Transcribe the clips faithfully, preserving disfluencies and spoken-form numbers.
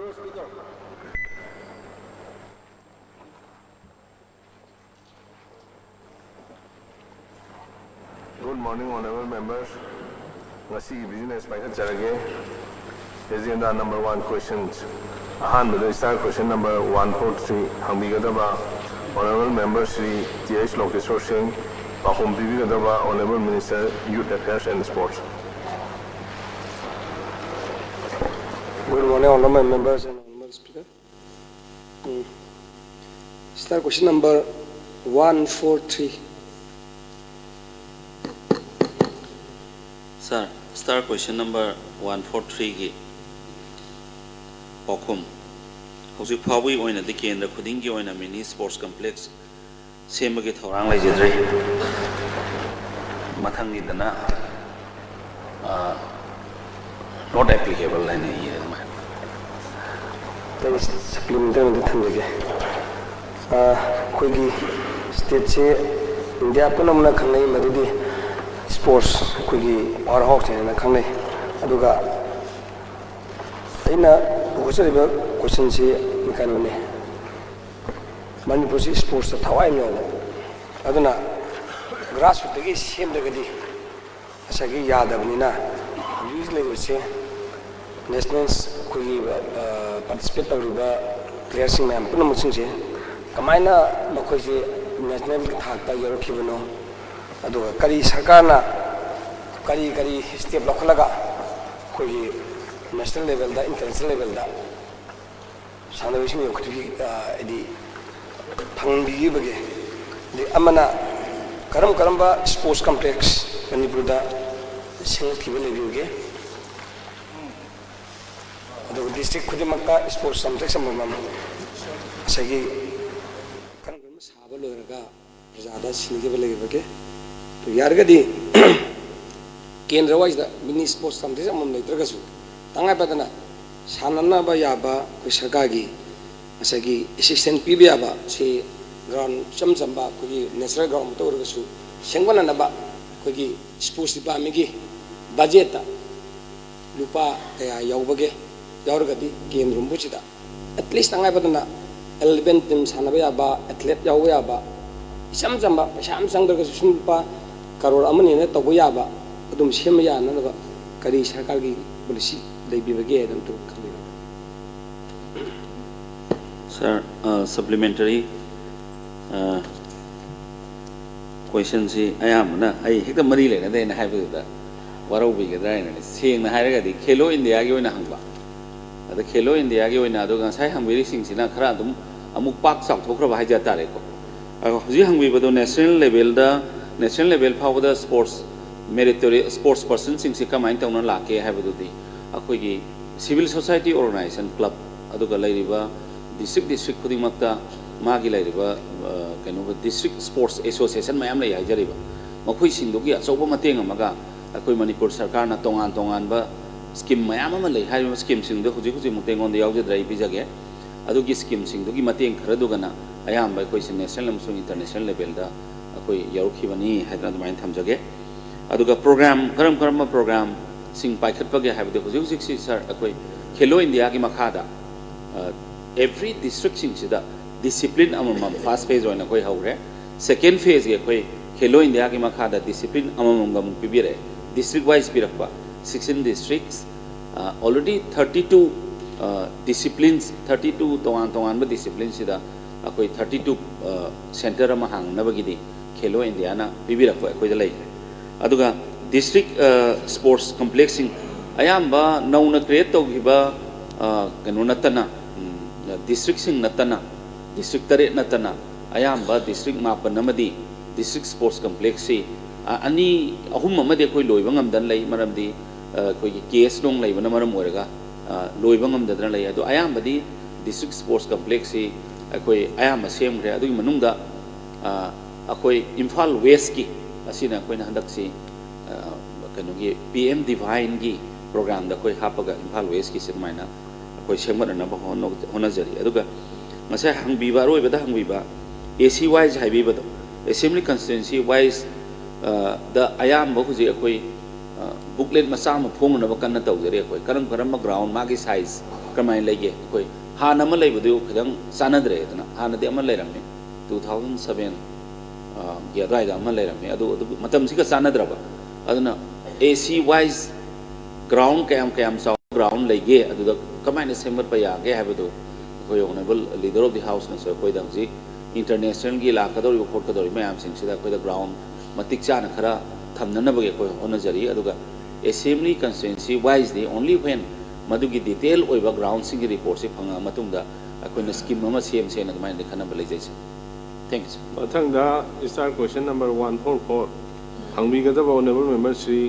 Good morning, honorable members. ꯉꯁꯤꯒꯤ business ꯄꯥꯏꯈꯠꯆꯔꯒꯦ꯫ Agenda number one, questions. ꯑꯍꯥꯟꯕꯗ star question number one four three ꯍꯪꯕꯤꯒꯗꯕ honorable member Shri T H Lokeshwar Singh, ꯄꯥꯎꯈꯨꯝ ꯄꯤꯕꯤꯒꯗꯕ honorable minister youth affairs and sports. Good morning, honorable members and honorable speaker. Um. Star question number one four three. Sir, star question number one four three ꯒꯤ ꯄꯥꯎꯈꯨꯝ: ꯍꯧꯖꯤꯛ ꯐꯥꯎꯕꯒꯤ ꯑꯣꯏꯅꯗꯤ ꯀꯦꯟꯗ꯭ꯔ ꯈꯨꯗꯤꯡꯒꯤ ꯑꯣꯏꯅ mini sports complex ꯁꯦꯝꯕꯒꯤ ꯊꯧꯔꯥꯡ ꯂꯩꯖꯗ꯭ꯔꯤ꯫ ꯃꯊꯪꯒꯤꯗꯅ, ꯑ, not applicable ꯍꯥꯏꯅ ꯏꯔꯦ ꯑꯗꯨꯃꯥꯏꯅ꯫ ꯑꯩ supplementary ꯑꯃꯗ ꯊꯝꯖꯒꯦ꯫ ꯑ, ꯑꯩꯈꯣꯏꯒꯤ stateꯁꯦ ꯏꯟꯗꯤꯌꯥ ꯄꯨꯝꯅꯃꯛꯅ ꯈꯪꯅꯩ ꯃꯗꯨꯗꯤ sports ꯑꯩꯈꯣꯏꯒꯤ power house ꯍꯥꯏꯅ ꯈꯪꯅꯩ꯫ ꯑꯗꯨꯒ ꯑꯩꯅ ꯄꯨꯈꯠꯆꯔꯤꯕ questionꯁꯤ ꯀꯩꯅꯣꯅꯤ, ꯃꯅꯤꯄꯨꯔꯁꯤ sportsꯇ ꯊꯋꯥꯏ ꯌꯥꯝ ꯌꯥꯎꯕ, ꯑꯗꯨꯅ grassrootꯇꯒꯤ ꯁꯦꯝꯗ꯭ꯔꯒꯗꯤ ꯉꯁꯥꯏꯒꯤ ꯌꯥꯗꯕꯅꯤꯅ, ꯍꯧꯖꯤꯛ ꯂꯩꯔꯤꯕꯁꯦ national ꯑꯩꯈꯣꯏꯒꯤ, ꯑ, participate ꯇꯧꯔꯤꯕ playerꯁꯤꯡ ꯃꯌꯥꯝ ꯄꯨꯝꯅꯃꯛꯁꯤꯡꯁꯦ ꯀꯃꯥꯏꯅ ꯃꯈꯣꯏꯁꯦ national ꯊꯥꯛꯇ ꯌꯧꯔꯛꯈꯤꯕꯅꯣ, ꯑꯗꯨꯒ ꯀꯔꯤ ꯁꯔꯀꯥꯔꯅ ꯀꯔꯤ ꯀꯔꯤ step ꯂꯧꯈꯠꯂꯒ ꯑꯩꯈꯣꯏꯒꯤ national levelꯗ, international levelꯗ ꯁꯥꯟꯅꯔꯣꯏꯁꯤꯡ ꯌꯣꯛꯈꯠꯄꯤ-, ꯑ, ꯍꯥꯏꯗꯤ ꯐꯪꯍꯟꯕꯤꯈꯤꯕꯒꯦ꯫ ꯑꯗꯩ ꯑꯃꯅ ꯀꯔꯝ ꯀꯔꯝꯕ sports complex ꯃꯅꯤꯄꯨꯔꯗ ꯁꯦꯝꯒꯠꯈꯤꯕ ꯂꯩꯕꯤꯕꯒꯦ? ꯑꯗꯨꯒ district ꯈꯨꯗꯤꯡꯃꯛꯇ sports complex ꯑꯃꯃꯝ ꯉꯁꯥꯏꯒꯤ ꯀꯔꯝ ꯀꯔꯝꯕ ꯁꯥꯕ ꯂꯣꯏꯔꯒ ꯄ꯭ꯔꯖꯥꯗ ꯁꯤꯟꯈꯤꯕ ꯂꯩꯕꯒꯦ? ꯑꯗꯨ ꯌꯥꯔꯒꯗꯤ ꯀꯦꯟꯗ꯭ꯔ ꯋꯥꯏꯁꯤꯗ mini sports complex ꯑꯃꯃꯝ ꯂꯩꯇ꯭ꯔꯒꯁꯨ, ꯇꯉꯥꯏ ꯐꯗꯅ ꯁꯥꯟꯅꯅꯕ ꯌꯥꯕ ꯑꯩꯈꯣꯏ ꯁꯔꯀꯥꯔꯒꯤ ꯉꯁꯥꯏꯒꯤ assistance ꯄꯤꯕ ꯌꯥꯕ ꯁꯤ ground ꯏꯆꯝ ꯆꯝꯕ ꯑꯩꯈꯣꯏꯒꯤ natural ground ꯑꯃꯇ ꯑꯣꯏꯔꯒꯁꯨ ꯁꯦꯝꯒꯠꯅꯅꯕ ꯑꯩꯈꯣꯏꯒꯤ sports departmentꯀꯤ budgetꯇ ꯂꯨꯄꯥ ꯀꯌꯥ ꯌꯥꯎꯕꯒꯦ? ꯌꯥꯎꯔꯒꯗꯤ ꯀꯦꯟꯗ꯭ꯔ ꯍꯨꯝꯐꯨꯁꯤꯗ at least ꯇꯉꯥꯏ ꯐꯗꯅ eleven team ꯁꯥꯟꯅꯕ ꯌꯥꯕ, athlete ꯌꯥꯎꯕ ꯌꯥꯕ, ꯏꯆꯝ ꯆꯝꯕ, ꯄꯩꯁꯥ ꯑꯃ ꯆꯪꯗ꯭ꯔꯒꯁꯨ ꯁꯨꯝ ꯂꯨꯄꯥ ꯀꯔꯣꯔ ꯑꯃꯅꯤ ꯍꯦꯟꯅ ꯇꯧꯕ ꯌꯥꯕ ꯑꯗꯨꯝ ꯁꯦꯝꯕ ꯌꯥꯅꯅꯕ ꯀꯔꯤ ꯁꯔꯀꯥꯔꯒꯤ policy ꯂꯩꯕꯤꯕꯒꯦ ꯍꯥꯏꯗꯅ ꯑꯗꯨꯝ ꯈꯪꯕꯤꯌꯨ꯫ Sir, supplementary questionꯁꯤ ꯑꯌꯥꯝꯕꯅ ꯑꯩ ꯍꯦꯛꯇ ꯃꯔꯤ ꯂꯩꯅꯗꯦ ꯍꯥꯏꯅ ꯍꯥꯏꯕꯗꯨꯗ ꯋꯥꯔꯧꯕꯤꯒꯗ꯭ꯔꯥ ꯍꯥꯏꯅꯅꯦ꯫ ꯁꯦꯡꯅ ꯍꯥꯏꯔꯒꯗꯤ ꯈꯦꯂꯣ ꯏꯟꯗꯤꯌꯥꯒꯤ ꯑꯣꯏꯅ ꯍꯪꯕ, ꯑꯗ ꯈꯦꯂꯣ ꯏꯟꯗꯤꯌꯥꯒꯤ ꯑꯣꯏꯅ ꯑꯗꯨꯒ ꯉꯁꯥꯏ ꯍꯪꯕꯤꯔꯤꯁꯤꯡꯁꯤꯅ ꯈꯔ ꯑꯗꯨꯝ ꯑꯃꯨꯛ ꯄꯥꯛ ꯆꯥꯎꯊꯣꯛꯈ꯭ꯔꯕ ꯍꯥꯏꯖ ꯇꯥꯔꯦꯀꯣ꯫ ꯑꯗꯣ ꯍꯧꯖꯤꯛ ꯍꯪꯕꯤꯕꯗꯣ national levelꯗ, national level ꯐꯥꯎꯕꯗ sports meritorious sports personꯁꯤꯡꯁꯤ ꯀꯃꯥꯏꯅ ꯇꯧꯅ ꯂꯥꯛꯀꯦ ꯍꯥꯏꯕꯗꯨꯗꯤ ꯑꯩꯈꯣꯏꯒꯤ civil society organisation club ꯑꯗꯨꯒ ꯂꯩꯔꯤꯕ district district ꯈꯨꯗꯤꯡꯃꯛꯇ ꯃꯥꯒꯤ ꯂꯩꯔꯤꯕ ꯀꯩꯅꯣ district sports association ꯃꯌꯥꯝ ꯂꯩ ꯍꯥꯏꯖꯔꯤꯕ, ꯃꯈꯣꯏꯁꯤꯡꯗꯨꯒꯤ ꯑꯆꯧꯕ ꯃꯇꯦꯡ ꯑꯃꯒ ꯑꯩꯈꯣꯏ ꯃꯅꯤꯄꯨꯔ ꯁꯔꯀꯥꯔꯅ ꯇꯣꯉꯥꯟ ꯇꯣꯉꯥꯟꯕ scheme ꯃꯌꯥꯝ ꯑꯃ ꯂꯩ꯫ ꯍꯥꯏꯔꯤꯕ schemeꯁꯤꯡꯗꯨ ꯍꯧꯖꯤꯛ ꯍꯧꯖꯤꯛꯃꯛꯇꯤ ꯑꯩꯉꯣꯟꯗ ꯌꯥꯎꯖꯗ꯭ꯔꯦ, ꯑꯩ ꯄꯤꯖꯒꯦ꯫ ꯑꯗꯨꯒꯤ schemeꯁꯤꯡꯗꯨꯒꯤ ꯃꯇꯦꯡ ꯈꯔꯗꯨꯒꯅ ꯑꯌꯥꯝꯕ ꯑꯩꯈꯣꯏꯁꯦ national ꯑꯃꯁꯨꯡ international levelꯗ ꯑꯩꯈꯣꯏ ꯌꯧꯔꯛꯈꯤꯕꯅꯤ ꯍꯥꯏꯗꯅ ꯑꯗꯨꯃꯥꯏꯅ ꯊꯝꯖꯒꯦ꯫ ꯑꯗꯨꯒ program, ꯀꯔꯝ ꯀꯔꯝꯕ programꯁꯤꯡ ꯄꯥꯏꯈꯠꯄꯒꯦ ꯍꯥꯏꯕꯗꯤ ꯍꯧꯖꯤꯛ ꯍꯧꯖꯤꯛꯁꯤ sir ꯑꯩꯈꯣꯏ ꯈꯦꯂꯣ ꯏꯟꯗꯤꯌꯥꯒꯤ ꯃꯈꯥꯗ every districtꯁꯤꯡꯁꯤꯗ discipline ꯑꯃꯃꯝ first phase ꯑꯣꯏꯅ ꯑꯩꯈꯣꯏ ꯍꯧꯔꯦ꯫ Second phaseꯀꯤ ꯑꯩꯈꯣꯏ ꯈꯦꯂꯣ ꯏꯟꯗꯤꯌꯥꯒꯤ ꯃꯈꯥꯗ discipline ꯑꯃꯃꯝꯒ ꯑꯃꯨꯛ ꯄꯤꯕꯤꯔꯛꯑꯦ꯫ District wise ꯄꯤꯔꯛꯄ sixteen districts, already thirty two disciplines, thirty two ꯇꯣꯉꯥꯟ ꯇꯣꯉꯥꯟꯕ disciplineꯁꯤꯗ ꯑꯩꯈꯣꯏ thirty two centre ꯑꯃ ꯍꯥꯡꯅꯕꯒꯤꯗꯤ ꯈꯦꯂꯣ ꯏꯟꯗꯤꯌꯥꯅ ꯄꯤꯕꯤꯔꯛꯄ ꯑꯩꯈꯣꯏꯗ ꯂꯩꯈ꯭ꯔꯦ꯫ ꯑꯗꯨꯒ district sports complexꯁꯤꯡ ꯑꯌꯥꯝꯕ ꯅꯧꯅ create ꯇꯧꯈꯤꯕ ꯀꯩꯅꯣ ꯅꯠꯇꯅ, districtꯁꯤꯡ ꯅꯠꯇꯅ, district ꯇꯔꯦꯠ ꯅꯠꯇꯅ ꯑꯌꯥꯝꯕ district ꯃꯥꯄꯟ ꯑꯃꯗꯤ district sports complexꯁꯤ ꯑꯅꯤ ꯑꯍꯨꯝ ꯑꯃꯗꯤ ꯑꯩꯈꯣꯏ ꯂꯣꯏꯕ ꯉꯝꯗꯅ ꯂꯩ꯫ ꯃꯔꯝꯗꯤ ꯑꯩꯈꯣꯏꯒꯤ case ꯅꯨꯡ ꯂꯩꯕꯅ ꯃꯔꯝ ꯑꯣꯏꯔꯒ ꯂꯣꯏꯕ ꯉꯝꯗꯗꯅ ꯂꯩ꯫ ꯑꯗꯣ ꯑꯌꯥꯝꯕꯗꯤ district sports complexꯁꯤ ꯑꯩꯈꯣꯏ ꯑꯌꯥꯝꯕ ꯁꯦꯝꯈ꯭ꯔꯦ꯫ ꯑꯗꯨꯒꯤ ꯃꯅꯨꯡꯗ ꯑꯩꯈꯣꯏ ꯏꯝꯐꯥꯜ Westꯀꯤ ꯑꯁꯤꯅ ꯑꯩꯈꯣꯏꯅ ꯍꯟꯗꯛꯁꯤ ꯀꯩꯅꯣꯒꯤ P M Divineꯒꯤ programꯗ ꯑꯩꯈꯣꯏ ꯍꯥꯞꯄꯒ ꯏꯝꯐꯥꯜ Westꯀꯤꯁꯦ ꯑꯗꯨꯃꯥꯏꯅ ꯑꯩꯈꯣꯏ ꯁꯦꯝꯒꯠꯅꯅꯕ ꯍꯣꯠꯅꯖꯔꯤ꯫ ꯑꯗꯨꯒ ꯉꯁꯥꯏ ꯍꯪꯕꯤꯕ, ꯑꯔꯣꯏꯕꯗ ꯍꯪꯕꯤꯕ AC wise ꯍꯥꯏꯕꯤꯕꯗꯣ, assembly constituency wise ꯗ ꯑꯌꯥꯝꯕ ꯍꯧꯖꯤꯛ ꯑꯩꯈꯣꯏ booklet ꯃꯆꯥ ꯑꯃ ꯐꯣꯡꯅꯅꯕ ꯀꯟꯅ ꯇꯧꯖꯔꯤ꯫ ꯑꯩꯈꯣꯏ ꯀꯔꯝ ꯀꯔꯝꯕ ground, ꯃꯥꯒꯤ size ꯀꯔꯝꯍꯥꯏꯅ ꯂꯩꯒꯦ, ꯑꯩꯈꯣꯏ ꯍꯥꯟꯅ ꯑꯃ ꯂꯩꯕꯗꯨ ꯈꯤꯇꯪ ꯆꯥꯟꯅꯗ꯭ꯔꯦ꯫ ꯑꯗꯨꯅ ꯍꯥꯟꯅꯗꯤ ꯑꯃ ꯂꯩꯔꯝꯃꯤ, two thousand seven ꯒꯤ ꯑꯗꯨꯋꯥꯏꯗ ꯑꯃ ꯂꯩꯔꯝꯃꯤ, ꯑꯗꯨ ꯑꯗꯨ ꯃꯇꯝꯁꯤꯒ ꯆꯥꯟꯅꯗ꯭ꯔꯕ꯫ ꯑꯗꯨꯅ AC wise ground ꯀꯌꯥꯝ ꯀꯌꯥꯝ ꯆꯥꯎꯕ ground ꯂꯩꯒꯦ, ꯑꯗꯨꯗ ꯀꯃꯥꯏꯅ ꯁꯦꯝꯒꯠꯄ ꯌꯥꯒꯦ ꯍꯥꯏꯕꯗꯨ ꯑꯩꯈꯣꯏ honourable leader of the houseꯅꯁꯨ ꯑꯩꯈꯣꯏꯗ ꯍꯧꯖꯤꯛ internationalꯒꯤ ꯂꯥꯛꯀꯗꯧꯔꯤꯕ ꯈꯣꯠꯀꯗꯧꯔꯤꯕ ꯃꯌꯥꯝꯁꯤꯡꯁꯤꯗ ꯑꯩꯈꯣꯏꯗ ground ꯃꯇꯤꯛ ꯆꯥꯅ ꯈꯔ ꯊꯝꯅꯅꯕꯒꯤ ꯑꯩꯈꯣꯏ ꯍꯣꯠꯅꯖꯔꯤ꯫ ꯑꯗꯨꯒ assembly constituency wiseꯗꯤ only when ꯃꯗꯨꯒꯤ detail ꯑꯣꯏꯕ groundꯁꯤꯡꯒꯤ reportꯁꯤ ꯐꯪꯉꯛꯑ ꯃꯇꯨꯡꯗ ꯑꯩꯈꯣꯏꯅ scheme ꯑꯃ ꯁꯦꯝꯁꯦꯅ ꯑꯗꯨꯃꯥꯏꯅꯗꯤ ꯈꯟꯅꯕ ꯂꯩꯖꯩ, sir꯫ Thank you, sir꯫ ꯃꯊꯪꯗ star question number one four four ꯍꯪꯕꯤꯒꯗꯕ honourable member Shri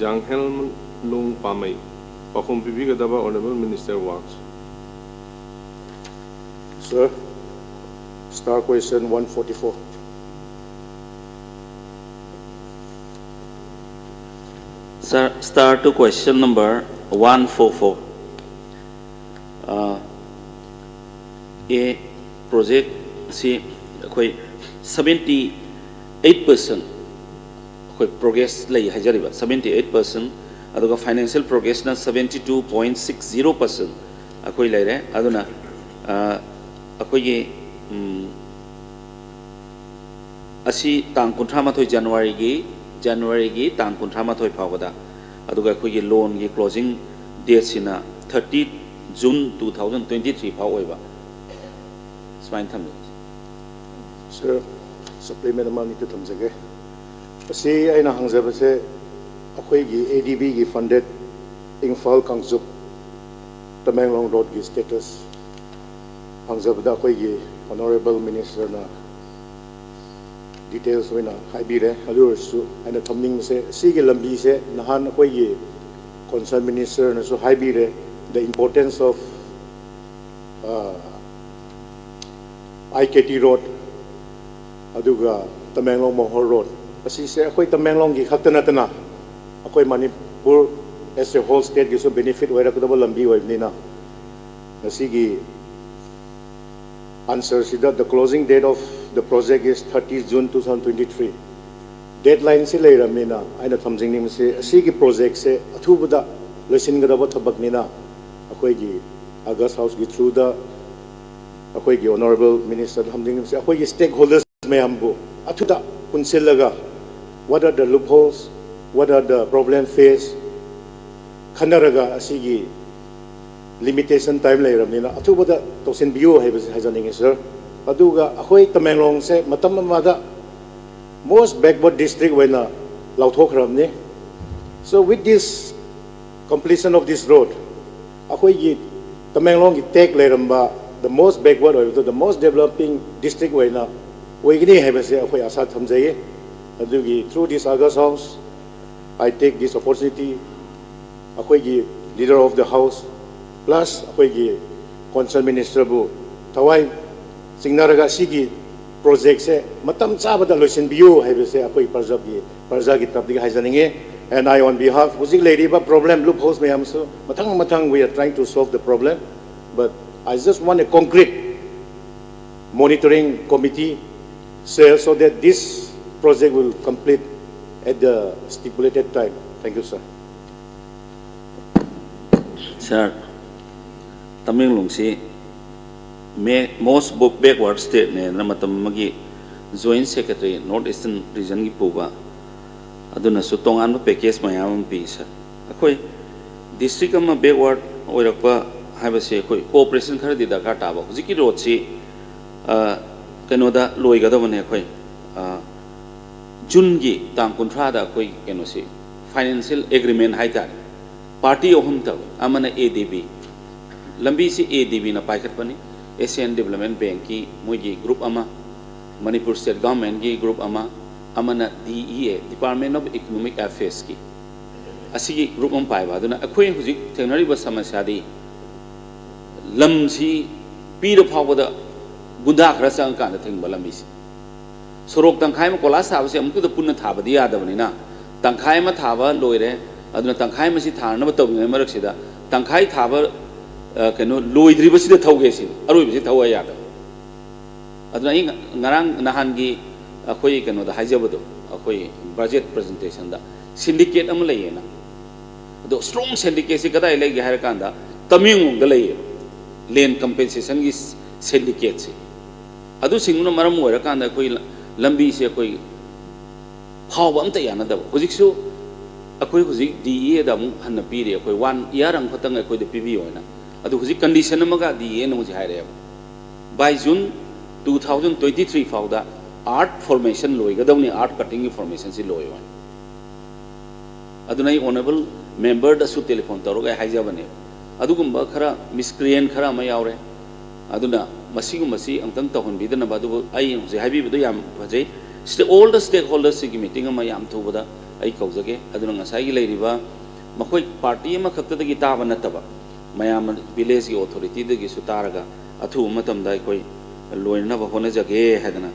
ꯖꯥꯡꯍꯦꯜꯂꯨꯡ ꯄꯥꯃꯩ, ꯄꯥꯎꯈꯨꯝ ꯄꯤꯕꯤꯒꯗꯕ honourable minister of works꯫ Sir, star question one forty-four. Sir, star to question number one four four. ꯑ, A projectꯁꯤ ꯑꯩꯈꯣꯏ seventy eight percent ꯑꯩꯈꯣꯏ progress ꯂꯩ ꯍꯥꯏꯖꯔꯤꯕ, seventy eight percent, ꯑꯗꯨꯒ financial progressꯅ seventy two point six zero percent ꯑꯩꯈꯣꯏ ꯂꯩꯔꯦ꯫ ꯑꯗꯨꯅ, ꯑ, ꯑꯩꯈꯣꯏꯒꯤ, ꯎꯝ, ꯑꯁꯤ ꯇꯥꯡ ꯀꯨꯟꯊ꯭ꯔꯥ ꯃꯥꯊꯣꯏ Januaryꯒꯤ, Januaryꯒꯤ ꯇꯥꯡ ꯀꯨꯟꯊ꯭ꯔꯥ ꯃꯥꯊꯣꯏ ꯐꯥꯎꯕꯗ, ꯑꯗꯨꯒ ꯑꯩꯈꯣꯏꯒꯤ loanꯒꯤ closing dateꯁꯤꯅ thirty June two thousand twenty three ꯐꯥꯎ ꯑꯣꯏꯕ, ꯁꯨꯃꯥꯏꯅ ꯊꯝꯖꯩ꯫ Sir, supplement ꯑꯃ ꯑꯅꯤꯇ ꯊꯝꯖꯒꯦ꯫ ꯑꯁꯤ ꯑꯩꯅ ꯍꯪꯖꯕꯁꯦ ꯑꯩꯈꯣꯏꯒꯤ ADBꯒꯤ funded ꯏꯝꯐꯥꯜ ꯀꯥꯡꯆꯨꯞ ꯇꯃꯦꯡꯂꯣꯡ roadꯀꯤ status ꯍꯪꯖꯕꯗ ꯑꯩꯈꯣꯏꯒꯤ honourable ministerꯅ details ꯑꯣꯏꯅ ꯍꯥꯏꯕꯤꯔꯦ꯫ ꯑꯗꯨ ꯑꯣꯏꯔꯁꯨ ꯑꯩꯅ ꯊꯝꯅꯤꯡꯕꯁꯦ, ꯁꯤꯒꯤ ꯂꯝꯕꯤꯁꯦ ꯅꯍꯥꯟ ꯑꯩꯈꯣꯏꯒꯤ concerned ministerꯅꯁꯨ ꯍꯥꯏꯕꯤꯔꯦ, the importance of IKT road ꯑꯗꯨꯒ ꯇꯃꯦꯡꯂꯣꯡ ꯃꯣꯍꯣꯔ road ꯑꯁꯤꯁꯦ ꯑꯩꯈꯣꯏ ꯇꯃꯦꯡꯂꯣꯡꯒꯤ ꯈꯛꯇ ꯅꯠꯇꯅ ꯑꯩꯈꯣꯏ Manipur as a whole stateꯀꯤꯁꯨ benefit ꯑꯣꯏꯔꯛꯀꯗꯕ ꯂꯝꯕꯤ ꯑꯣꯏꯕꯅꯤꯅ, ꯉꯁꯤꯒꯤ answerꯁꯤꯗ, the closing date of the project is thirty June two thousand twenty three, ꯗꯦꯠꯂꯥꯏꯟꯁꯤ ꯂꯩꯔꯕꯅꯤꯅ ꯑꯩꯅ ꯊꯝꯖꯅꯤꯡꯕꯁꯤ ꯑꯁꯤꯒꯤ ꯄ꯭ꯔꯣꯖꯦꯛꯁꯦ ꯑꯊꯨꯕꯗ ꯂꯣꯏꯁꯤꯟꯒꯗꯕ ꯊꯕꯛꯅꯤꯅ ꯑꯩꯈꯣꯏꯒꯤ ꯑꯥꯒꯁ ꯍꯥꯎꯁꯀꯤ ꯊ꯭ꯔꯨꯗ ꯑꯩꯈꯣꯏꯒꯤ ꯑꯣꯅꯔꯦꯕꯜ ꯃꯤꯅꯤꯁꯇꯔꯗ ꯊꯝꯖꯅꯤꯡꯕꯁꯤ ꯑꯩꯈꯣꯏꯒꯤ ꯁ꯭ꯇꯦꯛ ꯍꯣꯜꯗꯔꯁ ꯃꯌꯥꯝꯕꯨ ꯑꯊꯨꯕꯗ ꯄꯨꯟꯁꯤꯜꯂꯒ what are the loopholes, what are the problem face ꯈꯟꯅꯔꯒ ꯑꯁꯤꯒꯤ ꯂꯤꯃꯤꯇꯦꯁꯟ ꯇꯥꯏꯝ ꯂꯩꯔꯕꯅꯤꯅ ꯑꯊꯨꯕꯗ ꯇꯧꯁꯤꯟꯕꯤꯌꯨ ꯍꯥꯏꯕꯁꯤ ꯍꯥꯏꯖꯅꯤꯡꯉꯤ ꯁꯥꯔ꯫ ꯑꯗꯨꯒ ꯑꯩꯈꯣꯏ ꯇꯃꯦꯡꯂꯣꯡꯁꯦ ꯃꯇꯝ ꯑꯃꯗ most backward district ꯑꯣꯏꯅ ꯂꯥꯎꯊꯣꯛꯈ꯭ꯔꯕꯅꯤ꯫ So with this completion of this road ꯑꯩꯈꯣꯏꯒꯤ ꯇꯃꯦꯡꯂꯣꯡꯒꯤ ꯇꯦꯛ ꯂꯩꯔꯝꯕ the most backward ꯑꯣꯏꯕꯗꯨ the most developing district ꯑꯣꯏꯅ ꯑꯣꯏꯒꯅꯤ ꯍꯥꯏꯕꯁꯦ ꯑꯩꯈꯣꯏ ꯑꯥꯁꯥ ꯊꯝꯖꯩ꯫ ꯑꯗꯨꯒꯤ through this August House I take this opportunity ꯑꯩꯈꯣꯏꯒꯤ leader of the house plus ꯑꯩꯈꯣꯏꯒꯤ concerned ministerꯕꯨ ꯊꯋꯥꯏ ꯆꯤꯡꯅꯔꯒ ꯁꯤꯒꯤ ꯄ꯭ꯔꯣꯖꯦꯛꯁꯦ ꯃꯇꯝ ꯆꯥꯕꯗ ꯂꯣꯏꯁꯤꯟꯕꯤꯌꯨ ꯍꯥꯏꯕꯁꯦ ꯑꯩꯈꯣꯏ ꯄ꯭ꯔꯖꯥꯒꯤ ꯄ꯭ꯔꯖꯥꯒꯤ ꯇꯔꯞꯇꯒꯤ ꯍꯥꯏꯖꯅꯤꯡꯉꯤ꯫ And I on behalf ꯍꯧꯖꯤꯛ ꯂꯩꯔꯤꯕ problem loopholes ꯃꯌꯥꯝꯁꯨ ꯃꯊꯪ ꯃꯊꯪ we are trying to solve the problem, but I just want a concrete monitoring committee, sir, so that this project will complete at the stipulated time. Thank you, sir. Sir, ꯇꯃꯦꯡꯂꯣꯡꯁꯤ May most backward stateꯅꯦꯅ ꯃꯇꯝ ꯑꯃꯒꯤ Joint Secretary North Eastern Regionꯒꯤ ꯄꯨꯕ ꯑꯗꯨꯅꯁꯨ ꯇꯣꯉꯥꯟꯕ package ꯃꯌꯥꯝ ꯑꯃ ꯄꯤ ꯁꯥꯔ꯫ ꯑꯩꯈꯣꯏ district ꯑꯃ backward ꯑꯣꯏꯔꯛꯄ ꯍꯥꯏꯕꯁꯦ ꯑꯩꯈꯣꯏ cooperation ꯈꯔꯗꯤ ꯗꯔꯀꯥꯔ ꯇꯥꯕ꯫ ꯍꯧꯖꯤꯛꯀꯤ roadꯁꯤ ꯀꯩꯅꯣꯗ ꯂꯣꯏꯒꯗꯕꯅꯦ ꯑꯩꯈꯣꯏ Juneꯒꯤ ꯇꯥꯡ ꯀꯨꯟꯊ꯭ꯔꯥꯗ ꯑꯩꯈꯣꯏ ꯀꯩꯅꯣꯁꯤ financial agreement ꯍꯥꯏꯇꯥꯔꯦ꯫ Party ꯑꯍꯨꯝ ꯇꯧꯏ꯫ ꯑꯃꯅ ADB, ꯂꯝꯕꯤꯁꯤ ADBꯅ ꯄꯥꯏꯈꯠꯄꯅꯤ꯫ Asian Development Bankꯀꯤ ꯃꯣꯏꯒꯤ group ꯑꯃ, Manipur State Governmentꯀꯤ group ꯑꯃ, ꯑꯃꯅ DEA, Department of Economic Affairsꯀꯤ, ꯑꯁꯤꯒꯤ group ꯑꯃ ꯄꯥꯏꯕ꯫ ꯑꯗꯨꯅ ꯑꯩꯈꯣꯏ ꯍꯧꯖꯤꯛ ꯊꯦꯡꯅꯔꯤꯕ ꯁꯃꯁ꯭ꯌꯥꯗꯤ ꯂꯝꯁꯤ ꯄꯤꯔ ꯐꯥꯎꯕꯗ ꯒꯨꯟꯗꯥ ꯈꯔ ꯆꯪꯉꯀꯥꯟꯗ ꯊꯤꯡꯕ ꯂꯝꯕꯤꯁꯤ꯫ ꯁꯣꯔꯣꯛ ꯇꯪꯈꯥꯏ ꯑꯃ ꯀꯣꯂꯥꯁ ꯊꯥꯕꯁꯦ ꯑꯃꯨꯛꯇꯗ ꯄꯨꯟꯅ ꯊꯥꯕꯗꯤ ꯌꯥꯗꯕꯅꯤꯅ ꯇꯪꯈꯥꯏ ꯑꯃ ꯊꯥꯕ ꯂꯣꯏꯔꯦ꯫ ꯑꯗꯨꯅ ꯇꯪꯈꯥꯏ ꯑꯃꯁꯤ ꯊꯥꯅꯅꯕ ꯇꯧꯔꯤꯉꯩ ꯃꯔꯛꯁꯤꯗ ꯇꯪꯈꯥꯏ ꯊꯥꯕ ꯀꯩꯅꯣ ꯂꯣꯏꯗ꯭ꯔꯤꯕꯁꯤꯗ ꯊꯧꯒꯦ ꯁꯤꯅꯤ, ꯑꯔꯣꯏꯕꯁꯤ ꯊꯧ ꯌꯥꯗꯕ꯫ ꯑꯗꯨꯅ ꯑꯩ ꯉꯔꯥꯡ ꯅꯍꯥꯟꯒꯤ ꯑꯩꯈꯣꯏ ꯀꯩꯅꯣꯗ ꯍꯥꯏꯖꯕꯗꯣ, ꯑꯩꯈꯣꯏ ꯕꯖꯦꯠ ꯄ꯭ꯔꯖꯦꯟꯇꯦꯁꯟꯗ ꯁꯤꯟꯗꯤꯀꯦꯠ ꯑꯃ ꯂꯩꯌꯦꯅ꯫ ꯑꯗꯣ ꯁ꯭ꯇ꯭ꯔꯣꯡ ꯁꯤꯟꯗꯤꯀꯦꯠꯁꯤ ꯀꯗꯥꯏ ꯂꯩꯒꯦ ꯍꯥꯏꯔ ꯀꯥꯟꯗ ꯇꯃꯦꯡꯂꯣꯡꯗ ꯂꯩꯌꯦꯕ, ꯂꯦꯟ ꯀꯝꯄꯦꯟꯁꯦꯁꯟꯒꯤ ꯁꯤꯟꯗꯤꯀꯦꯠꯁꯦ꯫ ꯑꯗꯨꯁꯤꯡꯗꯨꯅ ꯃꯔꯝ ꯑꯣꯏꯔꯀꯥꯟꯗ ꯑꯩꯈꯣꯏ ꯂꯝꯕꯤꯁꯦ ꯑꯩꯈꯣꯏ ꯐꯥꯎꯕ ꯑꯝꯇ ꯌꯥꯅꯗꯕ꯫ ꯍꯧꯖꯤꯛꯁꯨ ꯑꯩꯈꯣꯏ ꯍꯧꯖꯤꯛ ꯗꯤ ꯏ ꯑꯦꯗ ꯑꯃꯨꯛ ꯍꯟꯅ ꯄꯤꯔꯤ, ꯑꯩꯈꯣꯏ ꯋꯥꯟ ꯏꯌꯥꯔ ꯑꯃꯈꯛꯇꯪ ꯑꯩꯈꯣꯏꯗ ꯄꯤꯕꯤꯌꯣ ꯍꯥꯏꯅ꯫ ꯑꯗꯨ ꯍꯧꯖꯤꯛ ꯀꯟꯗꯤꯁꯟ ꯑꯃꯒ ꯗꯤ ꯏ ꯑꯦꯅ ꯍꯧꯖꯤꯛ ꯍꯥꯏꯔꯛꯑꯦꯕ, by June two thousand twenty three ꯐꯥꯎꯗ ꯑꯥꯔꯠ ꯐꯣꯔꯃꯦꯁꯟ ꯂꯣꯏꯒꯗꯧꯅꯤ, ꯑꯥꯔꯠ ꯀꯠꯇꯤꯡꯒꯤ ꯐꯣꯔꯃꯦꯁꯟꯁꯤ ꯂꯣꯏꯌꯣ ꯍꯥꯏꯅ꯫ ꯑꯗꯨꯅ ꯑꯩ ꯑꯣꯅꯔꯦꯕꯜ ꯃꯦꯝꯕꯔꯗꯁꯨ ꯇꯦꯂꯤꯐꯣꯟ ꯇꯧꯔꯒ ꯑꯩ ꯍꯥꯏꯖꯕꯅꯦ꯫ ꯑꯗꯨꯒꯨꯝꯕ ꯈꯔ ꯃꯤꯁꯀ꯭ꯔꯤꯌꯦꯟ ꯈꯔ ꯑꯃ ꯌꯥꯎꯔꯦ꯫ ꯑꯗꯨꯅ ꯃꯁꯤꯒꯨꯝꯕꯁꯤ ꯑꯃꯨꯛꯇꯪ ꯇꯧꯍꯟꯕꯤꯗꯅꯕ꯫ ꯑꯗꯨꯕꯨ ꯑꯩ ꯍꯧꯖꯤꯛ ꯍꯥꯏꯕꯤꯕꯗꯣ ꯌꯥꯝ ꯐꯖꯩ꯫ All the stakeholdersꯁꯤꯡꯒꯤ ꯃꯤꯇꯤꯡ ꯑꯃ ꯌꯥꯝ ꯊꯨꯕꯗ ꯑꯩ ꯀꯧꯖꯒꯦ꯫ ꯑꯗꯨꯅ ꯉꯁꯥꯏꯒꯤ ꯂꯩꯔꯤꯕ ꯃꯈꯣꯏ ꯄꯥꯔꯇꯤ ꯑꯃꯈꯛꯇꯗꯒꯤ ꯇꯥꯕ ꯅꯠꯇꯕ, ꯃꯌꯥꯝ ꯚꯤꯂꯦꯖꯀꯤ ꯑꯣꯊꯣꯔꯤꯇꯤꯗꯒꯤꯁꯨ ꯇꯥꯔꯒ ꯑꯊꯨꯕ ꯃꯇꯝꯗ ꯑꯩꯈꯣꯏ ꯂꯣꯏꯅꯅꯕ ꯍꯣꯠꯅꯖꯒꯦ ꯍꯥꯏꯗꯅ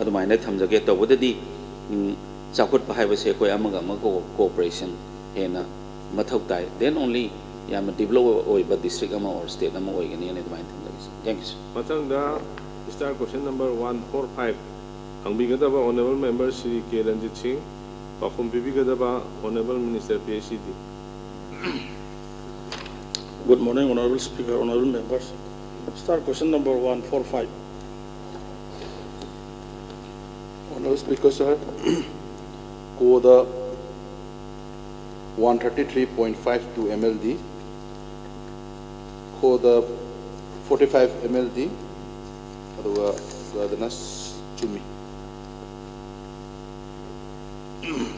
ꯑꯗꯨꯃꯥꯏꯅ ꯊꯝꯖꯒꯦ꯫ ꯇꯧꯕꯗꯗꯤ, ꯎꯝ, ꯆꯥꯎꯈꯠꯄ ꯍꯥꯏꯕꯁꯦ ꯑꯩꯈꯣꯏ ꯑꯃꯒ ꯑꯃꯒ ꯀꯣꯑꯣꯄꯔꯦꯁꯟ ꯍꯦꯟꯅ ꯃꯊꯧ ꯇꯥꯏ꯫ Then only ꯌꯥꯝꯅ ꯗꯤꯕꯂꯞ ꯑꯣꯏꯕ ꯗꯤꯁꯇ꯭ꯔꯤꯛ ꯑꯃ ꯑꯣꯔ ꯁ꯭ꯇꯦꯠ ꯑꯃ ꯑꯣꯏꯒꯅꯤꯅ ꯑꯗꯨꯃꯥꯏꯅ ꯊꯝꯖꯒꯦ꯫ Thank you, sir. ꯃꯊꯪꯗ star question number one four five ꯍꯪꯕꯤꯒꯗꯕ honourable member Shri K Ranjit Singh, ꯄꯥꯎꯈꯨꯝ ꯄꯤꯕꯤꯒꯗꯕ honourable minister P H E D. Good morning, Honorable Speaker, Honorable Members. Star question number one four five. Honorable Speaker, sir, code one thirty three point five two M L D, ꯈꯣꯗ forty five M L D, ꯑꯗꯨꯒ ꯒꯗꯅ ꯆꯨꯝꯃꯤ꯫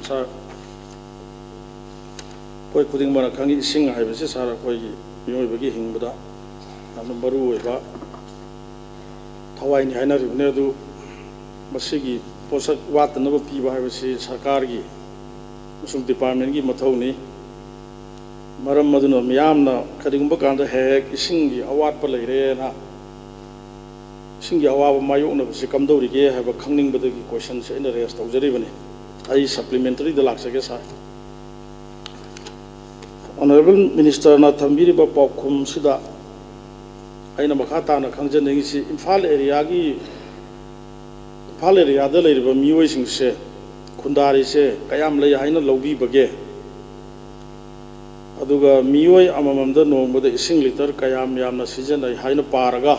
ꯁꯥꯔ, ꯑꯩꯈꯣꯏ ꯈꯨꯗꯤꯡꯃꯛꯅ ꯈꯪꯉꯤ, ꯏꯁꯤꯡ ꯍꯥꯏꯕꯁꯤ, ꯁꯥꯔ, ꯑꯩꯈꯣꯏꯒꯤ ꯃꯤꯑꯣꯏꯕꯒꯤ ꯍꯤꯡꯕꯗ ꯌꯥꯝꯅ ꯃꯔꯨ ꯑꯣꯏꯕ ꯊꯋꯥꯏꯅꯤ ꯍꯥꯏꯅꯔꯤꯕꯅꯤ꯫ ꯑꯗꯨ ꯃꯁꯤꯒꯤ ꯄꯣꯠꯁꯛ ꯋꯥꯠꯇꯅꯕ ꯄꯤꯕ ꯍꯥꯏꯕꯁꯤ ꯁꯔꯀꯥꯔꯒꯤ ꯑꯃꯁꯨꯡ ꯗꯤꯄꯥꯔꯠꯃꯦꯟꯒꯤ ꯃꯊꯧꯅꯤ꯫ ꯃꯔꯝ ꯑꯗꯨꯅ ꯃꯤꯌꯥꯝꯅ ꯀꯔꯤꯒꯨꯝꯕ ꯀꯥꯟꯗ ꯍꯦꯛ ꯍꯦꯛ ꯏꯁꯤꯡꯒꯤ ꯑꯋꯥꯠꯄ ꯂꯩꯔꯦꯅ, ꯏꯁꯤꯡꯒꯤ ꯑꯋꯥꯕ ꯃꯥꯌꯣꯛꯅꯕꯁꯤ ꯀꯝꯗꯧꯔꯤꯒꯦ ꯍꯥꯏꯕ ꯈꯪꯅꯤꯡꯕꯗꯒꯤ ꯀꯣꯏꯁꯟꯁꯦ ꯑꯩꯅ ꯔꯦꯖ ꯇꯧꯖꯔꯤꯕꯅꯤ꯫ ꯑꯩ ꯁꯄ꯭ꯂꯤꯃꯦꯟꯇꯔꯤꯗ ꯂꯥꯛꯆꯒꯦ, ꯁꯥꯔ꯫ ꯑꯣꯅꯔꯦꯕꯜ ꯃꯤꯅꯤꯁꯇꯔꯅ ꯊꯝꯕꯤꯔꯤꯕ ꯄꯥꯎꯈꯨꯝꯁꯤꯗ ꯑꯩꯅ ꯃꯈꯥ ꯇꯥꯅ ꯈꯪꯖꯅꯤꯡꯉꯤꯁꯤ, ꯏꯝꯐꯥꯜ ꯑꯦꯔꯤꯌꯥꯒꯤ, ꯏꯝꯐꯥꯜ ꯑꯦꯔꯤꯌꯥꯗ ꯂꯩꯔꯤꯕ ꯃꯤꯑꯣꯏꯁꯤꯡꯁꯦ ꯈꯨꯟꯗꯥꯔꯤꯁꯦ ꯀꯌꯥꯝ ꯂꯩ ꯍꯥꯏꯅ ꯂꯧꯕꯤꯕꯒꯦ? ꯑꯗꯨꯒ ꯃꯤꯑꯣꯏ ꯑꯃꯃꯝꯗ ꯅꯣꯡꯃꯗ ꯏꯁꯤꯡ ꯂꯤꯇꯔ ꯀꯌꯥꯝ ꯌꯥꯝꯅ ꯁꯤꯖꯤꯟꯅꯩ ꯍꯥꯏꯅ ꯄꯥꯔꯒ,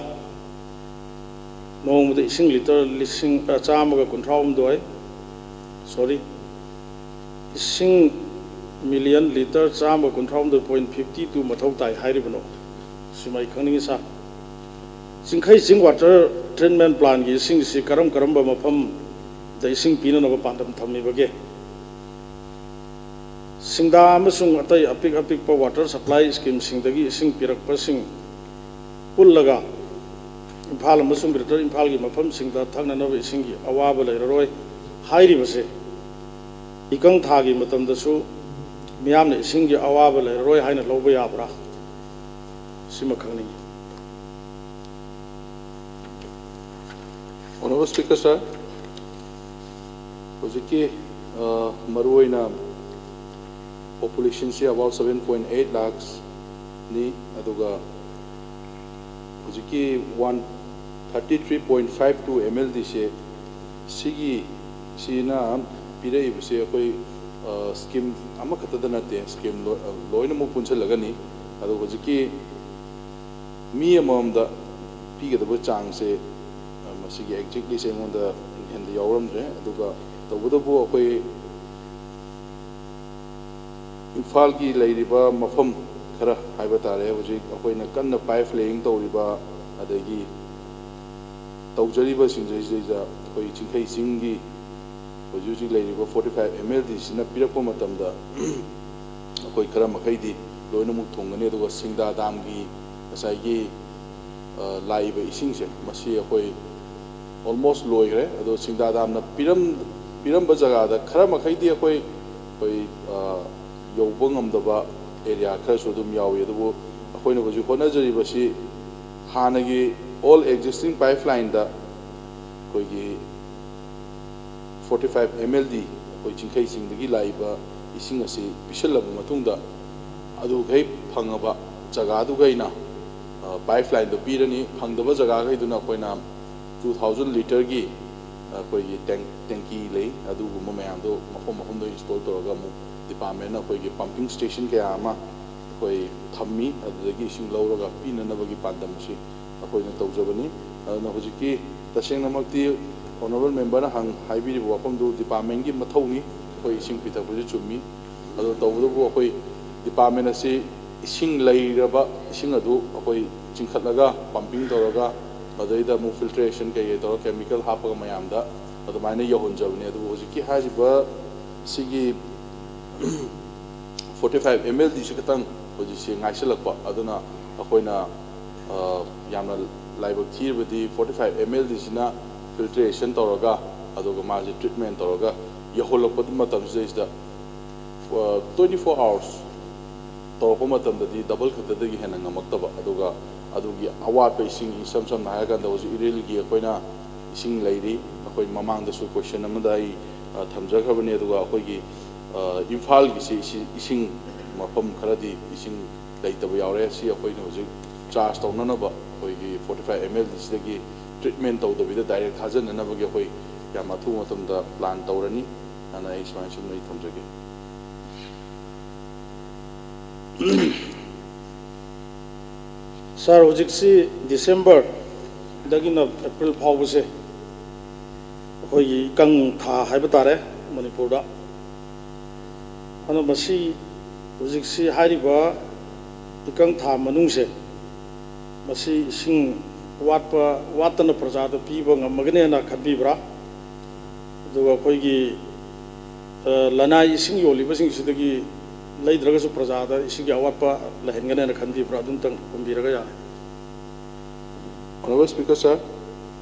ꯅꯣꯡꯃꯗ ꯏꯁꯤꯡ ꯂꯤꯇꯔ ꯂꯤꯁꯤꯡ, ꯑ, ꯆꯥꯝꯃꯒ ꯀꯨꯟꯊ꯭ꯔꯥ ꯍꯨꯝꯗꯣꯏ, sorry, ꯏꯁꯤꯡ ꯃꯤꯂꯤꯌꯟ ꯂꯤꯇꯔ ꯆꯥꯝꯃꯒ ꯀꯨꯟꯊ꯭ꯔꯥ ꯍꯨꯝꯗꯣꯏ point fifty two ꯃꯊꯧ ꯇꯥꯏ ꯍꯥꯏꯔꯤꯕꯅꯣ? ꯁꯤꯃ ꯑꯩ ꯈꯪꯅꯤꯡꯉꯤ, ꯁꯥꯔ꯫ ꯆꯤꯡꯈꯩ ꯆꯤꯡ water treatment plantꯀꯤ ꯏꯁꯤꯡꯁꯤ ꯀꯔꯝ ꯀꯔꯝꯕ ꯃꯐꯝꯗ ꯏꯁꯤꯡ ꯄꯤꯅꯅꯕ ꯄꯥꯟꯗꯝ ꯊꯝꯃꯤꯕꯒꯦ? ꯁꯤꯡꯗꯥ ꯑꯃꯁꯨꯡ ꯑꯇꯩ ꯑꯄꯤꯛ ꯑꯄꯤꯛꯄ water supply schemeꯁꯤꯡꯗꯒꯤ ꯏꯁꯤꯡ ꯄꯤꯔꯛꯄꯁꯤꯡ ꯄꯨꯜꯂꯒ ꯏꯝꯐꯥꯜ ꯑꯃꯁꯨꯡ Greater ꯏꯝꯐꯥꯜꯒꯤ ꯃꯐꯝꯁꯤꯡꯗ ꯊꯛꯅꯅꯕ ꯏꯁꯤꯡꯒꯤ ꯑꯋꯥꯕ ꯂꯩꯔꯔꯣꯏ ꯍꯥꯏꯔꯤꯕꯁꯦ, ꯏꯀꯪ ꯊꯥꯒꯤ ꯃꯇꯝꯗꯁꯨ ꯃꯤꯌꯥꯝꯅ ꯏꯁꯤꯡꯒꯤ ꯑꯋꯥꯕ ꯂꯩꯔꯔꯣꯏ ꯍꯥꯏꯅ ꯂꯧꯕ ꯌꯥꯕ꯭ꯔꯥ? ꯁꯤꯃ ꯈꯪꯅꯤꯡꯏ꯫ Honorable Speaker, sir, ꯍꯧꯖꯤꯛꯀꯤ, ꯑ, ꯃꯔꯨꯑꯣꯏꯅ populationꯁꯤ about seven point eight lakhsꯅꯤ, ꯑꯗꯨꯒ ꯍꯧꯖꯤꯛꯀꯤ one thirty three point five two MLDꯁꯦ, ꯁꯤꯒꯤ, ꯁꯤꯅ ꯄꯤꯔꯛꯏꯕꯁꯦ ꯑꯩꯈꯣꯏ, ꯑ, scheme ꯑꯃꯈꯛꯇꯗ ꯅꯠꯇꯦ, scheme ꯂꯣ-, ꯑ, ꯂꯣꯏꯅꯃꯛ ꯄꯨꯟꯁꯤꯜꯂꯒꯅꯤ꯫ ꯑꯗꯣ ꯍꯧꯖꯤꯛꯀꯤ ꯃꯤ ꯑꯃꯃꯝꯗ ꯄꯤꯒꯗꯕ ꯆꯥꯡꯁꯦ, ꯑ, ꯃꯁꯤꯒꯤ exactlyꯁꯦ ꯑꯩꯉꯣꯟꯗ ꯍꯦꯟꯗ ꯌꯥꯎꯔꯝꯗ꯭ꯔꯦ꯫ ꯑꯗꯨꯒ ꯇꯧꯕꯇꯕꯨ ꯑꯩꯈꯣꯏ ꯏꯝꯐꯥꯜꯒꯤ ꯂꯩꯔꯤꯕ ꯃꯐꯝ ꯈꯔ ꯍꯥꯏꯕ ꯇꯥꯔꯦ, ꯍꯧꯖꯤꯛ ꯑꯩꯈꯣꯏꯅ ꯀꯟꯅ pipe laying ꯇꯧꯔꯤꯕ, ꯑꯗꯒꯤ ꯇꯧꯖꯔꯤꯕꯁꯤꯡꯁꯤꯗꯩꯁꯤꯗꯩꯗ ꯑꯩꯈꯣꯏ ꯆꯤꯡꯈꯩ ꯆꯤꯡꯒꯤ ꯍꯧꯖꯤꯛ ꯍꯧꯖꯤꯛ ꯂꯩꯔꯤꯕ forty five MLDꯁꯤꯅ ꯄꯤꯔꯛꯄ ꯃꯇꯝꯗ ꯑꯩꯈꯣꯏ ꯈꯔ ꯃꯈꯩꯗꯤ ꯂꯣꯏꯅꯃꯛ ꯊꯨꯡꯒꯅꯤ꯫ ꯑꯗꯨꯒ ꯁꯤꯡꯗꯥ damꯒꯤ ꯉꯁꯥꯏꯒꯤ, ꯑ, ꯂꯥꯛꯏꯕ ꯏꯁꯤꯡꯁꯦ, ꯃꯁꯤ ꯑꯩꯈꯣꯏ almost ꯂꯣꯏꯈ꯭ꯔꯦ꯫ ꯑꯗꯣ ꯁꯤꯡꯗꯥ damꯅ ꯄꯤꯔꯝ-, ꯄꯤꯔꯝꯕ ꯖꯒꯥꯗ ꯈꯔ ꯃꯈꯩꯗꯤ ꯑꯩꯈꯣꯏ, ꯑꯩꯈꯣꯏ, ꯑ, ꯌꯧꯕ ꯉꯝꯗꯕ area ꯈꯔꯁꯨ ꯑꯗꯨꯝ ꯌꯥꯎꯏ꯫ ꯑꯗꯨꯕꯨ ꯑꯩꯈꯣꯏꯅ ꯍꯧꯖꯤꯛ ꯍꯣꯠꯅꯖꯔꯤꯕꯁꯤ ꯍꯥꯟꯅꯒꯤ all existing pipelineꯗ ꯑꯩꯈꯣꯏꯒꯤ forty five MLD ꯑꯩꯈꯣꯏ ꯆꯤꯡꯈꯩ ꯆꯤꯡꯗꯒꯤ ꯂꯥꯛꯏꯕ ꯏꯁꯤꯡ ꯑꯁꯤ ꯄꯤꯁꯤꯜꯂꯕ ꯃꯇꯨꯡꯗ, ꯑꯗꯨꯈꯩ ꯐꯪꯉꯕ ꯖꯒꯥꯗꯨꯈꯩꯅ, ꯑ, pipelineꯗꯨ ꯄꯤꯔꯅꯤ꯫ ꯐꯪꯗꯕ ꯖꯒꯥꯈꯩꯗꯨꯅ ꯑꯩꯈꯣꯏꯅ two thousand literꯒꯤ ꯑꯩꯈꯣꯏꯒꯤ ꯇꯦꯡ ꯇꯦꯡꯀꯤ ꯂꯩ, ꯑꯗꯨꯒꯨꯝꯕ ꯃꯌꯥꯝꯗꯣ ꯃꯐꯝ ꯃꯐꯝꯗ ꯏꯟꯁꯇꯣꯜ ꯇꯧꯔꯒ ꯑꯃꯨꯛ ꯗꯤꯄꯥꯔꯠꯃꯦꯟꯅ ꯑꯩꯈꯣꯏꯒꯤ ꯄꯝꯄꯤꯡ ꯁ꯭ꯇꯦꯁꯟ ꯀꯌꯥ ꯑꯃ ꯑꯩꯈꯣꯏ ꯊꯝꯃꯤ, ꯑꯗꯨꯗꯒꯤ ꯏꯁꯤꯡ ꯂꯧꯔꯒ ꯄꯤꯅꯅꯕꯒꯤ ꯄꯥꯟꯗꯝ ꯑꯁꯤ ꯑꯩꯈꯣꯏꯅ ꯇꯧꯖꯕꯅꯤ꯫ ꯑꯗꯨꯅ ꯍꯧꯖꯤꯛꯀꯤ ꯇꯁꯦꯡꯅꯃꯛꯇꯤ ꯑꯣꯅꯔꯦꯕꯜ ꯃꯦꯝꯕꯔꯅ ꯍꯪ ꯍꯥꯏꯕꯤꯔꯤꯕ ꯋꯥꯐꯝꯗꯨ ꯗꯤꯄꯥꯔꯠꯃꯦꯟꯒꯤ ꯃꯊꯧꯅꯤ, ꯑꯩꯈꯣꯏ ꯏꯁꯤꯡ ꯄꯤꯊꯛꯄꯁꯤ ꯆꯨꯝꯃꯤ꯫ ꯑꯗꯨ ꯇꯧꯕꯇꯕꯨ ꯑꯩꯈꯣꯏ ꯗꯤꯄꯥꯔꯠꯃꯦꯟ ꯑꯁꯤ ꯏꯁꯤꯡ ꯂꯩꯔꯕ ꯏꯁꯤꯡ ꯑꯗꯨ ꯑꯩꯈꯣꯏ ꯆꯤꯡꯈꯠꯂꯒ ꯄꯝꯄꯤꯡ ꯇꯧꯔꯒ ꯃꯗꯩꯗ ꯑꯃꯨꯛ ꯐꯤꯜꯇ꯭ꯔꯦꯁꯟ ꯀꯩꯀꯩ ꯇꯧꯔꯒ ꯀꯦꯃꯤꯀꯦꯜ ꯍꯥꯞꯄꯒ ꯃꯌꯥꯝꯗ ꯑꯗꯨꯃꯥꯏꯅ ꯌꯧꯍꯟꯖꯕꯅꯤ꯫ ꯑꯗꯨꯕꯨ ꯍꯧꯖꯤꯛꯀꯤ ꯍꯥꯏꯔꯤꯕ ꯁꯤꯒꯤ ꯐꯣꯔꯇꯤ ꯐꯥꯏꯚ ꯑꯦꯝ ꯑꯦꯜ ꯗꯤꯁꯤ ꯈꯛꯇꯪ ꯍꯧꯖꯤꯛꯁꯦ ꯉꯥꯏꯁꯤꯜꯂꯛꯄ ꯑꯗꯨꯅ ꯑꯩꯈꯣꯏꯅ ꯌꯥꯝꯅ ꯂꯥꯏꯕꯛ ꯊꯤꯔꯕꯗꯤ ꯐꯣꯔꯇꯤ ꯐꯥꯏꯚ ꯑꯦꯝ ꯑꯦꯜ ꯗꯤꯁꯤꯅ ꯐꯤꯜꯇ꯭ꯔꯦꯁꯟ ꯇꯧꯔꯒ ꯑꯗꯨꯒ ꯃꯥꯁꯦ ꯇ꯭ꯔꯤꯠꯃꯦꯟ ꯇꯧꯔꯒ ꯌꯧꯍꯜꯂꯛꯄ ꯃꯇꯝꯁꯤꯗꯩꯁꯤꯗ ꯇ꯭ꯋꯦꯟꯇꯤ ꯐꯣꯔ ꯑꯥꯋꯔꯁ ꯇꯧꯔꯛꯄ ꯃꯇꯝꯗꯗꯤ ꯗꯕꯜ ꯈꯛꯇꯗꯒꯤ ꯍꯦꯟꯅ ꯉꯝꯃꯛꯇꯕ, ꯑꯗꯨꯒ ꯑꯗꯨꯒꯤ ꯑꯋꯥꯠꯄ ꯏꯁꯤꯡ, ꯏꯁꯝ ꯁꯝꯅ ꯍꯥꯏꯔꯀꯥꯟꯗ ꯍꯧꯖꯤꯛ ꯏꯔꯤꯜꯒꯤ ꯑꯩꯈꯣꯏꯅ ꯏꯁꯤꯡ ꯂꯩꯔꯤ, ꯑꯩꯈꯣꯏ ꯃꯃꯥꯡꯗꯁꯨ ꯀꯣꯏꯁꯟ ꯑꯃꯗ ꯑꯩ ꯊꯝꯖꯈ꯭ꯔꯕꯅꯤ꯫ ꯑꯗꯨꯒ ꯑꯩꯈꯣꯏꯒꯤ ꯏꯝꯐꯥꯜꯒꯤꯁꯤ ꯏꯁꯤꯡ ꯃꯐꯝ ꯈꯔꯗꯤ ꯏꯁꯤꯡ ꯂꯩꯇꯕ ꯌꯥꯎꯔꯦ꯫ ꯁꯤ ꯑꯩꯈꯣꯏꯅ ꯍꯧꯖꯤꯛ ꯆꯥꯔꯖ ꯇꯧꯅꯅꯕ ꯑꯩꯈꯣꯏꯒꯤ ꯐꯣꯔꯇꯤ ꯐꯥꯏꯚ ꯑꯦꯝ ꯑꯦꯜ ꯗꯤꯁꯤꯗꯒꯤ ꯇ꯭ꯔꯤꯠꯃꯦꯟ ꯇꯧꯗꯕꯤꯗ ꯗꯥꯏꯔꯦꯛ ꯊꯥꯖꯅꯅꯕꯒꯤ ꯑꯩꯈꯣꯏ ꯌꯥꯝ ꯑꯊꯨꯕ ꯃꯇꯝꯗ ꯄ꯭ꯂꯥꯟ ꯇꯧꯔꯅꯤ꯫ ꯑꯗꯨꯅ ꯑꯩ ꯁꯨꯃꯥꯏꯅ ꯁꯨꯝ ꯑꯩ ꯊꯝꯖꯒꯦ꯫ ꯁꯥꯔ, ꯍꯧꯖꯤꯛꯁꯤ ꯗꯤꯁꯦꯝꯕꯔꯗꯒꯤꯅ ꯑꯦꯄ꯭ꯔꯤꯜ ꯐꯥꯎꯕꯁꯦ ꯑꯩꯈꯣꯏꯒꯤ ꯏꯀꯪ ꯊꯥ ꯍꯥꯏꯕ ꯇꯥꯔꯦ ꯃꯅꯤꯄꯨꯔꯗ꯫ ꯑꯗꯣ ꯃꯁꯤ ꯍꯧꯖꯤꯛꯁꯤ ꯍꯥꯏꯔꯤꯕ ꯏꯀꯪ ꯊꯥ ꯃꯅꯨꯡꯁꯦ ꯃꯁꯤ ꯏꯁꯤꯡ ꯋꯥꯠꯄ ꯋꯥꯠꯇꯅ ꯄ꯭ꯔꯖꯥꯗ ꯄꯤꯕ ꯉꯝꯃꯒꯅꯦꯅ ꯈꯟꯕꯤꯕ꯭ꯔꯥ? ꯑꯗꯨꯒ ꯑꯩꯈꯣꯏꯒꯤ ꯂꯅꯥꯏ ꯏꯁꯤꯡ ꯌꯣꯜꯂꯤꯕꯁꯤꯡꯁꯤꯗꯒꯤ ꯂꯩꯗ꯭ꯔꯒꯁꯨ ꯄ꯭ꯔꯖꯥꯗ ꯏꯁꯤꯡꯒꯤ ꯑꯋꯥꯠꯄ ꯂꯩꯍꯟꯒꯅꯦꯅ ꯈꯟꯕꯤꯕ꯭ꯔꯥ? ꯑꯗꯨꯝꯇꯪ ꯈꯨꯝꯕꯤꯔꯒ ꯌꯥꯔꯦ꯫ Honorable Speaker sir,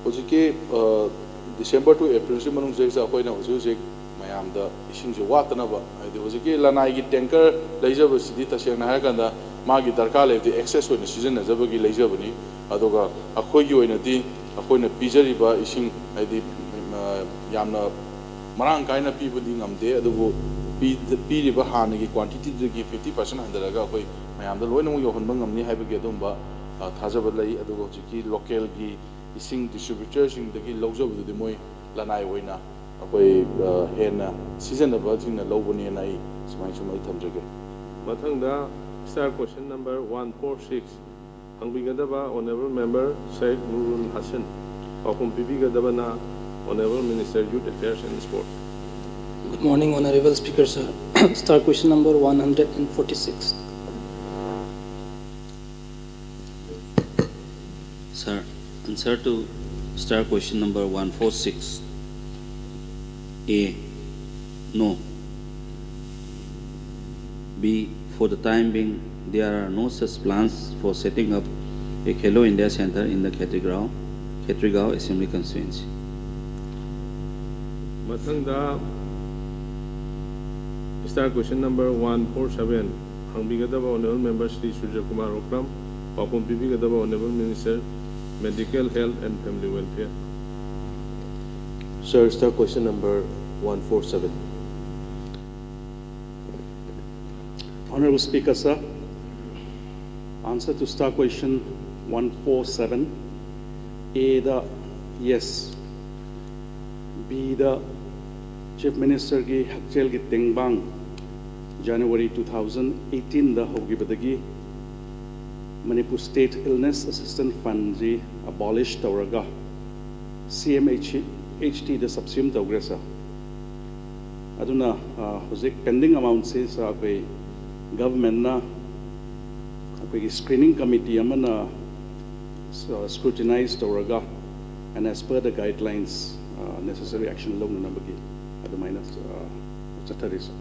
ꯍꯧꯖꯤꯛꯀꯤ December to April ꯁꯤ ꯃꯅꯨꯡꯁꯤꯗꯩꯁꯤꯗ ꯑꯩꯈꯣꯏꯅ ꯍꯧꯖꯤꯛ ꯍꯧꯖꯤꯛ ꯃꯌꯥꯝꯗ ꯏꯁꯤꯡꯁꯦ ꯋꯥꯠꯇꯅꯕ, ꯍꯥꯏꯗꯤ ꯍꯧꯖꯤꯛꯀꯤ ꯂꯅꯥꯏꯒꯤ tanker ꯂꯩꯖꯕꯁꯤꯗꯤ ꯇꯁꯦꯡꯅ ꯍꯥꯏꯔꯀꯥꯟꯗ ꯃꯥꯒꯤ ꯗꯔꯀꯥꯔ ꯂꯩꯕꯗꯤ excess ꯑꯣꯏꯅ ꯁꯤꯖꯤꯟꯅꯖꯕꯒꯤ ꯂꯩꯖꯕꯅꯤ꯫ ꯑꯗꯨꯒ ꯑꯩꯈꯣꯏꯒꯤ ꯑꯣꯏꯅꯗꯤ ꯑꯩꯈꯣꯏꯅ ꯄꯤꯖꯔꯤꯕ ꯏꯁꯤꯡ ꯍꯥꯏꯗꯤ ꯌꯥꯝꯅ ꯃꯔꯥꯡ ꯀꯥꯏꯅ ꯄꯤꯕꯗꯤ ꯉꯝꯗꯦ, ꯑꯗꯨꯕꯨ ꯄꯤꯔꯤꯕ ꯍꯥꯟꯅꯒꯤ quantity ꯗꯒꯤ fifty percent ꯍꯟꯊꯔꯒ ꯑꯩꯈꯣꯏ ꯃꯌꯥꯝꯗ ꯂꯣꯏꯅꯃꯛ ꯌꯧꯍꯟꯕ ꯉꯝꯅꯤ ꯍꯥꯏꯕꯒꯤ ꯑꯗꯨꯝꯕ ꯊꯥꯖꯕ ꯂꯩ꯫ ꯑꯗꯨꯒ ꯍꯧꯖꯤꯛꯀꯤ local ꯒꯤ ꯏꯁꯤꯡ ꯗꯤꯁꯇ꯭ꯔꯤꯕ꯭ꯌꯨꯇꯔꯁꯤꯡꯗꯒꯤ ꯂꯧꯖꯕꯗꯨꯗꯤ ꯃꯣꯏ ꯂꯅꯥꯏ ꯑꯣꯏꯅ ꯑꯩꯈꯣꯏ ꯍꯦꯟꯅ ꯁꯤꯖꯤꯟꯅꯕꯁꯤꯡꯅ ꯂꯧꯕꯅꯦꯅ ꯑꯩ ꯁꯨꯃꯥꯏꯅ ꯁꯨꯝ ꯑꯩ ꯊꯝꯖꯒꯦ꯫ ꯃꯊꯪꯗ star question number one four six ꯍꯪꯕꯤꯒꯗꯕ Honourable Member Sheikh Nurul Hassan, ꯄꯥꯎꯈꯨꯝ ꯄꯤꯕꯤꯒꯗꯕꯅ Honourable Minister Youth Affairs and Sport꯫ Good morning, Honorable Speaker, sir. Star question number one hundred and forty-six. Sir, answer to star question number one four six. A. No. B. For the time being, there are no such plans for setting up a Khelo India Center in the Khetrigao, Khetrigao Assembly Constituency. ꯃꯊꯪꯗ star question number one four seven ꯍꯪꯕꯤꯒꯗꯕ Honourable Member Shri Surya Kumar Okram, ꯄꯥꯎꯈꯨꯝ ꯄꯤꯕꯤꯒꯗꯕ Honourable Minister Medical Health and Family Welfare꯫ Sir, star question number one four seven. Honorable Speaker, sir, answer to star question one four seven. A the yes, B the Chief Minister ꯒꯤ ꯍꯛꯁꯦꯜꯒꯤ ꯇꯦꯡꯕꯥꯡ January two thousand eighteen ꯗ ꯍꯧꯈꯤꯕꯗꯒꯤ Manipur State Illness Assistance Fund ꯁꯤ abolish ꯇꯧꯔꯒ C M H H T ꯗ subsume ꯇꯧꯈ꯭ꯔꯦ, sir꯫ ꯑꯗꯨꯅ ꯍꯧꯖꯤꯛ pending amount ꯁꯤ, sir, ꯑꯩꯈꯣꯏ government ꯅ ꯑꯩꯈꯣꯏꯒꯤ screening committee ꯑꯃꯅ scrutinize ꯇꯧꯔꯒ and as per the guidelines necessary action ꯂꯧꯅꯅꯕꯒꯤ ꯑꯗꯨꯃꯥꯏꯅ ꯆꯠꯊꯔꯤ, sir꯫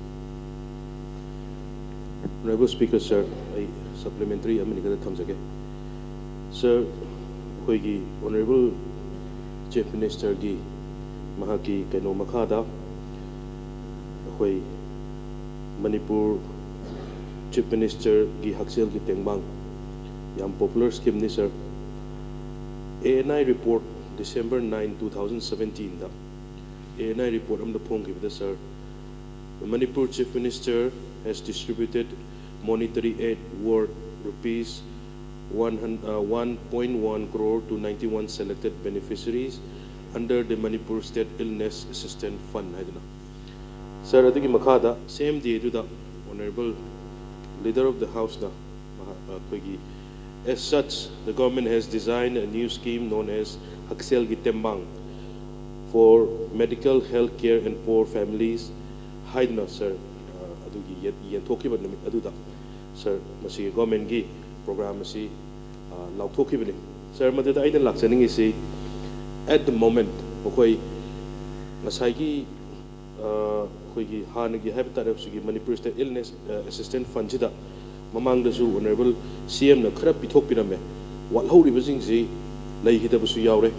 Honourable Speaker, sir, ꯑꯩ supplementary ꯑꯃꯅꯤ ꯈꯛꯇ ꯊꯝꯖꯒꯦ꯫ Sir, ꯑꯩꯈꯣꯏꯒꯤ Honourable Chief Minister ꯒꯤ ꯃꯍꯥꯛꯀꯤ ꯀꯩꯅꯣ ꯃꯈꯥꯗ ꯑꯩꯈꯣꯏ ꯃꯅꯤꯄꯨꯔ Chief Minister ꯒꯤ ꯍꯛꯁꯦꯜꯒꯤ ꯇꯦꯡꯕꯥꯡ ꯌꯥꯝ popular scheme ꯅꯤ, sir꯫ A N I report December nine, two thousand seventeen the A N I report ꯑꯃꯗ ꯐꯣꯡꯈꯤꯕꯗ, sir, Manipur Chief Minister has distributed monetary aid worth rupees one hundred, uh, one point one crore to ninety-one selected beneficiaries under the Manipur State Illness Assistance Fund ꯍꯥꯏꯗꯅ꯫ Sir, ꯑꯗꯨꯒꯤ ꯃꯈꯥꯗ same day ꯑꯗꯨꯗ Honorable Leader of the House ꯅ ꯃꯍꯥꯛ, ꯑꯩꯈꯣꯏꯒꯤ, as such, the government has designed a new scheme known as ꯍꯛꯁꯦꯜꯒꯤ ꯇꯦꯡꯕꯥꯡ for medical health care and poor families ꯍꯥꯏꯗꯨꯅ, sir, ꯑ, ꯑꯗꯨꯒꯤ ꯌꯦꯟ-, ꯌꯦꯟꯊꯣꯛꯈꯤꯕ ꯅꯨꯃꯤꯠ ꯑꯗꯨꯗ, sir, ꯃꯁꯤꯒꯤ government ꯀꯤ program ꯑꯁꯤ, ꯑ, ꯂꯥꯎꯊꯣꯛꯈꯤꯕꯅꯤ꯫ Sir, ꯃꯗꯨꯗ ꯑꯩꯅ ꯂꯥꯛꯆꯅꯤꯡꯉꯤꯁꯤ, at the moment, ꯃꯈꯣꯏ ꯉꯁꯥꯏꯒꯤ, ꯑ, ꯑꯩꯈꯣꯏꯒꯤ ꯍꯥꯟꯅꯒꯤ ꯍꯥꯏꯕ ꯇꯥꯔꯦ, ꯍꯧꯖꯤꯛꯀꯤ Manipur State Illness, ꯑ, Assistance Fund ꯁꯤꯗ ꯃꯃꯥꯡꯗꯁꯨ Honorable C M ꯅ ꯈꯔ ꯄꯤꯊꯣꯛꯄꯤꯔꯝꯃꯦ꯫ ꯋꯥꯠꯍꯧꯔꯤꯕꯁꯤꯡꯁꯤ ꯂꯩꯈꯤꯗꯕꯁꯨ ꯌꯥꯎꯔꯦ꯫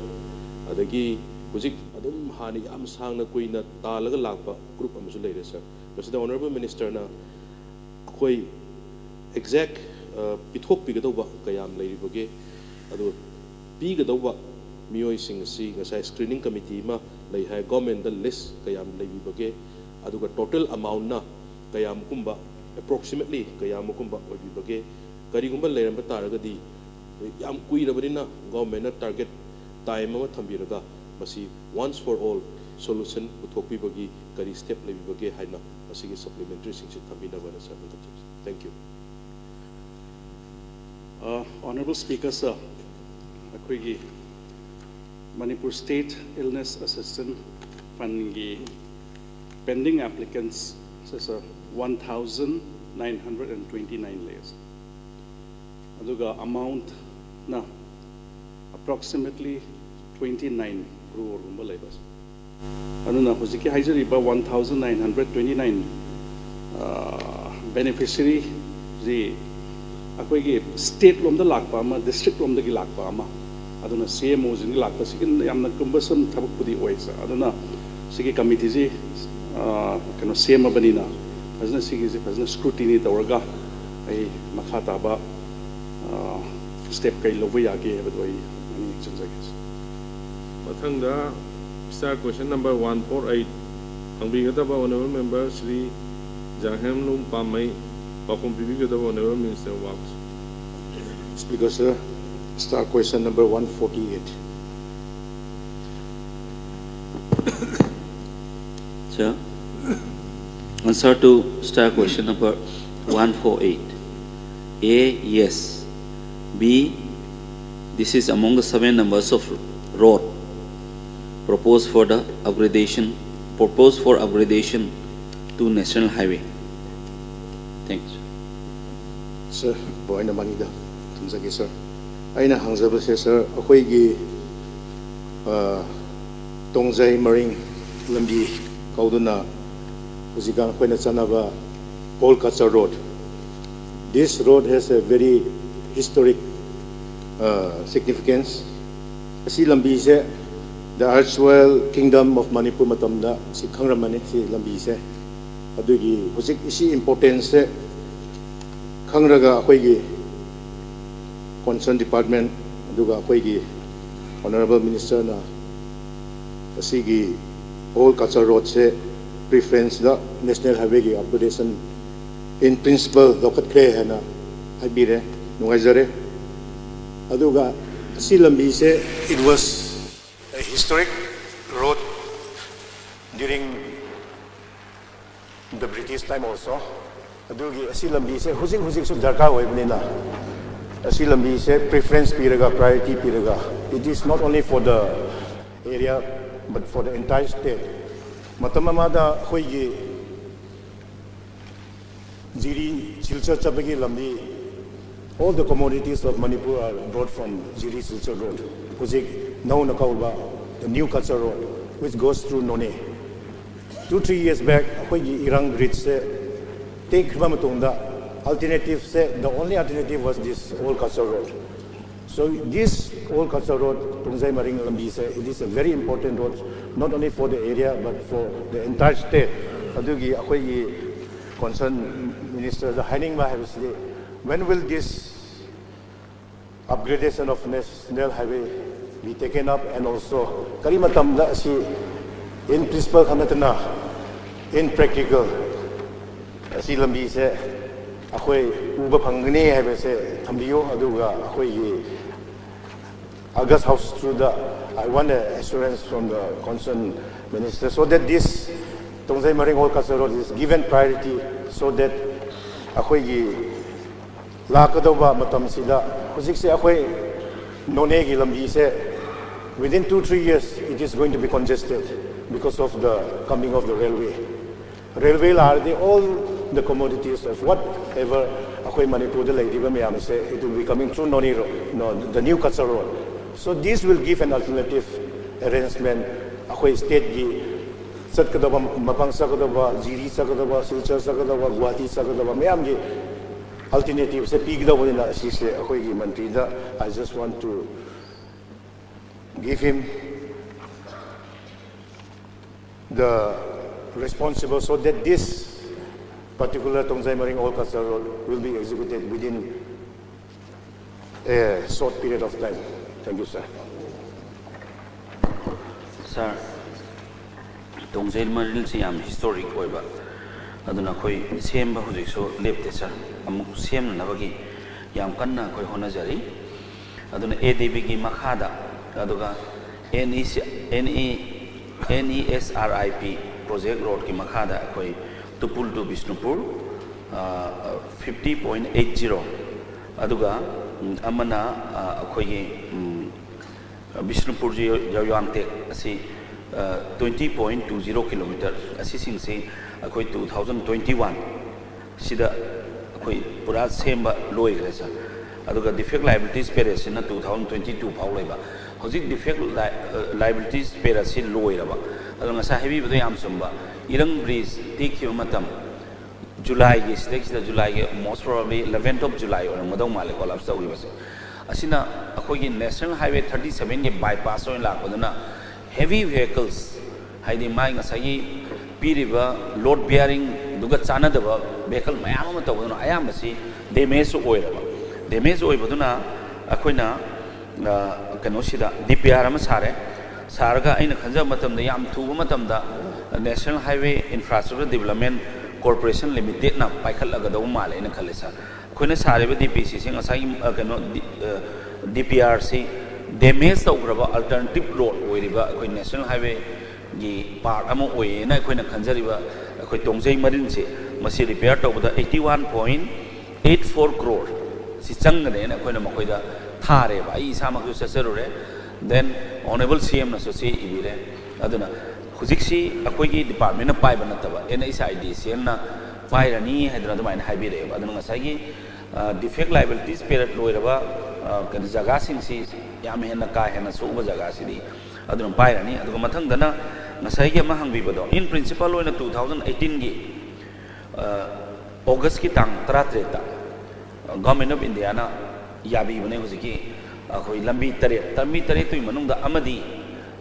ꯑꯗꯒꯤ ꯍꯧꯖꯤꯛ ꯑꯗꯨꯝ ꯍꯥꯟꯅ ꯌꯥꯝ ꯁꯥꯡꯅ ꯀꯨꯏꯅ ꯇꯥꯜꯂꯒ ꯂꯥꯛꯄ group ꯑꯃꯁꯨ ꯂꯩꯔꯦ, sir꯫ ꯃꯁꯤꯗ Honorable Minister ꯅ ꯑꯩꯈꯣꯏ exact, ꯑ, ꯄꯤꯊꯣꯛꯄꯤꯒꯗꯧꯕ ꯀꯌꯥꯝ ꯂꯩꯔꯤꯕꯒꯦ, ꯑꯗꯨꯒ ꯄꯤꯒꯗꯧꯕ ꯃꯤꯑꯣꯏꯁꯤꯡ ꯑꯁꯤ ꯉꯁꯥꯏ screening committee ꯑꯃ ꯂꯩ ꯍꯥꯏ, government ꯗ list ꯀꯌꯥꯝ ꯂꯩꯕꯤꯕꯒꯦ, ꯑꯗꯨꯒ total amount ꯅ ꯀꯌꯥꯃꯨꯛꯀꯨꯝꯕ, approximately ꯀꯌꯥꯃꯨꯛꯀꯨꯝꯕ ꯑꯣꯏꯕꯤꯕꯒꯦ, ꯀꯔꯤꯒꯨꯝꯕ ꯂꯩꯔꯝꯕ ꯇꯥꯔꯒꯗꯤ, ꯌꯥꯝ ꯀꯨꯏꯔꯕꯅꯤꯅ government ꯅ target time ꯑꯃ ꯊꯝꯕꯤꯔꯒ ꯃꯁꯤ once for all solution ꯄꯨꯊꯣꯛꯄꯤꯕꯒꯤ ꯀꯔꯤ step ꯂꯩꯕꯤꯕꯒꯦ ꯍꯥꯏꯅ ꯃꯁꯤꯒꯤ supplementary ꯁꯤꯡꯁꯤ ꯊꯝꯕꯤꯅꯕꯅ, sir, ꯍꯪꯖꯕꯅꯤ꯫ Thank you꯫ Uh, Honorable Speaker, sir, ꯑꯩꯈꯣꯏꯒꯤ Manipur State Illness Assistance Fund ꯒꯤ pending applicants say, sir, one thousand nine hundred and twenty nine ꯂꯩ, sir꯫ ꯑꯗꯨꯒ amount ꯅ approximately twenty nine crore ꯒꯨꯝꯕ ꯂꯩꯕ, sir꯫ ꯑꯗꯨꯅ ꯍꯧꯖꯤꯛꯀꯤ ꯍꯥꯏꯖꯔꯤꯕ one thousand nine hundred twenty nine, ꯑ, beneficiary ꯁꯤ ꯑꯩꯈꯣꯏꯒꯤ state ꯂꯣꯝꯗ ꯂꯥꯛꯄ ꯑꯃ, district ꯂꯣꯝꯗꯒꯤ ꯂꯥꯛꯄ ꯑꯃ, ꯑꯗꯨꯅ C M O ꯁꯤꯡꯒꯤ ꯂꯥꯛꯄꯁꯤꯒꯤ ꯌꯥꯝꯅ cumbersome ꯊꯕꯛꯄꯨꯗꯤ ꯑꯣꯏ, sir꯫ ꯑꯗꯨꯅ ꯁꯤꯒꯤ committee ꯁꯤ, ꯑ, ꯀꯩꯅꯣ, ꯁꯦꯝꯃꯕꯅꯤꯅ ꯐꯖꯅ ꯁꯤꯒꯤꯁꯤ ꯐꯖꯅ scrutiny ꯇꯧꯔꯒ ꯑꯩ ꯃꯈꯥ ꯇꯥꯕ, ꯑ, step ꯀꯩ ꯂꯧꯕ ꯌꯥꯒꯦ ꯍꯥꯏꯕꯗꯣ ꯑꯩ ꯑꯅꯤ ꯌꯦꯡꯁꯤꯟꯖꯒꯦ, sir꯫ ꯃꯊꯪꯗ star question number one four eight ꯍꯪꯕꯤꯒꯗꯕ Honorable Member Shri ꯖꯥꯡꯍꯦꯝꯂꯨꯡ ꯄꯥꯝꯃꯩ, ꯄꯥꯎꯈꯨꯝ ꯄꯤꯕꯤꯒꯗꯕ Honorable Minister of Works꯫ Speaker, sir. Star question number one forty-eight. Sir, answer to star question number one four eight. A, yes. B, this is among the seven numbers of road proposed for the upgradation, proposed for upgradation to national highway. Thanks. Sir, point ꯑꯃꯅꯤꯗ ꯊꯝꯖꯒꯦ, sir. ꯑꯩꯅ ꯍꯪꯖꯕꯁꯦ, sir, ꯑꯩꯈꯣꯏꯒꯤ ꯑ, ꯇꯣꯡꯖꯩ ꯃꯔꯤꯡ ꯂꯝꯕꯤ ꯀꯧꯗꯨꯅ ꯍꯧꯖꯤꯛꯀꯥꯟ ꯑꯩꯈꯣꯏꯅ ꯆꯠꯅꯕ Old Cachar Road. This road has a very historic uh, significance. ꯑꯁꯤ ꯂꯝꯕꯤꯁꯦ the erstwhile Kingdom of Manipur ꯃꯇꯝꯗ ꯁꯤ ꯈꯪꯔꯝꯃꯅꯤ, ꯁꯤ ꯂꯝꯕꯤꯁꯦ꯫ ꯑꯗꯨꯒꯤ ꯍꯧꯖꯤꯛ ꯁꯤ importance ꯁꯦ ꯈꯪꯔꯒ ꯑꯩꯈꯣꯏꯒꯤ concern department ꯑꯗꯨꯒ ꯑꯩꯈꯣꯏꯒꯤ Honorable Minister ꯅ ꯑꯁꯤꯒꯤ Old Cachar Road ꯁꯦ preference ꯗ National Highway ꯒꯤ upgradation in principle ꯂꯧꯈꯠꯈ꯭ꯔꯦ ꯍꯥꯏꯅ ꯍꯥꯏꯕꯤꯔꯦ꯫ ꯅꯨꯡꯉꯥꯏꯖꯔꯦ꯫ ꯑꯗꯨꯒ ꯑꯁꯤ ꯂꯝꯕꯤꯁꯦ, it was a historic road during the British time also. ꯑꯗꯨꯒꯤ ꯑꯁꯤ ꯂꯝꯕꯤꯁꯦ ꯍꯧꯖꯤꯛ ꯍꯧꯖꯤꯛꯁꯨ ꯗꯔꯀꯥꯔ ꯑꯣꯏꯕꯅꯤꯅ ꯑꯁꯤ ꯂꯝꯕꯤꯁꯦ preference ꯄꯤꯔꯒ, priority ꯄꯤꯔꯒ, it is not only for the area but for the entire state. ꯃꯇꯝ ꯑꯃꯗ ꯑꯩꯈꯣꯏꯒꯤ ꯖꯤꯔꯤ ꯁꯤꯜꯆꯔ ꯆꯠꯄꯒꯤ ꯂꯝꯕꯤ, all the commodities of Manipur are brought from Jiri Silchar Road. ꯍꯧꯖꯤꯛ ꯅꯧꯅ ꯀꯧꯕ the New Cachar Road, which goes through Noney. Two three years back, ꯑꯩꯈꯣꯏꯒꯤ ꯏꯔꯥꯡ bridge ꯁꯦ ꯇꯦꯛꯈ꯭ꯔꯕ ꯃꯇꯨꯡꯗ alternative say, the only alternative was this Old Cachar Road. So this Old Cachar Road, ꯇꯣꯡꯖꯩ ꯃꯔꯤꯡ ꯂꯝꯕꯤꯁꯦ, it is a very important road, not only for the area but for the entire state. ꯑꯗꯨꯒꯤ ꯑꯩꯈꯣꯏꯒꯤ concern minister ꯗ ꯍꯥꯏꯅꯤꯡꯕ ꯍꯥꯏꯕꯁꯤꯗꯤ, when will this upgradation of National Highway be taken up, and also ꯀꯔꯤ ꯃꯇꯝꯗ ꯑꯁꯤ in principle ꯈꯛ ꯅꯠꯇꯅ in practical ꯑꯁꯤ ꯂꯝꯕꯤꯁꯦ ꯑꯩꯈꯣꯏ ꯎꯕ ꯐꯪꯒꯅꯤ ꯍꯥꯏꯕꯁꯦ ꯊꯝꯕꯤꯌꯨ꯫ ꯑꯗꯨꯒ ꯑꯩꯈꯣꯏꯒꯤ August House through the, I want a assurance from the concerned minister so that this Tongzai Maring Old Cultural Road is given priority so that ꯑꯩꯈꯣꯏꯒꯤ ꯂꯥꯛꯀꯗꯧꯕ ꯃꯇꯝꯁꯤꯗ, ꯍꯧꯖꯤꯛꯁꯦ ꯑꯩꯈꯣꯏ ꯅꯣꯅꯦꯒꯤ ꯂꯝꯕꯤꯁꯦ within two three years it is going to be congested because of the coming of the railway. Railway ꯂꯥꯛꯑꯗꯤ all the commodities of whatever ꯑꯩꯈꯣꯏ ꯃꯅꯤꯄꯨꯔꯗ ꯂꯩꯔꯤꯕ ꯃꯌꯥꯝꯁꯦ, it will be coming through Noney Road, no, the new Cachar Road. So this will give an alternative arrangement. ꯑꯩꯈꯣꯏ stateꯀꯤ ꯆꯠꯀꯗꯕ, ꯃꯄꯥꯡ ꯆꯠꯀꯗꯕ, ꯖꯤꯔꯤ ꯆꯠꯀꯗꯕ, ꯁꯤꯜꯆꯔ ꯆꯠꯀꯗꯕ, ꯒꯨꯋꯥꯍꯥꯇꯤ ꯆꯠꯀꯗꯕ ꯃꯌꯥꯝꯒꯤ alternativeꯁꯦ ꯄꯤꯒꯗꯧꯕꯅꯤꯅ, ꯑꯁꯤꯁꯦ ꯑꯩꯈꯣꯏꯒꯤ ꯃꯟꯇ꯭ꯔꯤꯗ I just want to give him the responsible so that this particular Tongzai Maring Old Cultural Road will be executed within a short period of time. Thank you, sir. Sir, ꯇꯣꯡꯖꯩ ꯃꯔꯤꯜꯁꯤ ꯌꯥꯝ historic ꯑꯣꯏꯕ, ꯑꯗꯨꯅ ꯑꯩꯈꯣꯏ ꯁꯦꯝꯕ ꯍꯧꯖꯤꯛꯁꯨ ꯂꯦꯞꯇꯦ sir꯫ ꯑꯃꯨꯛ ꯁꯦꯝꯅꯅꯕꯒꯤ ꯌꯥꯝ ꯀꯟꯅ ꯑꯩꯈꯣꯏ ꯍꯣꯠꯅꯖꯔꯤ꯫ ꯑꯗꯨꯅ ADBꯒꯤ ꯃꯈꯥꯗ, ꯑꯗꯨꯒ NEC, NE, NESRIP project roadꯀꯤ ꯃꯈꯥꯗ ꯑꯩꯈꯣꯏ Tupul to Bishnupur fifty point eight zero, ꯑꯗꯨꯒ ꯑꯃꯅ ꯑꯩꯈꯣꯏꯒꯤ ꯕꯤꯁꯅꯨꯄꯨꯔ ꯌꯥꯎꯌꯥꯡꯇꯦꯛ ꯑꯁꯤ twenty point two zero kilometer, ꯑꯁꯤꯁꯤꯡꯁꯤ ꯑꯩꯈꯣꯏ two thousand twenty one ꯁꯤꯗ ꯑꯩꯈꯣꯏ ꯄꯨꯔꯥ ꯁꯦꯝꯕ ꯂꯣꯏꯈ꯭ꯔꯦ sir꯫ ꯑꯗꯨꯒ defect liabilities periodꯁꯤꯅ two thousand twenty two ꯐꯥꯎ ꯂꯩꯕ꯫ ꯍꯧꯖꯤꯛ defect liabilities periodꯁꯤ ꯂꯣꯏꯔꯕ꯫ ꯑꯗꯣ ꯉꯁꯥꯏ ꯍꯥꯏꯕꯤꯕꯗꯣ ꯌꯥꯝ ꯆꯨꯝꯕ, ꯏꯔꯪ bridge ꯇꯦꯛꯈꯤꯕ ꯃꯇꯝ, Julyꯒꯤ, ꯁꯤꯗꯩꯁꯤꯗ Julyꯒꯤ most probably eleventh of July ꯑꯣꯏꯔꯝꯒꯗꯧ ꯃꯥꯜꯂꯦ collapse ꯇꯧꯈꯤꯕꯁꯦ꯫ ꯑꯁꯤꯅ ꯑꯩꯈꯣꯏꯒꯤ National Highway thirty sevenꯒꯤ bypass ꯑꯣꯏꯅ ꯂꯥꯛꯄꯗꯨꯅ heavy vehicles, ꯍꯥꯏꯗꯤ ꯃꯥꯏ ꯉꯁꯥꯏꯒꯤ ꯄꯤꯔꯤꯕ load bearingꯗꯨꯒ ꯆꯥꯟꯅꯗꯕ vehicle ꯃꯌꯥꯝ ꯑꯃ ꯇꯧꯕꯗꯨꯅ ꯑꯌꯥꯝꯕꯁꯤ damage ꯑꯣꯏꯔꯕ꯫ Damage ꯑꯣꯏꯕꯗꯨꯅ ꯑꯩꯈꯣꯏꯅ ꯀꯩꯅꯣꯁꯤꯗ DPR ꯑꯃ ꯁꯥꯔꯦ꯫ ꯁꯥꯔꯒ ꯑꯩꯅ ꯈꯟꯖꯕ ꯃꯇꯝꯗ ꯌꯥꯝ ꯊꯨꯕ ꯃꯇꯝꯗ National Highway Infrastructure Development Corporation Limitedꯅ ꯄꯥꯏꯈꯠꯂꯒꯗꯧꯕ ꯃꯥꯜꯂꯦ ꯑꯩꯅ ꯈꯜꯂꯦ sir꯫ ꯑꯩꯈꯣꯏꯅ ꯁꯥꯔꯤꯕ ꯗꯤ ꯄꯤ ꯁꯤꯁꯤ ꯉꯁꯥꯏꯒꯤ ꯑ, ꯀꯩꯅꯣ ꯗꯤ ꯄꯤ ꯑꯥꯔꯁꯤ ꯗꯦꯃꯦꯖ ꯇꯧꯈ꯭ꯔꯕ ꯑꯜꯇꯔꯅꯦꯇꯤꯞ ꯔꯣꯗ ꯑꯣꯏꯔꯤꯕ ꯑꯩꯈꯣꯏ ꯅꯦꯁꯅꯦꯜ ꯍꯥꯏꯋꯦꯒꯤ ꯄꯥꯔꯠ ꯑꯃ ꯑꯣꯏꯌꯦꯅ ꯑꯩꯈꯣꯏꯅ ꯈꯟꯖꯔꯤꯕ ꯑꯩꯈꯣꯏ ꯇꯣꯡꯖꯩ ꯃꯔꯤꯟꯁꯦ, ꯃꯁꯤ ꯔꯤꯄꯤꯌꯥꯔ ꯇꯧꯕꯗ eighty one point eight four crore ꯁꯤ ꯆꯪꯒꯅꯦꯅ ꯑꯩꯈꯣꯏꯅ ꯃꯈꯣꯏꯗ ꯊꯥꯔꯦꯕ꯫ ꯑꯩ ꯏꯁꯥꯃꯛꯁꯨ ꯆꯠꯆꯔꯨꯔꯦ꯫ Then Honourable C M ꯅꯁꯨ ꯆꯦ ꯏꯕꯤꯔꯦ꯫ ꯑꯗꯨꯅ ꯍꯧꯖꯤꯛꯁꯤ ꯑꯩꯈꯣꯏꯒꯤ ꯗꯤꯄꯥꯔꯠꯃꯦꯟꯅ ꯄꯥꯏꯕ ꯅꯠꯇꯕ, N H I D C L ꯅ ꯄꯥꯏꯔꯅꯤ ꯍꯥꯏꯗꯅ ꯑꯗꯨꯃꯥꯏꯅ ꯍꯥꯏꯕꯤꯔꯛꯑꯦꯕ꯫ ꯑꯗꯨꯅ ꯉꯁꯥꯏꯒꯤ ꯗꯤꯐꯦꯛ ꯂꯥꯏꯕꯤꯂꯤꯇꯤꯁ ꯄꯦꯔꯠ ꯂꯣꯏꯔꯕ ꯑ, ꯀꯩꯅꯣ ꯖꯒꯥꯁꯤꯡꯁꯤ ꯌꯥꯝ ꯍꯦꯟꯅ ꯀꯥ ꯍꯦꯟꯅ ꯁꯣꯛꯎꯕ ꯖꯒꯥꯁꯤꯗꯤ ꯑꯗꯨꯅ ꯄꯥꯏꯔꯅꯤ꯫ ꯑꯗꯨꯒ ꯃꯊꯪꯗꯅ ꯉꯁꯥꯏꯒꯤ ꯑꯃ ꯍꯪꯕꯤꯕꯗꯣ, in principle ꯑꯣꯏꯅ two thousand eighteen ꯒꯤ ꯑꯣꯒꯁꯀꯤ ꯇꯥꯡ ꯇꯔꯥꯇꯔꯦꯠꯇ Government of India ꯅ ꯌꯥꯕꯤꯕꯅꯦ꯫ ꯍꯧꯖꯤꯛꯀꯤ ꯑꯩꯈꯣꯏ ꯂꯝꯕꯤ ꯇꯔꯦꯠ, ꯂꯝꯕꯤ ꯇꯔꯦꯠꯇꯨꯒꯤ ꯃꯅꯨꯡꯗ ꯑꯃꯗꯤ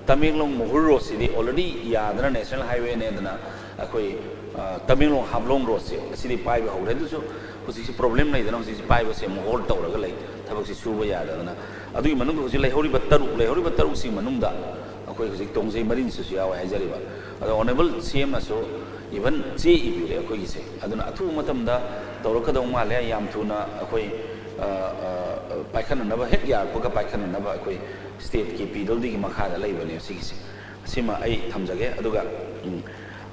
ꯇꯃꯦꯡꯂꯣꯡ ꯃꯍꯨꯔ ꯔꯣꯗꯁꯤꯗꯤ already ꯌꯥꯗꯅ ꯅꯦꯁꯅꯦꯜ ꯍꯥꯏꯋꯦꯅꯦꯗꯅ ꯑꯩꯈꯣꯏ ꯑ, ꯇꯃꯦꯡꯂꯣꯡ ꯍꯥꯐꯂꯣꯡ ꯔꯣꯗꯁꯦ ꯑꯁꯤꯗꯤ ꯄꯥꯏꯕ ꯍꯧꯔꯦ꯫ ꯑꯗꯨꯁꯨ ꯍꯧꯖꯤꯛꯁꯤ ꯄ꯭ꯔꯣꯕ꯭ꯂꯦꯝ ꯂꯩꯗꯅ ꯍꯧꯖꯤꯛꯁꯤ ꯄꯥꯏꯕꯁꯦ ꯑꯃꯨꯛ ꯍꯣꯜ ꯇꯧꯔꯒ ꯂꯩ, ꯊꯕꯛꯁꯤ ꯁꯨꯕ ꯌꯥꯗꯗꯅ꯫ ꯑꯗꯨꯒꯤ ꯃꯅꯨꯡꯗ ꯍꯧꯖꯤꯛ ꯂꯩꯍꯧꯔꯤꯕ ꯇꯔꯨꯛ, ꯂꯩꯍꯧꯔꯤꯕ ꯇꯔꯨꯛꯁꯤ ꯃꯅꯨꯡꯗ ꯑꯩꯈꯣꯏ ꯍꯧꯖꯤꯛ ꯇꯣꯡꯖꯩ ꯃꯔꯤꯟꯁꯤꯁꯨ ꯌꯥꯎꯋꯦ ꯍꯥꯏꯖꯔꯤꯕ꯫ ꯑꯗꯣ Honourable C M ꯅꯁꯨ even ꯆꯦ ꯏꯕꯤꯔꯦ ꯑꯩꯈꯣꯏꯒꯤꯁꯦ꯫ ꯑꯗꯨꯅ ꯑꯊꯨꯕ ꯃꯇꯝꯗ ꯇꯧꯔꯛꯀꯗꯧ ꯃꯥꯜꯂꯦ꯫ ꯌꯥꯝ ꯊꯨꯅ ꯑꯩꯈꯣꯏ ꯑ, ꯑ, ꯄꯥꯏꯈꯠꯅꯅꯕ, ꯍꯦꯛ ꯌꯥꯔꯛꯄꯒ ꯄꯥꯏꯈꯠꯅꯅꯕ ꯑꯩꯈꯣꯏ ꯁ꯭ꯇꯦꯠꯀꯤ ꯄꯤ ꯗꯕ꯭ꯂꯤꯎ ꯗꯤꯒꯤ ꯃꯈꯥꯗ ꯂꯩꯕꯅꯦ ꯁꯤꯒꯤꯁꯦ꯫ ꯁꯤꯃ ꯑꯩ ꯊꯝꯖꯒꯦ꯫ ꯑꯗꯨꯒ ꯎꯝ,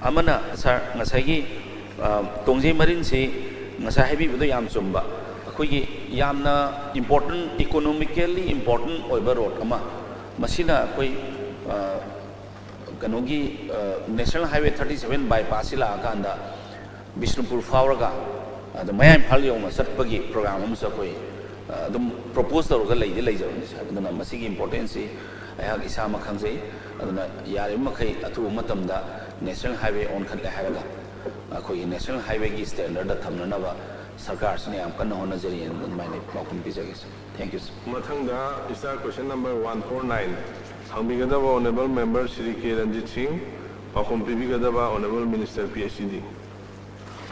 ꯑꯃꯅ ꯁꯥꯔ, ꯉꯁꯥꯏꯒꯤ ꯑ, ꯇꯣꯡꯖꯩ ꯃꯔꯤꯟꯁꯤ ꯉꯁꯥꯏ ꯍꯥꯏꯕꯤꯕꯗꯣ ꯌꯥꯝ ꯆꯨꯝꯕ꯫ ꯑꯩꯈꯣꯏꯒꯤ ꯌꯥꯝꯅ important, economically important ꯑꯣꯏꯕ ꯔꯣꯗ ꯑꯃ, ꯃꯁꯤꯅ ꯑꯩꯈꯣꯏ ꯑ, ꯀꯩꯅꯣꯒꯤ ꯅꯦꯁꯅꯦꯜ ꯍꯥꯏꯋꯦ ꯊꯥꯔꯇꯤ ꯁꯚꯦꯟ ꯕꯥꯏꯄꯥꯁꯁꯤ ꯂꯥꯛꯑꯀꯥꯟꯗ ꯕꯤꯁꯅꯨꯄꯨꯔ ꯐꯥꯎꯔꯒ ꯑꯗ ꯃꯌꯥꯏ ꯏꯝꯐꯥꯜ ꯌꯧꯅ ꯆꯠꯄꯒꯤ ꯄ꯭ꯔꯣꯒ꯭ꯔꯥꯝ ꯑꯃꯁꯨ ꯑꯩꯈꯣꯏ ꯑ, ꯑꯗꯨꯝ ꯄ꯭ꯔꯣꯄꯣꯁ ꯇꯧꯔꯒ ꯂꯩꯗꯤ ꯂꯩꯖꯕꯅꯤ ꯁꯥꯔ꯫ ꯑꯗꯨꯅ ꯃꯁꯤꯒꯤ ꯏꯝꯄꯣꯔꯇꯦꯟꯁꯁꯤ ꯑꯩꯍꯥꯛ ꯏꯁꯥꯃꯛ ꯈꯪꯖꯩ꯫ ꯑꯗꯨꯅ ꯌꯥꯔꯤꯕ ꯃꯈꯩ ꯑꯊꯨꯕ ꯃꯇꯝꯗ ꯅꯦꯁꯅꯦꯜ ꯍꯥꯏꯋꯦ ꯑꯣꯟꯈꯠꯂꯦ ꯍꯥꯏꯔꯒ ꯑꯩꯈꯣꯏꯒꯤ ꯅꯦꯁꯅꯦꯜ ꯍꯥꯏꯋꯦꯒꯤ ꯁ꯭ꯇꯦꯟꯗꯔꯗ ꯊꯝꯅꯅꯕ ꯁꯔꯀꯥꯔꯁꯤꯅ ꯌꯥꯝ ꯀꯟꯅ ꯍꯣꯠꯅꯖꯔꯤ ꯍꯥꯏꯅ ꯑꯗꯨꯃꯥꯏꯅ ꯄꯥꯎꯈꯨꯝ ꯄꯤꯖꯒꯦ ꯁꯥꯔ꯫ Thank you ꯁꯥꯔ꯫ ꯃꯊꯪꯗ Star Question number one four nine ꯍꯪꯕꯤꯒꯗꯕ Honourable Member Shri K Ranjit Singh, ꯄꯥꯎꯈꯨꯝ ꯄꯤꯕꯤꯒꯗꯕ Honourable Minister P H E D꯫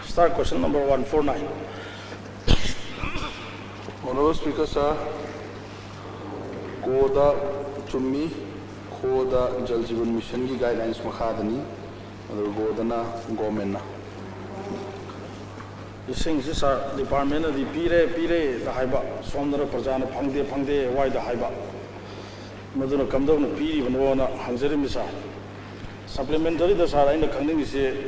Star Question number one four nine. Honourable Speaker Sir, ꯒꯣꯗꯥ ꯆꯨꯝꯃꯤ, ꯒꯣꯗꯥ ꯖꯜ ꯖꯤꯕꯟ ꯃꯤꯁꯟꯒꯤ ꯒꯥꯏꯗꯂꯥꯏꯟꯁ ꯃꯈꯥꯗꯅꯤ, ꯑꯗꯨꯒ ꯒꯣꯗꯥꯅ ꯒꯣꯔꯃꯦꯟꯅ꯫ ꯏꯁꯤꯡꯁꯤ ꯁꯥꯔ, ꯗꯤꯄꯥꯔꯠꯃꯦꯟꯅꯗꯤ ꯄꯤꯔꯦ, ꯄꯤꯔꯦꯗ ꯍꯥꯏꯕ, ꯁꯣꯝꯗꯅ ꯄ꯭ꯔꯖꯥꯅ ꯐꯪꯗꯦ, ꯐꯪꯗꯦ ꯋꯥꯏꯗ ꯍꯥꯏꯕ, ꯃꯗꯨꯅ ꯀꯝꯗꯧꯅ ꯄꯤꯔꯤꯕꯅꯣꯅ ꯍꯪꯖꯔꯤꯕꯅꯤ ꯁꯥꯔ꯫ ꯁꯄ꯭ꯂꯤꯃꯦꯟꯇꯔꯤꯗ ꯁꯥꯔ, ꯑꯩꯅ ꯈꯪꯅꯤꯡꯉꯤꯁꯤ,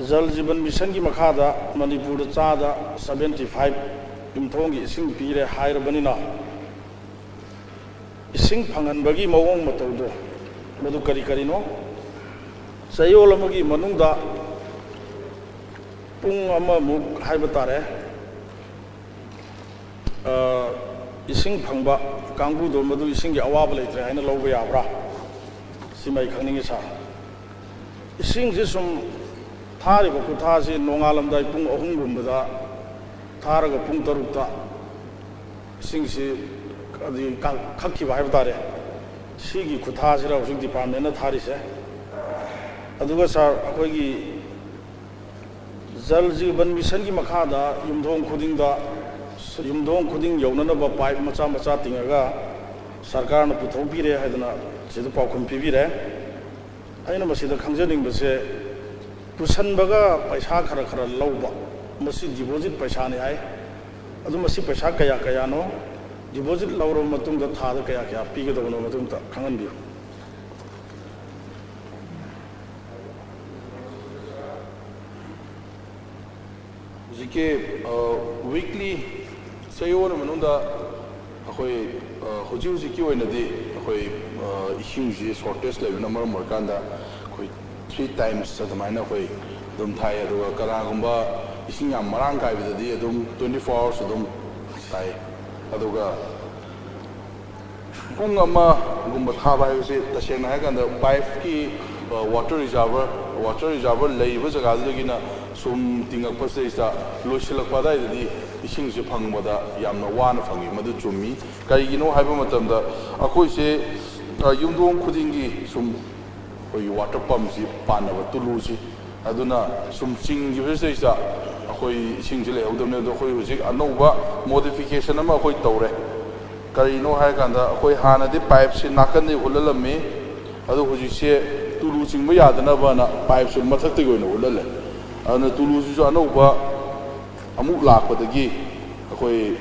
ꯖꯜ ꯖꯤꯕꯟ ꯃꯤꯁꯟꯒꯤ ꯃꯈꯥꯗ ꯃꯅꯤꯄꯨꯔꯗ ꯆꯥꯗ ꯁꯕꯦꯟꯇꯤ ꯐꯥꯏꯚ ꯌꯨꯝꯊꯣꯡꯒꯤ ꯏꯁꯤꯡ ꯄꯤꯔꯦ ꯍꯥꯏꯔꯕꯅꯤꯅ, ꯏꯁꯤꯡ ꯐꯪꯍꯟꯕꯒꯤ ꯃꯑꯣꯡ ꯃꯇꯧꯗꯣ, ꯃꯗꯨ ꯀꯔꯤ ꯀꯔꯤꯅꯣ? ꯆꯌꯣꯜ ꯑꯃꯒꯤ ꯃꯅꯨꯡꯗ ꯄꯨꯡ ꯑꯃꯃꯨꯛ ꯍꯥꯏꯕ ꯇꯥꯔꯦ, ꯑ, ꯏꯁꯤꯡ ꯐꯪꯕ ꯀꯥꯡꯕꯨꯗꯣ ꯃꯗꯨ ꯏꯁꯤꯡꯒꯤ ꯑꯋꯥꯕ ꯂꯩꯇ꯭ꯔꯦ ꯍꯥꯏꯅ ꯂꯧꯕ ꯌꯥꯕ꯭ꯔꯥ? ꯁꯤꯃ ꯑꯩ ꯈꯪꯅꯤꯡꯉꯤ ꯁꯥꯔ꯫ ꯏꯁꯤꯡꯁꯤ ꯁꯨꯝ ꯊꯥꯔꯤꯕ ꯈꯨꯊꯥꯁꯤ ꯅꯣꯡꯉꯥꯜꯂꯝꯗꯥꯏ ꯄꯨꯡ ꯑꯍꯨꯝꯒꯨꯝꯕꯗ ꯊꯥꯔꯒ ꯄꯨꯡ ꯇꯔꯨꯛꯇ ꯏꯁꯤꯡꯁꯤ, ꯑꯗꯒꯤ ꯀ-, ꯈꯛꯈꯤꯕ ꯍꯥꯏꯕ ꯇꯥꯔꯦ꯫ ꯁꯤꯒꯤ ꯈꯨꯊꯥꯁꯤꯔ ꯍꯧꯖꯤꯛ ꯗꯤꯄꯥꯔꯠꯃꯦꯟꯅ ꯊꯥꯔꯤꯁꯦ? ꯑꯗꯨꯒ ꯁꯥꯔ, ꯑꯩꯈꯣꯏꯒꯤ ꯖꯜ ꯖꯤꯕꯟ ꯃꯤꯁꯟꯒꯤ ꯃꯈꯥꯗ ꯌꯨꯝꯊꯣꯡ ꯈꯨꯗꯤꯡꯗ, ꯌꯨꯝꯊꯣꯡ ꯈꯨꯗꯤꯡ ꯌꯧꯅꯅꯕ ꯄꯥꯏꯞ ꯃꯆꯥ ꯃꯆꯥ ꯇꯤꯡꯉꯒ ꯁꯔꯀꯥꯔꯅ ꯄꯨꯊꯣꯛꯄꯤꯔꯦ ꯍꯥꯏꯗꯅ ꯁꯤꯗ ꯄꯥꯎꯈꯨꯝ ꯄꯤꯕꯤꯔꯦ꯫ ꯑꯩꯅ ꯃꯁꯤꯗ ꯈꯪꯖꯅꯤꯡꯕꯁꯦ, ꯄꯨꯁꯟꯕꯒ ꯄꯩꯁꯥ ꯈꯔ ꯈꯔ ꯂꯧꯕ, ꯃꯁꯤ ꯗꯤꯄꯣꯖꯤꯠ ꯄꯩꯁꯥꯅꯤ ꯍꯥꯏ꯫ ꯑꯗꯨ ꯃꯁꯤ ꯄꯩꯁꯥ ꯀꯌꯥ ꯀꯌꯥꯅꯣ? ꯗꯤꯄꯣꯖꯤꯠ ꯂꯧꯔꯕ ꯃꯇꯨꯡꯗ ꯊꯥꯗ ꯀꯌꯥ ꯀꯌꯥ ꯄꯤꯒꯗꯕꯅꯣ, ꯃꯗꯨ ꯑꯝꯇ ꯈꯪꯍꯟꯕꯤꯌꯨ꯫ ꯍꯧꯖꯤꯛꯀꯤ, ꯑ, ꯋꯤꯛꯂꯤ ꯆꯌꯣꯜ ꯃꯅꯨꯡꯗ ꯑꯩꯈꯣꯏ, ꯑ, ꯍꯧꯖꯤꯛ ꯍꯧꯖꯤꯛꯀꯤ ꯑꯣꯏꯅꯗꯤ ꯑꯩꯈꯣꯏ, ꯑ, ꯏꯁꯤꯡꯁꯤ ꯁꯣꯔꯇꯦꯖ ꯂꯩꯕꯅ ꯃꯔꯝ ꯑꯣꯏꯔꯀꯥꯟꯗ ꯑꯩꯈꯣꯏ ꯊ꯭ꯔꯤ ꯇꯥꯏꯝꯁ ꯑꯗꯨꯃꯥꯏꯅ ꯑꯩꯈꯣꯏ ꯑꯗꯨꯝ ꯊꯥꯏ꯫ ꯑꯗꯨꯒ ꯀꯅꯥꯒꯨꯝꯕ ꯏꯁꯤꯡ ꯌꯥꯝ ꯃꯔꯥꯡ ꯀꯥꯏꯕꯗꯗꯤ ꯑꯗꯨꯝ ꯇ꯭ꯋꯦꯟꯇꯤ ꯐꯣꯔ ꯑꯋꯥꯔꯁ ꯑꯗꯨꯝ ꯊꯥꯏ꯫ ꯑꯗꯨꯒ ꯄꯨꯡ ꯑꯃꯒꯨꯝꯕ ꯊꯥꯕ ꯍꯥꯏꯕꯁꯤ ꯇꯁꯦꯡꯅ ꯍꯥꯏꯔꯀꯥꯟꯗ ꯄꯥꯏꯞꯀꯤ, ꯑ, ꯋꯥꯇꯔ ꯔꯤꯖꯥꯔꯚꯔ, ꯋꯥꯇꯔ ꯔꯤꯖꯥꯔꯚꯔ ꯂꯩꯔꯤꯕ ꯖꯒꯥꯗꯨꯗꯒꯤꯅ ꯁꯨꯝ ꯇꯤꯡꯉꯛꯄꯁꯤꯗꯩꯁꯤꯗ ꯂꯣꯏꯁꯤꯜꯂꯛꯄ ꯑꯗꯨꯋꯥꯏꯗꯗꯤ ꯏꯁꯤꯡꯁꯦ ꯐꯪꯕꯗ ꯌꯥꯝꯅ ꯋꯥꯅ ꯐꯪꯉꯤ꯫ ꯃꯗꯨ ꯆꯨꯝꯃꯤ꯫ ꯀꯔꯤꯒꯤꯅꯣ ꯍꯥꯏꯕ ꯃꯇꯝꯗ ꯑꯩꯈꯣꯏꯁꯦ, ꯑ, ꯌꯨꯝꯊꯣꯡ ꯈꯨꯗꯤꯡꯒꯤ ꯁꯨꯝ ꯑꯩꯈꯣꯏꯒꯤ ꯋꯥꯇꯔ ꯄꯝꯁꯤ ꯄꯥꯟꯅꯕ, ꯇꯨꯂꯨꯁꯤ, ꯑꯗꯨꯅ ꯁꯨꯝ ꯆꯤꯡꯈꯤꯕꯁꯤꯗꯩꯁꯤꯗ ꯑꯩꯈꯣꯏ ꯏꯁꯤꯡꯁꯤ ꯂꯩꯍꯧꯗꯕꯅꯤ꯫ ꯑꯗꯣ ꯑꯩꯈꯣꯏ ꯍꯧꯖꯤꯛ ꯑꯅꯧꯕ ꯃꯣꯗꯤꯐꯤꯀꯦꯁꯟ ꯑꯃ ꯑꯩꯈꯣꯏ ꯇꯧꯔꯦ꯫ ꯀꯔꯤꯅꯣ ꯍꯥꯏꯔꯀꯥꯟꯗ ꯑꯩꯈꯣꯏ ꯍꯥꯟꯅꯗꯤ ꯄꯥꯏꯞꯁꯤ ꯅꯥꯀꯟꯗꯒꯤ ꯍꯨꯠꯍꯜꯂꯝꯃꯤ, ꯑꯗꯣ ꯍꯧꯖꯤꯛꯁꯦ ꯇꯨꯂꯨ ꯆꯤꯡꯕ ꯌꯥꯗꯅꯕꯅ ꯄꯥꯏꯞꯁꯦ ꯃꯊꯛꯇꯒꯤ ꯑꯣꯏꯅ ꯍꯨꯠꯍꯜꯂꯦ꯫ ꯑꯗꯨꯅ ꯇꯨꯂꯨꯁꯤꯁꯨ ꯑꯅꯧꯕ ꯑꯃꯨꯛ ꯂꯥꯛꯄꯗꯒꯤ ꯑꯩꯈꯣꯏ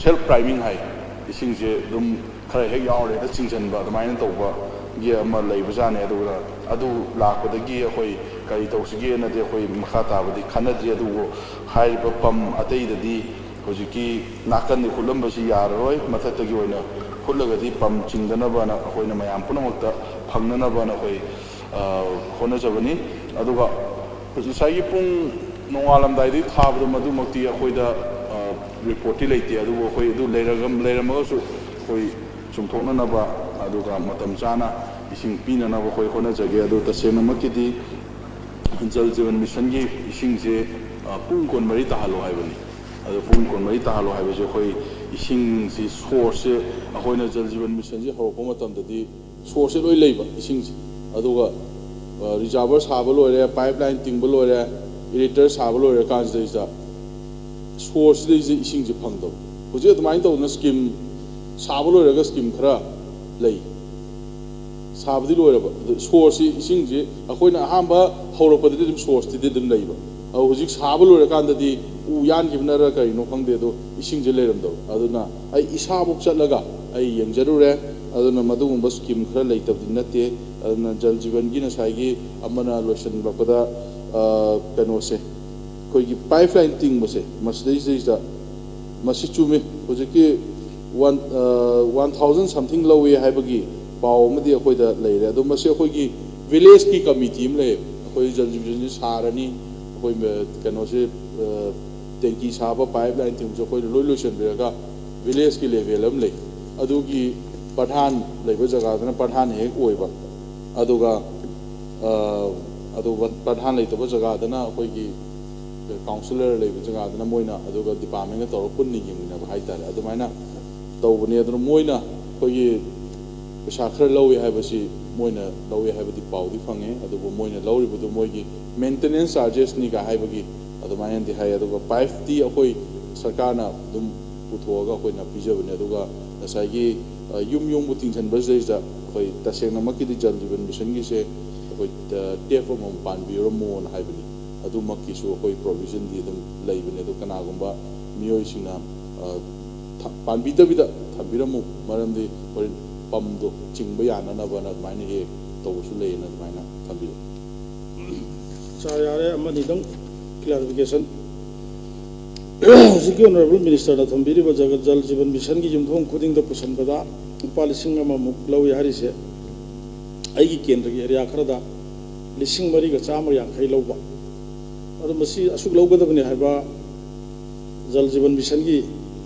ꯁꯦꯜꯐ ꯄ꯭ꯔꯥꯏꯃꯤꯡ ꯍꯥꯏ, ꯏꯁꯤꯡꯁꯦ ꯑꯗꯨꯝ ꯈꯔ ꯍꯦꯛ ꯌꯥꯎꯔꯦꯗ ꯆꯤꯡꯁꯤꯟꯕ ꯑꯗꯨꯃꯥꯏꯅ ꯇꯧꯕꯒꯤ ꯑꯃ ꯂꯩꯕꯖꯥꯠꯅꯦ꯫ ꯑꯗꯨꯒ ꯑꯗꯨ ꯂꯥꯛꯄꯗꯒꯤ ꯑꯩꯈꯣꯏ ꯀꯔꯤ ꯇꯧꯁꯤꯒꯦꯅꯗꯤ ꯑꯩꯈꯣꯏ ꯃꯈꯥ ꯇꯥꯕꯗꯤ ꯈꯟꯅꯗ꯭ꯔꯤ꯫ ꯑꯗꯨꯕꯨ ꯍꯥꯏꯔꯤꯕ ꯄꯝ ꯑꯇꯩꯗꯗꯤ ꯍꯧꯖꯤꯛꯀꯤ ꯅꯥꯀꯟꯗꯤ ꯍꯨꯠꯂꯝꯕꯁꯤ ꯌꯥꯔꯔꯣꯏ, ꯃꯊꯛꯇꯒꯤ ꯑꯣꯏꯅ ꯍꯨꯠꯂꯒꯗꯤ ꯄꯝ ꯆꯤꯡꯗꯅꯕꯅ ꯑꯩꯈꯣꯏꯅ ꯃꯌꯥꯝ ꯄꯨꯝꯅꯃꯛꯇ ꯐꯪꯅꯅꯕꯅ ꯑꯩꯈꯣꯏ ꯍꯣꯠꯅꯖꯕꯅꯤ꯫ ꯑꯗꯨꯒ ꯉꯁꯥꯏꯒꯤ ꯄꯨꯡ ꯅꯣꯡꯉꯥꯜꯂꯝꯗꯥꯏꯗꯒꯤ ꯊꯥꯕꯗꯣ ꯃꯗꯨꯃꯛꯇꯤ ꯑꯩꯈꯣꯏꯗ ꯔꯤꯄꯣꯔꯠꯇꯤ ꯂꯩꯇꯦ꯫ ꯑꯗꯨꯕꯨ ꯑꯩꯈꯣꯏ ꯑꯗꯨ ꯂꯩꯔꯒ ꯂꯩꯔꯝꯃꯒꯁꯨ ꯑꯩꯈꯣꯏ ꯆꯨꯝꯊꯣꯛꯅꯅꯕ ꯑꯗꯨꯒ ꯃꯇꯝ ꯆꯥꯅ ꯏꯁꯤꯡ ꯄꯤꯅꯅꯕ ꯑꯩꯈꯣꯏ ꯍꯣꯠꯅꯖꯒꯦ꯫ ꯑꯗꯨ ꯇꯁꯦꯡꯅꯃꯛꯀꯤꯗꯤ ꯖꯜ ꯖꯤꯕꯟ ꯃꯤꯁꯟꯒꯤ ꯏꯁꯤꯡꯁꯦ ꯄꯨꯡ ꯀꯨꯟꯃꯔꯤ ꯇꯥꯍꯜꯂꯣ ꯍꯥꯏꯕꯅꯤ꯫ ꯑꯗꯨ ꯄꯨꯡ ꯀꯨꯟꯃꯔꯤ ꯇꯥꯍꯜꯂꯣ ꯍꯥꯏꯕꯁꯦ ꯑꯩꯈꯣꯏ ꯏꯁꯤꯡꯁꯤ ꯁꯣꯔꯁꯁꯦ ꯑꯩꯈꯣꯏꯅ ꯖꯜ ꯖꯤꯕꯟ ꯃꯤꯁꯟꯁꯤ ꯍꯧꯔꯛꯄ ꯃꯇꯝꯗꯗꯤ ꯁꯣꯔꯁꯁꯦ ꯂꯣꯏ ꯂꯩꯕ ꯏꯁꯤꯡꯁꯦ꯫ ꯑꯗꯨꯒ ꯔꯤꯖꯥꯔꯚꯔ ꯁꯥꯕ ꯂꯣꯏꯔꯦ, ꯄꯥꯏꯞ ꯂꯥꯏꯟ ꯇꯤꯡꯕ ꯂꯣꯏꯔꯦ, ꯏꯔꯤꯇꯔ ꯁꯥꯕ ꯂꯣꯏꯔ ꯀꯥꯟꯁꯤꯗꯩꯁꯤꯗ ꯁꯣꯔꯁꯁꯤꯗꯩꯁꯤꯗ ꯏꯁꯤꯡꯁꯦ ꯐꯪꯗꯕ꯫ ꯍꯧꯖꯤꯛ ꯑꯗꯨꯃꯥꯏꯅ ꯇꯧꯗꯅ ꯁ꯭ꯀꯤꯝ ꯁꯥꯕ ꯂꯣꯏꯔꯒ ꯁ꯭ꯀꯤꯝ ꯈꯔ ꯂꯩ, ꯁꯥꯕꯗꯤ ꯂꯣꯏꯔꯕ꯫ ꯑꯗꯨ ꯁꯣꯔꯁꯁꯤ ꯏꯁꯤꯡꯁꯤ ꯑꯩꯈꯣꯏꯅ ꯑꯍꯥꯟꯕ ꯍꯧꯔꯛꯄꯗꯗꯤ ꯑꯗꯨꯝ ꯁꯣꯔꯁꯇꯤꯗꯤ ꯑꯗꯨꯝ ꯂꯩꯕ꯫ ꯑꯗꯣ ꯍꯧꯖꯤꯛ ꯁꯥꯕ ꯂꯣꯏꯔꯀꯥꯟꯗꯗꯤ ꯎ ꯌꯥꯟꯈꯤꯕꯅꯔ ꯀꯔꯤꯅꯣ ꯈꯪꯗꯦ, ꯑꯗꯣ ꯏꯁꯤꯡꯁꯦ ꯂꯩꯔꯝꯗꯕ꯫ ꯑꯗꯨꯅ ꯑꯩ ꯏꯁꯥꯃꯛ ꯆꯠꯂꯒ ꯑꯩ ꯌꯦꯡꯖꯔꯨꯔꯦ꯫ ꯑꯗꯨꯅ ꯃꯗꯨꯒꯨꯝꯕ ꯁ꯭ꯀꯤꯝ ꯈꯔ ꯂꯩꯇꯕꯗꯤ ꯅꯠꯇꯦ꯫ ꯑꯗꯨꯅ ꯖꯜ ꯖꯤꯕꯟꯒꯤ ꯉꯁꯥꯏꯒꯤ ꯑꯃꯅ ꯂꯣꯏꯁꯤꯟꯂꯛꯄꯗ ꯀꯩꯅꯣꯁꯦ, ꯑꯩꯈꯣꯏꯒꯤ ꯄꯥꯏꯞ ꯂꯥꯏꯟ ꯇꯤꯡꯕꯁꯦ ꯃꯁꯤꯗꯩꯁꯤꯗꯩꯁꯤꯗ ꯃꯁꯤ ꯆꯨꯝꯃꯤ꯫ ꯍꯧꯖꯤꯛꯀꯤ ꯋꯥꯟ ꯋꯥꯟ ꯊꯥꯎꯖꯟ ꯁꯝꯊꯤꯡ ꯂꯧꯏ ꯍꯥꯏꯕꯒꯤ ꯄꯥꯎ ꯑꯃꯗꯤ ꯑꯩꯈꯣꯏꯗ ꯂꯩꯔꯦ꯫ ꯑꯗꯣ ꯃꯁꯤ ꯑꯩꯈꯣꯏꯒꯤ ꯚꯤꯂꯦꯖꯀꯤ ꯀꯃꯤꯇꯤ ꯑꯃ ꯂꯩꯌꯦꯕ꯫ ꯑꯩꯈꯣꯏ ꯖꯜ ꯖꯤꯕꯟꯁꯤ ꯁꯥꯔꯅꯤ, ꯑꯩꯈꯣꯏ ꯀꯩꯅꯣꯁꯦ, ꯇꯦꯡꯀꯤ ꯁꯥꯕ, ꯄꯥꯏꯞ ꯂꯥꯏꯟ ꯇꯤꯡꯕꯁꯨ ꯑꯩꯈꯣꯏꯅ ꯂꯣꯏ ꯂꯣꯏꯁꯤꯟꯕꯤꯔꯒ ꯚꯤꯂꯦꯖꯀꯤ ꯂꯦꯚꯦꯜ ꯑꯃ ꯂꯩ꯫ ꯑꯗꯨꯒꯤ ꯄ꯭ꯔꯙꯥꯟ ꯂꯩꯕ ꯖꯒꯥꯗꯅ ꯄ꯭ꯔꯙꯥꯟ ꯍꯦꯛ ꯑꯣꯏꯕ, ꯑꯗꯨꯒ ꯑꯗꯨꯒ ꯄ꯭ꯔꯙꯥꯟ ꯂꯩꯇꯕ ꯖꯒꯥꯗꯅ ꯑꯩꯈꯣꯏꯒꯤ ꯀꯥꯎꯟꯁꯤꯂꯔ ꯂꯩꯕ ꯖꯒꯥꯗꯅ ꯃꯣꯏꯅ ꯑꯗꯨꯒ ꯗꯤꯄꯥꯔꯠꯃꯦꯟꯒ ꯇꯧꯔꯒ ꯄꯨꯟꯅ ꯌꯦꯡꯃꯤꯟꯅꯕ ꯍꯥꯏꯇꯥꯔꯦ꯫ ꯑꯗꯨꯃꯥꯏꯅ ꯇꯧꯕꯅꯤ꯫ ꯑꯗꯨꯅ ꯃꯣꯏꯅ ꯑꯩꯈꯣꯏꯒꯤ ꯄꯩꯁꯥ ꯈꯔ ꯂꯧꯏ ꯍꯥꯏꯕꯁꯤ ꯃꯣꯏꯅ ꯂꯧꯏ ꯍꯥꯏꯕꯗꯤ ꯄꯥꯎꯗꯤ ꯐꯪꯉꯦ꯫ ꯑꯗꯨꯕꯨ ꯃꯣꯏꯅ ꯂꯧꯔꯤꯕꯗꯨ ꯃꯣꯏꯒꯤ ꯃꯦꯟꯇꯦꯅꯦꯟꯁ ꯆꯥꯔꯖꯦꯁꯅꯤꯒ ꯍꯥꯏꯕꯒꯤ ꯑꯗꯨꯃꯥꯏꯅꯗꯤ ꯍꯥꯏ꯫ ꯑꯗꯨꯒ ꯄꯥꯏꯞꯇꯤ ꯑꯩꯈꯣꯏ ꯁꯔꯀꯥꯔꯅ ꯑꯗꯨꯝ ꯄꯨꯊꯣꯛꯑꯒ ꯑꯩꯈꯣꯏꯅ ꯄꯤꯖꯕꯅꯦ꯫ ꯑꯗꯨꯒ ꯉꯁꯥꯏꯒꯤ ꯌꯨꯝ ꯌꯨꯝꯕꯨ ꯇꯤꯡꯁꯤꯟꯕꯁꯤꯗꯩꯁꯤꯗ ꯑꯩꯈꯣꯏ ꯇꯁꯦꯡꯅꯃꯛꯀꯤꯗꯤ ꯖꯜ ꯖꯤꯕꯟ ꯃꯤꯁꯟꯒꯤꯁꯦ ꯑꯩꯈꯣꯏ ꯇꯦꯞ ꯑꯃꯃꯝ ꯄꯥꯟꯕꯤꯔꯝꯃꯣꯅ ꯍꯥꯏꯕꯅꯤ꯫ ꯑꯗꯨꯃꯛꯀꯤꯁꯨ ꯑꯩꯈꯣꯏ ꯄ꯭ꯔꯣꯚꯤꯖꯟꯗꯤ ꯑꯗꯨꯝ ꯂꯩꯕꯅꯦ꯫ ꯑꯗꯨ ꯀꯅꯥꯒꯨꯝꯕ ꯃꯤꯑꯣꯏꯁꯤꯡꯅ ꯊ- ꯄꯥꯟꯕꯤꯗꯕꯤꯗ ꯊꯝꯕꯤꯔꯝꯃꯨ, ꯃꯔꯝꯗꯤ ꯍꯣꯔꯦꯟ ꯄꯝꯗꯣ ꯆꯤꯡꯕ ꯌꯥꯅꯅꯕꯅ ꯑꯗꯨꯃꯥꯏꯅ ꯍꯦꯛ ꯇꯧꯕꯁꯨ ꯂꯩꯌꯦꯅ ꯑꯗꯨꯃꯥꯏꯅ ꯊꯝꯕꯤꯔꯝꯃꯨ꯫ ꯁꯥꯔ, ꯌꯥꯔꯦ, ꯑꯃꯅꯤꯗꯪ clarification꯫ ꯍꯧꯖꯤꯛꯀꯤ ꯑꯣꯅꯔꯦꯕꯜ ꯃꯤꯅꯤꯁꯇꯔꯅ ꯊꯝꯕꯤꯔꯤꯕ ꯖꯒ- ꯖꯜ ꯖꯤꯕꯟ ꯃꯤꯁꯟꯒꯤ ꯌꯨꯝꯊꯣꯡ ꯈꯨꯗꯤꯡꯗ ꯄꯨꯁꯟꯕꯗ ꯂꯨꯄꯥ ꯂꯤꯁꯤꯡ ꯑꯃꯃꯨꯛ ꯂꯧꯏ ꯍꯥꯏꯔꯤꯁꯦ, ꯑꯩꯒꯤ ꯀꯦꯟꯗ꯭ꯔꯒꯤ ꯑꯦꯔꯤꯌꯥ ꯈꯔꯗ ꯂꯤꯁꯤꯡ ꯃꯔꯤꯒ ꯆꯥꯝꯃ ꯌꯥꯡꯈꯩ ꯂꯧꯕ, ꯑꯗꯣ ꯃꯁꯤ ꯑꯁꯨꯛ ꯂꯧꯒꯗꯕꯅꯤ ꯍꯥꯏꯕ ꯖꯜ ꯖꯤꯕꯟ ꯃꯤꯁꯟꯒꯤ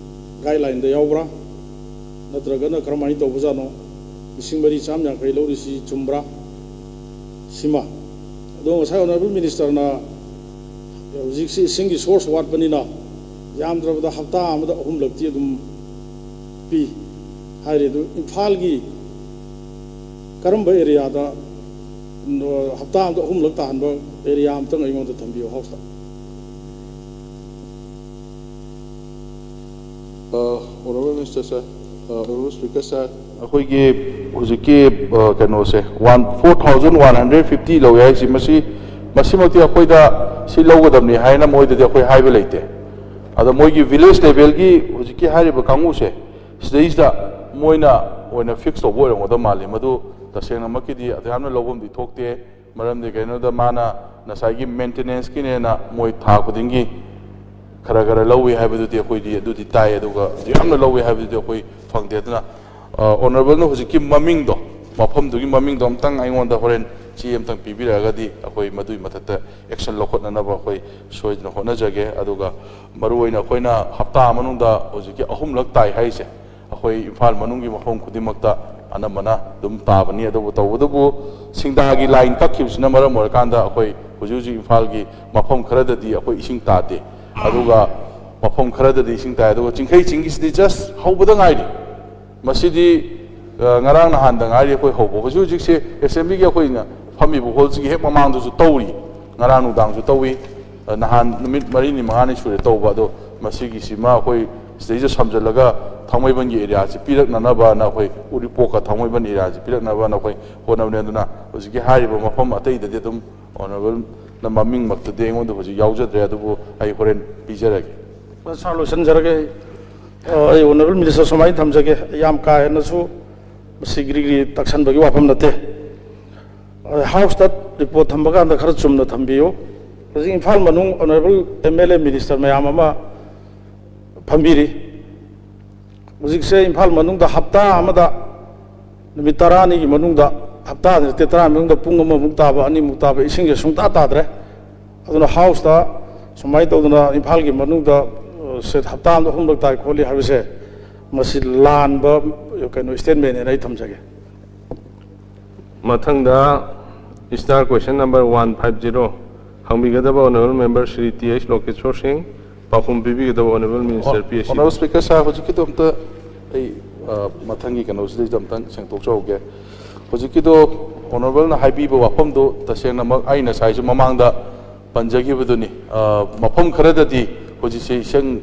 ꯒꯥꯏꯗꯂꯥꯏꯟꯗ ꯌꯥꯎꯕ꯭ꯔꯥ? ꯅꯠꯇ꯭ꯔꯒꯅ ꯀꯔꯝꯍꯥꯏꯅ ꯇꯧꯕꯖꯥꯠꯅꯣ? ꯂꯤꯁꯤꯡ ꯃꯔꯤ ꯆꯥꯝ ꯌꯥꯡꯈꯩ ꯂꯧꯔꯤꯁꯤ ꯆꯨꯝꯕ꯭ꯔꯥ? ꯁꯤꯃ꯫ ꯑꯗꯣ ꯉꯁꯥꯏ ꯑꯣꯅꯔꯦꯕꯜ ꯃꯤꯅꯤꯁꯇꯔꯅ ꯍꯧꯖꯤꯛꯁꯤ ꯏꯁꯤꯡꯒꯤ ꯁꯣꯔꯁ ꯋꯥꯠꯄꯅꯤꯅ ꯌꯥꯝꯗ꯭ꯔꯕꯗ ꯍꯞꯇꯥ ꯑꯃꯗ ꯑꯍꯨꯝꯂꯛꯇꯤ ꯑꯗꯨꯝ ꯄꯤ ꯍꯥꯏꯔꯤ꯫ ꯑꯗꯨ ꯏꯝꯐꯥꯜꯒꯤ ꯀꯔꯝꯕ ꯑꯦꯔꯤꯌꯥꯗ ꯍꯞꯇꯥ ꯑꯃꯗ ꯑꯍꯨꯝꯂꯛ ꯇꯥꯍꯟꯕ ꯑꯦꯔꯤꯌꯥ ꯑꯃꯇꯪ ꯑꯩꯉꯣꯟꯗ ꯊꯝꯕꯤꯌꯨ ꯍꯥꯎꯁꯇ꯫ Honorable Minister, sir, Honorable Speaker, sir, ꯑꯩꯈꯣꯏꯒꯤ ꯍꯧꯖꯤꯛꯀꯤ ꯀꯩꯅꯣꯁꯦ, one four thousand one hundred fifty ꯂꯧꯋꯦ ꯍꯥꯏꯁꯤ, ꯃꯁꯤ ꯃꯁꯤꯃꯛꯇꯤ ꯑꯩꯈꯣꯏꯗ ꯁꯤ ꯂꯧꯒꯗꯕꯅꯤ ꯍꯥꯏꯅ ꯃꯣꯏꯗꯗꯤ ꯑꯩꯈꯣꯏ ꯍꯥꯏꯕ ꯂꯩꯇꯦ꯫ ꯑꯗꯣ ꯃꯣꯏꯒꯤ ꯚꯤꯂꯦꯖ ꯂꯦꯚꯦꯜꯒꯤ ꯍꯧꯖꯤꯛꯀꯤ ꯍꯥꯏꯔꯤꯕ ꯀꯥꯡꯕꯨꯁꯦ, ꯁꯤꯗꯩꯁꯤꯗ ꯃꯣꯏꯅ ꯑꯣꯏꯅ ꯐꯤꯛꯁ ꯇꯧꯕ ꯑꯣꯏꯔꯝꯒꯗꯕ ꯃꯥꯜꯂꯤ꯫ ꯃꯗꯨ ꯇꯁꯦꯡꯅꯃꯛꯀꯤꯗꯤ ꯑꯗꯨꯌꯥꯝꯅ ꯂꯧꯐꯝꯗꯤ ꯊꯣꯛꯇꯦ꯫ ꯃꯔꯝꯗꯤ ꯀꯩꯅꯣꯗ ꯃꯥꯅ ꯉꯁꯥꯏꯒꯤ ꯃꯦꯟꯇꯦꯅꯦꯟꯁꯀꯤꯅꯦꯅ ꯃꯣꯏ ꯊꯥ ꯈꯨꯗꯤꯡꯒꯤ ꯈꯔ ꯈꯔ ꯂꯧꯏ ꯍꯥꯏꯕꯗꯨꯗꯤ ꯑꯩꯈꯣꯏꯗꯤ ꯑꯗꯨꯗꯤ ꯇꯥꯏ, ꯑꯗꯨꯒ ꯑꯗꯨ ꯌꯥꯝꯅ ꯂꯧꯏ ꯍꯥꯏꯕꯗꯨꯗꯤ ꯑꯩꯈꯣꯏ ꯐꯪꯗꯦ꯫ ꯑꯗꯨꯅ ꯑꯣꯅꯔꯦꯕꯜꯅ ꯍꯧꯖꯤꯛꯀꯤ ꯃꯃꯤꯡꯗꯣ, ꯃꯐꯝꯗꯨꯒꯤ ꯃꯃꯤꯡꯗꯣ ꯑꯝꯇꯪ ꯑꯩꯉꯣꯟꯗ ꯍꯣꯔꯦꯟ ꯆꯦ ꯑꯝꯇꯪ ꯄꯤꯕꯤꯔꯛꯑꯒꯗꯤ ꯑꯩꯈꯣꯏ ꯃꯗꯨꯒꯤ ꯃꯊꯛꯇ ꯑꯦꯛꯁꯟ ꯂꯧꯈꯠꯅꯅꯕ ꯑꯩꯈꯣꯏ ꯁꯣꯏꯗꯅ ꯍꯣꯠꯅꯖꯒꯦ꯫ ꯑꯗꯨꯒ ꯃꯔꯨꯑꯣꯏꯅ ꯑꯩꯈꯣꯏꯅ ꯍꯞꯇꯥ ꯃꯅꯨꯡꯗ ꯍꯧꯖꯤꯛꯀꯤ ꯑꯍꯨꯝꯂꯛ ꯇꯥꯏ ꯍꯥꯏꯔꯤꯁꯦ, ꯑꯩꯈꯣꯏ ꯏꯝꯐꯥꯜ ꯃꯅꯨꯡꯒꯤ ꯃꯐꯝ ꯈꯨꯗꯤꯡꯃꯛꯇ ꯑꯅꯝꯕꯅ ꯑꯗꯨꯝ ꯇꯥꯕꯅꯤ꯫ ꯑꯗꯨꯕꯨ ꯇꯧꯕꯇꯕꯨ ꯁꯤꯡꯗꯥꯒꯤ ꯂꯥꯏꯟ ꯀꯛꯈꯤꯕꯁꯤꯅ ꯃꯔꯝ ꯑꯣꯏꯔꯀꯥꯟꯗ ꯑꯩꯈꯣꯏ ꯍꯧꯖꯤꯛ ꯍꯧꯖꯤꯛ ꯏꯝꯐꯥꯜꯒꯤ ꯃꯐꯝ ꯈꯔꯗꯗꯤ ꯑꯩꯈꯣꯏ ꯏꯁꯤꯡ ꯇꯥꯗꯦ, ꯑꯗꯨꯒ ꯃꯐꯝ ꯈꯔꯗꯗꯤ ꯏꯁꯤꯡ ꯇꯥꯏ꯫ ꯑꯗꯨꯒ ꯆꯤꯡꯈꯩ ꯆꯤꯡꯒꯤꯁꯤꯗꯤ ꯖꯁ ꯍꯧꯕꯗ ꯉꯥꯏꯔꯤ꯫ ꯃꯁꯤꯗꯤ ꯉꯔꯥꯡ ꯅꯍꯥꯟꯗ ꯉꯥꯏꯔꯤ ꯑꯩꯈꯣꯏ ꯍꯧꯕ꯫ ꯍꯧꯖꯤꯛ ꯍꯧꯖꯤꯛꯁꯦ ꯑꯦꯁꯦꯝꯕ꯭ꯂꯤꯒꯤ ꯑꯩꯈꯣꯏꯅ ꯐꯝꯃꯤꯕ ꯍꯣꯜꯁꯤꯒꯤ ꯍꯦꯛ ꯃꯃꯥꯡꯗꯁꯨ ꯇꯧꯔꯤ, ꯉꯔꯥꯡ ꯅꯨꯡꯗꯥꯡꯁꯨ ꯇꯧꯏ꯫ ꯅꯍꯥꯟ ꯅꯨꯃꯤꯠ ꯃꯔꯤꯅꯤ ꯃꯉꯥꯅꯤ ꯁꯨꯔꯦ ꯇꯧꯕ꯫ ꯑꯗꯣ ꯃꯁꯤꯒꯤꯁꯤꯃ ꯑꯩꯈꯣꯏ ꯁꯤꯗꯩꯗ ꯁꯝꯖꯜꯂꯒ ꯊꯥꯡꯃꯩꯕꯟꯒꯤ ꯑꯦꯔꯤꯌꯥꯁꯤ ꯄꯤꯔꯛꯅꯅꯕꯅ, ꯑꯩꯈꯣꯏ ꯎꯔꯤꯄꯣꯛꯀ ꯊꯥꯡꯃꯩꯕꯟ ꯑꯦꯔꯤꯌꯥꯁꯤ ꯄꯤꯔꯛꯅꯕꯅ ꯑꯩꯈꯣꯏ ꯍꯣꯠꯅꯕꯅꯦ꯫ ꯑꯗꯨꯅ ꯍꯧꯖꯤꯛꯀꯤ ꯍꯥꯏꯔꯤꯕ ꯃꯐꯝ ꯑꯇꯩꯗꯗꯤ ꯑꯗꯨꯝ ꯑꯣꯅꯔꯦꯕꯜꯅ ꯃꯃꯤꯡꯃꯛꯇꯗꯤ ꯑꯩꯉꯣꯟꯗ ꯍꯧꯖꯤꯛ ꯌꯥꯎꯖꯗ꯭ꯔꯦ, ꯑꯗꯨꯕꯨ ꯑꯩ ꯍꯣꯔꯦꯟ ꯄꯤꯖꯔꯒꯦ꯫ ꯁꯥꯔ, ꯂꯣꯏꯁꯤꯟꯖꯔꯒꯦ꯫ ꯑꯩ, ꯑ, ꯑꯩ ꯑꯣꯅꯔꯦꯕꯜ ꯃꯤꯅꯤꯁꯇꯔ ꯁꯨꯃꯥꯏꯅ ꯊꯝꯖꯒꯦ, ꯌꯥꯝ ꯀꯥ ꯍꯦꯟꯅꯁꯨ ꯃꯁꯤ ꯒ꯭ꯔꯤ ꯒ꯭ꯔꯤ ꯇꯛꯁꯟꯕꯒꯤ ꯋꯥꯐꯝ ꯅꯠꯇꯦ꯫ ꯑ, ꯍꯥꯎꯁꯇ ꯔꯤꯄꯣꯔꯠ ꯊꯝꯕ ꯀꯥꯟꯗ ꯈꯔ ꯆꯨꯝꯅ ꯊꯝꯕꯤꯌꯨ꯫ ꯍꯧꯖꯤꯛ ꯏꯝꯐꯥꯜ ꯃꯅꯨꯡ honourable M L A minister ꯃꯌꯥꯝ ꯑꯃ ꯐꯝꯕꯤꯔꯤ꯫ ꯍꯧꯖꯤꯛꯁꯦ ꯏꯝꯐꯥꯜ ꯃꯅꯨꯡꯗ ꯍꯞꯇꯥ ꯑꯃꯗ ꯅꯨꯃꯤꯠ ꯇꯔꯥꯅꯤꯒꯤ ꯃꯅꯨꯡꯗ, ꯍꯞꯇꯥꯗꯤ ꯅꯠꯇꯦ, ꯇꯔꯥꯅꯤ ꯃꯅꯨꯡꯗ ꯄꯨꯡ ꯑꯃꯃꯨꯛ ꯇꯥꯕ, ꯑꯅꯤꯃꯨꯛ ꯇꯥꯕ ꯏꯁꯤꯡꯁꯦ ꯁꯨꯡꯇꯥ ꯇꯥꯗ꯭ꯔꯦ꯫ ꯑꯗꯨꯅ ꯍꯥꯎꯁꯇ ꯁꯨꯃꯥꯏꯅ ꯇꯧꯗꯅ ꯏꯝꯐꯥꯜꯒꯤ ꯃꯅꯨꯡꯗ, ꯑ, ꯁꯦ ꯍꯞꯇꯥ ꯑꯃꯗ ꯑꯍꯨꯝꯂꯛ ꯇꯥꯏ ꯈꯣꯠꯂꯤ ꯍꯥꯏꯕꯁꯦ, ꯃꯁꯤ ꯂꯥꯟꯕ, ꯀꯩꯅꯣ, ꯁ꯭ꯇꯦꯠꯃꯦꯟꯅꯦꯅ ꯑꯩ ꯊꯝꯖꯒꯦ꯫ ꯃꯊꯪꯗ star question number one five zero ꯍꯪꯕꯤꯒꯗꯕ honourable member Shri T H Lokeshwar Singh, ꯄꯥꯎꯈꯨꯝ ꯄꯤꯕꯤꯒꯗꯕ honourable minister P H C. Honourable speaker sir, ꯍꯧꯖꯤꯛꯀꯤꯗꯣ ꯑꯝꯇ ꯑꯩ, ꯑ, ꯃꯊꯪꯒꯤ ꯀꯩꯅꯣꯁꯤꯗꯩꯗ ꯑꯝꯇꯪ ꯁꯦꯡꯗꯣꯛꯆꯍꯧꯒꯦ꯫ ꯍꯧꯖꯤꯛꯀꯤꯗꯣ ꯑꯣꯅꯔꯦꯕꯜꯅ ꯍꯥꯏꯕꯤꯕ ꯋꯥꯐꯝꯗꯣ ꯇꯁꯦꯡꯅꯃꯛ ꯑꯩ ꯉꯁꯥꯏꯁꯨ ꯃꯃꯥꯡꯗ ꯄꯟꯖꯈꯤꯕꯗꯨꯅꯤ꯫ ꯑ, ꯃꯐꯝ ꯈꯔꯗꯗꯤ ꯍꯧꯖꯤꯛꯁꯦ ꯏꯁꯤꯡ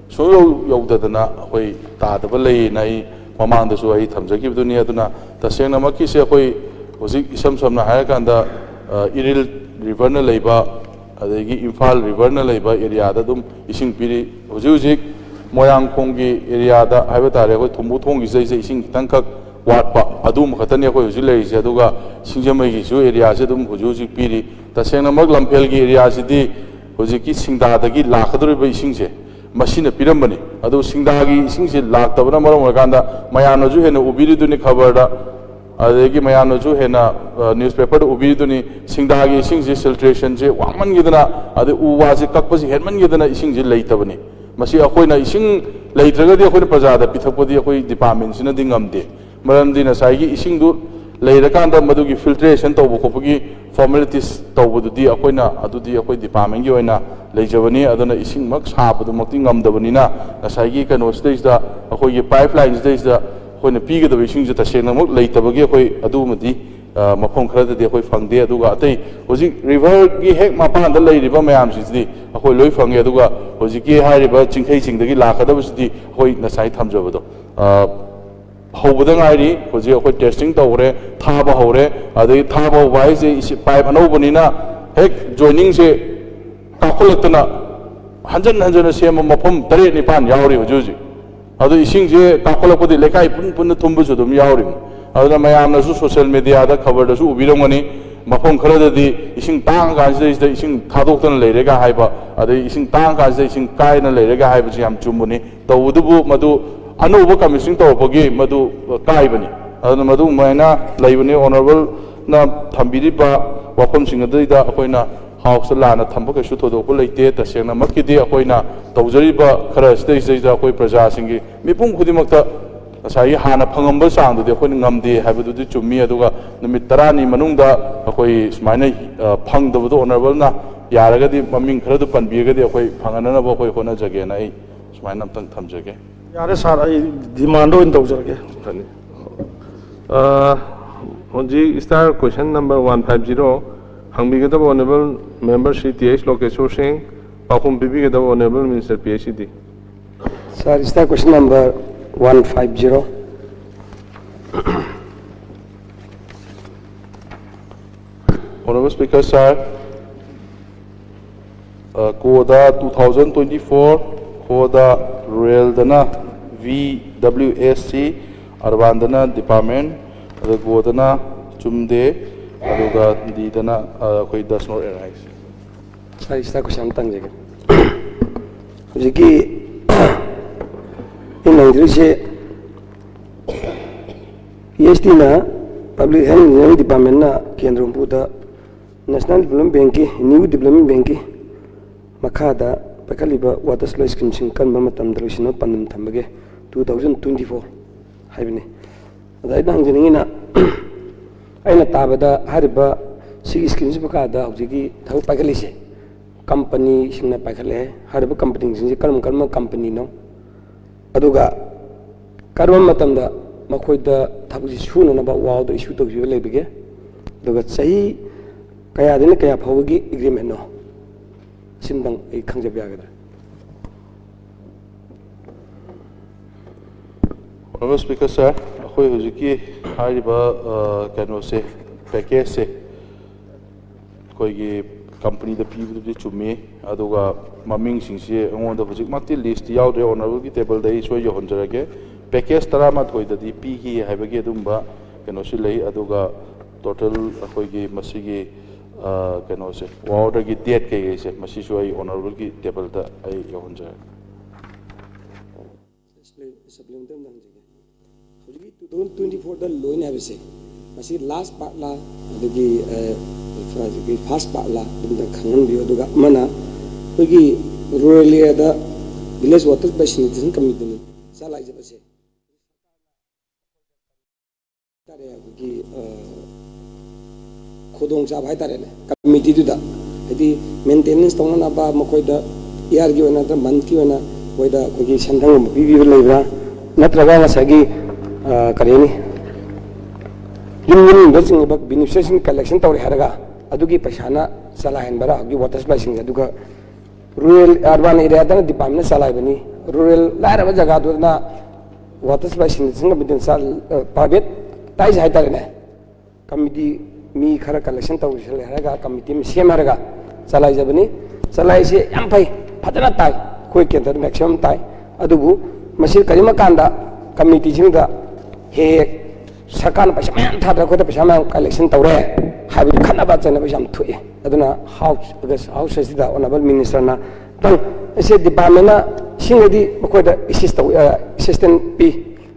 ꯁꯨꯡꯌꯧ ꯌꯧꯗꯗꯅ ꯑꯩꯈꯣꯏ ꯇꯥꯗꯕ ꯂꯩꯌꯦꯅ ꯑꯩ ꯃꯃꯥꯡꯗꯁꯨ ꯑꯩ ꯊꯝꯖꯈꯤꯕꯗꯨꯅꯤ꯫ ꯑꯗꯨꯅ ꯇꯁꯦꯡꯅꯃꯛꯀꯤꯁꯦ ꯑꯩꯈꯣꯏ ꯍꯧꯖꯤꯛ ꯏꯁꯝ ꯁꯝꯅ ꯍꯥꯏꯔꯀꯥꯟꯗ, ꯑ, ꯏꯔꯤꯜ ꯔꯤꯚꯔꯅ ꯂꯩꯕ, ꯑꯗꯒꯤ ꯏꯝꯐꯥꯜ ꯔꯤꯚꯔꯅ ꯂꯩꯕ ꯑꯦꯔꯤꯌꯥꯗ ꯑꯗꯨꯝ ꯏꯁꯤꯡ ꯄꯤꯔꯤ꯫ ꯍꯧꯖꯤꯛ ꯍꯧꯖꯤꯛ ꯃꯣꯏꯔꯥꯡꯈꯣꯡꯒꯤ ꯑꯦꯔꯤꯌꯥꯗ ꯍꯥꯏꯕ ꯇꯥꯔꯦ, ꯑꯩꯈꯣꯏ ꯊꯨꯝꯕꯨ ꯊꯣꯡꯒꯤ ꯁꯤꯗꯩꯁꯤꯗ ꯏꯁꯤꯡ ꯈꯤꯇꯪꯈꯛ ꯋꯥꯠꯄ ꯑꯗꯨꯝꯕ ꯈꯛꯇꯅꯤ ꯑꯩꯈꯣꯏ ꯍꯧꯖꯤꯛ ꯂꯩꯔꯤꯁꯦ꯫ ꯑꯗꯨꯒ ꯁꯤꯡꯖꯃꯩꯒꯤꯁꯨ ꯑꯦꯔꯤꯌꯥꯁꯤ ꯑꯗꯨꯝ ꯍꯧꯖꯤꯛ ꯍꯧꯖꯤꯛ ꯄꯤꯔꯤ꯫ ꯇꯁꯦꯡꯅꯃꯛ ꯂꯝꯐꯦꯜꯒꯤ ꯑꯦꯔꯤꯌꯥꯁꯤꯗꯤ ꯍꯧꯖꯤꯛꯀꯤ ꯁꯤꯡꯗꯥꯗꯒꯤ ꯂꯥꯛꯀꯗꯧꯔꯤꯕ ꯏꯁꯤꯡꯁꯦ ꯃꯁꯤꯅ ꯄꯤꯔꯝꯕꯅꯤ꯫ ꯑꯗꯨ ꯁꯤꯡꯗꯥꯒꯤ ꯏꯁꯤꯡꯁꯦ ꯂꯥꯛꯇꯕꯅ ꯃꯔꯝ ꯑꯣꯏꯔꯀꯥꯟꯗ ꯃꯌꯥꯝꯅꯁꯨ ꯍꯦꯟꯅ ꯎꯕꯤꯔꯤꯗꯨꯅꯤ ꯈꯕꯔꯗ, ꯑꯗꯒꯤ ꯃꯌꯥꯝꯅꯁꯨ ꯍꯦꯟꯅ, ꯑ, ꯅ꯭ꯌꯨꯁꯄꯦꯄꯔꯗ ꯎꯕꯤꯔꯤꯗꯨꯅꯤ, ꯁꯤꯡꯗꯥꯒꯤ ꯏꯁꯤꯡꯁꯤ ꯐꯤꯜꯇ꯭ꯔꯦꯁꯟꯁꯤ ꯋꯥꯡꯃꯟꯈꯤꯗꯅ, ꯑꯗꯩ ꯎ ꯋꯥꯁꯤ ꯀꯛꯄꯁꯤ ꯍꯦꯟꯃꯟꯈꯤꯗꯅ ꯏꯁꯤꯡꯁꯤ ꯂꯩꯇꯕꯅꯤ꯫ ꯃꯁꯤ ꯑꯩꯈꯣꯏꯅ ꯏꯁꯤꯡ ꯂꯩꯇ꯭ꯔꯒꯗꯤ ꯑꯩꯈꯣꯏꯅ ꯄ꯭ꯔꯖꯥꯗ ꯄꯤꯊꯛꯄꯗꯤ ꯑꯩꯈꯣꯏ ꯗꯤꯄꯥꯔꯠꯃꯦꯟꯁꯤꯅꯗꯤ ꯉꯝꯗꯦ꯫ ꯃꯔꯝꯗꯤ ꯉꯁꯥꯏꯒꯤ ꯏꯁꯤꯡꯗꯨ ꯂꯩꯔꯀꯥꯟꯗ ꯃꯗꯨꯒꯤ ꯐꯤꯜꯇ꯭ꯔꯦꯁꯟ ꯇꯧꯕ ꯈꯣꯠꯄꯒꯤ ꯐꯣꯔꯃꯦꯂꯤꯇꯤꯁ ꯇꯧꯕꯗꯨꯗꯤ ꯑꯩꯈꯣꯏꯅ, ꯑꯗꯨꯗꯤ ꯑꯩꯈꯣꯏ ꯗꯤꯄꯥꯔꯠꯃꯦꯟꯒꯤ ꯑꯣꯏꯅ ꯂꯩꯖꯕꯅꯤ꯫ ꯑꯗꯨꯅ ꯏꯁꯤꯡꯃꯛ ꯁꯥꯕꯗꯨꯃꯛꯇꯤ ꯉꯝꯗꯕꯅꯤꯅ, ꯉꯁꯥꯏꯒꯤ ꯀꯩꯅꯣꯁꯤꯗꯩꯁꯤꯗ, ꯑꯩꯈꯣꯏꯒꯤ ꯄꯥꯏꯞ ꯂꯥꯏꯟꯁꯤꯗꯩꯁꯤꯗ ꯑꯩꯈꯣꯏꯅ ꯄꯤꯒꯗꯕ ꯏꯁꯤꯡꯁꯦ ꯇꯁꯦꯡꯅꯃꯛ ꯂꯩꯇꯕꯒꯤ ꯑꯩꯈꯣꯏ ꯑꯗꯨꯃꯗꯤ ꯑ, ꯃꯐꯝ ꯈꯔꯗꯗꯤ ꯑꯩꯈꯣꯏ ꯐꯪꯗꯦ꯫ ꯑꯗꯨꯒ ꯑꯇꯩ ꯍꯧꯖꯤꯛ ꯔꯤꯚꯔꯒꯤ ꯍꯦꯛ ꯃꯄꯥꯟꯗ ꯂꯩꯔꯤꯕ ꯃꯌꯥꯝꯁꯤꯗꯤ ꯑꯩꯈꯣꯏ ꯂꯣꯏ ꯐꯪꯉꯦ꯫ ꯑꯗꯨꯒ ꯍꯧꯖꯤꯛꯀꯤ ꯍꯥꯏꯔꯤꯕ ꯆꯤꯡꯈꯩꯁꯤꯡꯗꯒꯤ ꯂꯥꯛꯀꯗꯕꯁꯤꯗꯤ ꯑꯩꯈꯣꯏ ꯉꯁꯥꯏ ꯊꯝꯖꯕꯗꯣ, ꯑ, ꯍꯧꯕꯗ ꯉꯥꯏꯔꯤ꯫ ꯍꯧꯖꯤꯛ ꯑꯩꯈꯣꯏ ꯇꯦꯁꯇꯤꯡ ꯇꯧꯈ꯭ꯔꯦ, ꯊꯥꯕ ꯍꯧꯔꯦ꯫ ꯑꯗꯩ ꯊꯥꯕ ꯍꯧꯕ ꯍꯥꯏꯁꯦ ꯏꯁꯤ-, ꯄꯥꯏꯞ ꯑꯅꯧꯕꯅꯤꯅ ꯍꯦꯛ ꯖꯣꯏꯅꯤꯡꯁꯦ ꯀꯥꯞꯈꯠꯂꯛꯇꯅ ꯍꯟꯖꯟ ꯍꯟꯖꯟꯅ ꯁꯦꯝꯕ ꯃꯐꯝ ꯇꯔꯦꯠ ꯅꯤꯄꯥꯟ ꯌꯥꯎꯔꯤ ꯍꯧꯖꯤꯛ ꯍꯧꯖꯤꯛ꯫ ꯑꯗꯣ ꯏꯁꯤꯡꯁꯦ ꯀꯥꯞꯈꯠꯂꯛꯄꯗꯤ ꯂꯩꯀꯥꯏ ꯄꯨꯟ ꯄꯨꯟꯅ ꯊꯨꯝꯕꯁꯨ ꯑꯗꯨꯝ ꯌꯥꯎꯔꯤꯕꯅꯤ꯫ ꯑꯗꯨꯅ ꯃꯌꯥꯝꯅꯁꯨ ꯁꯣꯁꯤꯌꯦꯜ ꯃꯦꯗꯤꯌꯥꯗ ꯈꯕꯔꯗꯁꯨ ꯎꯕꯤꯔꯝꯒꯅꯤ, ꯃꯐꯝ ꯈꯔꯗꯗꯤ ꯏꯁꯤꯡ ꯇꯥꯡꯉꯀꯥꯟꯁꯤꯗꯩꯁꯤꯗ ꯏꯁꯤꯡ ꯊꯥꯗꯣꯛꯇꯅ ꯂꯩꯔꯦꯒ ꯍꯥꯏꯕ, ꯑꯗꯩ ꯏꯁꯤꯡ ꯇꯥꯡꯉꯀꯥꯟꯁꯤꯗ ꯏꯁꯤꯡ ꯀꯥꯏꯅ ꯂꯩꯔꯦꯒ ꯍꯥꯏꯕꯁꯤ ꯌꯥꯝ ꯆꯨꯝꯕꯅꯤ꯫ ꯇꯧꯕꯗꯨꯕꯨ ꯃꯗꯨ ꯑꯅꯧꯕ ꯀꯃꯤꯁꯅꯤꯡ ꯇꯧꯔꯛꯄꯒꯤ ꯃꯗꯨ ꯀꯥꯏꯕꯅꯤ꯫ ꯑꯗꯨꯅ ꯃꯗꯨꯃꯥꯏꯅ ꯂꯩꯕꯅꯤ꯫ ꯑꯣꯅꯔꯦꯕꯜꯅ ꯊꯝꯕꯤꯔꯤꯕ ꯋꯥꯐꯝꯁꯤꯡ ꯑꯗꯨꯗ ꯑꯩꯈꯣꯏꯅ ꯍꯥꯎꯁꯇ ꯂꯥꯟꯅ ꯊꯝꯕ ꯀꯩꯁꯨ ꯊꯣꯏꯗꯣꯛꯄ ꯂꯩꯇꯦ꯫ ꯇꯁꯦꯡꯅꯃꯛꯀꯤꯗꯤ ꯑꯩꯈꯣꯏꯅ ꯇꯧꯖꯔꯤꯕ ꯈꯔ ꯑꯁꯤꯗꯩꯁꯤꯗꯩꯗ ꯑꯩꯈꯣꯏ ꯄ꯭ꯔꯖꯥꯁꯤꯡꯒꯤ ꯃꯤꯄꯨꯝ ꯈꯨꯗꯤꯡꯃꯛꯇ ꯉꯁꯥꯏꯒꯤ ꯍꯥꯟꯅ ꯐꯪꯉꯝꯕ ꯆꯥꯡꯗꯨꯗꯤ ꯑꯩꯈꯣꯏꯅ ꯉꯝꯗꯦ ꯍꯥꯏꯕꯗꯨꯗꯤ ꯆꯨꯝꯃꯤ꯫ ꯑꯗꯨꯒ ꯅꯨꯃꯤꯠ ꯇꯔꯥꯅꯤ ꯃꯅꯨꯡꯗ ꯑꯩꯈꯣꯏ ꯁꯨꯃꯥꯏꯅ, ꯑ, ꯐꯪꯗꯕꯗꯣ ꯑꯣꯅꯔꯦꯕꯜꯅ ꯌꯥꯔꯒꯗꯤ ꯃꯃꯤꯡ ꯈꯔꯗꯨ ꯄꯟꯕꯤꯔꯒꯗꯤ ꯑꯩꯈꯣꯏ ꯐꯪꯍꯟꯅꯅꯕ ꯑꯩꯈꯣꯏ ꯍꯣꯠꯅꯖꯒꯦꯅ ꯑꯩ ꯁꯨꯃꯥꯏꯅ ꯑꯝꯇꯪ ꯊꯝꯖꯒꯦ꯫ ꯌꯥꯔꯦ ꯁꯥꯔ, ꯑꯩ ꯗꯤꯃꯥꯟꯗ ꯑꯣꯏꯅ ꯇꯧꯖꯔꯒꯦ꯫ ꯐꯅꯤ꯫ ꯑ, ꯍꯧꯖꯤꯛ star question number one five zero ꯍꯪꯕꯤꯒꯗꯕ honourable member Shri T H Lokeshwar Singh, ꯄꯥꯎꯈꯨꯝ ꯄꯤꯕꯤꯒꯗꯕ honourable minister P H E D. Sir, is the question number one five zero. Honorable Speaker, sir, uh, ꯀꯣꯗ two thousand twenty-four, ꯀꯣꯗ ꯔꯨꯔꯦꯜꯗꯅ V W S C, ꯑꯔꯕꯥꯟꯗꯅ department, ꯑꯗꯨꯒ ꯒꯣꯗꯅ ꯆꯨꯝꯗꯦ, ꯑꯗꯨꯒ ꯗꯤꯗꯅ, ꯑ, ꯑꯩꯈꯣꯏ does not arise꯫ ꯁꯥꯔ, ꯏꯁꯇꯥ ꯀꯣꯏꯁꯟ ꯑꯃ ꯇꯪꯖꯒꯦ꯫ ꯍꯧꯖꯤꯛꯀꯤ ꯑꯩꯅ ꯍꯪꯖꯔꯤꯁꯦ, ꯄꯤ ꯑꯩꯆ ꯗꯤꯅ Public Health Engineering Departmentꯅ ꯀꯦꯟꯗ꯭ꯔ ꯍꯨꯝꯐꯨꯗ National Development Bankꯀꯤ, New Development Bankꯀꯤ ꯃꯈꯥꯗ ꯄꯥꯏꯈꯠꯂꯤꯕ water supply schemeꯁꯤꯡ ꯀꯔꯝꯕ ꯃꯇꯝꯗ ꯂꯣꯏꯁꯤꯟꯅꯕ ꯄꯥꯟꯗꯝ ꯊꯝꯕꯒꯦ? Two thousand twenty four ꯍꯥꯏꯕꯅꯤ꯫ ꯑꯗ ꯑꯩꯅ ꯍꯪꯖꯅꯤꯡꯉꯤꯅ, ꯑꯩꯅ ꯇꯥꯕꯗ ꯍꯥꯏꯔꯤꯕ ꯁꯤꯒꯤ schemeꯁꯤ ꯃꯈꯥꯗ ꯍꯧꯖꯤꯛꯀꯤ ꯊꯕꯛ ꯄꯥꯏꯈꯠꯂꯤꯁꯦ ꯀꯝꯄꯅꯤꯁꯤꯡꯅ ꯄꯥꯏꯈꯠꯂꯦ꯫ ꯍꯥꯏꯔꯤꯕ ꯀꯝꯄꯅꯤꯁꯤꯡꯁꯤ ꯀꯔꯝ ꯀꯔꯝꯕ ꯀꯝꯄꯅꯤꯅꯣ? ꯑꯗꯨꯒ ꯀꯔꯝꯕ ꯃꯇꯝꯗ ꯃꯈꯣꯏꯗ ꯊꯕꯛꯁꯤ ꯁꯨꯅꯅꯕ WOWꯗ issue ꯇꯧꯈꯤꯕ ꯂꯩꯕꯒꯦ? ꯑꯗꯨꯒ ꯆꯍꯤ ꯀꯌꯥꯗꯩꯅ ꯀꯌꯥ ꯐꯥꯎꯕꯒꯤ ꯑꯦꯒ꯭ꯔꯤꯃꯦꯟꯅꯣ? ꯑꯁꯤꯝꯇꯪ ꯑꯩ ꯈꯪꯖꯕ ꯌꯥꯒꯗ꯭ꯔꯥ? Honorable Speaker, sir, ꯑꯩꯈꯣꯏ ꯍꯧꯖꯤꯛꯀꯤ ꯍꯥꯏꯔꯤꯕ ꯀꯩꯅꯣꯁꯦ, ꯄꯦꯀꯦꯖꯁꯦ ꯑꯩꯈꯣꯏꯒꯤ ꯀꯝꯄꯅꯤꯗ ꯄꯤꯕꯗꯨꯗꯤ ꯆꯨꯝꯃꯤ꯫ ꯑꯗꯨꯒ ꯃꯃꯤꯡꯁꯤꯡꯁꯤ ꯑꯩꯉꯣꯟꯗ ꯍꯧꯖꯤꯛꯃꯛꯇꯤ ꯂꯤꯁꯇꯤ ꯌꯥꯎꯗ꯭ꯔꯦ, ꯑꯣꯅꯔꯦꯕꯜꯒꯤ ꯇꯦꯕꯜꯗ ꯑꯩ ꯁꯣꯏ ꯌꯧꯍꯟꯖꯔꯒꯦ꯫ ꯄꯦꯀꯦꯖ ꯇꯔꯥꯃꯥꯊꯣꯏꯗꯗꯤ ꯄꯤꯈꯤ ꯍꯥꯏꯕꯒꯤ ꯑꯗꯨꯝꯕ ꯀꯩꯅꯣꯁꯨ ꯂꯩ꯫ ꯑꯗꯨꯒ ꯇꯣꯇꯦꯜ ꯑꯩꯈꯣꯏꯒꯤ ꯃꯁꯤꯒꯤ ꯀꯩꯅꯣꯁꯦ, ꯑꯣꯔꯗꯔꯒꯤ ꯗꯦꯠ ꯀꯩꯀꯩꯁꯦ, ꯃꯁꯤꯁꯨ ꯑꯩ ꯑꯣꯅꯔꯦꯕꯜꯒꯤ ꯇꯦꯕꯜꯗ ꯑꯩ ꯌꯧꯍꯟꯖꯔꯒꯦ꯫ ꯍꯧꯖꯤꯛꯀꯤ ꯇꯨ ꯊꯥꯎꯖꯟ ꯇ꯭ꯋꯦꯟꯇꯤ ꯐꯣꯔꯗ ꯂꯣꯏꯅꯤ ꯍꯥꯏꯕꯁꯦ, ꯃꯁꯤ ꯂꯥꯁ ꯄꯥꯔꯠꯂꯥ, ꯑꯗꯒꯤ ꯐꯥꯔꯁ ꯄꯥꯔꯠꯂꯥ ꯑꯗꯨꯝꯇ ꯈꯪꯍꯟꯕꯤꯌꯨ꯫ ꯑꯗꯨꯒ ꯑꯃꯅ ꯑꯩꯈꯣꯏꯒꯤ ꯔꯨꯔꯦꯜ ꯑꯦꯔꯤꯌꯥꯗ ꯚꯤꯂꯦꯖ ꯋꯥꯇꯔ ꯁꯄ꯭ꯂꯥꯏ ꯁꯦꯅꯤꯇꯦꯁꯟ ꯀꯃꯤꯇꯤꯅ ꯆꯂꯥꯏꯖꯕꯁꯦ ꯍꯥꯏꯇꯥꯔꯦ, ꯑꯩꯈꯣꯏꯒꯤ ꯈꯨꯗꯣꯡꯆꯥꯕ ꯍꯥꯏꯇꯥꯔꯦꯅꯦ, ꯀꯃꯤꯇꯤꯗꯨꯗ ꯍꯥꯏꯗꯤ ꯃꯦꯟꯇꯦꯅꯦꯟꯁ ꯇꯧꯅꯅꯕ ꯃꯈꯣꯏꯗ ꯏꯌꯥꯔꯒꯤ ꯑꯣꯏꯅ ꯅꯠꯇ꯭ꯔꯒ ꯃꯟꯊꯀꯤ ꯑꯣꯏꯅ ꯃꯈꯣꯏꯗ ꯑꯩꯈꯣꯏꯒꯤ ꯁꯦꯟꯊꯪꯒꯨꯝꯕ ꯄꯤꯕꯤꯕ ꯂꯩꯕ꯭ꯔꯥ? ꯅꯠꯇ꯭ꯔꯒ ꯉꯁꯥꯏꯒꯤ ꯀꯔꯤ ꯍꯥꯏꯅꯤ, ꯌꯨꯝ ꯌꯨꯝꯗ ꯆꯤꯡꯉꯤꯕ ꯕꯦꯅꯤꯐꯤꯁꯔꯤꯁꯤꯡ ꯀꯂꯦꯛꯁꯟ ꯇꯧꯔꯦ ꯍꯥꯏꯔꯒ ꯑꯗꯨꯒꯤ ꯄꯩꯁꯥꯅ ꯆꯂꯥꯏꯍꯟꯕꯔꯥ ꯍꯧꯖꯤꯛ ꯋꯥꯇꯔ ꯁꯄ꯭ꯂꯥꯏꯁꯤꯡꯁꯦ? ꯑꯗꯨꯒ ꯔꯨꯔꯦꯜ ꯑꯔꯕꯥꯟ ꯑꯦꯔꯤꯌꯥꯗꯅ ꯗꯤꯄꯥꯔꯠꯃꯦꯟꯅ ꯆꯂꯥꯏꯕꯅꯤ꯫ ꯔꯨꯔꯦꯜ ꯂꯥꯏꯔꯕ ꯖꯒꯥꯗꯨꯗꯅ ꯋꯥꯇꯔ ꯁꯄ꯭ꯂꯥꯏ ꯁꯦꯅꯤꯇꯦꯁꯟ ꯀꯃꯤꯇꯤꯅ ꯄ꯭ꯔꯥꯏꯚꯦꯠ ꯇꯥꯏꯁ ꯍꯥꯏꯇꯥꯔꯦꯅꯦ, ꯀꯃꯤꯇꯤ ꯃꯤ ꯈꯔ ꯀꯂꯦꯛꯁꯟ ꯇꯧꯁꯜꯂꯦ ꯍꯥꯏꯔꯒ ꯀꯃꯤꯇꯤ ꯑꯃ ꯁꯦꯝ ꯍꯥꯏꯔꯒ ꯆꯂꯥꯏꯖꯕꯅꯤ꯫ ꯆꯂꯥꯏꯁꯦ ꯌꯥꯝ ꯐꯩ, ꯐꯖꯅ ꯇꯥꯏ, ꯑꯩꯈꯣꯏ ꯀꯦꯟꯗ꯭ꯔꯗ ꯃꯦꯛꯁꯤꯃꯝ ꯇꯥꯏ꯫ ꯑꯗꯨꯕꯨ ꯃꯁꯤ ꯀꯔꯤꯒꯨꯝꯕ ꯀꯥꯟꯗ ꯀꯃꯤꯇꯤꯁꯤꯡꯗ ꯍꯦꯛ ꯍꯦꯛ ꯁꯔꯀꯥꯔꯅ ꯄꯩꯁꯥ ꯃꯌꯥꯝ ꯊꯥꯗꯔ ꯑꯩꯈꯣꯏꯗ ꯄꯩꯁꯥ ꯃꯌꯥꯝ ꯀꯂꯦꯛꯁꯟ ꯇꯧꯔꯦ ꯍꯥꯏꯕꯒꯤ ꯈꯠꯅꯕ ꯆꯩꯅꯕꯁꯨ ꯌꯥꯝ ꯊꯣꯛꯑꯦ꯫ ꯑꯗꯨꯅ ꯍꯥꯎꯁ ꯍꯥꯎꯁ ꯑꯁꯤꯗ ꯑꯣꯅꯔꯦꯕꯜ ꯃꯤꯅꯤꯁꯇꯔꯅ ꯇꯪ ꯑꯁꯤ ꯗꯤꯄꯥꯔꯠꯃꯦꯟꯅ ꯁꯤꯡꯉꯩꯗꯤ ꯃꯈꯣꯏꯗ ꯑꯦꯁꯤꯁ ꯇꯧ ꯑꯦꯁꯤꯁꯇꯦꯟ ꯄꯤ,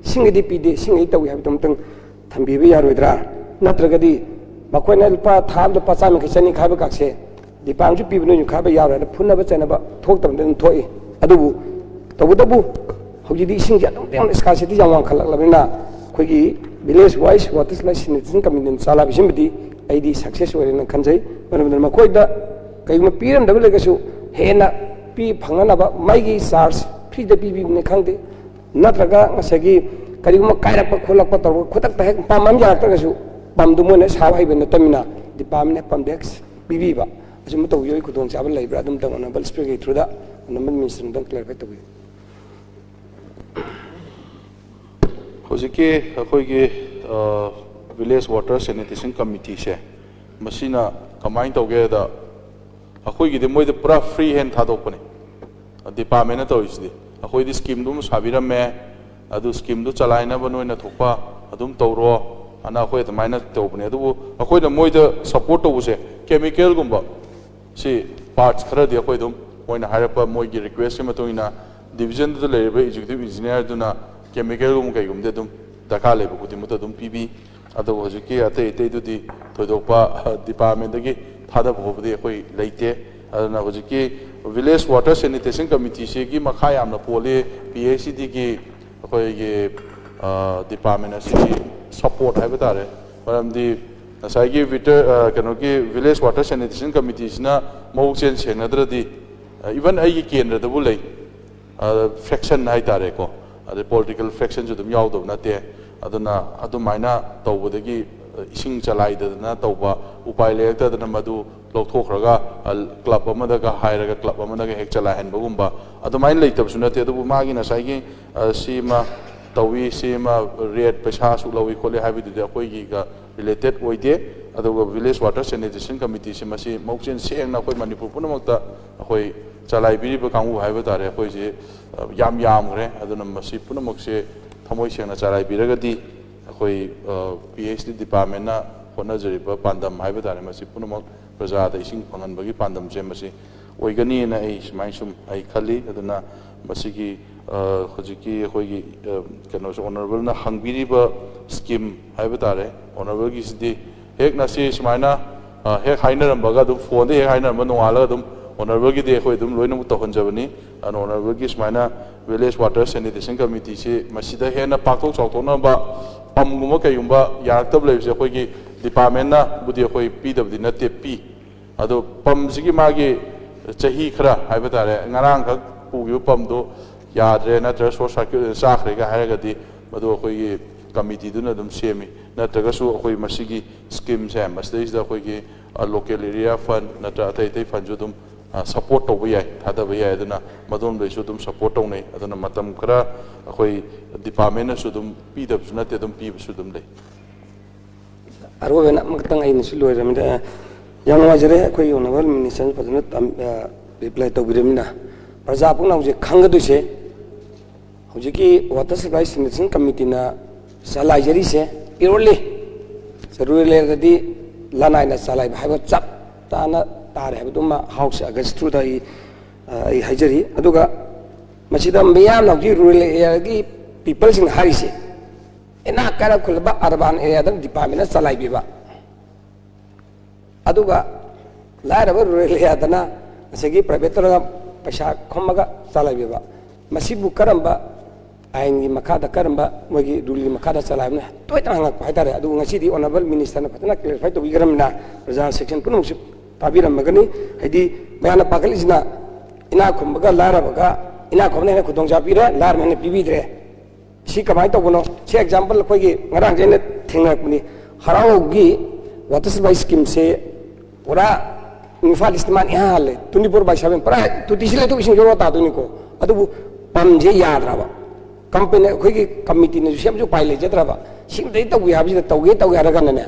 ꯁꯤꯡꯉꯩꯗꯤ ꯄꯤꯗꯦ, ꯁꯤꯡꯉꯩꯗꯤ ꯇꯧꯏ ꯍꯥꯏꯕꯗꯨ ꯑꯃꯇꯪ ꯊꯝꯕꯤꯕ ꯌꯥꯔꯣꯏꯗ꯭ꯔꯥ? ꯅꯠꯇ꯭ꯔꯒꯗꯤ ꯃꯈꯣꯏꯅ ꯂꯨꯄꯥ ꯊꯥ ꯑꯃꯗ ꯂꯨꯄꯥ ꯆꯥꯝ ꯌꯥꯡꯈꯩ ꯆꯅꯤ ꯈꯥꯏꯕ ꯀꯥꯛꯁꯦ ꯗꯤꯄꯥꯔꯠꯃꯦꯟꯁꯨ ꯄꯤꯕ ꯅꯣꯏꯁꯨ ꯈꯥꯏꯕ ꯌꯥꯔꯣꯏ ꯍꯥꯏꯅ ꯐꯨꯅꯕ ꯆꯩꯅꯕ ꯊꯣꯛꯇꯕꯗ ꯑꯗꯨꯝ ꯊꯣꯛꯏ꯫ ꯑꯗꯨꯕꯨ ꯇꯧꯕꯇꯕꯨ ꯍꯧꯖꯤꯛꯇꯤ ꯏꯁꯤꯡꯁꯦ ꯑꯗꯨꯝ ꯌꯥꯝꯅ ꯁ꯭ꯀꯥꯔꯁꯤꯇꯤ ꯌꯥꯝ ꯋꯥꯡꯈꯠꯂꯛꯂꯕꯅꯤꯅ ꯑꯩꯈꯣꯏꯒꯤ village wise water supply sanitation ꯀꯃꯤꯇꯤꯅ ꯆꯂꯥꯏꯕꯁꯤꯃꯗꯤ ꯑꯩꯗꯤ ꯁꯛꯁꯦꯁ ꯑꯣꯏꯔꯦꯅ ꯈꯟꯖꯩ꯫ ꯃꯔꯝ ꯑꯗꯨꯅ ꯃꯈꯣꯏꯗ ꯀꯩꯒꯨꯝꯕ ꯄꯤꯔꯝꯗꯕ ꯂꯩꯔꯒꯁꯨ ꯍꯦꯟꯅ ꯄꯤ ꯐꯪꯅꯅꯕ ꯃꯩꯒꯤ ꯆꯥꯔꯖ ꯐ꯭ꯔꯤꯗ ꯄꯤꯕꯤꯕꯅꯤ ꯈꯪꯗꯦ, ꯅꯠꯇ꯭ꯔꯒ ꯉꯁꯥꯏꯒꯤ ꯀꯔꯤꯒꯨꯝꯕ ꯀꯥꯏꯔꯛꯄ ꯈꯣꯠꯂꯛꯄ ꯇꯧꯔꯒ ꯈꯨꯗꯛꯇ ꯍꯦꯛ ꯄꯥꯝꯕ ꯑꯃ ꯌꯥꯔꯛꯇ꯭ꯔꯒꯁꯨ ꯄꯝꯗꯨ ꯃꯣꯏꯅ ꯁꯥꯕ ꯍꯩꯕ ꯅꯠꯇꯕꯅꯤꯅ ꯗꯤꯄꯥꯔꯠꯃꯦꯟꯅ ꯄꯝꯗ ꯍꯦꯛ ꯄꯤꯕꯤꯕ, ꯑꯁꯤꯒꯨꯝꯕ ꯇꯧꯕꯤꯌꯣ꯫ ꯑꯩ ꯈꯨꯗꯣꯡꯆꯥꯕ ꯂꯩꯕ꯭ꯔꯥ? ꯑꯗꯨꯝꯇꯪ ꯑꯣꯅꯔꯦꯕꯜ ꯁ꯭ꯄꯤꯀꯔꯒꯤ ꯊ꯭ꯔꯨꯗ ꯑꯣꯅꯔꯦꯕꯜ ꯃꯤꯅꯤꯁꯇꯔ ꯑꯝꯇꯪ ꯀ꯭ꯂꯦꯔꯤꯐꯥꯏ ꯇꯧꯕꯤꯌꯨ꯫ ꯍꯧꯖꯤꯛꯀꯤ ꯑꯩꯈꯣꯏꯒꯤ ꯚꯤꯂꯦꯖ ꯋꯥꯇꯔ ꯁꯦꯅꯤꯇꯦꯁꯟ ꯀꯃꯤꯇꯤꯁꯦ, ꯃꯁꯤꯅ ꯀꯃꯥꯏꯅ ꯇꯧꯒꯦꯗ, ꯑꯩꯈꯣꯏꯒꯤꯗꯤ ꯃꯣꯏꯗ ꯄꯨꯔꯥ ꯐ꯭ꯔꯤ ꯍꯦꯟ ꯊꯥꯗꯣꯛꯄꯅꯦ꯫ ꯗꯤꯄꯥꯔꯠꯃꯦꯟꯅ ꯇꯧꯔꯤꯁꯤꯗꯤ, ꯑꯩꯈꯣꯏꯗꯤ ꯁ꯭ꯀꯤꯝꯗꯨ ꯑꯃ ꯁꯥꯕꯤꯔꯝꯃꯦ, ꯑꯗꯨ ꯁ꯭ꯀꯤꯝꯗꯨ ꯆꯂꯥꯏꯅꯕ ꯅꯣꯏꯅ ꯊꯣꯛꯄ ꯑꯗꯨꯝ ꯇꯧꯔꯣ ꯑꯅ ꯑꯩꯈꯣꯏ ꯑꯗꯨꯃꯥꯏꯅ ꯇꯧꯕꯅꯦ꯫ ꯑꯗꯨꯕꯨ ꯑꯩꯈꯣꯏꯅ ꯃꯣꯏꯗ ꯁꯞꯄꯣꯔꯠ ꯇꯧꯕꯁꯦ, ꯀꯦꯃꯤꯀꯦꯜꯒꯨꯝꯕ, ꯁꯤ ꯄꯥꯔꯠꯁ ꯈꯔꯗꯤ ꯑꯩꯈꯣꯏ ꯑꯗꯨꯝ, ꯃꯣꯏꯅ ꯍꯥꯏꯔꯛꯄ ꯃꯣꯏꯒꯤ ꯔꯤꯀ꯭ꯋꯦꯁꯀꯤ ꯃꯇꯨꯡ ꯏꯟꯅ, ꯗꯤꯕꯤꯖꯟꯗꯨꯗ ꯂꯩꯔꯤꯕ ꯑꯦꯛꯖꯤꯀ꯭ꯌꯨꯇꯤꯚ ꯏꯟꯖꯤꯅꯤꯌꯥꯔꯗꯨꯅ ꯀꯦꯃꯤꯀꯦꯜꯒꯨꯝꯕ ꯀꯩꯒꯨꯝꯕꯗꯤ ꯑꯗꯨꯝ ꯗꯔꯀꯥꯔ ꯂꯩꯕ ꯈꯨꯗꯤꯡꯃꯛꯇ ꯑꯗꯨꯝ ꯄꯤꯕꯤ꯫ ꯑꯗꯨꯕꯨ ꯍꯧꯖꯤꯛꯀꯤ ꯑꯇꯩ ꯑꯇꯩꯗꯨꯗꯤ ꯊꯣꯏꯗꯣꯛꯄ ꯗꯤꯄꯥꯔꯠꯃꯦꯟꯗꯒꯤ ꯊꯥꯗꯕ ꯈꯣꯠꯄꯗꯤ ꯑꯩꯈꯣꯏ ꯂꯩꯇꯦ꯫ ꯑꯗꯨꯅ ꯍꯧꯖꯤꯛꯀꯤ ꯚꯤꯂꯦꯖ ꯋꯥꯇꯔ ꯁꯦꯅꯤꯇꯦꯁꯟ ꯀꯃꯤꯇꯤꯁꯤꯒꯤ ꯃꯈꯥ ꯌꯥꯝꯅ ꯄꯣꯜꯂꯤ ꯄꯤ ꯑꯩꯆ ꯏ ꯗꯤꯒꯤ ꯑꯩꯈꯣꯏꯒꯤ ꯗꯤꯄꯥꯔꯠꯃꯦꯟ ꯑꯁꯤꯒꯤ ꯁꯞꯄꯣꯔꯠ ꯍꯥꯏꯕ ꯇꯥꯔꯦ꯫ ꯃꯔꯝꯗꯤ ꯉꯁꯥꯏꯒꯤ ꯋꯤꯇꯔ ꯀꯩꯅꯣꯒꯤ ꯚꯤꯂꯦꯖ ꯋꯥꯇꯔ ꯁꯦꯅꯤꯇꯦꯁꯟ ꯀꯃꯤꯇꯤꯁꯤꯅ ꯃꯕꯨꯛꯆꯦꯜ ꯁꯦꯡꯅꯗ꯭ꯔꯗꯤ, ꯏꯚꯟ ꯑꯩꯒꯤ ꯀꯦꯟꯗ꯭ꯔꯗꯕꯨ ꯂꯩ, ꯐ꯭ꯔꯦꯛꯁꯟ ꯍꯥꯏ ꯇꯥꯔꯦꯀꯣ, ꯑꯗꯩ ꯄꯣꯂꯤꯇꯤꯀꯦꯜ ꯐ꯭ꯔꯦꯛꯁꯟꯁꯨ ꯑꯗꯨꯝ ꯌꯥꯎꯗꯕ ꯅꯠꯇꯦ꯫ ꯑꯗꯨꯅ ꯑꯗꯨꯃꯥꯏꯅ ꯇꯧꯕꯗꯒꯤ ꯏꯁꯤꯡ ꯆꯂꯥꯏꯗꯗꯅ ꯇꯧꯕ, ꯎꯄꯥꯏ ꯂꯩꯔꯛꯇꯗꯅ ꯃꯗꯨ ꯂꯧꯊꯣꯛꯈ꯭ꯔꯒ ꯀ꯭ꯂꯕ ꯑꯃꯗꯒ ꯍꯥꯏꯔꯒ ꯀ꯭ꯂꯕ ꯑꯃꯗꯒ ꯍꯦꯛ ꯆꯂꯥꯏꯍꯟꯕꯒꯨꯝꯕ ꯑꯗꯨꯃꯥꯏꯅ ꯂꯩꯇꯕꯁꯨ ꯅꯠꯇꯦ꯫ ꯑꯗꯨꯕꯨ ꯃꯥꯒꯤ ꯉꯁꯥꯏꯒꯤ ꯁꯤꯃ ꯇꯧꯏ, ꯁꯤꯃ ꯔꯦꯠ ꯄꯩꯁꯥ ꯑꯁꯨꯛ ꯂꯧꯏ ꯈꯣꯠꯂꯤ ꯍꯥꯏꯕꯗꯨꯗꯤ ꯑꯩꯈꯣꯏꯒꯤꯒ ꯔꯤꯂꯦꯇꯦꯠ ꯑꯣꯏꯗꯦ꯫ ꯑꯗꯨꯒ ꯚꯤꯂꯦꯖ ꯋꯥꯇꯔ ꯁꯦꯅꯤꯇꯦꯁꯟ ꯀꯃꯤꯇꯤꯁꯤ ꯃꯁꯤ ꯃꯕꯨꯛꯆꯦꯜ ꯁꯦꯡꯅ ꯑꯩꯈꯣꯏ ꯃꯅꯤꯄꯨꯔ ꯄꯨꯝꯅꯃꯛꯇ ꯑꯩꯈꯣꯏ ꯆꯂꯥꯏꯕꯤꯔꯤꯕ ꯀꯥꯡꯕꯨ ꯍꯥꯏꯕ ꯇꯥꯔꯦ, ꯑꯩꯈꯣꯏꯁꯤ ꯌꯥꯝ ꯌꯥꯝꯈ꯭ꯔꯦ꯫ ꯑꯗꯨꯅ ꯃꯁꯤ ꯄꯨꯝꯅꯃꯛꯁꯦ ꯊꯃꯣꯏ ꯁꯦꯡꯅ ꯆꯂꯥꯏꯕꯤꯔꯒꯗꯤ ꯑꯩꯈꯣꯏ ꯄꯤ ꯑꯩꯆ ꯗꯤ ꯗꯤꯄꯥꯔꯠꯃꯦꯟꯅ ꯍꯣꯠꯅꯖꯔꯤꯕ ꯄꯥꯟꯗꯝ ꯍꯥꯏꯕ ꯇꯥꯔꯦ, ꯃꯁꯤ ꯄꯨꯝꯅꯃꯛ ꯄ꯭ꯔꯖꯥꯗ ꯏꯁꯤꯡ ꯐꯪꯍꯟꯕꯒꯤ ꯄꯥꯟꯗꯝꯁꯦ ꯃꯁꯤ ꯑꯣꯏꯒꯅꯤꯅ ꯑꯩ ꯁꯨꯃꯥꯏꯅ ꯁꯨꯝ ꯑꯩ ꯈꯜꯂꯤ꯫ ꯑꯗꯨꯅ ꯃꯁꯤꯒꯤ ꯍꯧꯖꯤꯛꯀꯤ ꯑꯩꯈꯣꯏꯒꯤ ꯀꯩꯅꯣꯁꯦ, ꯑꯣꯅꯔꯦꯕꯜꯅ ꯍꯪꯕꯤꯔꯤꯕ ꯁ꯭ꯀꯤꯝ ꯍꯥꯏꯕ ꯇꯥꯔꯦ, ꯑꯣꯅꯔꯦꯕꯜꯒꯤꯁꯤꯗꯤ ꯍꯦꯛ ꯉꯁꯤ ꯁꯨꯃꯥꯏꯅ ꯍꯦꯛ ꯍꯥꯏꯅꯔꯝꯕꯒ ꯑꯗꯨꯝ ꯐꯣꯟꯗ ꯍꯦꯛ ꯍꯥꯏꯅꯔꯝꯕ ꯅꯣꯡꯉꯥꯜꯂꯒ ꯑꯗꯨꯝ ꯑꯣꯅꯔꯦꯕꯜꯒꯤꯗꯤ ꯑꯩꯈꯣꯏ ꯑꯗꯨꯝ ꯂꯣꯏꯅꯃꯛ ꯇꯧꯍꯟꯖꯕꯅꯤ꯫ ꯑꯗꯨꯅ ꯑꯣꯅꯔꯦꯕꯜꯒꯤ ꯁꯨꯃꯥꯏꯅ ꯚꯤꯂꯦꯖ ꯋꯥꯇꯔ ꯁꯦꯅꯤꯇꯦꯁꯟ ꯀꯃꯤꯇꯤꯁꯤ ꯃꯁꯤꯗ ꯍꯦꯟꯅ ꯄꯥꯛꯊꯣꯛ ꯆꯥꯎꯊꯣꯛꯅꯕ ꯄꯝꯒꯨꯝꯕ ꯀꯩꯒꯨꯝꯕ ꯌꯥꯔꯛꯇꯕ ꯂꯩꯕꯁꯦ ꯑꯩꯈꯣꯏꯒꯤ ꯗꯤꯄꯥꯔꯠꯃꯦꯟꯅꯕꯨꯗꯤ ꯑꯩꯈꯣꯏ ꯄꯤꯗꯕꯗꯤ ꯅꯠꯇꯦ, ꯄꯤ꯫ ꯑꯗꯣ ꯄꯝꯁꯤꯒꯤ ꯃꯥꯒꯤ ꯆꯍꯤ ꯈꯔ ꯍꯥꯏꯕ ꯇꯥꯔꯦ, ꯉꯔꯥꯡꯈꯛ ꯄꯨꯈꯤꯕ ꯄꯝꯗꯣ ꯌꯥꯗ꯭ꯔꯦ ꯅꯠꯇ꯭ꯔꯒ ꯁꯣꯔꯠ ꯁꯥꯔꯀ꯭ꯌꯨꯠ ꯑꯣꯏꯅ ꯆꯥꯈ꯭ꯔꯦꯒ ꯍꯥꯏꯔꯒꯗꯤ ꯃꯗꯨ ꯑꯩꯈꯣꯏꯒꯤ ꯀꯃꯤꯇꯤꯗꯨꯅ ꯑꯗꯨꯝ ꯁꯦꯝꯃꯤ꯫ ꯅꯠꯇ꯭ꯔꯒꯁꯨ ꯑꯩꯈꯣꯏ ꯃꯁꯤꯒꯤ ꯁ꯭ꯀꯤꯝꯁꯦ ꯃꯁꯤꯗꯩꯁꯤꯗ ꯑꯩꯈꯣꯏꯒꯤ ꯂꯣꯀꯦꯜ ꯑꯦꯔꯤꯌꯥ ꯐꯟ ꯅꯠꯇ꯭ꯔ ꯑꯇꯩ ꯑꯇꯩ ꯐꯟꯁꯨ ꯑꯗꯨꯝ ꯁꯄꯣꯔꯠ ꯇꯧꯕ ꯌꯥꯏ, ꯊꯥꯗꯕ ꯌꯥꯏ꯫ ꯑꯗꯨꯅ ꯃꯗꯣꯝꯗꯩꯁꯨ ꯑꯗꯨꯝ ꯁꯄꯣꯔꯠ ꯇꯧꯅꯩ꯫ ꯑꯗꯨꯅ ꯃꯇꯝ ꯈꯔ ꯑꯩꯈꯣꯏ ꯗꯤꯄꯥꯔꯠꯃꯦꯟꯅꯁꯨ ꯑꯗꯨꯝ ꯄꯤꯗꯕꯁꯨ ꯅꯠꯇꯦ, ꯑꯗꯨꯝ ꯄꯤꯕꯁꯨ ꯑꯗꯨꯝ ꯂꯩ꯫ ꯑꯔꯣꯏꯕꯅ ꯑꯃꯈꯛꯇꯪ ꯑꯩꯅꯁꯨ ꯂꯣꯏꯔꯕꯅꯤꯗ, ꯌꯥꯝ ꯅꯨꯡꯉꯥꯏꯖꯔꯦ꯫ ꯑꯩꯈꯣꯏꯒꯤ ꯑꯣꯅꯔꯦꯕꯜ ꯃꯤꯅꯤꯁꯇꯔꯅ ꯐꯖꯅ ꯔꯤꯄ꯭ꯂꯥꯏ ꯇꯧꯕꯤꯔꯕꯅꯤꯅ ꯄ꯭ꯔꯖꯥ ꯄꯨꯝꯅ ꯍꯧꯖꯤꯛ ꯈꯪꯒꯗꯣꯏꯁꯦ, ꯍꯧꯖꯤꯛꯀꯤ ꯋꯥꯇꯔ ꯁꯄ꯭ꯂꯥꯏ ꯁꯦꯅꯤꯇꯦꯁꯟ ꯀꯃꯤꯇꯤꯅ ꯆꯂꯥꯏꯖꯔꯤꯁꯦ ꯄꯤꯌꯣꯔꯂꯤ ꯔꯨꯔꯦꯜ ꯑꯦꯔꯤꯌꯥꯗꯗꯤ ꯂꯅꯥꯏꯅ ꯆꯂꯥꯏꯕ ꯍꯥꯏꯕ ꯆꯞ ꯆꯥꯅ ꯇꯥꯔꯦ ꯍꯥꯏꯕꯗꯨꯃ ꯍꯥꯎꯁ ꯑꯦꯒꯁ ꯊ꯭ꯔꯨꯗ ꯑꯩ ꯑꯩ ꯍꯥꯏꯖꯔꯤ꯫ ꯑꯗꯨꯒ ꯃꯁꯤꯗ ꯃꯤꯌꯥꯝꯅ ꯍꯧꯖꯤꯛ ꯔꯨꯔꯦꯜ ꯑꯦꯔꯤꯌꯥꯒꯤ ꯄꯤꯄꯜꯁꯤꯡꯅ ꯍꯥꯏꯔꯤꯁꯦ, ꯏꯅꯥꯛ ꯀꯥꯏꯔ ꯈꯨꯜꯂꯕ ꯑꯔꯕꯥꯟ ꯑꯦꯔꯤꯌꯥꯗ ꯗꯤꯄꯥꯔꯠꯃꯦꯟꯅ ꯆꯂꯥꯏꯕꯤꯕ, ꯑꯗꯨꯒ ꯂꯥꯏꯔꯕ ꯔꯨꯔꯦꯜ ꯑꯦꯔꯤꯌꯥꯗꯅ ꯉꯁꯥꯏꯒꯤ ꯄ꯭ꯔꯥꯏꯚꯦꯠ ꯇꯧꯔꯒ ꯄꯩꯁꯥ ꯈꯣꯝꯃꯒ ꯆꯂꯥꯏꯕꯤꯕ, ꯃꯁꯤꯕꯨ ꯀꯔꯝꯕ ꯑꯥꯏꯟꯒꯤ ꯃꯈꯥꯗ, ꯀꯔꯝꯕ ꯃꯣꯏꯒꯤ ꯔꯨꯜꯒꯤ ꯃꯈꯥꯗ ꯆꯂꯥꯏꯕꯅ ꯇꯣꯏꯅ ꯍꯪꯉꯛꯄ ꯍꯥꯏꯇꯥꯔꯦ꯫ ꯑꯗꯨꯕꯨ ꯉꯁꯤꯗꯤ ꯑꯣꯅꯔꯦꯕꯜ ꯃꯤꯅꯤꯁꯇꯔꯅ ꯐꯖꯅ ꯀ꯭ꯂꯦꯔꯤꯐꯥꯏ ꯇꯧꯕꯤꯈ꯭ꯔꯕꯅꯤꯅ ꯄ꯭ꯔꯖꯥ ꯁꯦꯛꯁꯟ ꯄꯨꯝꯅꯃꯛꯁꯨ ꯇꯥꯕꯤꯔꯝꯃꯒꯅꯤ꯫ ꯍꯥꯏꯗꯤ ꯃꯌꯥꯝꯅ ꯄꯥꯈꯠꯂꯤꯁꯤꯅ ꯏꯅꯥꯛ ꯈꯨꯟꯕꯒ ꯂꯥꯏꯔꯕꯒ, ꯏꯅꯥꯛ ꯈꯨꯟꯕꯅ ꯍꯦꯟꯅ ꯈꯨꯗꯣꯡꯆꯥꯕ ꯄꯤꯔꯦ, ꯂꯥꯏꯔꯕꯅ ꯍꯦꯟꯅ ꯄꯤꯕꯤꯗ꯭ꯔꯦ꯫ ꯁꯤ ꯀꯃꯥꯏꯅ ꯇꯧꯕꯅꯣ? ꯁꯤ ꯑꯦꯛꯖꯥꯝꯄꯜ ꯑꯩꯈꯣꯏꯒꯤ ꯉꯔꯥꯡꯁꯦ ꯑꯩꯅ ꯊꯦꯡꯅꯔꯛꯄꯅꯤ꯫ ꯍꯔꯥꯎꯒꯤ ꯋꯥꯇꯔ ꯁꯄ꯭ꯂꯥꯏ ꯁ꯭ꯀꯤꯝꯁꯦ ꯄꯨꯔꯥ ꯏꯝꯐꯥꯜ ꯏꯁꯇ ꯃꯥꯅ ꯏꯍꯥꯟ ꯍꯥꯜꯂꯦ, ꯇ꯭ꯋꯦꯟꯇꯤ ꯐꯣꯔ ꯕꯥꯏ ꯁꯚꯦꯟ ꯄꯨꯔꯥ ꯇꯣꯇꯤꯁꯤ ꯂꯩꯊꯣꯛ ꯏꯁꯤꯡ ꯖꯣꯔꯣ ꯇꯥꯗꯣꯏꯅꯤꯀꯣ꯫ ꯑꯗꯨꯕꯨ ꯄꯝꯁꯦ ꯌꯥꯗ꯭ꯔꯕ, ꯀꯝꯄꯅꯤ ꯑꯩꯈꯣꯏꯒꯤ ꯀꯃꯤꯇꯤꯅꯁꯨ ꯁꯦꯝꯁꯨ ꯎꯄꯥꯏ ꯂꯩꯖꯗ꯭ꯔꯕ, ꯁꯤꯃꯇꯗꯤ ꯇꯧꯒꯦ ꯍꯥꯏꯕꯁꯤꯗ ꯇꯧꯒꯦ ꯇꯧꯒꯦ ꯍꯥꯏꯔꯒꯅꯅꯦ,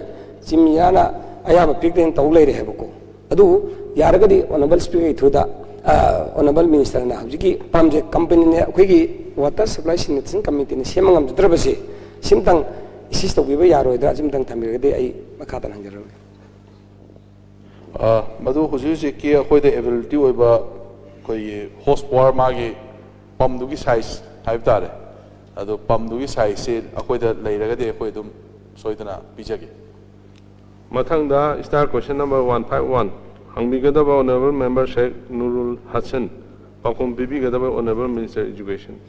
ꯆꯤꯃꯤꯌꯥꯅ ꯑꯌꯥꯕ ꯄꯤꯔꯛꯇꯦꯅ ꯇꯧ ꯂꯩꯔꯦ ꯍꯥꯏꯕꯀꯣ꯫ ꯑꯗꯨꯕꯨ ꯌꯥꯔꯒꯗꯤ ꯑꯣꯅꯔꯦꯕꯜ ꯁ꯭ꯄꯤꯀꯔꯒꯤ ꯊ꯭ꯔꯨꯗ ꯑꯣꯅꯔꯦꯕꯜ ꯃꯤꯅꯤꯁꯇꯔꯅ ꯍꯧꯖꯤꯛꯀꯤ ꯄꯝꯁꯦ ꯀꯝꯄꯅꯤꯅꯦ, ꯑꯩꯈꯣꯏꯒꯤ ꯋꯥꯇꯔ ꯁꯄ꯭ꯂꯥꯏ ꯁꯦꯅꯤꯇꯦꯁꯟ ꯀꯃꯤꯇꯤꯅ ꯁꯦꯝꯕ ꯉꯝꯖꯗ꯭ꯔꯕꯁꯦ, ꯁꯤꯝꯇꯪ ꯑꯦꯁꯤꯁ ꯇꯧꯕꯤꯕ ꯌꯥꯔꯣꯏꯗ꯭ꯔꯥ? ꯁꯤꯝꯇꯪ ꯊꯝꯕꯤꯔꯒꯗꯤ ꯑꯩ ꯃꯈꯥ ꯇꯥꯅ ꯍꯪꯖꯔꯛꯑꯒꯦ꯫ ꯑ, ꯃꯗꯨ ꯍꯧꯖꯤꯛ ꯍꯧꯖꯤꯛꯀꯤ ꯑꯩꯈꯣꯏꯗ ꯑꯦꯕꯤꯂꯤꯇꯤ ꯑꯣꯏꯕ ꯑꯩꯈꯣꯏꯒꯤ ꯍꯣꯔꯁ ꯄꯥꯋꯔ, ꯃꯥꯒꯤ ꯄꯝꯗꯨꯒꯤ ꯁꯥꯏꯖ ꯍꯥꯏꯕ ꯇꯥꯔꯦ, ꯑꯗꯣ ꯄꯝꯗꯨꯒꯤ ꯁꯥꯏꯖꯁꯤ ꯑꯩꯈꯣꯏꯗ ꯂꯩꯔꯒꯗꯤ ꯑꯩꯈꯣꯏ ꯑꯗꯨꯝ ꯁꯣꯏꯗꯅ ꯄꯤꯖꯒꯦ꯫ ꯃꯊꯪꯗ star question number one five one ꯍꯪꯕꯤꯒꯗꯕ honourable member Sheikh Nurul Hassan, ꯄꯥꯎꯈꯨꯝ ꯄꯤꯕꯤꯒꯗꯕ honourable minister education.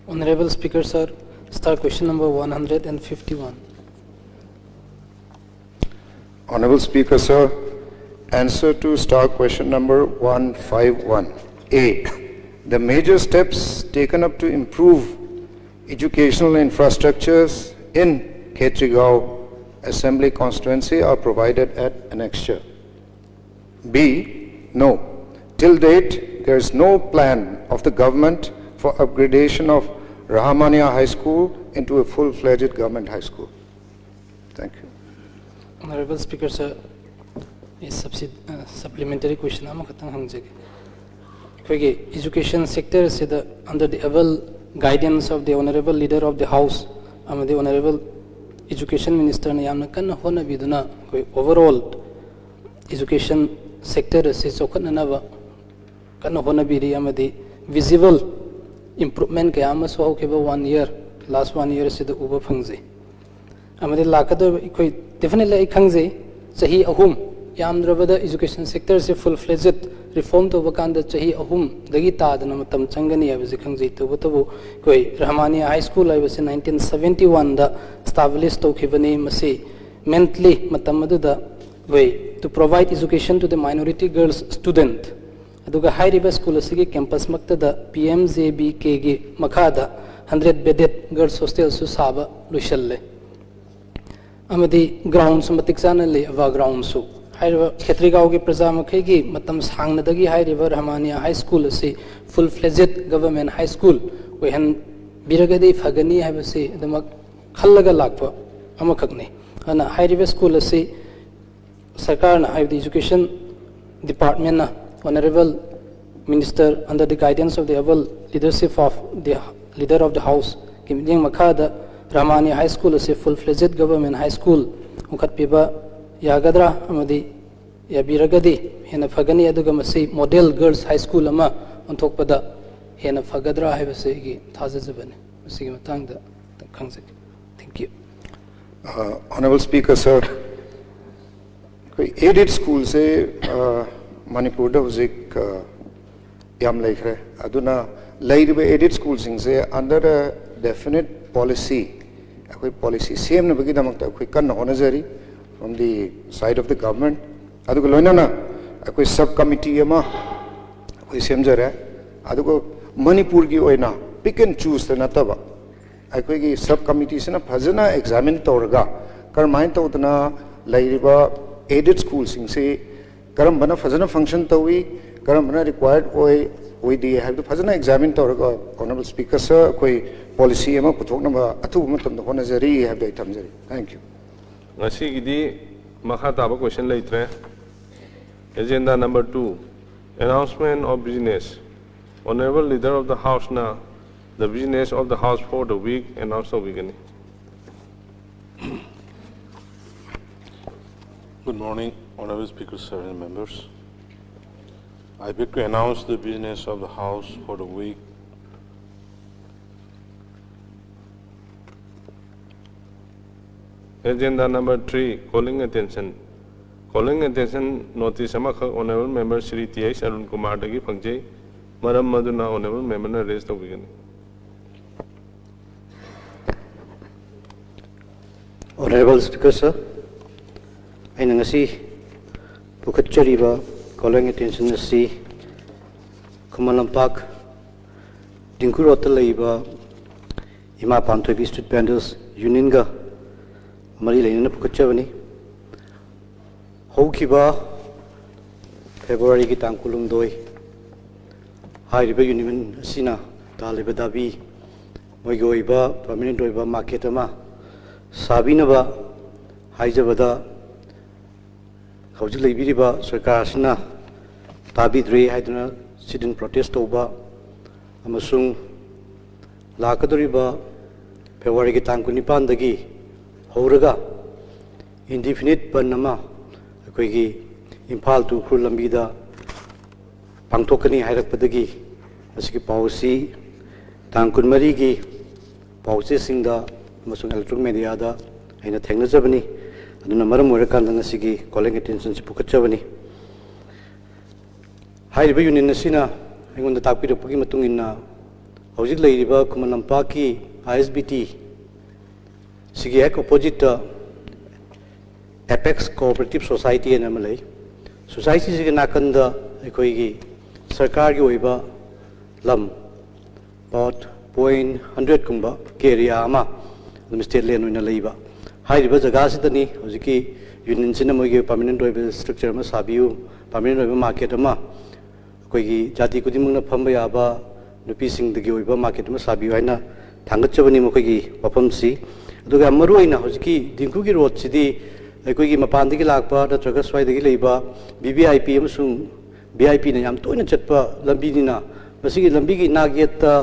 Honorable Speaker, sir, star question number one hundred and fifty-one. Honorable Speaker, sir, answer to star question number one five one. A, the major steps taken up to improve educational infrastructures in Khetrigao Assembly Constituency are provided at annexure. B, no. Till date, there is no plan of the government for upgradation of Rahmania High School into a full-fledged government high school. Thank you. Honorable Speaker sir, ꯑꯩ supplementary question ꯑꯃꯈꯛꯇꯪ ꯍꯪꯖꯒꯦ꯫ ꯑꯩꯈꯣꯏꯒꯤ education sector ꯑꯁꯤꯗ under the able guidance of the honorable leader of the house ꯑꯃꯗꯤ honorable education ministerꯅ ꯌꯥꯝꯅ ꯀꯟꯅ ꯍꯣꯠꯅꯕꯤꯗꯨꯅ ꯑꯩꯈꯣꯏ overall education sector ꯑꯁꯤ ꯆꯥꯎꯈꯠꯅꯅꯕ ꯀꯟꯅ ꯍꯣꯠꯅꯕꯤꯔꯤ ꯑꯃꯗꯤ visible improvement ꯀꯌꯥ ꯑꯃꯁꯨ ꯍꯧꯈꯤꯕ one year, last one year ꯑꯁꯤꯗ ꯎꯕ ꯐꯪꯖꯩ꯫ ꯑꯃꯗꯤ ꯂꯥꯛꯀꯗꯧꯔꯤꯕ ꯑꯩꯈꯣꯏ definitely ꯑꯩ ꯈꯪꯖꯩ, ꯆꯍꯤ ꯑꯍꯨꯝ ꯌꯥꯝꯗ꯭ꯔꯕꯗ education sector ꯑꯁꯤ full fledged reform ꯇꯧꯕ ꯀꯥꯟꯗ ꯆꯍꯤ ꯑꯍꯨꯝꯗꯒꯤ ꯇꯥꯗꯅ ꯃꯇꯝ ꯆꯪꯒꯅꯤ ꯍꯥꯏꯕꯁꯤ ꯈꯪꯖꯩ꯫ ꯇꯧꯕꯇꯕꯨ ꯑꯩꯈꯣꯏ ꯔꯍꯃꯥꯅꯤꯌꯥ High School ꯍꯥꯏꯕꯁꯤ nineteen seventy oneꯗ establish ꯇꯧꯈꯤꯕꯅꯤ꯫ ꯃꯁꯤ mainly ꯃꯇꯝ ꯑꯗꯨꯗ ꯑꯩꯈꯣꯏ to provide education to the minority girls student, ꯑꯗꯨꯒ ꯍꯥꯏꯔꯤꯕ school ꯑꯁꯤꯒꯤ campus ꯃꯛꯇꯗ P M J B Kꯒꯤ ꯃꯈꯥꯗ hundred bedded girls hostelꯁꯨ ꯁꯥꯕ ꯂꯣꯏꯁꯤꯜꯂꯦ꯫ ꯑꯃꯗꯤ groundꯁꯨ ꯃꯇꯤꯛ ꯆꯥꯅ ꯂꯩ, ꯑꯕꯥ groundꯁꯨ꯫ ꯍꯥꯏꯔꯤꯕ ꯈꯦꯇ꯭ꯔꯤꯒꯥꯎꯒꯤ ꯄ꯭ꯔꯖꯥ ꯃꯈꯩꯒꯤ ꯃꯇꯝ ꯁꯥꯡꯅꯗꯒꯤ ꯍꯥꯏꯔꯤꯕ ꯔꯍꯃꯥꯅꯤꯌꯥ High School ꯑꯁꯤ full fledged government high school ꯑꯣꯏꯍꯟꯕꯤꯔꯒꯗꯤ ꯐꯒꯅꯤ ꯍꯥꯏꯕꯁꯤ ꯑꯗꯨꯃꯛ ꯈꯜꯂꯒ ꯂꯥꯛꯄ ꯑꯃꯈꯛꯅꯤ꯫ ꯑꯗꯨꯅ ꯍꯥꯏꯔꯤꯕ school ꯑꯁꯤ ꯁꯔꯀꯥꯔꯅ ꯍꯥꯏꯕꯗꯤ education departmentꯅ honorable minister under the guidance of the able leadership of the leader of the houseꯀꯤ ꯃꯤꯠꯌꯦꯡ ꯃꯈꯥꯗ ꯔꯍꯃꯥꯅꯤꯌꯥ High School ꯑꯁꯤ full fledged government high school ꯑꯣꯟꯈꯠꯄꯤꯕ ꯌꯥꯒꯗ꯭ꯔꯥ ꯑꯃꯗꯤ ꯌꯥꯕꯤꯔꯒꯗꯤ ꯍꯦꯟꯅ ꯐꯒꯅꯤ, ꯑꯗꯨꯒ ꯃꯁꯤ model girls high school ꯑꯃ ꯑꯣꯟꯊꯣꯛꯄꯗ ꯍꯦꯟꯅ ꯐꯒꯗ꯭ꯔꯥ ꯍꯥꯏꯕꯁꯤ ꯑꯩꯒꯤ ꯊꯥꯖꯖꯕꯅꯤ꯫ ꯃꯁꯤꯒꯤ ꯃꯇꯥꯡꯗ ꯈꯪꯖꯒꯦ꯫ Thank you. Uh, Honorable Speaker sir, ꯑꯩꯈꯣꯏ aided schoolꯁꯦ ꯃꯅꯤꯄꯨꯔꯗ ꯍꯧꯖꯤꯛ ꯌꯥꯝ ꯂꯩꯈ꯭ꯔꯦ꯫ ꯑꯗꯨꯅ ꯂꯩꯔꯤꯕ aided schoolꯁꯤꯡꯁꯦ under a definite policy, ꯑꯩꯈꯣꯏ policy ꯁꯦꯝꯅꯕꯒꯤꯗꯃꯛꯇ ꯑꯩꯈꯣꯏ ꯀꯟꯅ ꯍꯣꯠꯅꯖꯔꯤ from the side of the government꯫ ꯑꯗꯨꯒ ꯂꯣꯏꯅꯅ ꯑꯩꯈꯣꯏ sub committee ꯑꯃ ꯑꯩꯈꯣꯏ ꯁꯦꯝꯖꯔꯦ꯫ ꯑꯗꯨꯒ ꯃꯅꯤꯄꯨꯔꯒꯤ ꯑꯣꯏꯅ pick and chooseꯇ ꯅꯠꯇꯕ, ꯑꯩꯈꯣꯏꯒꯤ ꯁꯕ ꯀꯃꯤꯇꯤꯁꯤꯅ ꯐꯖꯅ ꯑꯦꯛꯖꯥꯃꯤꯟ ꯇꯧꯔꯒ ꯀꯔꯝꯍꯥꯏꯅ ꯇꯧꯗꯅ ꯂꯩꯔꯤꯕ ꯑꯦꯗꯦꯗ ꯁ꯭ꯀꯨꯜꯁꯤꯡꯁꯤ ꯀꯔꯝꯕꯅ ꯐꯖꯅ ꯐꯪꯁꯟ ꯇꯧꯏ, ꯀꯔꯝꯕꯅ ꯔꯤꯀ꯭ꯋꯥꯌꯔꯗ ꯑꯣꯏ, ꯑꯣꯏꯗꯦ ꯍꯥꯏꯕꯗꯨ ꯐꯖꯅ ꯑꯦꯛꯖꯥꯃꯤꯟ ꯇꯧꯔꯒ, ꯑꯣꯅꯔꯦꯕꯜ ꯁ꯭ꯄꯤꯀꯔ ꯁꯔ, ꯑꯩꯈꯣꯏ ꯄꯣꯂꯤꯁꯤ ꯑꯃ ꯄꯨꯊꯣꯛꯅꯕ ꯑꯊꯨꯕ ꯃꯇꯝꯗ ꯍꯣꯠꯅꯖꯔꯤ ꯍꯥꯏꯕꯗꯨ ꯑꯩ ꯊꯝꯖꯔꯤ꯫ Thank you. ꯉꯁꯤꯒꯤꯗꯤ ꯃꯈꯥ ꯇꯥꯕ ꯀꯣꯏꯁꯟ ꯂꯩꯇ꯭ꯔꯦ꯫ Agenda number two, announcement of business. Honorable Leader of the House ꯅ the business of the House for the week announce ꯇꯧꯕꯤꯒꯅꯤ꯫ Good morning, Honorable Speaker, sir, and members. I beg to announce the business of the House for the week. Agenda number three, calling attention. Calling attention notice ꯑꯃꯈꯛ Honorable Member Shri T H Arun ꯀꯨꯃꯥꯔꯗꯒꯤ ꯐꯪꯖꯩ꯫ ꯃꯔꯝ ꯑꯗꯨꯅ Honorable Member ꯅ raise ꯇꯧꯕꯤꯒꯅꯤ꯫ Honorable Speaker sir, ꯑꯩꯅ ꯉꯁꯤ ꯄꯨꯈꯠꯆꯔꯤꯕ calling attention ꯑꯁꯤ ꯈꯨꯃꯟ ꯂꯝꯄꯥꯛ ꯗꯤꯡꯀꯨ ꯔꯣꯗꯇ ꯂꯩꯕ ꯏꯃꯥ ꯄꯥꯟꯊꯣꯏꯕꯤ Street Vendors Unionꯒ ꯃꯔꯤ ꯂꯩꯅꯅ ꯄꯨꯈꯠꯆꯕꯅꯤ꯫ ꯍꯧꯈꯤꯕ Februaryꯒꯤ ꯇꯥꯡ ꯀꯨꯟꯍꯨꯝꯗꯣꯏ ꯍꯥꯏꯔꯤꯕ union ꯑꯁꯤꯅ ꯇꯥꯜꯂꯤꯕ ꯗꯥꯕꯤ, ꯃꯣꯏꯒꯤ ꯑꯣꯏꯕ permanent ꯑꯣꯏꯕ market ꯑꯃ ꯁꯥꯕꯤꯅꯕ ꯍꯥꯏꯖꯕꯗ, ꯍꯧꯖꯤꯛ ꯂꯩꯕꯤꯔꯤꯕ ꯁꯔꯀꯥꯔ ꯑꯁꯤꯅ ꯇꯥꯕꯤꯗ꯭ꯔꯦ ꯍꯥꯏꯗꯨꯅ sit-in protest ꯇꯧꯕ ꯑꯃꯁꯨꯡ ꯂꯥꯛꯀꯗꯧꯔꯤꯕ Februaryꯒꯤ ꯇꯥꯡ ꯀꯨꯟꯅꯤꯄꯥꯟꯗꯒꯤ ꯍꯧꯔꯒ indefinite ꯕꯟ ꯑꯃ ꯑꯩꯈꯣꯏꯒꯤ ꯏꯝꯐꯥꯜ to ꯎꯈ꯭ꯔꯨꯜ ꯂꯝꯕꯤꯗ ꯄꯥꯡꯊꯣꯛꯀꯅꯤ ꯍꯥꯏꯔꯛꯄꯗꯒꯤ ꯃꯁꯤꯒꯤ ꯄꯥꯎ ꯑꯁꯤ ꯇꯥꯡ ꯀꯨꯟꯃꯔꯤꯒꯤ ꯄꯥꯎꯆꯦꯁꯤꯡꯗ ꯑꯃꯁꯨꯡ electronic mediaꯗ ꯑꯩꯅ ꯊꯦꯡꯅꯖꯕꯅꯤ꯫ ꯑꯗꯨꯅ ꯃꯔꯝ ꯑꯣꯏꯔꯀꯥꯟꯗ ꯉꯁꯤꯒꯤ calling attentionꯁꯤ ꯄꯨꯈꯠꯆꯕꯅꯤ꯫ ꯍꯥꯏꯔꯤꯕ union ꯑꯁꯤꯅ ꯑꯩꯉꯣꯟꯗ ꯇꯥꯛꯄꯤꯔꯛꯄꯒꯤ ꯃꯇꯨꯡ ꯏꯟꯅ, ꯍꯧꯖꯤꯛ ꯂꯩꯔꯤꯕ ꯈꯨꯃꯟ ꯂꯝꯄꯥꯛꯀꯤ I S B T ꯁꯤꯒꯤ ꯍꯦꯛ oppositeꯇ Apex Cooperative Society ꯍꯥꯏꯅ ꯑꯃ ꯂꯩ꯫ Societyꯁꯤꯒꯤ ꯅꯥꯀꯟꯗ ꯑꯩꯈꯣꯏꯒꯤ ꯁꯔꯀꯥꯔꯒꯤ ꯑꯣꯏꯕ ꯂꯝ, plot, ꯄꯣꯏꯟ ꯍꯟꯗ꯭ꯔꯦꯠꯀꯨꯝꯕ ꯀꯦ ꯑꯦꯔꯤꯌꯥ ꯑꯃ ꯑꯗꯨꯝ ꯁ꯭ꯇꯦꯠ ꯂꯦꯟ ꯑꯣꯏꯅ ꯂꯩꯕ꯫ ꯍꯥꯏꯔꯤꯕ ꯖꯒꯥꯁꯤꯗꯅꯤ ꯍꯧꯖꯤꯛꯀꯤ ꯌꯨꯅꯤꯌꯟꯁꯤꯅ ꯃꯣꯏꯒꯤ ꯄꯔꯃꯅꯦꯟ ꯑꯣꯏꯕ ꯁ꯭ꯇ꯭ꯔꯛꯆꯔ ꯑꯃ ꯁꯥꯕꯤꯌꯨ, ꯄꯔꯃꯅꯦꯟ ꯑꯣꯏꯕ ꯃꯥꯔꯀꯦꯠ ꯑꯃ ꯑꯩꯈꯣꯏꯒꯤ ꯖꯥꯇꯤ ꯈꯨꯗꯤꯡꯃꯛꯅ ꯐꯝꯕ ꯌꯥꯕ ꯅꯨꯄꯤꯁꯤꯡꯗꯒꯤ ꯑꯣꯏꯕ ꯃꯥꯔꯀꯦꯠ ꯑꯃ ꯁꯥꯕꯤꯌꯨ ꯍꯥꯏꯅ ꯊꯥꯡꯒꯠꯆꯕꯅꯤ ꯃꯈꯣꯏꯒꯤ ꯋꯥꯐꯝꯁꯤ꯫ ꯑꯗꯨꯒ ꯌꯥꯝ ꯃꯔꯨ ꯑꯣꯏꯅ ꯍꯧꯖꯤꯛꯀꯤ ꯗꯤꯡꯀꯨꯒꯤ ꯔꯣꯗꯁꯤꯗꯤ ꯑꯩꯈꯣꯏꯒꯤ ꯃꯄꯥꯟꯗꯒꯤ ꯂꯥꯛꯄ ꯅꯠꯇ꯭ꯔꯒ ꯁ꯭ꯋꯥꯏꯗꯒꯤ ꯂꯩꯕ ꯚꯤ ꯚꯤ ꯑꯥꯏ ꯄꯤ ꯑꯃꯁꯨꯡ ꯚꯤ ꯑꯥꯏ ꯄꯤꯅ ꯌꯥꯝ ꯇꯣꯏꯅ ꯆꯠꯄ ꯂꯝꯕꯤꯅꯤꯅ, ꯃꯁꯤꯒꯤ ꯂꯝꯕꯤꯒꯤ ꯅꯥꯛ ꯌꯦꯠꯇ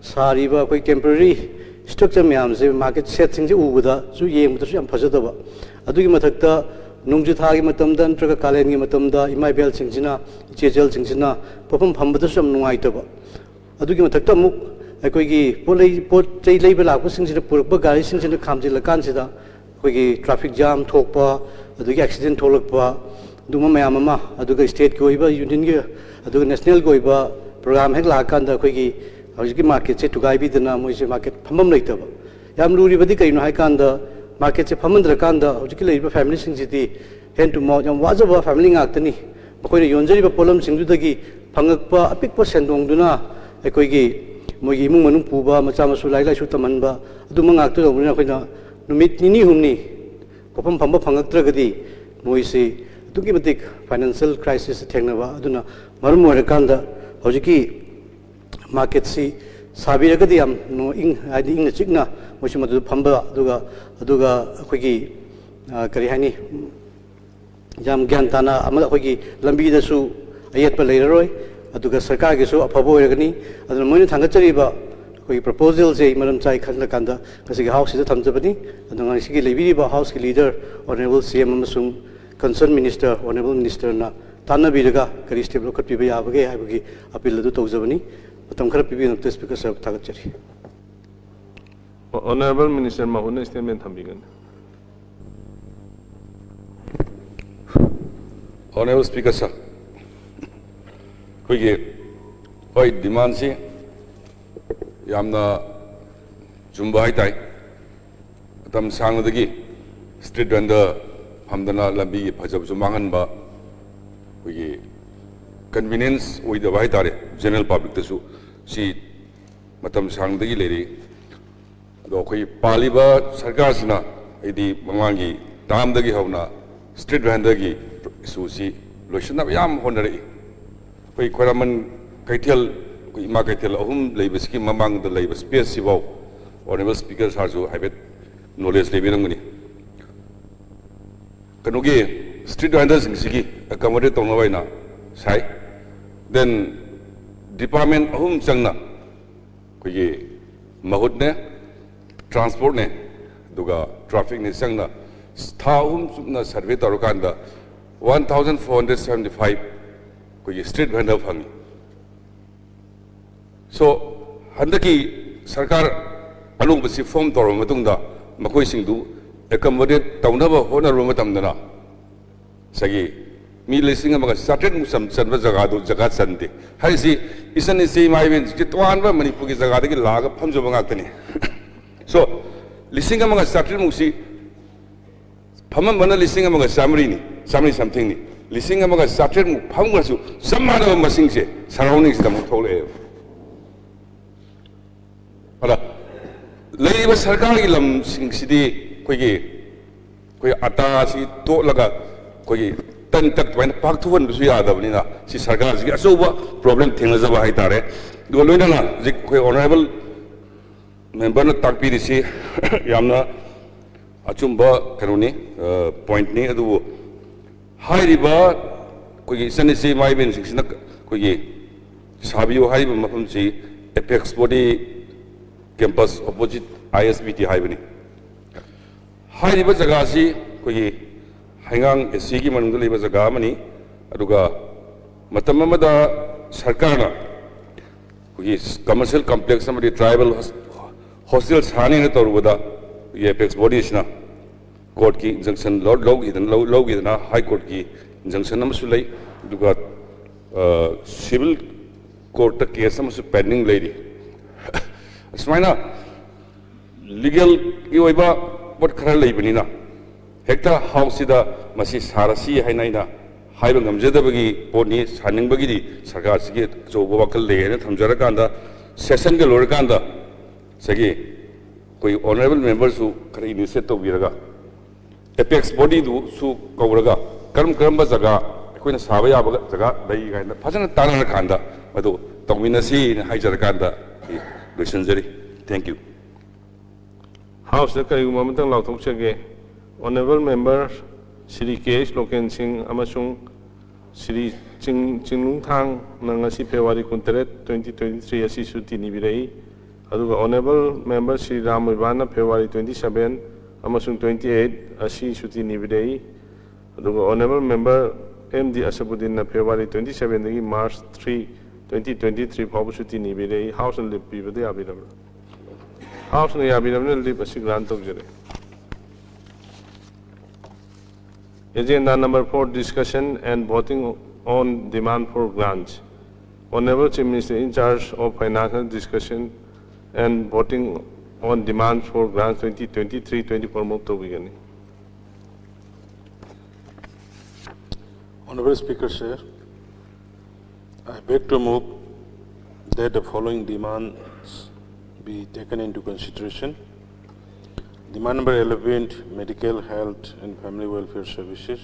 ꯁꯥꯔꯤꯕ ꯑꯩꯈꯣꯏ ꯇꯦꯝꯄꯔꯔꯤ ꯁ꯭ꯇ꯭ꯔꯛꯆꯔ ꯃꯌꯥꯝꯁꯦ, ꯃꯥꯔꯀꯦꯠ ꯁꯦꯠꯁꯤꯡꯁꯦ ꯎꯕꯗꯁꯨ, ꯌꯦꯡꯕꯗꯁꯨ ꯌꯥꯝ ꯐꯖꯗꯕ꯫ ꯑꯗꯨꯒꯤ ꯃꯊꯛꯇ ꯅꯣꯡꯖꯨ ꯊꯥꯒꯤ ꯃꯇꯝꯗ ꯅꯠꯇ꯭ꯔꯒ ꯀꯥꯂꯦꯟꯒꯤ ꯃꯇꯝꯗ ꯏꯃꯥ ꯏꯕꯦꯜꯁꯤꯡꯁꯤꯅ, ꯏꯆꯦ ꯏꯆꯜꯁꯤꯡꯁꯤꯅ ꯄꯣꯠꯐꯝ ꯐꯝꯕꯗꯁꯨ ꯌꯥꯝ ꯅꯨꯡꯉꯥꯏꯇꯕ꯫ ꯑꯗꯨꯒꯤ ꯃꯊꯛꯇ ꯑꯃꯨꯛ ꯑꯩꯈꯣꯏꯒꯤ ꯄꯣꯠ ꯂꯩ-, ꯄꯣꯠ ꯆꯩ ꯂꯩꯕ ꯂꯥꯛꯄꯁꯤꯡꯁꯤꯅ ꯄꯨꯔꯛꯄ ꯒꯥꯔꯤꯁꯤꯡꯁꯤꯅ ꯈꯥꯝꯖꯤꯜꯂꯀꯥꯟꯁꯤꯗ ꯑꯩꯈꯣꯏꯒꯤ ꯇ꯭ꯔꯥꯐꯤꯛ ꯖꯥꯝ ꯊꯣꯛꯄ, ꯑꯗꯒꯤ ꯑꯦꯛꯁꯤꯗꯦꯟ ꯊꯣꯛꯂꯛꯄ, ꯑꯗꯨꯒꯨꯝꯕ ꯃꯌꯥꯝ ꯑꯃ, ꯑꯗꯨꯒ ꯁ꯭ꯇꯦꯠꯀꯤ ꯑꯣꯏꯕ, ꯌꯨꯅꯤꯌꯟꯒꯤ, ꯑꯗꯨꯒ ꯅꯦꯁꯅꯦꯜꯒꯤ ꯑꯣꯏꯕ ꯄ꯭ꯔꯣꯒ꯭ꯔꯥꯝ ꯍꯦꯛ ꯂꯥꯛꯑꯀꯥꯟꯗ ꯑꯩꯈꯣꯏꯒꯤ ꯍꯧꯖꯤꯛꯀꯤ ꯃꯥꯔꯀꯦꯠꯁꯦ ꯊꯨꯒꯥꯏꯕꯤꯗꯅ ꯃꯣꯏꯁꯦ ꯃꯥꯔꯀꯦꯠ ꯐꯝꯐꯝ ꯂꯩꯇꯕ꯫ ꯌꯥꯝ ꯂꯨꯔꯤꯕꯗꯤ ꯀꯩꯅꯣ ꯍꯥꯏꯀꯥꯟꯗ, ꯃꯥꯔꯀꯦꯠꯁꯦ ꯐꯝꯍꯟꯗ꯭ꯔꯀꯥꯟꯗ ꯍꯧꯖꯤꯛꯀꯤ ꯂꯩꯔꯤꯕ ꯐꯦꯃꯤꯂꯤꯁꯤꯡꯁꯤꯗꯤ ꯍꯦꯟ ꯇꯨ ꯃꯥꯎꯠ ꯌꯥꯝ ꯋꯥꯖꯕ ꯐꯦꯃꯤꯂꯤ ꯉꯥꯛꯇꯅꯤ꯫ ꯃꯈꯣꯏꯅ ꯌꯣꯟꯖꯔꯤꯕ ꯄꯣꯠꯂꯝꯁꯤꯡꯗꯨꯗꯒꯤ ꯐꯪꯉꯛꯄ ꯑꯄꯤꯛꯄ ꯁꯦꯟꯗꯣꯡꯗꯨꯅ ꯑꯩꯈꯣꯏꯒꯤ ꯃꯣꯏꯒꯤ ꯏꯃꯨꯡ ꯃꯅꯨꯡ ꯄꯨꯕ, ꯃꯆꯥ ꯃꯁꯨ ꯂꯥꯏꯔꯤꯛ ꯂꯥꯏꯁꯨ ꯇꯝꯍꯟꯕ, ꯑꯗꯨꯝꯕ ꯉꯥꯛꯇ ꯇꯧꯕꯅꯤꯅ ꯑꯩꯈꯣꯏꯅ ꯅꯨꯃꯤꯠ ꯅꯤꯅꯤ ꯍꯨꯝꯅꯤ ꯄꯣꯠꯐꯝ ꯐꯝꯕ ꯐꯪꯉꯛꯇ꯭ꯔꯒꯗꯤ ꯃꯣꯏꯁꯤ ꯑꯗꯨꯛꯀꯤ ꯃꯇꯤꯛ ꯐꯥꯏꯅꯥꯟꯁꯤꯌꯦꯜ ꯀ꯭ꯔꯥꯏꯁꯤꯁ ꯊꯦꯡꯅꯕ꯫ ꯑꯗꯨꯅ ꯃꯔꯝ ꯑꯣꯏꯔꯀꯥꯟꯗ ꯍꯧꯖꯤꯛꯀꯤ ꯃꯥꯔꯀꯦꯠꯁꯤ ꯁꯥꯕꯤꯔꯒꯗꯤ ꯌꯥꯝ ꯅꯨꯡ-, ꯏꯪ-, ꯍꯥꯏꯗꯤ ꯏꯪꯅ ꯆꯤꯛꯅ ꯃꯣꯏꯁꯨ ꯃꯗꯨꯗ ꯐꯝꯕ, ꯑꯗꯨꯒ, ꯑꯗꯨꯒ ꯑꯩꯈꯣꯏꯒꯤ, ꯑ, ꯀꯔꯤ ꯍꯥꯏꯅꯤ, ꯌꯥꯝ ꯒ꯭ꯌꯥꯟ ꯇꯥꯅ ꯑꯃ ꯑꯩꯈꯣꯏꯒꯤ ꯂꯝꯕꯤꯗꯁꯨ ꯑꯌꯦꯠꯄ ꯂꯩꯔꯔꯣꯏ, ꯑꯗꯨꯒ ꯁꯔꯀꯥꯔꯒꯤꯁꯨ ꯑꯐꯕ ꯑꯣꯏꯔꯒꯅꯤ꯫ ꯑꯗꯨꯅ ꯃꯣꯏꯅ ꯊꯥꯡꯒꯠꯆꯔꯤꯕ ꯑꯩꯈꯣꯏꯒꯤ ꯄ꯭ꯔꯣꯄꯣꯖꯦꯜꯁꯦ ꯑꯩ ꯃꯔꯝ ꯆꯥꯏ ꯈꯜꯂꯀꯥꯟꯗ ꯉꯁꯤꯒꯤ ꯍꯥꯎꯁꯁꯤꯗ ꯊꯝꯖꯕꯅꯤ꯫ ꯑꯗꯣ ꯉꯁꯤꯒꯤ ꯂꯩꯕꯤꯔꯤꯕ ꯍꯥꯎꯁꯀꯤ ꯂꯤꯗꯔ, ꯑꯣꯅꯔꯦꯕꯜ ꯁꯤ ꯑꯦꯝ ꯑꯃꯁꯨꯡ ꯀꯟꯁꯔꯟ ꯃꯤꯅꯤꯁꯇꯔ, ꯑꯣꯅꯔꯦꯕꯜ ꯃꯤꯅꯤꯁꯇꯔꯅ ꯇꯥꯟꯅꯕꯤꯔꯒ ꯀꯔꯤ ꯁ꯭ꯇꯦꯞ ꯂꯧꯈꯠꯄꯤꯕ ꯌꯥꯕꯒꯦ ꯍꯥꯏꯕꯒꯤ ꯑꯄꯤꯜ ꯑꯗꯨ ꯇꯧꯖꯕꯅꯤ꯫ ꯃꯇꯝ ꯈꯔ ꯄꯤꯕꯤꯕꯒꯤꯗꯃꯛꯇ ꯁ꯭ꯄꯤꯀꯔ ꯁꯥꯔ ꯊꯥꯒꯠꯆꯔꯤ꯫ ꯑꯣꯅꯔꯦꯕꯜ ꯃꯤꯅꯤꯁꯇꯔ ꯃꯍꯨꯠꯅ ꯁ꯭ꯇꯦꯠꯃꯦꯟ ꯊꯝꯕꯤꯒꯅꯤ꯫ ꯑꯣꯅꯔꯦꯕꯜ ꯁ꯭ꯄꯤꯀꯔ ꯁꯥꯔ, ꯑꯩꯈꯣꯏꯒꯤ, ꯍꯣꯏ, ꯗꯤꯃꯥꯟꯁꯤ ꯌꯥꯝꯅ ꯆꯨꯝꯕ ꯍꯥꯏꯇꯥꯏ꯫ ꯃꯇꯝ ꯁꯥꯡꯅꯗꯒꯤ ꯁ꯭ꯇ꯭ꯔꯤꯠ ꯚꯦꯟꯗꯔ ꯐꯝꯗꯅ ꯂꯝꯕꯤꯒꯤ ꯐꯖꯕꯁꯨ ꯃꯥꯡꯍꯟꯕ, ꯑꯩꯈꯣꯏꯒꯤ ꯀꯟꯚꯤꯅꯤꯌꯦꯟꯁ ꯑꯣꯏꯗꯕ ꯍꯥꯏꯇꯥꯔꯦ ꯖꯦꯅꯔꯦꯜ ꯄꯕ꯭ꯂꯤꯛꯇꯁꯨ꯫ ꯁꯤ ꯃꯇꯝ ꯁꯥꯡꯗꯒꯤ ꯂꯩꯔꯤ꯫ ꯑꯗꯣ ꯑꯩꯈꯣꯏ ꯄꯥꯜꯂꯤꯕ ꯁꯔꯀꯥꯔꯁꯤꯅ, ꯑꯩꯗꯤ ꯃꯃꯥꯡꯒꯤ ꯇꯥꯝꯗꯒꯤ ꯍꯧꯅ street vendorꯒꯤ issueꯁꯤ ꯂꯣꯏꯁꯤꯟꯅꯕ ꯌꯥꯝ ꯍꯣꯠꯅꯔꯛꯏ꯫ ꯑꯩꯈꯣꯏ ꯈ꯭ꯋꯥꯏꯔꯝꯕꯟ ꯀꯩꯊꯦꯜ, ꯑꯩꯈꯣꯏ ꯏꯃꯥ ꯀꯩꯊꯦꯜ ꯑꯍꯨꯝ ꯂꯩꯕꯁꯤꯒꯤ ꯃꯃꯥꯡꯗ ꯂꯩꯕ spaceꯁꯤꯐꯥꯎ Honourable Speaker sirꯁꯨ ꯍꯥꯏꯐꯦꯠ knowledge ꯂꯩꯕꯤꯔꯝꯒꯅꯤ꯫ ꯀꯩꯅꯣꯒꯤ street vendorꯁꯤꯡꯁꯤꯒꯤ accommodate ꯇꯧꯅꯕ ꯑꯩꯅ ꯁꯥꯏ꯫ Then department ꯑꯍꯨꯝ ꯆꯪꯅ ꯑꯩꯈꯣꯏꯒꯤ ꯃꯍꯨꯠꯅꯦ, transportꯅꯦ, ꯑꯗꯨꯒ trafficꯅꯦ ꯆꯪꯅ ꯊꯥ ꯑꯍꯨꯝ ꯆꯨꯞꯅ survey ꯇꯧꯔꯀꯥꯟꯗ one thousand four hundred seventy five ꯑꯩꯈꯣꯏꯒꯤ street vendor ꯐꯪꯉꯤ꯫ So, ꯍꯟꯗꯛꯀꯤ ꯁꯔꯀꯥꯔ ꯑꯅꯧꯕꯁꯤ form ꯇꯧꯔꯕ ꯃꯇꯨꯡꯗ ꯃꯈꯣꯏꯁꯤꯡꯗꯨ accommodate ꯇꯧꯅꯕ ꯍꯣꯠꯅꯔꯨꯕ ꯃꯇꯝꯗꯅ ꯉꯁꯥꯏꯒꯤ ꯃꯤ ꯂꯤꯁꯤꯡ ꯑꯃꯒ ꯆꯥꯇ꯭ꯔꯦꯠꯃꯨꯛ ꯆꯟ-, ꯆꯟꯕ ꯖꯒꯥꯗꯨ ꯖꯒꯥ ꯆꯟꯗꯦ꯫ ꯍꯥꯏꯔꯤꯁꯤ ꯏꯆꯟ ꯏꯆꯦ ꯏꯃꯥ ꯏꯕꯦꯟꯁꯤꯡꯁꯦ ꯇꯣꯉꯥꯟꯕ ꯃꯅꯤꯄꯨꯔꯒꯤ ꯖꯒꯥꯗꯒꯤ ꯂꯥꯛꯑꯒ ꯐꯝꯖꯕ ꯉꯥꯛꯇꯅꯤ꯫ So, ꯂꯤꯁꯤꯡ ꯑꯃꯒ ꯆꯥꯇ꯭ꯔꯦꯠꯃꯨꯛꯁꯤ ꯐꯝꯃꯝꯕꯅ ꯂꯤꯁꯤꯡ ꯑꯃꯒ ꯆꯥꯃꯔꯤꯅꯤ, ꯆꯥꯃꯔꯤ somethingꯅꯤ꯫ ꯂꯤꯁꯤꯡ ꯑꯃꯒ ꯆꯥꯇ꯭ꯔꯦꯠꯃꯨꯛ ꯐꯝꯈ꯭ꯔꯁꯨ ꯆꯞ ꯃꯥꯟꯅꯕ ꯃꯁꯤꯡꯁꯦ surroundingꯁꯤꯗ ꯑꯃꯨꯛ ꯊꯣꯛꯂꯛꯑꯦꯕ꯫ ꯑꯗ ꯂꯩꯔꯤꯕ ꯁꯔꯀꯥꯔꯒꯤ ꯂꯝꯁꯤꯡꯁꯤꯗꯤ ꯑꯩꯈꯣꯏꯒꯤ, ꯑꯩꯈꯣꯏ ꯑꯇꯥꯁꯤ ꯇꯣꯠꯂꯒ ꯑꯩꯈꯣꯏꯒꯤ ꯇꯟ ꯇꯛ ꯑꯗꯨꯃꯥꯏꯅ ꯄꯥꯛꯊꯣꯛꯍꯟꯕꯁꯨ ꯌꯥꯗꯕꯅꯤꯅ ꯁꯤ ꯁꯔꯀꯥꯔꯁꯤꯒꯤ ꯑꯆꯧꯕ problem ꯊꯦꯡꯅꯖꯕ ꯍꯥꯏꯇꯥꯔꯦ꯫ ꯑꯗꯨꯒ ꯂꯣꯏꯅꯅ ꯍꯧꯖꯤꯛ ꯑꯩꯈꯣꯏ Honourable memberꯅ ꯇꯥꯛꯄꯤꯔꯤꯁꯤ ꯌꯥꯝꯅ ꯑꯆꯨꯝꯕ ꯀꯩꯅꯣꯅꯤ, ꯑ, pointꯅꯤ꯫ ꯑꯗꯨꯕꯨ ꯍꯥꯏꯔꯤꯕ ꯑꯩꯈꯣꯏꯒꯤ ꯏꯆꯟ ꯏꯆꯦ ꯏꯃꯥ ꯏꯕꯦꯟꯁꯤꯡꯁꯤꯅ ꯑꯩꯈꯣꯏꯒꯤ ꯁꯥꯕꯤꯌꯨ ꯍꯥꯏꯔꯤꯕ ꯃꯐꯝꯁꯤ Apex Body Campus opposite I S B T ꯍꯥꯏꯕꯅꯤ꯫ ꯍꯥꯏꯔꯤꯕ ꯖꯒꯥꯁꯤ ꯑꯩꯈꯣꯏꯒꯤ ꯍꯩꯉꯥꯡ ACꯒꯤ ꯃꯅꯨꯡꯗ ꯂꯩꯕ ꯖꯒꯥ ꯑꯃꯅꯤ꯫ ꯑꯗꯨꯒ ꯃꯇꯝ ꯑꯃꯗ ꯁꯔꯀꯥꯔꯅ ꯑꯩꯈꯣꯏꯒꯤ commercial complex ꯑꯃꯗꯤ tribal hos-, hostel ꯁꯥꯅꯤꯅ ꯇꯧꯔꯨꯕꯗ ꯑꯩꯈꯣꯏꯒꯤ Apex Bodyꯁꯤꯅ courtꯀꯤ injunction ꯂꯧ-, ꯂꯧꯈꯤꯗꯅ, ꯂꯧ-, ꯂꯧꯈꯤꯗꯅ High Courtꯀꯤ injunction ꯑꯃꯁꯨ ꯂꯩ꯫ ꯑꯗꯨꯒ, ꯑ, civil courtꯇ case ꯑꯃꯁꯨ pending ꯂꯩꯔꯤ꯫ ꯑꯁꯨꯃꯥꯏꯅ legalꯒꯤ ꯑꯣꯏꯕ ꯄꯣꯠ ꯈꯔ ꯂꯩꯕꯅꯤꯅ ꯍꯦꯛꯇ ꯍꯥꯎꯁꯁꯤꯗ ꯃꯁꯤ ꯁꯥꯔꯁꯤ ꯍꯥꯏꯅ ꯑꯩꯅ ꯍꯥꯏꯕ ꯉꯝꯖꯗꯕꯒꯤ ꯄꯣꯠꯅꯤ꯫ ꯁꯥꯅꯤꯡꯕꯒꯤꯗꯤ ꯁꯔꯀꯥꯔꯁꯤꯒꯤ ꯑꯆꯧꯕ ꯋꯥꯈꯜ ꯂꯩ ꯍꯥꯏꯅ ꯊꯝꯖꯔꯀꯥꯟꯗ ꯁꯦꯁꯟꯒ ꯂꯣꯏꯔꯀꯥꯟꯗ ꯉꯁꯥꯏꯒꯤ ꯑꯩꯈꯣꯏ ꯑꯣꯅꯔꯦꯕꯜ ꯃꯦꯝꯕꯔꯁꯨ ꯈꯔ ꯏꯅꯤꯁꯤꯌꯦꯠ ꯇꯧꯕꯤꯔꯒ ꯑꯦꯄꯦꯛꯁ ꯕꯣꯗꯤꯗꯨꯁꯨ ꯀꯧꯔꯒ ꯀꯔꯝ ꯀꯔꯝꯕ ꯖꯒꯥ ꯑꯩꯈꯣꯏꯅ ꯁꯥꯕ ꯌꯥꯕ ꯖꯒꯥ ꯂꯩ ꯀꯥꯏꯅ ꯐꯖꯅ ꯇꯥꯟꯅꯔꯀꯥꯟꯗ ꯃꯗꯨ ꯇꯧꯃꯤꯟꯅꯁꯤꯅ ꯍꯥꯏꯖꯔꯀꯥꯟꯗ ꯑꯩ ꯂꯣꯏꯁꯤꯟꯖꯔꯤ꯫ Thank you꯫ ꯍꯥꯎꯁꯇ ꯀꯔꯤꯒꯨꯝꯕ ꯑꯃꯇꯪ ꯂꯥꯎꯊꯣꯛꯆꯒꯦ꯫ Honourable member Shri K H Loken Singh ꯑꯃꯁꯨꯡ ꯁ꯭ꯔꯤ ꯆꯤꯡ ꯆꯤꯡꯅꯨꯡꯊꯥꯡꯅ ꯉꯁꯤ ꯐꯦꯕ꯭ꯔꯨꯋꯥꯔꯤ ꯀꯨꯟꯇꯔꯦꯠ, twenty twenty three ꯑꯁꯤ ꯁꯨꯇꯤ ꯅꯤꯕꯤꯔꯛꯏ꯫ ꯑꯗꯨꯒ ꯑꯣꯅꯔꯦꯕꯜ ꯃꯦꯝꯕꯔ ꯁ꯭ꯔꯤ ꯔꯥꯝ ꯃꯣꯏꯕꯥꯟꯅ ꯐꯦꯕ꯭ꯔꯨꯋꯥꯔꯤ twenty seven ꯑꯃꯁꯨꯡ twenty eight ꯑꯁꯤ ꯁꯨꯇꯤ ꯅꯤꯕꯤꯔꯛꯏ꯫ ꯑꯗꯨꯒ ꯑꯣꯅꯔꯦꯕꯜ ꯃꯦꯝꯕꯔ ꯑꯦꯝ ꯗꯤ ꯑꯁꯕꯨꯗꯤꯟꯅ ꯐꯦꯕ꯭ꯔꯨꯋꯥꯔꯤ twenty seven ꯗꯒꯤ March three, twenty twenty three ꯐꯥꯎꯕ ꯁꯨꯇꯤ ꯅꯤꯕꯤꯔꯛꯏ꯫ ꯍꯥꯎꯁꯅ ꯂꯤꯞ ꯄꯤꯕꯗ ꯌꯥꯕꯤꯔꯕ꯭ꯔꯥ? ꯍꯥꯎꯁꯅ ꯌꯥꯕꯤꯔꯕꯅꯤꯅ ꯂꯤꯞ ꯑꯁꯤ ꯒ꯭ꯔꯥꯟ ꯇꯧꯖꯔꯦ꯫ Agenda number four, discussion and voting on demand for grants. Honorable Chief Minister in charge of Finance, discussion and voting on demand for grants twenty twenty three twenty four move ꯇꯧꯕꯤꯒꯅꯤ꯫ Honorable Speaker, sir, I beg to move that the following demands be taken into consideration. Demand number eleven, medical, health and family welfare services.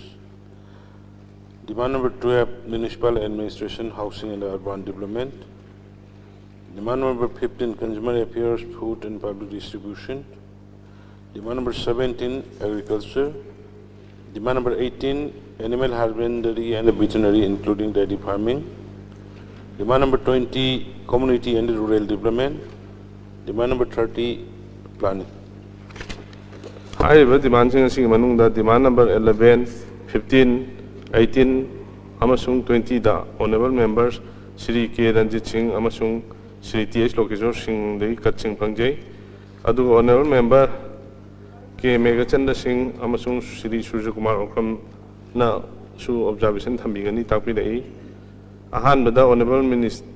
Demand number twelve, municipal administration, housing and urban development. Demand number fifteen, consumer affairs, food and public distribution. Demand number seventeen, agriculture. Demand number eighteen, animal husbandry and veterinary, including dairy farming. Demand number twenty, community and rural development. Demand number thirty, planning. ꯍꯥꯏꯔꯤꯕ ꯗꯤꯃꯥꯟꯁꯤꯡ ꯑꯁꯤꯒꯤ ꯃꯅꯨꯡꯗ ꯗꯤꯃꯥꯟ number eleven, fifteen, eighteen ꯑꯃꯁꯨꯡ twenty ꯗ honourable members Shri K Ranjit ꯁꯤꯡ ꯑꯃꯁꯨꯡ Shri T H ꯂꯣꯀꯦꯁꯣꯔ ꯁꯤꯡꯗꯒꯤ ꯀꯠꯁꯤꯡ ꯐꯪꯖꯩ꯫ ꯑꯗꯨꯒ honourable member ꯀꯦ ꯃꯦꯘꯆꯟꯗ꯭ꯔ ꯁꯤꯡ ꯑꯃꯁꯨꯡ ꯁ꯭ꯔꯤ ꯁꯨꯔꯖꯀꯨꯃꯥꯔ ꯑꯣꯀ꯭ꯔꯝꯅꯁꯨ ꯑꯣꯕꯖꯥꯔꯕꯦꯁꯟ ꯊꯝꯕꯤꯒꯅꯤ ꯇꯥꯛꯄꯤꯔꯛꯏ꯫ ꯑꯍꯥꯟꯕꯗ honourable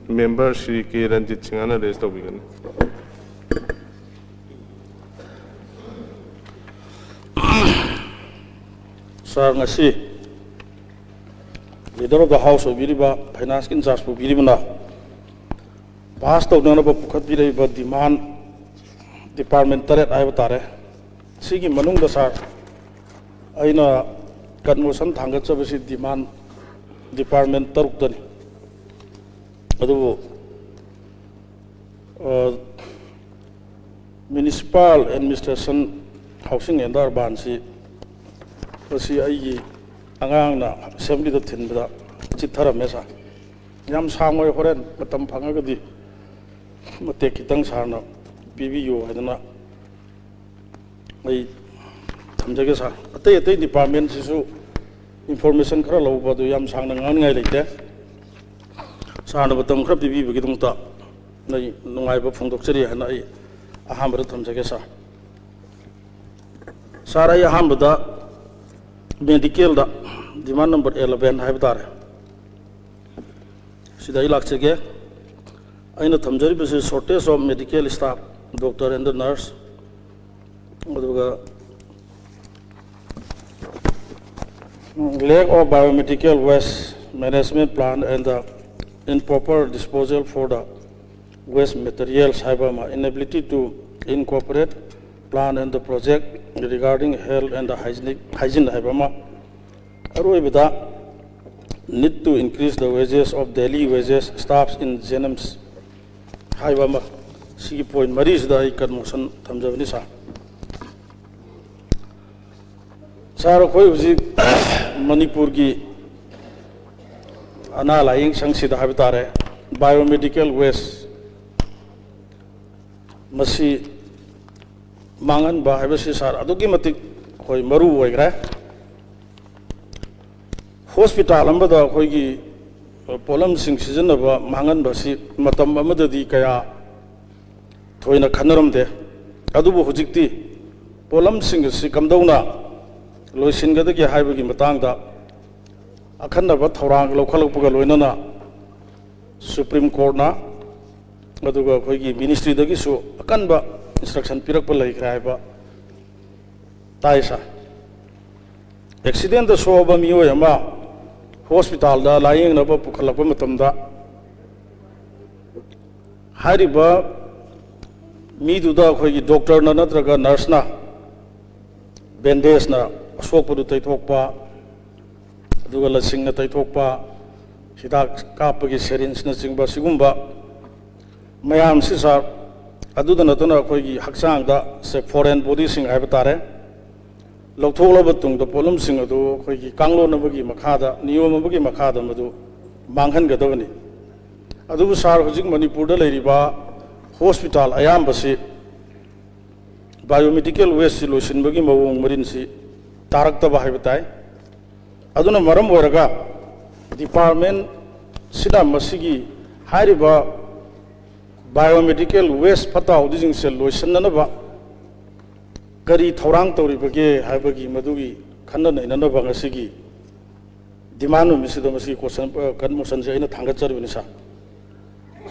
member Shri K Ranjit ꯁꯤꯡꯍꯅ ꯔꯦꯖ ꯇꯧꯕꯤꯒꯅꯤ꯫ ꯁꯥꯔ, ꯉꯁꯤ Leader of the House ꯑꯣꯏꯕꯤꯔꯤꯕ, Finance ꯀꯤ in charge ꯄꯨꯕꯤꯔꯤꯕꯅ ꯄꯥꯁ ꯇꯧꯅꯅꯕ ꯄꯨꯈꯠꯄꯤꯔꯛꯏꯕ ꯗꯤꯃꯥꯟ ꯗꯤꯄꯥꯔꯠꯃꯦꯟ ꯇꯔꯦꯠ ꯍꯥꯏꯕ ꯇꯥꯔꯦ꯫ ꯁꯤꯒꯤ ꯃꯅꯨꯡꯗ ꯁꯥꯔ, ꯑꯩꯅ ꯀꯟꯃꯣꯁꯟ ꯊꯥꯡꯒꯠꯆꯕꯁꯤ ꯗꯤꯃꯥꯟ ꯗꯤꯄꯥꯔꯠꯃꯦꯟ ꯇꯔꯨꯛꯇꯅꯤ꯫ ꯑꯗꯨꯕꯨ ꯃ꯭ꯌꯨꯅꯤꯁꯤꯄꯥꯜ ꯑꯦꯗꯃꯤꯅꯤꯁꯇ꯭ꯔꯦꯁꯟ ꯍꯥꯎꯁꯤꯡ ꯑꯦꯟ ꯑꯔꯕꯥꯟꯁꯤ ꯃꯁꯤ ꯑꯩꯒꯤ ꯑꯉꯥꯡꯅ ꯑꯦꯁꯦꯝꯕ꯭ꯂꯤꯗ ꯊꯤꯟꯕꯗ ꯆꯤꯠꯊꯔꯝꯃꯦ ꯁꯥꯔ꯫ ꯌꯥꯝ ꯁꯥꯡꯉꯣꯏ, ꯍꯣꯔꯦꯟ ꯃꯇꯝ ꯐꯪꯉꯒꯗꯤ ꯃꯇꯦꯛ ꯈꯤꯇꯪ ꯁꯥꯔꯅ ꯄꯤꯕꯤꯌꯨ ꯍꯥꯏꯗꯅ ꯑꯩ ꯊꯝꯖꯒꯦ ꯁꯥꯔ꯫ ꯑꯇꯩ ꯑꯇꯩ ꯗꯤꯄꯥꯔꯠꯃꯦꯟꯁꯤꯁꯨ ꯏꯟꯐꯣꯔꯃꯦꯁꯟ ꯈꯔ ꯂꯧꯕ ꯑꯗꯨ ꯌꯥꯝ ꯁꯥꯡꯅ ꯉꯥꯡꯅꯤꯡꯉꯥꯏ ꯂꯩꯇꯦ꯫ ꯁꯥꯔꯅ ꯃꯇꯝ ꯈꯔ ꯄꯤꯕꯤꯕꯒꯤꯗꯃꯛꯇ ꯑꯩ ꯅꯨꯡꯉꯥꯏꯕ ꯐꯣꯡꯗꯣꯛꯆꯔꯤ ꯍꯥꯏꯅ ꯑꯩ ꯑꯍꯥꯟꯕꯗ ꯊꯝꯖꯒꯦ ꯁꯥꯔ꯫ ꯁꯥꯔ, ꯑꯩ ꯑꯍꯥꯟꯕꯗ ꯃꯦꯗꯤꯀꯦꯜꯗ ꯗꯤꯃꯥꯟ ꯅꯝꯕꯔ ꯑꯦꯂꯚꯦꯟ ꯍꯥꯏꯕ ꯇꯥꯔꯦ, ꯁꯤꯗ ꯑꯩ ꯂꯥꯛꯆꯒꯦ꯫ ꯑꯩꯅ ꯊꯝꯖꯔꯤꯕꯁꯤ shortage of medical staff, doctor and nurse, ꯑꯗꯨꯒ lack of biomedical waste management plan and the improper disposal for the waste materials ꯍꯥꯏꯕ ꯑꯃ, inability to incorporate plan and the project regarding health and hygienic hygiene ꯍꯥꯏꯕ ꯑꯃ, ꯑꯔꯣꯏꯕꯗ need to increase the wages of daily wages staffs in JNMs ꯍꯥꯏꯕ ꯑꯃ, ꯁꯤꯒꯤ point ꯃꯔꯤꯁꯤꯗ ꯑꯩ ꯀꯟꯃꯣꯁꯟ ꯊꯝꯖꯕꯅꯤ ꯁꯥꯔ꯫ ꯁꯥꯔ, ꯑꯩꯈꯣꯏ ꯍꯧꯖꯤꯛ ꯃꯅꯤꯄꯨꯔꯒꯤ ꯑꯅꯥ ꯂꯥꯏꯌꯦꯡ ꯁꯪꯁꯤꯗ ꯍꯥꯏꯕ ꯇꯥꯔꯦ, biomedical waste ꯃꯁꯤ ꯃꯥꯡꯍꯟꯕ ꯍꯥꯏꯕꯁꯤ ꯁꯥꯔ ꯑꯗꯨꯛꯀꯤ ꯃꯇꯤꯛ ꯑꯩꯈꯣꯏ ꯃꯔꯨ ꯑꯣꯏꯈ꯭ꯔꯦ꯫ ꯍꯣꯁꯄꯤꯇꯥꯜ ꯑꯃꯗ ꯑꯩꯈꯣꯏꯒꯤ ꯄꯣꯠꯂꯝꯁꯤꯡ ꯁꯤꯖꯤꯟꯅꯕ ꯃꯥꯡꯍꯟꯕ ꯑꯁꯤ ꯃꯇꯝ ꯑꯃꯗꯗꯤ ꯀꯌꯥ ꯊꯣꯏꯅ ꯈꯟꯅꯔꯝꯗꯦ꯫ ꯑꯗꯨꯕꯨ ꯍꯧꯖꯤꯛꯇꯤ ꯄꯣꯠꯂꯝꯁꯤꯡ ꯑꯁꯤ ꯀꯝꯗꯧꯅ ꯂꯣꯏꯁꯤꯟꯒꯗꯒꯦ ꯍꯥꯏꯕꯒꯤ ꯃꯇꯥꯡꯗ ꯑꯈꯟꯅꯕ ꯊꯧꯔꯥꯡ ꯂꯧꯈꯠꯂꯛꯄꯒ ꯂꯣꯏꯅꯅ ꯁꯨꯄ꯭ꯔꯤꯝ ꯀꯣꯔꯠꯅ ꯑꯗꯨꯒ ꯑꯩꯈꯣꯏꯒꯤ ꯃꯤꯅꯤꯁꯇ꯭ꯔꯤꯗꯒꯤꯁꯨ ꯑꯀꯟꯕ ꯏꯟꯁꯇ꯭ꯔꯛꯁꯟ ꯄꯤꯔꯛꯄ ꯂꯩꯈ꯭ꯔꯦ ꯍꯥꯏꯕ ꯇꯥꯏ ꯁꯥꯔ꯫ ꯑꯦꯛꯁꯤꯗꯦꯟꯗ ꯁꯣꯛꯑꯕ ꯃꯤꯑꯣꯏ ꯑꯃ ꯍꯣꯁꯄꯤꯇꯥꯜꯗ ꯂꯥꯌꯦꯡꯅꯕ ꯄꯨꯈꯠꯂꯛꯄ ꯃꯇꯝꯗ ꯍꯥꯏꯔꯤꯕ ꯃꯤꯗꯨꯗ ꯑꯩꯈꯣꯏꯒꯤ ꯗꯣꯛꯇꯔꯅ ꯅꯠꯇ꯭ꯔꯒ ꯅꯔꯁꯅ ꯕꯦꯟꯗꯦꯖꯅ ꯑꯁꯣꯛꯄꯗꯨ ꯇꯩꯊꯣꯛꯄ, ꯑꯗꯨꯒ ꯂꯁꯤꯡꯅ ꯇꯩꯊꯣꯛꯄ, ꯍꯤꯗꯥꯛ ꯀꯥꯞꯄꯒꯤ ꯁꯦꯔꯤꯟꯁꯅꯆꯤꯡꯕ ꯁꯤꯒꯨꯝꯕ ꯃꯌꯥꯝꯁꯤ ꯁꯥꯔ, ꯑꯗꯨꯗ ꯅꯠꯇꯅ ꯑꯩꯈꯣꯏꯒꯤ ꯍꯛꯆꯥꯡꯗ ꯁꯦ ꯐꯣꯔꯦꯟ ꯕꯣꯗꯤꯁꯤꯡ ꯍꯥꯏꯕ ꯇꯥꯔꯦ, ꯂꯧꯊꯣꯛꯂꯕ ꯇꯨꯡꯗ ꯄꯣꯠꯂꯝꯁꯤꯡ ꯑꯗꯨ ꯑꯩꯈꯣꯏꯒꯤ ꯀꯥꯡꯂꯣꯟ ꯑꯃꯒꯤ ꯃꯈꯥꯗ, ꯅꯤꯌꯣꯝ ꯑꯃꯒꯤ ꯃꯈꯥꯗ ꯃꯗꯨ ꯃꯥꯡꯍꯟꯒꯗꯕꯅꯤ꯫ ꯑꯗꯨꯕꯨ ꯁꯥꯔ, ꯍꯧꯖꯤꯛ ꯃꯅꯤꯄꯨꯔꯗ ꯂꯩꯔꯤꯕ ꯍꯣꯁꯄꯤꯇꯥꯜ ꯑꯌꯥꯝꯕꯁꯤ ꯕꯥꯏꯑꯣꯃꯦꯗꯤꯀꯦꯜ ꯋꯦꯁꯁꯤ ꯂꯣꯏꯁꯤꯟꯕꯒꯤ ꯃꯑꯣꯡ ꯃꯔꯤꯟꯁꯤ ꯇꯥꯔꯛꯇꯕ ꯍꯥꯏꯕ ꯇꯥꯏ꯫ ꯑꯗꯨꯅ ꯃꯔꯝ ꯑꯣꯏꯔꯒ ꯗꯤꯄꯥꯔꯠꯃꯦꯟꯁꯤꯅ ꯃꯁꯤꯒꯤ ꯍꯥꯏꯔꯤꯕ ꯕꯥꯏꯑꯣꯃꯦꯗꯤꯀꯦꯜ ꯋꯦꯁ ꯐꯠꯇ ꯍꯥꯎꯗꯤꯁꯤꯡꯁꯦ ꯂꯣꯏꯁꯤꯟꯅꯅꯕ ꯀꯔꯤ ꯊꯧꯔꯥꯡ ꯇꯧꯔꯤꯕꯒꯦ ꯍꯥꯏꯕꯒꯤ ꯃꯗꯨꯒꯤ ꯈꯟꯅ ꯅꯩꯅꯅꯕ ꯉꯁꯤꯒꯤ ꯗꯤꯃꯥꯟ ꯅꯨꯃꯤꯠꯁꯤꯗ ꯃꯁꯤꯒꯤ ꯀꯣꯏꯁꯟ, ꯑ, ꯀꯟ-, ꯃꯣꯁꯟꯁꯦ ꯑꯩꯅ ꯊꯥꯡꯒꯠꯆꯔꯤꯕꯅꯤ ꯁꯥꯔ꯫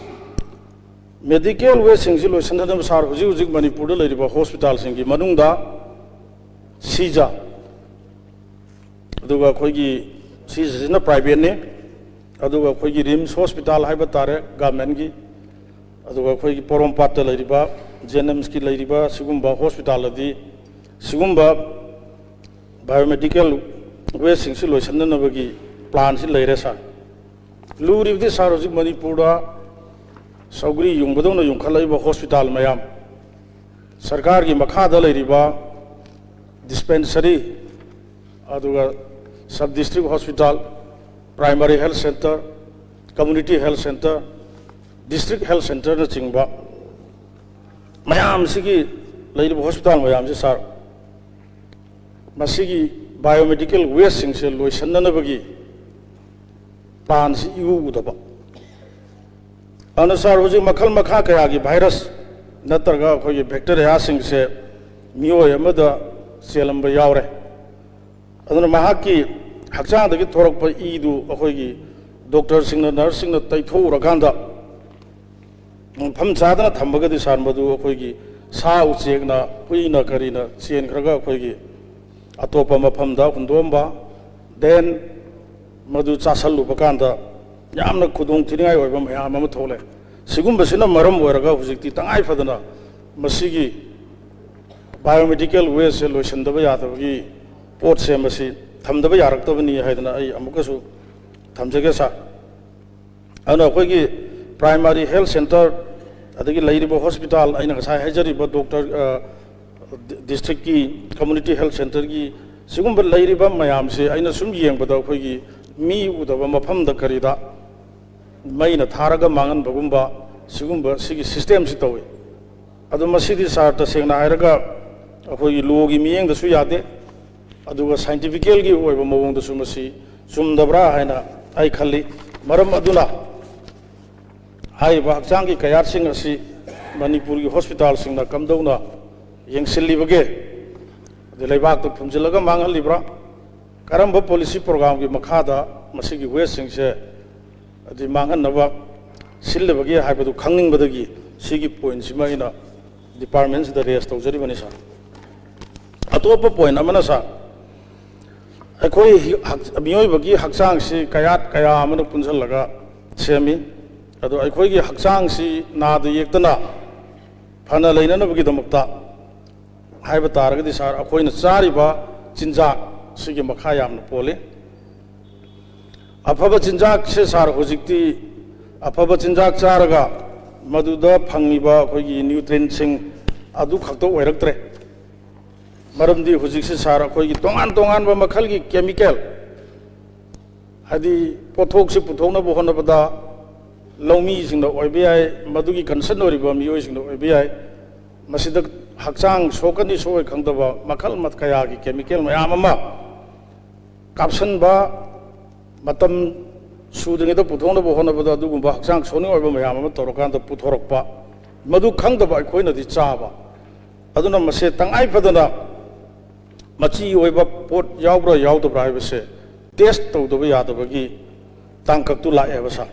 ꯃꯦꯗꯤꯀꯦꯜ ꯋꯦꯁꯁꯤꯡꯁꯤ ꯂꯣꯏꯁꯤꯟꯅꯅꯕ ꯁꯥꯔ, ꯍꯧꯖꯤꯛ ꯍꯧꯖꯤꯛ ꯃꯅꯤꯄꯨꯔꯗ ꯂꯩꯔꯤꯕ ꯍꯣꯁꯄꯤꯇꯥꯜꯁꯤꯡꯒꯤ ꯃꯅꯨꯡꯗ ꯁꯤꯖ, ꯑꯗꯨꯒ ꯑꯩꯈꯣꯏꯒꯤ ꯁꯤꯖꯁꯤꯅ ꯄ꯭ꯔꯥꯏꯚꯦꯠꯅꯤ, ꯑꯗꯨꯒ ꯑꯩꯈꯣꯏꯒꯤ ꯔꯤꯝꯁ ꯍꯣꯁꯄꯤꯇꯥꯜ ꯍꯥꯏꯕ ꯇꯥꯔꯦ ꯒꯚꯔꯟꯃꯦꯟꯒꯤ, ꯑꯗꯨꯒ ꯑꯩꯈꯣꯏꯒꯤ ꯄꯣꯔꯣꯝꯄꯥꯠꯇ ꯂꯩꯔꯤꯕ ꯖꯦꯅꯤꯝꯁꯀꯤ ꯂꯩꯔꯤꯕ ꯁꯤꯒꯨꯝꯕ ꯍꯣꯁꯄꯤꯇꯥꯜ ꯑꯗꯤ ꯁꯤꯒꯨꯝꯕ ꯕꯥꯏꯑꯣꯃꯦꯗꯤꯀꯦꯜ ꯋꯦꯁꯁꯤꯡꯁꯤ ꯂꯣꯏꯁꯤꯟꯅꯅꯕꯒꯤ ꯄ꯭ꯂꯥꯟꯁꯤ ꯂꯩꯔꯦ ꯁꯥꯔ꯫ ꯂꯨꯔꯤꯕꯗꯤ ꯁꯥꯔ, ꯍꯧꯖꯤꯛ ꯃꯅꯤꯄꯨꯔꯗ ꯁꯧꯒ꯭ꯔꯤ ꯌꯨꯡꯕꯗꯧꯅ ꯌꯨꯡꯈꯠꯂꯛꯏꯕ ꯍꯣꯁꯄꯤꯇꯥꯜ ꯃꯌꯥꯝ, ꯁꯔꯀꯥꯔꯒꯤ ꯃꯈꯥꯗ ꯂꯩꯔꯤꯕ ꯗꯤꯁꯄꯦꯟꯁꯔꯤ, ꯑꯗꯨꯒ sub district hospital, primary health centre, community health centre, district health ꯁꯦꯟꯇꯔꯅꯆꯤꯡꯕ ꯃꯌꯥꯝꯁꯤꯒꯤ ꯂꯩꯔꯤꯕ ꯍꯣꯁꯄꯤꯇꯥꯜ ꯃꯌꯥꯝꯁꯤ ꯁꯥꯔ, ꯃꯁꯤꯒꯤ ꯕꯥꯏꯑꯣꯃꯦꯗꯤꯀꯦꯜ ꯋꯦꯁꯁꯤꯡꯁꯦ ꯂꯣꯏꯁꯤꯟꯅꯅꯕꯒꯤ ꯄ꯭ꯂꯥꯟꯁꯤ ꯏꯎ ꯎꯗꯕ꯫ ꯑꯗꯨꯅ ꯁꯥꯔ, ꯍꯧꯖꯤꯛ ꯃꯈꯜ ꯃꯈꯥ ꯀꯌꯥꯒꯤ ꯚꯥꯏꯔꯁ ꯅꯠꯇ꯭ꯔꯒ ꯑꯩꯈꯣꯏꯒꯤ ꯕꯦꯛꯇꯦꯔꯤꯌꯥꯁꯤꯡꯁꯦ ꯃꯤꯑꯣꯏ ꯑꯃꯗ ꯆꯦꯜꯂꯝꯕ ꯌꯥꯎꯔꯦ꯫ ꯑꯗꯨꯅ ꯃꯍꯥꯛꯀꯤ ꯍꯛꯆꯥꯡꯗꯒꯤ ꯊꯣꯔꯛꯄ ꯏꯗꯨ ꯑꯩꯈꯣꯏꯒꯤ ꯗꯣꯛꯇꯔꯁꯤꯡꯅ, ꯅꯔꯁꯁꯤꯡꯅ ꯇꯩꯊꯣꯛꯎꯔꯀꯥꯟꯗ ꯃꯐꯝ ꯆꯥꯗꯅ ꯊꯝꯃꯒꯗꯤ ꯁꯥꯔ, ꯃꯗꯨ ꯑꯩꯈꯣꯏꯒꯤ ꯁꯥ ꯎꯆꯦꯛꯅ, ꯍꯨꯏꯅ ꯀꯔꯤꯅ ꯆꯦꯟꯈ꯭ꯔꯒ ꯑꯩꯈꯣꯏꯒꯤ ꯑꯇꯣꯞꯄ ꯃꯐꯝꯗ ꯍꯨꯟꯗꯣꯛꯑꯝꯕ, then ꯃꯗꯨ ꯆꯥꯁꯜꯂꯨꯕ ꯀꯥꯟꯗ ꯌꯥꯝꯅ ꯈꯨꯗꯣꯡ ꯊꯤꯅꯤꯡꯉꯥꯏ ꯑꯣꯏꯕ ꯃꯌꯥꯝ ꯑꯃ ꯊꯣꯛꯂꯦ꯫ ꯁꯤꯒꯨꯝꯕꯁꯤꯅ ꯃꯔꯝ ꯑꯣꯏꯔꯒ ꯍꯧꯖꯤꯛꯇꯤ ꯇꯉꯥꯏ ꯐꯗꯅ ꯃꯁꯤꯒꯤ biomedical waste ꯁꯦ ꯂꯣꯏꯁꯤꯟꯗꯕ ꯌꯥꯗꯕꯒꯤ ꯄꯣꯠꯁꯦ ꯃꯁꯤ ꯊꯝꯗꯕ ꯌꯥꯔꯛꯇꯕꯅꯤ ꯍꯥꯏꯗꯅ ꯑꯩ ꯑꯃꯨꯛꯀꯁꯨ ꯊꯝꯖꯒꯦ ꯁꯥꯔ꯫ ꯑꯗꯨꯅ ꯑꯩꯈꯣꯏꯒꯤ primary health centre, ꯑꯗꯒꯤ ꯂꯩꯔꯤꯕ hospital, ꯑꯩꯅ ꯉꯁꯥꯏ ꯍꯥꯏꯖꯔꯤꯕ doctor, ꯑ, district ꯀꯤ community health centre ꯒꯤ ꯁꯤꯒꯨꯝꯕ ꯂꯩꯔꯤꯕ ꯃꯌꯥꯝꯁꯦ ꯑꯩꯅ ꯁꯨꯝ ꯌꯦꯡꯕꯗ ꯑꯩꯈꯣꯏꯒꯤ ꯃꯤ ꯎꯗꯕ ꯃꯐꯝꯗ ꯀꯔꯤꯗ ꯃꯩꯅ ꯊꯥꯔꯒ ꯃꯥꯡꯍꯟꯕꯒꯨꯝꯕ ꯁꯤꯒꯨꯝꯕ ꯁꯤꯒꯤ system ꯁꯤ ꯇꯧꯏ꯫ ꯑꯗꯣ ꯃꯁꯤꯗꯤ ꯁꯥꯔ, ꯇꯁꯦꯡꯅ ꯍꯥꯏꯔꯒ ꯑꯩꯈꯣꯏꯒꯤ law ꯒꯤ ꯃꯤꯠꯌꯦꯡꯗꯁꯨ ꯌꯥꯗꯦ, ꯑꯗꯨꯒ scientifically ꯑꯣꯏꯕ ꯃꯑꯣꯡꯗꯁꯨ ꯃꯁꯤ ꯆꯨꯝꯗꯕ꯭ꯔꯥ ꯍꯥꯏꯅ ꯑꯩ ꯈꯜꯂꯤ꯫ ꯃꯔꯝ ꯑꯗꯨꯅ ꯍꯥꯏꯔꯤꯕ ꯍꯛꯆꯥꯡꯒꯤ ꯀꯌꯥꯠꯁꯤꯡ ꯑꯁꯤ ꯃꯅꯤꯄꯨꯔꯒꯤ hospital ꯁꯤꯡꯅ ꯀꯝꯗꯧꯅ ꯌꯦꯡꯁꯤꯜꯂꯤꯕꯒꯦ? ꯑꯗꯩ ꯂꯩꯕꯥꯛꯇ ꯐꯨꯝꯖꯤꯜꯂꯒ ꯃꯥꯡꯍꯜꯂꯤꯕ꯭ꯔꯥ? ꯀꯔꯝꯕ policy program ꯒꯤ ꯃꯈꯥꯗ ꯃꯁꯤꯒꯤ waste ꯁꯤꯡꯁꯦ ꯑꯗꯩ ꯃꯥꯡꯍꯟꯅꯕ ꯁꯤꯜꯂꯤꯕꯒꯦ ꯍꯥꯏꯕꯗꯨ ꯈꯪꯅꯤꯡꯕꯗꯒꯤ ꯁꯤꯒꯤ point ꯁꯤꯃ ꯑꯩꯅ department ꯁꯤꯗ raise ꯇꯧꯖꯔꯤꯕꯅꯤ ꯁꯥꯔ꯫ ꯑꯇꯣꯞꯄ point ꯑꯃꯅ ꯁꯥꯔ, ꯑꯩꯈꯣꯏ ꯍꯤ-, ꯍꯛ-, ꯃꯤꯑꯣꯏꯕꯒꯤ ꯍꯛꯆꯥꯡꯁꯤ ꯀꯌꯥꯠ ꯀꯌꯥ ꯑꯃꯅ ꯄꯨꯟꯁꯤꯜꯂꯒ ꯁꯦꯝꯃꯤ꯫ ꯑꯗꯣ ꯑꯩꯈꯣꯏꯒꯤ ꯍꯛꯆꯥꯡꯁꯤ ꯅꯥꯗ ꯌꯦꯛꯇꯅ ꯐꯅ ꯂꯩꯅꯅꯕꯒꯤꯗꯃꯛꯇ ꯍꯥꯏꯕ ꯇꯥꯔꯒꯗꯤ ꯁꯥꯔ, ꯑꯩꯈꯣꯏꯅ ꯆꯥꯔꯤꯕ ꯆꯤꯟꯖꯥꯛ ꯁꯤꯒꯤ ꯃꯈꯥ ꯌꯥꯝꯅ ꯄꯣꯜꯂꯤ꯫ ꯑꯐꯕ ꯆꯤꯟꯖꯥꯛꯁꯦ ꯁꯥꯔ, ꯍꯧꯖꯤꯛꯇꯤ ꯑꯐꯕ ꯆꯤꯟꯖꯥꯛ ꯆꯥꯔꯒ ꯃꯗꯨꯗ ꯐꯪꯉꯤꯕ ꯑꯩꯈꯣꯏꯒꯤ nutrient ꯁꯤꯡ ꯑꯗꯨ ꯈꯛꯇ ꯑꯣꯏꯔꯛꯇ꯭ꯔꯦ꯫ ꯃꯔꯝꯗꯤ ꯍꯧꯖꯤꯛꯁꯦ ꯁꯥꯔ, ꯑꯩꯈꯣꯏꯒꯤ ꯇꯣꯉꯥꯟ ꯇꯣꯉꯥꯟꯕ ꯃꯈꯜꯒꯤ chemical, ꯍꯥꯏꯗꯤ ꯄꯣꯠꯊꯣꯛꯁꯤ ꯄꯨꯊꯣꯛꯅꯕ ꯍꯣꯠꯅꯕꯗ ꯂꯧꯃꯤꯁꯤꯡꯅ ꯑꯣꯏꯕ ꯌꯥꯏ, ꯃꯗꯨꯒꯤ concern ꯑꯣꯏꯔꯤꯕ ꯃꯤꯑꯣꯏꯁꯤꯡꯅ ꯑꯣꯏꯕ ꯌꯥꯏ, ꯃꯁꯤꯗ ꯍꯛꯆꯥꯡ ꯁꯣꯛꯀꯅꯤ ꯁꯣꯛꯑꯣꯏ ꯈꯪꯗꯕ ꯃꯈꯜ ꯃ-, ꯀꯌꯥꯒꯤ chemical ꯃꯌꯥꯝ ꯑꯃ ꯀꯥꯞꯁꯤꯟꯕ, ꯃꯇꯝ ꯁꯨꯗ꯭ꯔꯤꯉꯩꯗ ꯄꯨꯊꯣꯛꯅꯕ ꯍꯣꯠꯅꯕꯗ ꯑꯗꯨꯒꯨꯝꯕ ꯍꯛꯆꯥꯡ ꯁꯣꯛꯅꯤꯡ ꯑꯣꯏꯕ ꯃꯌꯥꯝ ꯑꯃ ꯇꯧꯔꯀꯥꯟꯗ ꯄꯨꯊꯣꯔꯛꯄ, ꯃꯗꯨ ꯈꯪꯗꯕ ꯑꯩꯈꯣꯏꯅꯗꯤ ꯆꯥꯕ꯫ ꯑꯗꯨꯅ ꯃꯁꯦ ꯇꯉꯥꯏ ꯐꯗꯅ ꯃꯆꯤ ꯑꯣꯏꯕ ꯄꯣꯠ ꯌꯥꯎꯕ꯭ꯔꯥ ꯌꯥꯎꯗꯕ꯭ꯔꯥ ꯍꯥꯏꯕꯁꯦ test ꯇꯧꯗꯕ ꯌꯥꯗꯕꯒꯤ ꯇꯥꯡꯀꯛꯇꯨ ꯂꯥꯛꯑꯦꯕ ꯁꯥꯔ꯫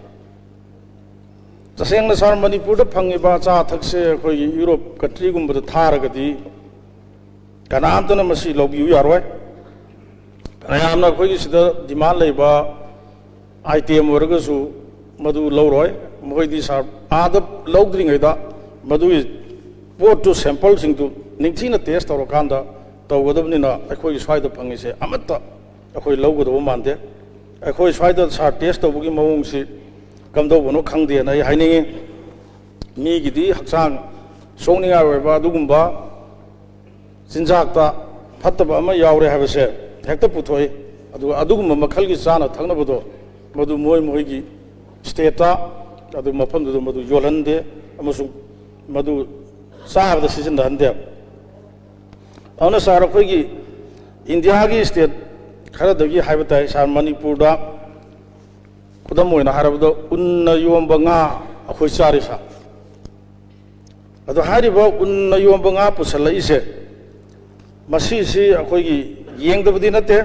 ꯇꯁꯦꯡꯅ ꯁꯥꯔ, ꯃꯅꯤꯄꯨꯔꯗ ꯐꯪꯉꯤꯕ ꯑꯆꯥ ꯑꯊꯛꯁꯦ ꯑꯩꯈꯣꯏꯒꯤ Europe country ꯒꯨꯝꯕꯗ ꯊꯥꯔꯒꯗꯤ ꯀꯅꯥꯝꯇꯅ ꯃꯁꯤ ꯂꯧꯕꯤꯌꯨ ꯌꯥꯔꯣꯏ꯫ ꯐꯅꯌꯥꯝꯅ ꯑꯩꯈꯣꯏꯒꯤ ꯁꯤꯗ demand ꯂꯩꯕ item ꯑꯣꯏꯔꯒꯁꯨ ꯃꯗꯨ ꯂꯧꯔꯣꯏ꯫ ꯃꯈꯣꯏꯗꯤ ꯁꯥꯔ ꯑꯥꯗ ꯂꯧꯗ꯭ꯔꯤꯉꯩꯗ ꯃꯗꯨꯒꯤ ꯄꯣꯠꯇꯨ, ꯁꯦꯝꯄꯜꯁꯤꯡꯗꯨ ꯅꯤꯡꯊꯤꯅ ꯇꯦꯁ ꯇꯧꯔꯀꯥꯟꯗ ꯇꯧꯒꯗꯕꯅꯤꯅ, ꯑꯩꯈꯣꯏꯒꯤ ꯁ꯭ꯋꯥꯏꯗ ꯐꯪꯉꯤꯁꯦ ꯑꯃꯠꯇ ꯑꯩꯈꯣꯏ ꯂꯧꯒꯗꯕ ꯃꯥꯟꯗꯦ꯫ ꯑꯩꯈꯣꯏ ꯁ꯭ꯋꯥꯏꯗ ꯁꯥꯔ ꯇꯦꯁ ꯇꯧꯕꯒꯤ ꯃꯑꯣꯡꯁꯤ ꯀꯝꯗꯧꯕꯅꯣ ꯈꯪꯗꯦꯅ ꯑꯩ ꯍꯥꯏꯅꯤꯡꯉꯤ꯫ ꯃꯤꯒꯤꯗꯤ ꯍꯛꯆꯥꯡ ꯁꯣꯛꯅꯤꯡꯉꯥꯏ ꯑꯣꯏꯕ ꯑꯗꯨꯒꯨꯝꯕ ꯆꯤꯟꯖꯥꯛꯇ ꯐꯠꯇꯕ ꯑꯃ ꯌꯥꯎꯔꯦ ꯍꯥꯏꯕꯁꯦ ꯍꯦꯛꯇ ꯄꯨꯊꯣꯛꯏ꯫ ꯑꯗꯨꯒ ꯑꯗꯨꯒꯨꯝꯕ ꯃꯈꯜꯒꯤ ꯆꯥꯅ ꯊꯛꯅꯕꯗꯣ ꯃꯗꯨ ꯃꯣꯏ ꯃꯣꯏꯒꯤ ꯁ꯭ꯇꯦꯠꯇ, ꯑꯗꯨ ꯃꯐꯝꯗꯨꯗ ꯃꯗꯨ ꯌꯣꯜꯍꯟꯗꯦ ꯑꯃꯁꯨꯡ ꯃꯗꯨ ꯆꯥꯕꯗ ꯁꯤꯖꯤꯟꯅꯍꯟꯗꯦ꯫ ꯑꯗꯨꯅ ꯁꯥꯔ, ꯑꯩꯈꯣꯏꯒꯤ ꯏꯟꯗꯤꯌꯥꯒꯤ ꯁ꯭ꯇꯦꯠ ꯈꯔꯗꯒꯤ ꯍꯥꯏꯕ ꯇꯥꯏ ꯁꯥꯔ, ꯃꯅꯤꯄꯨꯔꯗ ꯈꯨꯗꯝ ꯑꯣꯏꯅ ꯍꯥꯏꯔꯕꯗ ꯎꯟꯅ ꯌꯣꯝꯕ ꯉꯥ ꯑꯩꯈꯣꯏ ꯆꯥꯔꯤ ꯁꯥꯔ꯫ ꯑꯗꯣ ꯍꯥꯏꯔꯤꯕ ꯎꯟꯅ ꯌꯣꯝꯕ ꯉꯥ ꯄꯨꯁꯜꯂꯛꯏꯁꯦ, ꯃꯁꯤꯁꯤ ꯑꯩꯈꯣꯏꯒꯤ ꯌꯦꯡꯗꯕꯗꯤ ꯅꯠꯇꯦ,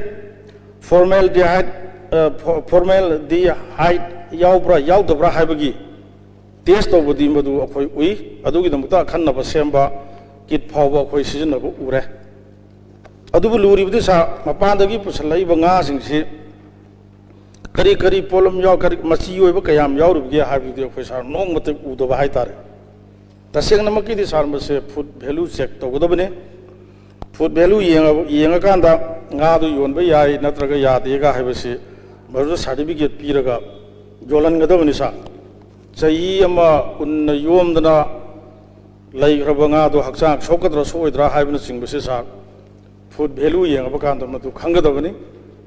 ꯐꯣꯔꯃꯦꯜꯗꯤꯍꯥꯏꯠ, ꯑ, ꯐꯣ-, ꯐꯣꯔꯃꯦꯜꯗꯤꯍꯥꯏꯠ ꯌꯥꯎꯕ꯭ꯔꯥ ꯌꯥꯎꯗꯕ꯭ꯔꯥ ꯍꯥꯏꯕꯒꯤ ꯇꯦꯁ ꯇꯧꯕꯗꯤ ꯃꯗꯨ ꯑꯩꯈꯣꯏ ꯎꯏ꯫ ꯑꯗꯨꯒꯤꯗꯃꯛꯇ ꯑꯈꯟꯅꯕ ꯁꯦꯝꯕ ꯀꯤꯠ ꯐꯥꯎꯕ ꯑꯩꯈꯣꯏ ꯁꯤꯖꯤꯟꯅꯕ ꯎꯔꯦ꯫ ꯑꯗꯨꯕꯨ ꯂꯨꯔꯤꯕꯗꯤ ꯁꯥꯔ, ꯃꯄꯥꯟꯗꯒꯤ ꯄꯨꯁꯜꯂꯛꯏꯕ ꯉꯥꯁꯤꯡꯁꯤ ꯀꯔꯤ ꯀꯔꯤ ꯄꯣꯠꯂꯝ ꯌꯥꯎ-, ꯀꯔꯤ ꯃꯆꯤ ꯑꯣꯏꯕ ꯀꯌꯥꯝ ꯌꯥꯎꯔꯤꯕꯒꯦ ꯍꯥꯏꯕꯗꯨꯗꯤ ꯑꯩꯈꯣꯏ ꯁꯥꯔ ꯅꯣꯡꯃꯇ ꯎꯗꯕ ꯍꯥꯏꯇꯥꯔꯦ꯫ ꯇꯁꯦꯡꯅꯃꯛꯀꯤꯗꯤ ꯁꯥꯔ, ꯃꯁꯦ ꯐꯨꯗ ꯚꯦꯂꯨ ꯆꯦꯛ ꯇꯧꯒꯗꯕꯅꯤ꯫ ꯐꯨꯗ ꯚꯦꯂꯨ ꯌꯦꯡꯉ-, ꯌꯦꯡꯉꯀꯥꯟꯗ ꯉꯥꯗꯨ ꯌꯣꯟꯕ ꯌꯥꯏ ꯅꯠꯇ꯭ꯔꯒ ꯌꯥꯗꯦꯒ ꯍꯥꯏꯕꯁꯤ ꯃꯗꯨꯗ ꯁꯥꯔꯇꯤꯐꯤꯀꯦꯠ ꯄꯤꯔꯒ ꯌꯣꯜꯍꯟꯒꯗꯕꯅꯤ ꯁꯥꯔ꯫ ꯆꯍꯤ ꯑꯃ ꯎꯟꯅ ꯌꯣꯝꯗꯅ ꯂꯩꯈ꯭ꯔꯕ ꯉꯥꯗꯣ ꯍꯛꯆꯥꯡ ꯁꯣꯛꯀꯗ꯭ꯔꯥ ꯁꯣꯛꯑꯣꯏꯗ꯭ꯔꯥ ꯍꯥꯏꯕꯅꯆꯤꯡꯕꯁꯦ ꯁꯥꯔ, ꯐꯨꯗ ꯚꯦꯂꯨ ꯌꯦꯡꯉꯕ ꯀꯥꯟꯗ ꯃꯗꯨ ꯈꯪꯒꯗꯕꯅꯤ꯫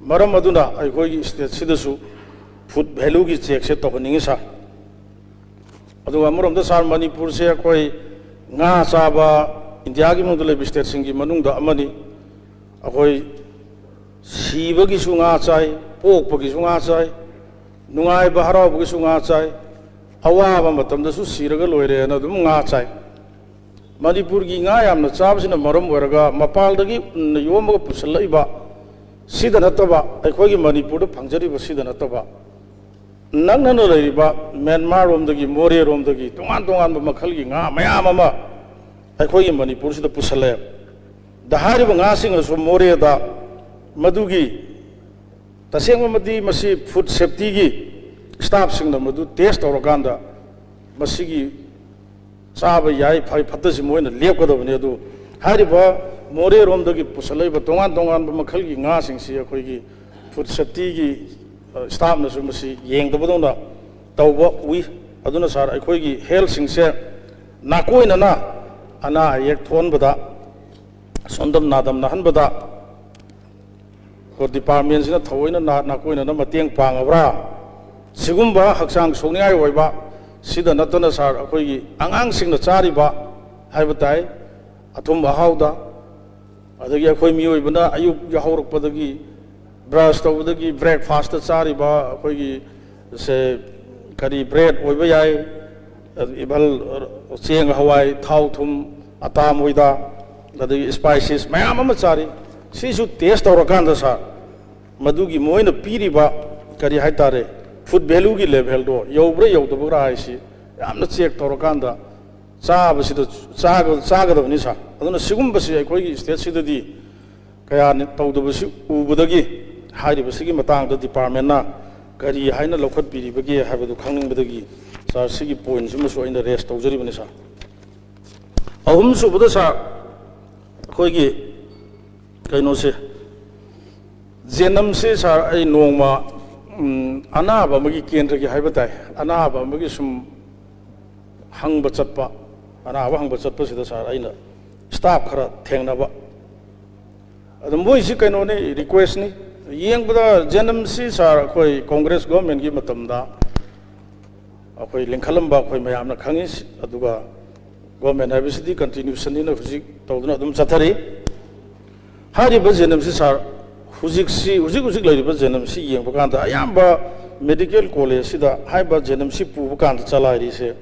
ꯃꯔꯝ ꯑꯗꯨꯅ ꯑꯩꯈꯣꯏꯒꯤ ꯁ꯭ꯇꯦꯠꯁꯤꯗꯁꯨ ꯐꯨꯗ ꯚꯦꯂꯨꯒꯤ ꯆꯦꯛꯁꯦ ꯇꯧꯍꯟꯅꯤꯡꯉꯤ ꯁꯥꯔ꯫ ꯑꯗꯨꯒ ꯑꯃꯔꯣꯝꯗ ꯁꯥꯔ, ꯃꯅꯤꯄꯨꯔꯁꯦ ꯑꯩꯈꯣꯏ ꯉꯥ ꯆꯥꯕ ꯏꯟꯗꯤꯌꯥꯒꯤ ꯃꯅꯨꯡꯗ ꯂꯩꯕ ꯁ꯭ꯇꯦꯠꯁꯤꯡꯒꯤ ꯃꯅꯨꯡꯗ ꯑꯃꯅꯤ꯫ ꯑꯩꯈꯣꯏ ꯁꯤꯕꯒꯤꯁꯨ ꯉꯥ ꯆꯥꯏ, ꯄꯣꯛꯄꯒꯤꯁꯨ ꯉꯥ ꯆꯥꯏ, ꯅꯨꯡꯉꯥꯏꯕ ꯍꯔꯥꯎꯕꯒꯤꯁꯨ ꯉꯥ ꯆꯥꯏ, ꯑꯋꯥꯕ ꯃꯇꯝꯗꯁꯨ ꯁꯤꯔꯒ ꯂꯣꯏꯔꯦꯅ ꯑꯗꯨꯝ ꯉꯥ ꯆꯥꯏ꯫ ꯃꯅꯤꯄꯨꯔꯒꯤ ꯉꯥ ꯌꯥꯝꯅ ꯆꯥꯕꯁꯤꯅ ꯃꯔꯝ ꯑꯣꯏꯔꯒ ꯃꯄꯥꯟꯗꯒꯤ ꯎꯟꯅ ꯌꯣꯝꯃꯒ ꯄꯨꯁꯤꯜꯂꯛꯏꯕ ꯁꯤꯗ ꯅꯠꯇꯕ, ꯑꯩꯈꯣꯏꯒꯤ ꯃꯅꯤꯄꯨꯔꯗ ꯐꯪꯖꯔꯤꯕ ꯁꯤꯗ ꯅꯠꯇꯕ, ꯅꯛꯅꯅ ꯂꯩꯔꯤꯕ ꯃ꯭ꯌꯥꯟꯃꯥꯔ ꯔꯣꯝꯗꯒꯤ, ꯃꯣꯔꯦ ꯔꯣꯝꯗꯒꯤ ꯇꯣꯉꯥꯟ ꯇꯣꯉꯥꯟꯕ ꯃꯈꯜꯒꯤ ꯉꯥ ꯃꯌꯥꯝ ꯑꯃ ꯑꯩꯈꯣꯏꯒꯤ ꯃꯅꯤꯄꯨꯔꯁꯤꯗ ꯄꯨꯁꯜꯂꯦ꯫ ꯗ ꯍꯥꯏꯔꯤꯕ ꯉꯥꯁꯤꯡ ꯑꯁꯨ ꯃꯣꯔꯦꯗ ꯃꯗꯨꯒꯤ ꯇꯁꯦꯡꯕꯃꯗꯤ ꯃꯁꯤ ꯐꯨꯗ ꯁꯦꯐꯇꯤꯒꯤ staffꯁꯤꯡꯅ ꯃꯗꯨ test ꯇꯧꯔꯀꯥꯟꯗ ꯃꯁꯤꯒꯤ ꯆꯥꯕ ꯌꯥꯏ, ꯐꯩ ꯐꯠꯇꯁꯤ ꯃꯣꯏꯅ ꯂꯦꯞꯀꯗꯕꯅꯤ꯫ ꯑꯗꯨ ꯍꯥꯏꯔꯤꯕ ꯃꯣꯔꯦꯔꯣꯝꯗꯒꯤ ꯄꯨꯁꯜꯂꯛꯏꯕ ꯇꯣꯉꯥꯟ ꯇꯣꯉꯥꯟꯕ ꯃꯈꯜꯒꯤ ꯉꯥꯁꯤꯡꯁꯤ ꯑꯩꯈꯣꯏꯒꯤ food safetyꯒꯤ staffꯅꯁꯨ ꯃꯁꯤ ꯌꯦꯡꯗꯕꯗꯧꯅ ꯇꯧꯕ ꯎꯏ꯫ ꯑꯗꯨꯅ ꯁꯥꯔ, ꯑꯩꯈꯣꯏꯒꯤ healthꯁꯤꯡꯁꯦ ꯅꯥꯀꯣꯏꯅꯅ ꯑꯅꯥ ꯑꯌꯦꯛ ꯊꯣꯛꯍꯟꯕꯗ, ꯁꯣꯟꯗꯝ ꯅꯥꯗꯝꯅꯍꯟꯕꯗ ꯑꯩꯈꯣꯏ departmentꯁꯤꯅ ꯊꯑꯣꯏꯅ ꯅꯥ-, ꯅꯥꯀꯣꯏꯅꯅ ꯃꯇꯦꯡ ꯄꯥꯡꯉꯕ꯭ꯔꯥ? ꯁꯤꯒꯨꯝꯕ ꯍꯛꯆꯥꯡ ꯁꯣꯛꯅꯤꯡꯉꯥꯏ ꯑꯣꯏꯕ, ꯁꯤꯗ ꯅꯠꯇꯅ ꯁꯥꯔ, ꯑꯩꯈꯣꯏꯒꯤ ꯑꯉꯥꯡꯁꯤꯡꯅ ꯆꯥꯔꯤꯕ ꯍꯥꯏꯕ ꯇꯥꯏ, ꯑꯊꯨꯝ ꯑꯍꯥꯎꯗ, ꯑꯗꯒꯤ ꯑꯩꯈꯣꯏ ꯃꯤꯑꯣꯏꯕꯅ ꯑꯌꯨꯛ ꯌꯥꯍꯧꯔꯛꯄꯗꯒꯤ, brush ꯇꯧꯕꯗꯒꯤ, breakfastꯇ ꯆꯥꯔꯤꯕ ꯑꯩꯈꯣꯏꯒꯤ ꯁꯦ ꯀꯔꯤ bread ꯑꯣꯏꯕ ꯌꯥꯏ, even ꯆꯦꯡ ꯍꯋꯥꯏ, ꯊꯥꯎ ꯊꯨꯝ, ꯑꯇꯥ ꯃꯣꯏꯗꯥ, ꯑꯗꯒꯤ spices ꯃꯌꯥꯝ ꯑꯃ ꯆꯥꯔꯤ꯫ ꯁꯤꯁꯨ test ꯇꯧꯔꯀꯥꯟꯗ ꯁꯥꯔ, ꯃꯗꯨꯒꯤ ꯃꯣꯏꯅ ꯄꯤꯔꯤꯕ ꯀꯔꯤ ꯍꯥꯏꯇꯥꯔꯦ, food valueꯒꯤ levelꯗꯣ ꯌꯧꯕ꯭ꯔꯥ ꯌꯧꯗꯕ꯭ꯔꯥ ꯍꯥꯏꯁꯤ ꯌꯥꯝꯅ check ꯇꯧꯔꯀꯥꯟꯗ ꯆꯥꯕꯁꯤꯗ ꯆꯥꯒ-, ꯆꯥꯒꯗꯕꯅꯤ ꯁꯥꯔ꯫ ꯑꯗꯨꯅ ꯁꯤꯒꯨꯝꯕꯁꯤ ꯑꯩꯈꯣꯏꯒꯤ stateꯁꯤꯗꯗꯤ ꯀꯌꯥ ꯇꯧꯗꯕꯁꯤ ꯎꯕꯗꯒꯤ ꯍꯥꯏꯔꯤꯕꯁꯤꯒꯤ ꯃꯇꯥꯡꯗ departmentꯅ ꯀꯔꯤ ꯍꯥꯏꯅ ꯂꯧꯈꯠꯄꯤꯔꯤꯕꯒꯦ ꯍꯥꯏꯕꯗꯨ ꯈꯪꯅꯤꯡꯕꯗꯒꯤ ꯁꯥꯔ, ꯁꯤꯒꯤ pointꯁꯤꯃꯁꯨ ꯑꯩꯅ raise ꯇꯧꯖꯔꯤꯕꯅꯤ ꯁꯥꯔ꯫ ꯑꯍꯨꯝꯁꯨꯕꯗ ꯁꯥꯔ, ꯑꯩꯈꯣꯏꯒꯤ ꯀꯩꯅꯣꯁꯦ, ꯖꯦꯅꯝꯁꯦ ꯁꯥꯔ, ꯑꯩ ꯅꯣꯡꯃ, ꯎꯝ, ꯑꯅꯥꯕ ꯑꯃꯒꯤ ꯀꯦꯟꯗ꯭ꯔꯒꯤ ꯍꯥꯏꯕ ꯇꯥꯏ, ꯑꯅꯥꯕ ꯑꯃꯒꯤ ꯁꯨꯝ ꯍꯪꯕ ꯆꯠꯄ, ꯑꯅꯥꯕ ꯍꯪꯕ ꯆꯠꯄꯁꯤꯗ ꯁꯥꯔ, ꯑꯩꯅ staff ꯈꯔ ꯊꯦꯡꯅꯕ꯫ ꯑꯗꯨ ꯃꯣꯏꯁꯤ ꯀꯩꯅꯣꯅꯤ, requestꯅꯤ꯫ ꯌꯦꯡꯕꯗ ꯖꯦꯅꯝꯁꯤ ꯁꯥꯔ, ꯑꯩꯈꯣꯏ Congress governmentꯀꯤ ꯃꯇꯝꯗ ꯑꯩꯈꯣꯏ ꯂꯤꯡꯈꯠꯂꯝꯕ ꯑꯩꯈꯣꯏ ꯃꯌꯥꯝꯅ ꯈꯪꯉꯤ꯫ ꯑꯗꯨꯒ government ꯍꯥꯏꯕꯁꯤꯗꯤ continuationꯅꯤꯅ ꯍꯧꯖꯤꯛ ꯇꯧꯗꯨꯅ ꯑꯗꯨꯝ ꯆꯠꯊꯔꯤ꯫ ꯍꯥꯏꯔꯤꯕ ꯖꯦꯅꯝꯁꯤ ꯁꯥꯔ, ꯍꯧꯖꯤꯛꯁꯤ, ꯍꯧꯖꯤꯛ ꯍꯧꯖꯤꯛ ꯂꯩꯔꯤꯕ ꯖꯦꯅꯝꯁꯤ ꯌꯦꯡꯕ ꯀꯥꯟꯗ ꯑꯌꯥꯝꯕ medical collegeꯁꯤꯗ ꯍꯥꯏꯔꯤꯕ ꯖꯦꯅꯝꯁꯤ ꯄꯨꯕ ꯀꯥꯟꯗ ꯆꯂꯥꯏꯔꯤꯁꯦ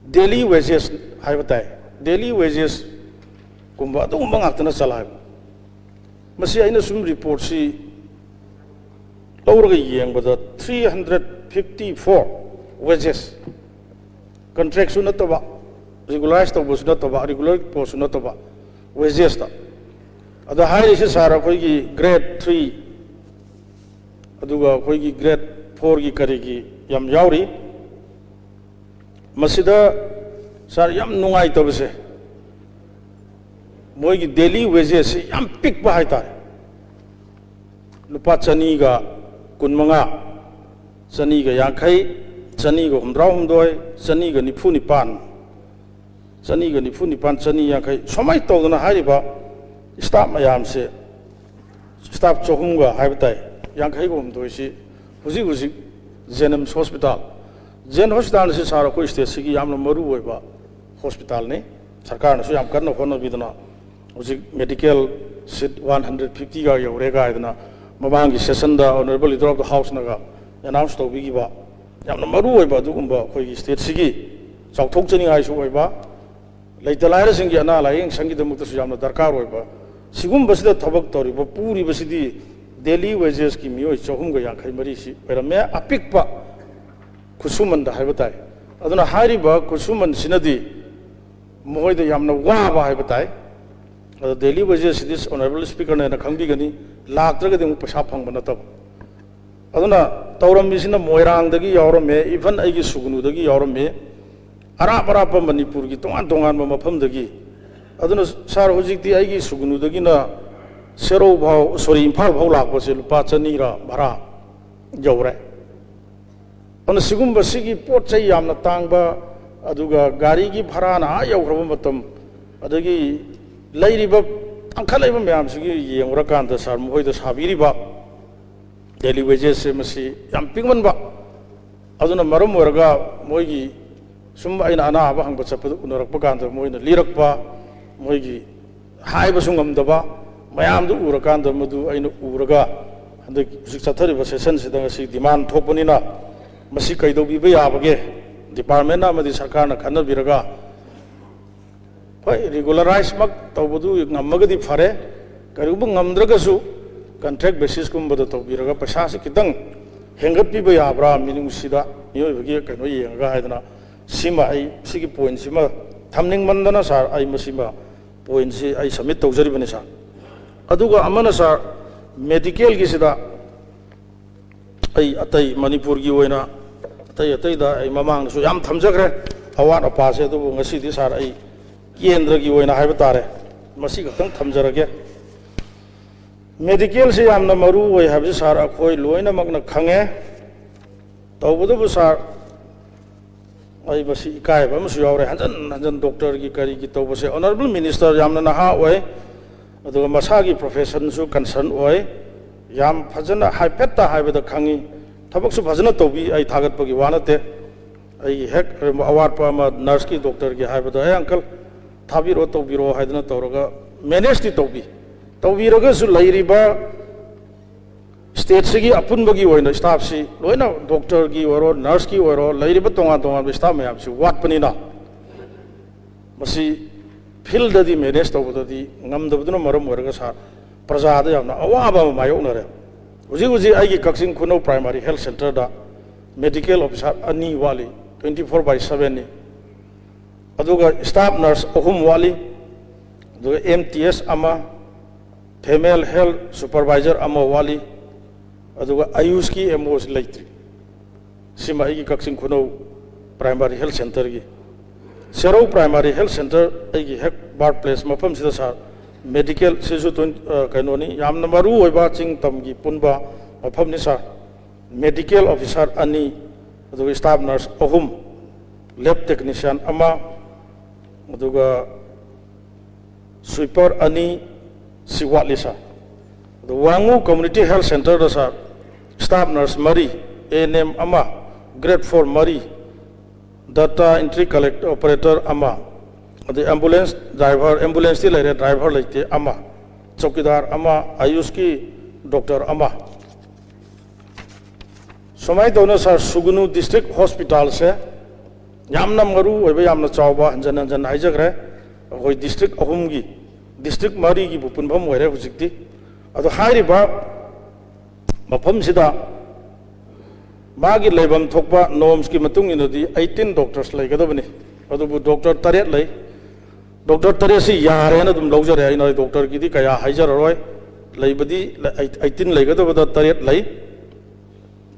daily wages ꯍꯥꯏꯕ ꯇꯥꯏ, daily wagesꯀꯨꯝꯕ ꯑꯗꯨꯒꯨꯝꯕ ꯉꯥꯛꯇꯅ ꯆꯂꯥꯏꯕ꯫ ꯃꯁꯤ ꯑꯩꯅ ꯁꯨꯝ reportꯁꯤ ꯂꯧꯔꯒ ꯌꯦꯡꯕꯗ three hundred fifty four wages, contractꯁꯨ ꯅꯠꯇꯕ, regularize ꯇꯧꯕꯁꯨ ꯅꯠꯇꯕ, regular postꯁꯨ ꯅꯠꯇꯕ, wagesꯇ꯫ ꯑꯗ ꯍꯥꯏꯔꯤꯁꯦ ꯁꯥꯔ, ꯑꯩꯈꯣꯏꯒꯤ grade three, ꯑꯗꯨꯒ ꯑꯩꯈꯣꯏꯒꯤ grade ꯐꯣꯔꯒꯤ ꯀꯔꯤꯒꯤ ꯌꯥꯝ ꯌꯥꯎꯔꯤ꯫ ꯃꯁꯤꯗ ꯁꯥꯔ, ꯌꯥꯝ ꯅꯨꯡꯉꯥꯏꯇꯕꯁꯦ, ꯃꯣꯏꯒꯤ ꯗꯦꯂꯤ ꯋꯦꯖꯦꯁꯁꯤ ꯌꯥꯝ ꯄꯤꯛꯄ ꯍꯥꯏꯇꯥꯔꯦ꯫ ꯂꯨꯄꯥ ꯆꯅꯤꯒ ꯀꯨꯟꯃꯉꯥ, ꯆꯅꯤꯒ ꯌꯥꯡꯈꯩ, ꯆꯅꯤꯒ ꯍꯨꯝꯗ꯭ꯔꯥꯍꯨꯝꯗꯣꯏ, ꯆꯅꯤꯒ ꯅꯤꯐꯨ ꯅꯤꯄꯥꯟ, ꯆꯅꯤꯒ ꯅꯤꯐꯨ ꯅꯤꯄꯥꯟ, ꯆꯅꯤ ꯌꯥꯡꯈꯩ, ꯁꯨꯃꯥꯏꯅ ꯇꯧꯗꯅ ꯍꯥꯏꯔꯤꯕ ꯁ꯭ꯇꯥꯐ ꯃꯌꯥꯝꯁꯦ, ꯁ꯭ꯇꯥꯐ ꯆꯍꯨꯝꯒ ꯍꯥꯏꯕ ꯇꯥꯏ, ꯌꯥꯡꯈꯩꯒ ꯍꯨꯝꯗꯣꯏꯁꯤ ꯍꯧꯖꯤꯛ ꯍꯧꯖꯤꯛ ꯖꯦꯅꯤꯝꯁ ꯍꯣꯁꯄꯤꯇꯥꯜ, ꯖꯦꯟ ꯍꯣꯁꯄꯤꯇꯥꯜ ꯑꯁꯤ ꯁꯥꯔ, ꯑꯩꯈꯣꯏ ꯁ꯭ꯇꯦꯠꯁꯤꯒꯤ ꯌꯥꯝꯅ ꯃꯔꯨ ꯑꯣꯏꯕ ꯍꯣꯁꯄꯤꯇꯥꯜꯅꯤ꯫ ꯁꯔꯀꯥꯔꯅꯁꯨ ꯌꯥꯝ ꯀꯟꯅ ꯍꯣꯠꯅꯕꯤꯗꯅ ꯍꯧꯖꯤꯛ ꯃꯦꯗꯤꯀꯦꯜ ꯁꯤꯠ ꯋꯥꯟ ꯍꯟꯗ꯭ꯔꯦꯠ ꯐꯤꯐꯇꯤꯒ ꯌꯧꯔꯦ ꯀꯥꯏꯗꯅ ꯃꯃꯥꯡꯒꯤ ꯁꯦꯁꯟꯗ ꯑꯣꯅꯔꯦꯕꯜ ꯂꯤꯗꯔ ꯑꯣꯐ ꯗ ꯍꯥꯎꯁꯅꯒ ꯑꯦꯅꯥꯎꯟꯁ ꯇꯧꯕꯤꯈꯤꯕ, ꯌꯥꯝꯅ ꯃꯔꯨ ꯑꯣꯏꯕ ꯑꯗꯨꯒꯨꯝꯕ ꯑꯩꯈꯣꯏꯒꯤ ꯁ꯭ꯇꯦꯠꯁꯤꯒꯤ ꯆꯥꯎꯊꯣꯛꯆꯅꯤꯡꯉꯥꯏꯁꯨ ꯑꯣꯏꯕ, ꯂꯩꯇ ꯂꯥꯏꯔꯁꯤꯡꯒꯤ ꯑꯅꯥ ꯂꯥꯏꯌꯦꯡ ꯁꯪꯒꯤꯗꯃꯛꯇꯁꯨ ꯌꯥꯝꯅ ꯗꯔꯀꯥꯔ ꯑꯣꯏꯕ, ꯁꯤꯒꯨꯝꯕꯁꯤꯗ ꯊꯕꯛ ꯇꯧꯔꯤꯕ, ꯄꯨꯔꯤꯕꯁꯤꯗꯤ ꯗꯦꯂꯤ ꯋꯦꯖꯦꯁꯀꯤ ꯃꯤꯑꯣꯏ ꯆꯍꯨꯝꯒ ꯌꯥꯡꯈꯩ ꯃꯔꯤꯁꯤ ꯑꯣꯏꯔꯝꯃꯦ, ꯑꯄꯤꯛꯄ ꯈꯨꯠꯁꯨꯃꯟꯗ ꯍꯥꯏꯕ ꯇꯥꯏ꯫ ꯑꯗꯨꯅ ꯍꯥꯏꯔꯤꯕ ꯈꯨꯠꯁꯨꯃꯟꯁꯤꯅꯗꯤ ꯃꯈꯣꯏꯗ ꯌꯥꯝꯅ ꯋꯥꯕ ꯍꯥꯏꯕ ꯇꯥꯏ꯫ ꯑꯗꯣ ꯗꯦꯂꯤ ꯋꯦꯖꯦꯁꯁꯤꯗꯤ ꯑꯣꯅꯔꯦꯕꯜ ꯁ꯭ꯄꯤꯀꯔꯅ ꯍꯦꯟꯅ ꯈꯪꯕꯤꯒꯅꯤ, ꯂꯥꯛꯇ꯭ꯔꯒꯗꯤ ꯑꯃꯨꯛ ꯄꯩꯁꯥ ꯐꯪꯕ ꯅꯠꯇꯕ꯫ ꯑꯗꯨꯅ ꯇꯧꯔꯝꯃꯤꯁꯤꯅ ꯃꯣꯏꯔꯥꯡꯗꯒꯤ ꯌꯥꯎꯔꯝꯃꯤ, ꯏꯚꯟ ꯑꯩꯒꯤ ꯁꯨꯒꯅꯨꯗꯒꯤ ꯌꯥꯎꯔꯝꯃꯤ, ꯑꯔꯥꯞ ꯑꯔꯥꯞꯄ ꯃꯅꯤꯄꯨꯔꯒꯤ ꯇꯣꯉꯥꯟ ꯇꯣꯉꯥꯟꯕ ꯃꯐꯝꯗꯒꯤ꯫ ꯑꯗꯨꯅ ꯁꯥꯔ, ꯍꯧꯖꯤꯛꯇꯤ ꯑꯩꯒꯤ ꯁꯨꯒꯅꯨꯗꯒꯤꯅ ꯁꯦꯔꯧ ꯐꯥꯎ, ꯁꯣꯔꯤ, ꯏꯝꯐꯥꯜ ꯐꯥꯎ ꯂꯥꯛꯄꯁꯦ ꯂꯨꯄꯥ ꯆꯅꯤꯔ ꯚꯔꯥ ꯌꯧꯔꯦ꯫ ꯑꯗꯨꯅ ꯁꯤꯒꯨꯝꯕ, ꯁꯤꯒꯤ ꯄꯣꯠ ꯆꯩ ꯌꯥꯝꯅ ꯇꯥꯡꯕ, ꯑꯗꯨꯒ ꯒꯥꯔꯤꯒꯤ ꯚꯔꯥꯅ ꯑꯥ ꯌꯧꯈ꯭ꯔꯕ ꯃꯇꯝ, ꯑꯗꯒꯤ ꯂꯩꯔꯤꯕ ꯇꯥꯡꯈꯠꯂꯛꯏꯕ ꯃꯌꯥꯝꯁꯤꯒꯤ ꯌꯦꯡꯉꯨꯔꯀꯥꯟꯗ ꯁꯥꯔ, ꯃꯈꯣꯏꯗ ꯁꯥꯕꯤꯔꯤꯕ ꯗꯦꯂꯤ ꯋꯦꯖꯦꯁꯁꯦ ꯃꯁꯤ ꯌꯥꯝ ꯄꯤꯛꯃꯟꯕ꯫ ꯑꯗꯨꯅ ꯃꯔꯝ ꯑꯣꯏꯔꯒ ꯃꯣꯏꯒꯤ ꯁꯨꯝ ꯑꯩꯅ ꯑꯅꯥꯕ ꯍꯪꯕ ꯆꯠꯄꯗ ꯎꯅꯔꯛꯄ ꯀꯥꯟꯗ ꯃꯣꯏꯅ ꯂꯤꯔꯛꯄ, ꯃꯣꯏꯒꯤ ꯍꯥꯏꯕꯁꯨ ꯉꯝꯗꯕ ꯃꯌꯥꯝꯗꯨ ꯎꯔꯀꯥꯟꯗ, ꯃꯗꯨ ꯑꯩꯅ ꯎꯔꯒ ꯍꯟꯗꯛ ꯍꯧꯖꯤꯛ ꯆꯠꯊꯔꯤꯕ ꯁꯦꯁꯟꯁꯤꯗ ꯉꯁꯤ ꯗꯤꯃꯥꯟ ꯊꯣꯛꯄꯅꯤꯅ ꯃꯁꯤ ꯀꯩꯗꯧꯕꯤꯕ ꯌꯥꯕꯒꯦ, ꯗꯤꯄꯥꯔꯠꯃꯦꯟꯅ ꯑꯃꯗꯤ ꯁꯔꯀꯥꯔꯅ ꯈꯟꯅꯕꯤꯔꯒ, ꯍꯣꯏ, ꯔꯤꯒꯨꯂꯔꯥꯏꯖꯃꯛ ꯇꯧꯕꯗꯨ ꯉꯝꯃꯒꯗꯤ ꯐꯔꯦ, ꯀꯔꯤꯒꯨꯝꯕ ꯉꯝꯗ꯭ꯔꯒꯁꯨ ꯀꯟꯇ꯭ꯔꯦꯛ ꯕꯦꯁꯤꯁꯀꯨꯝꯕꯗ ꯇꯧꯕꯤꯔꯒ ꯄꯩꯁꯥꯁꯤ ꯈꯤꯇꯪ ꯍꯦꯟꯒꯠꯄꯤꯕ ꯌꯥꯕ꯭ꯔꯥ, ꯃꯤꯅꯨꯡꯁꯤꯗ ꯃꯤꯑꯣꯏꯕꯒꯤ ꯀꯩꯅꯣ ꯌꯦꯡꯉꯒ ꯍꯥꯏꯗꯅ, ꯁꯤꯃ ꯑꯩ ꯁꯤꯒꯤ ꯄꯣꯏꯟꯁꯤꯃ ꯊꯝꯅꯤꯡꯃꯟꯗꯅ ꯁꯥꯔ, ꯑꯩ ꯃꯁꯤꯃ ꯄꯣꯏꯟꯁꯤ ꯑꯩ ꯁꯕꯃꯤꯠ ꯇꯧꯖꯔꯤꯕꯅꯤ ꯁꯥꯔ꯫ ꯑꯗꯨꯒ ꯑꯃꯅ ꯁꯥꯔ, ꯃꯦꯗꯤꯀꯦꯜꯒꯤꯁꯤꯗ ꯑꯩ ꯑꯇꯩ ꯃꯅꯤꯄꯨꯔꯒꯤ ꯑꯣꯏꯅ ꯑꯇꯩ ꯑꯇꯩꯗ ꯑꯩ ꯃꯃꯥꯡꯗꯁꯨ ꯌꯥꯝ ꯊꯝꯖꯈ꯭ꯔꯦ ꯑꯋꯥꯠ ꯑꯄꯥꯁꯦ, ꯑꯗꯨꯕꯨ ꯉꯁꯤꯗꯤ ꯁꯥꯔ ꯑꯩ ꯀꯦꯟꯗ꯭ꯔꯒꯤ ꯑꯣꯏꯅ ꯍꯥꯏꯕ ꯇꯥꯔꯦ, ꯃꯁꯤ ꯈꯛꯇꯪ ꯊꯝꯖꯔꯒꯦ꯫ ꯃꯦꯗꯤꯀꯦꯜꯁꯤ ꯌꯥꯝꯅ ꯃꯔꯨ ꯑꯣꯏ ꯍꯥꯏꯕꯁꯤ ꯁꯥꯔ ꯑꯩꯈꯣꯏ ꯂꯣꯏꯅꯃꯛꯅ ꯈꯪꯉꯦ꯫ ꯇꯧꯕꯇꯕꯨ ꯁꯥꯔ, ꯑꯩ ꯃꯁꯤ ꯏꯀꯥꯏꯕ ꯑꯃꯁꯨ ꯌꯥꯎꯔꯦ, ꯍꯟꯖꯟ ꯍꯟꯖꯟ ꯗꯣꯛꯇꯔꯒꯤ ꯀꯔꯤꯒꯤ ꯇꯧꯕꯁꯦ꯫ ꯑꯣꯅꯔꯦꯕꯜ ꯃꯤꯅꯤꯁꯇꯔ ꯌꯥꯝꯅ ꯅꯍꯥ ꯑꯣꯏ, ꯑꯗꯨꯒ ꯃꯁꯥꯒꯤ ꯄ꯭ꯔꯣꯐꯦꯁꯟꯁꯨ ꯀꯟꯁꯔꯟ ꯑꯣꯏ, ꯌꯥꯝ ꯐꯖꯅ ꯍꯥꯏꯐꯦꯠꯇ ꯍꯥꯏꯕꯗ ꯈꯪꯉꯤ, ꯊꯕꯛꯁꯨ ꯐꯖꯅ ꯇꯧꯕꯤ, ꯑꯩ ꯊꯥꯒꯠꯄꯒꯤ ꯋꯥ ꯅꯠꯇꯦ꯫ ꯑꯩꯒꯤ ꯍꯦꯛ ꯑꯋꯥꯠꯄ ꯑꯃ ꯅꯔꯁꯀꯤ ꯗꯣꯛꯇꯔꯒꯤ ꯍꯥꯏꯕꯗ, "ꯑꯦ ꯑꯪꯀꯜ, ꯊꯥꯕꯤꯔꯛꯑꯣ, ꯇꯧꯕꯤꯔꯛꯑꯣ" ꯍꯥꯏꯗꯅ ꯇꯧꯔꯒ ꯃꯦꯅꯦꯖꯇꯤ ꯇꯧꯕꯤ꯫ ꯇꯧꯕꯤꯔꯒꯁꯨ ꯂꯩꯔꯤꯕ ꯁ꯭ꯇꯦꯠꯁꯤꯒꯤ ꯑꯄꯨꯟꯕꯒꯤ ꯑꯣꯏꯅ ꯁ꯭ꯇꯥꯐꯁꯤ ꯂꯣꯏꯅ, ꯗꯣꯛꯇꯔꯒꯤ ꯑꯣꯏꯔꯣ, ꯅꯔꯁꯀꯤ ꯑꯣꯏꯔꯣ, ꯂꯩꯔꯤꯕ ꯇꯣꯉꯥꯟ ꯇꯣꯉꯥꯟꯕ ꯁ꯭ꯇꯥꯐ ꯃꯌꯥꯝꯁꯤ ꯋꯥꯠꯄꯅꯤꯅ ꯃꯁꯤ ꯐꯤꯜꯗꯗꯤ ꯃꯦꯅꯦꯖ ꯇꯧꯕꯗꯗꯤ ꯉꯝꯗꯕꯗꯨꯅ ꯃꯔꯝ ꯑꯣꯏꯔꯒ ꯁꯥꯔ, ꯄ꯭ꯔꯖꯥꯗ ꯌꯥꯝꯅ ꯑꯋꯥꯕ ꯑꯃ ꯃꯥꯌꯣꯛꯅꯔꯦ꯫ ꯍꯧꯖꯤꯛ ꯍꯧꯖꯤꯛ ꯑꯩꯒꯤ ꯀꯛꯆꯤꯡ ꯈꯨꯅꯧ ꯄ꯭ꯔꯥꯏꯃꯥꯔꯤ ꯍꯦꯜꯊ ꯁꯦꯟꯇꯔꯗ ꯃꯦꯗꯤꯀꯦꯜ ꯑꯣꯐꯤꯁꯥꯔ ꯑꯅꯤ ꯋꯥꯠꯂꯤ, ꯇ꯭ꯋꯦꯟꯇꯤ ꯐꯣꯔ ꯕꯥꯏ ꯁꯕꯦꯟꯅꯤ꯫ ꯑꯗꯨꯒ ꯁ꯭ꯇꯥꯐ ꯅꯔꯁ ꯑꯍꯨꯝ ꯋꯥꯠꯂꯤ, ꯑꯗꯨꯒ ꯑꯦꯝ ꯇꯤ ꯑꯦꯁ ꯑꯃ, ꯐꯤꯃꯦꯜ ꯍꯦꯜꯊ ꯁꯨꯄꯔꯚꯥꯏꯖꯔ ꯑꯃ ꯋꯥꯠꯂꯤ, ꯑꯗꯨꯒ ꯑꯌꯨꯁꯀꯤ ꯑꯦꯝ ꯑꯣꯁꯤ ꯂꯩꯇ꯭ꯔꯤ꯫ ꯁꯤꯃ ꯑꯩꯒꯤ ꯀꯛꯆꯤꯡ ꯈꯨꯅꯧ ꯄ꯭ꯔꯥꯏꯃꯥꯔꯤ ꯍꯦꯜꯊ ꯁꯦꯟꯇꯔꯒꯤ꯫ ꯁꯦꯔꯧ ꯄ꯭ꯔꯥꯏꯃꯥꯔꯤ ꯍꯦꯜꯊ ꯁꯦꯟꯇꯔ, ꯑꯩꯒꯤ ꯍꯦꯛ ꯕꯥꯔꯊ ꯄ꯭ꯂꯦꯁ ꯃꯐꯝꯁꯤꯗ ꯁꯥꯔ, ꯃꯦꯗꯤꯀꯦꯜ ꯁꯤꯁꯨ ꯇ꯭ꯋꯦꯟ-, ꯑ, ꯀꯩꯅꯣꯅꯤ, ꯌꯥꯝꯅ ꯃꯔꯨ ꯑꯣꯏꯕ ꯆꯤꯡ ꯇꯝꯒꯤ ꯄꯨꯟꯕ ꯃꯐꯝꯅꯤ ꯁꯥꯔ꯫ ꯃꯦꯗꯤꯀꯦꯜ ꯑꯣꯐꯤꯁꯥꯔ ꯑꯅꯤ, ꯑꯗꯨꯒ ꯁ꯭ꯇꯥꯐ ꯅꯔꯁ ꯑꯍꯨꯝ, ꯂꯦꯕ ꯇꯦꯛꯅꯤꯁꯤꯌꯥꯟ ꯑꯃ, ꯑꯗꯨꯒ ꯁ꯭ꯋꯤꯄꯔ ꯑꯅꯤ, ꯁꯤ ꯋꯥꯠꯂꯤ ꯁꯥꯔ꯫ ꯑꯗꯨ ꯋꯥꯡꯉꯨ ꯀꯝꯃ꯭ꯌꯨꯅꯤꯇꯤ ꯍꯦꯜꯊ ꯁꯦꯟꯇꯔꯗ ꯁꯥꯔ, ꯁ꯭ꯇꯥꯐ ꯅꯔꯁ ꯃꯔꯤ, ꯑꯦ ꯑꯦꯟ ꯑꯦꯝ ꯑꯃ, ꯒ꯭ꯔꯦꯗ ꯐꯣꯔ ꯃꯔꯤ, ꯗꯥꯇꯥ ꯑꯦꯟꯇ꯭ꯔꯤ ꯀꯂꯦꯛ ꯑꯣꯄꯔꯦꯇꯔ ꯑꯃ, ꯑꯗꯩ ꯑꯦꯝꯕꯨꯂꯦꯟꯁ ꯗ꯭ꯔꯥꯏꯚꯔ, ꯑꯦꯝꯕꯨꯂꯦꯟꯁꯇꯤ ꯂꯩꯔꯦ, ꯗ꯭ꯔꯥꯏꯚꯔ ꯂꯩꯇꯦ ꯑꯃ, ꯆꯧꯀꯤꯗꯥꯔ ꯑꯃ, ꯑꯌꯨꯁꯀꯤ ꯗꯣꯛꯇꯔ ꯑꯃ꯫ ꯁꯨꯃꯥꯏꯅ ꯇꯧꯅ ꯁꯥꯔ, ꯁꯨꯒꯨꯅꯨ ꯗꯤꯁꯇ꯭ꯔꯤꯛ ꯍꯣꯁꯄꯤꯇꯥꯜꯁꯦ ꯌꯥꯝꯅ ꯃꯔꯨ ꯑꯣꯏꯕ, ꯌꯥꯝꯅ ꯆꯥꯎꯕ, ꯍꯟꯖꯟ ꯍꯟꯖꯟ ꯍꯥꯏꯖꯈ꯭ꯔꯦ, ꯑꯩꯈꯣꯏ ꯗꯤꯁꯇ꯭ꯔꯤꯛ ꯑꯍꯨꯝꯒꯤ, ꯗꯤꯁꯇ꯭ꯔꯤꯛ ꯃꯔꯤꯒꯤꯕꯨ ꯄꯨꯟꯐꯝ ꯑꯣꯏꯔꯦ ꯍꯧꯖꯤꯛꯇꯤ꯫ ꯑꯗꯣ ꯍꯥꯏꯔꯤꯕ ꯃꯐꯝꯁꯤꯗ ꯃꯥꯒꯤ ꯂꯩꯐꯝ ꯊꯣꯛꯄ ꯅꯣꯔꯝꯁꯀꯤ ꯃꯇꯨꯡ ꯏꯟꯅꯗꯤ ꯑꯩꯠꯇꯤꯟ ꯗꯣꯛꯇꯔꯁ ꯂꯩꯒꯗꯕꯅꯤ, ꯑꯗꯨꯕꯨ ꯗꯣꯛꯇꯔ ꯇꯔꯦꯠ ꯂꯩ꯫ ꯗꯣꯛꯇꯔ ꯇꯔꯦꯠꯁꯤ ꯌꯥꯔꯦꯅ ꯑꯗꯨꯝ ꯂꯧꯖꯔꯦ, ꯑꯩꯅ ꯗꯣꯛꯇꯔꯒꯤꯗꯤ ꯀꯌꯥ ꯍꯥꯏꯖꯔꯔꯣꯏ꯫ ꯂꯩꯕꯗꯤ ꯑꯩꯠꯇꯤꯟ ꯂꯩꯒꯗꯕꯗ ꯇꯔꯦꯠ ꯂꯩ꯫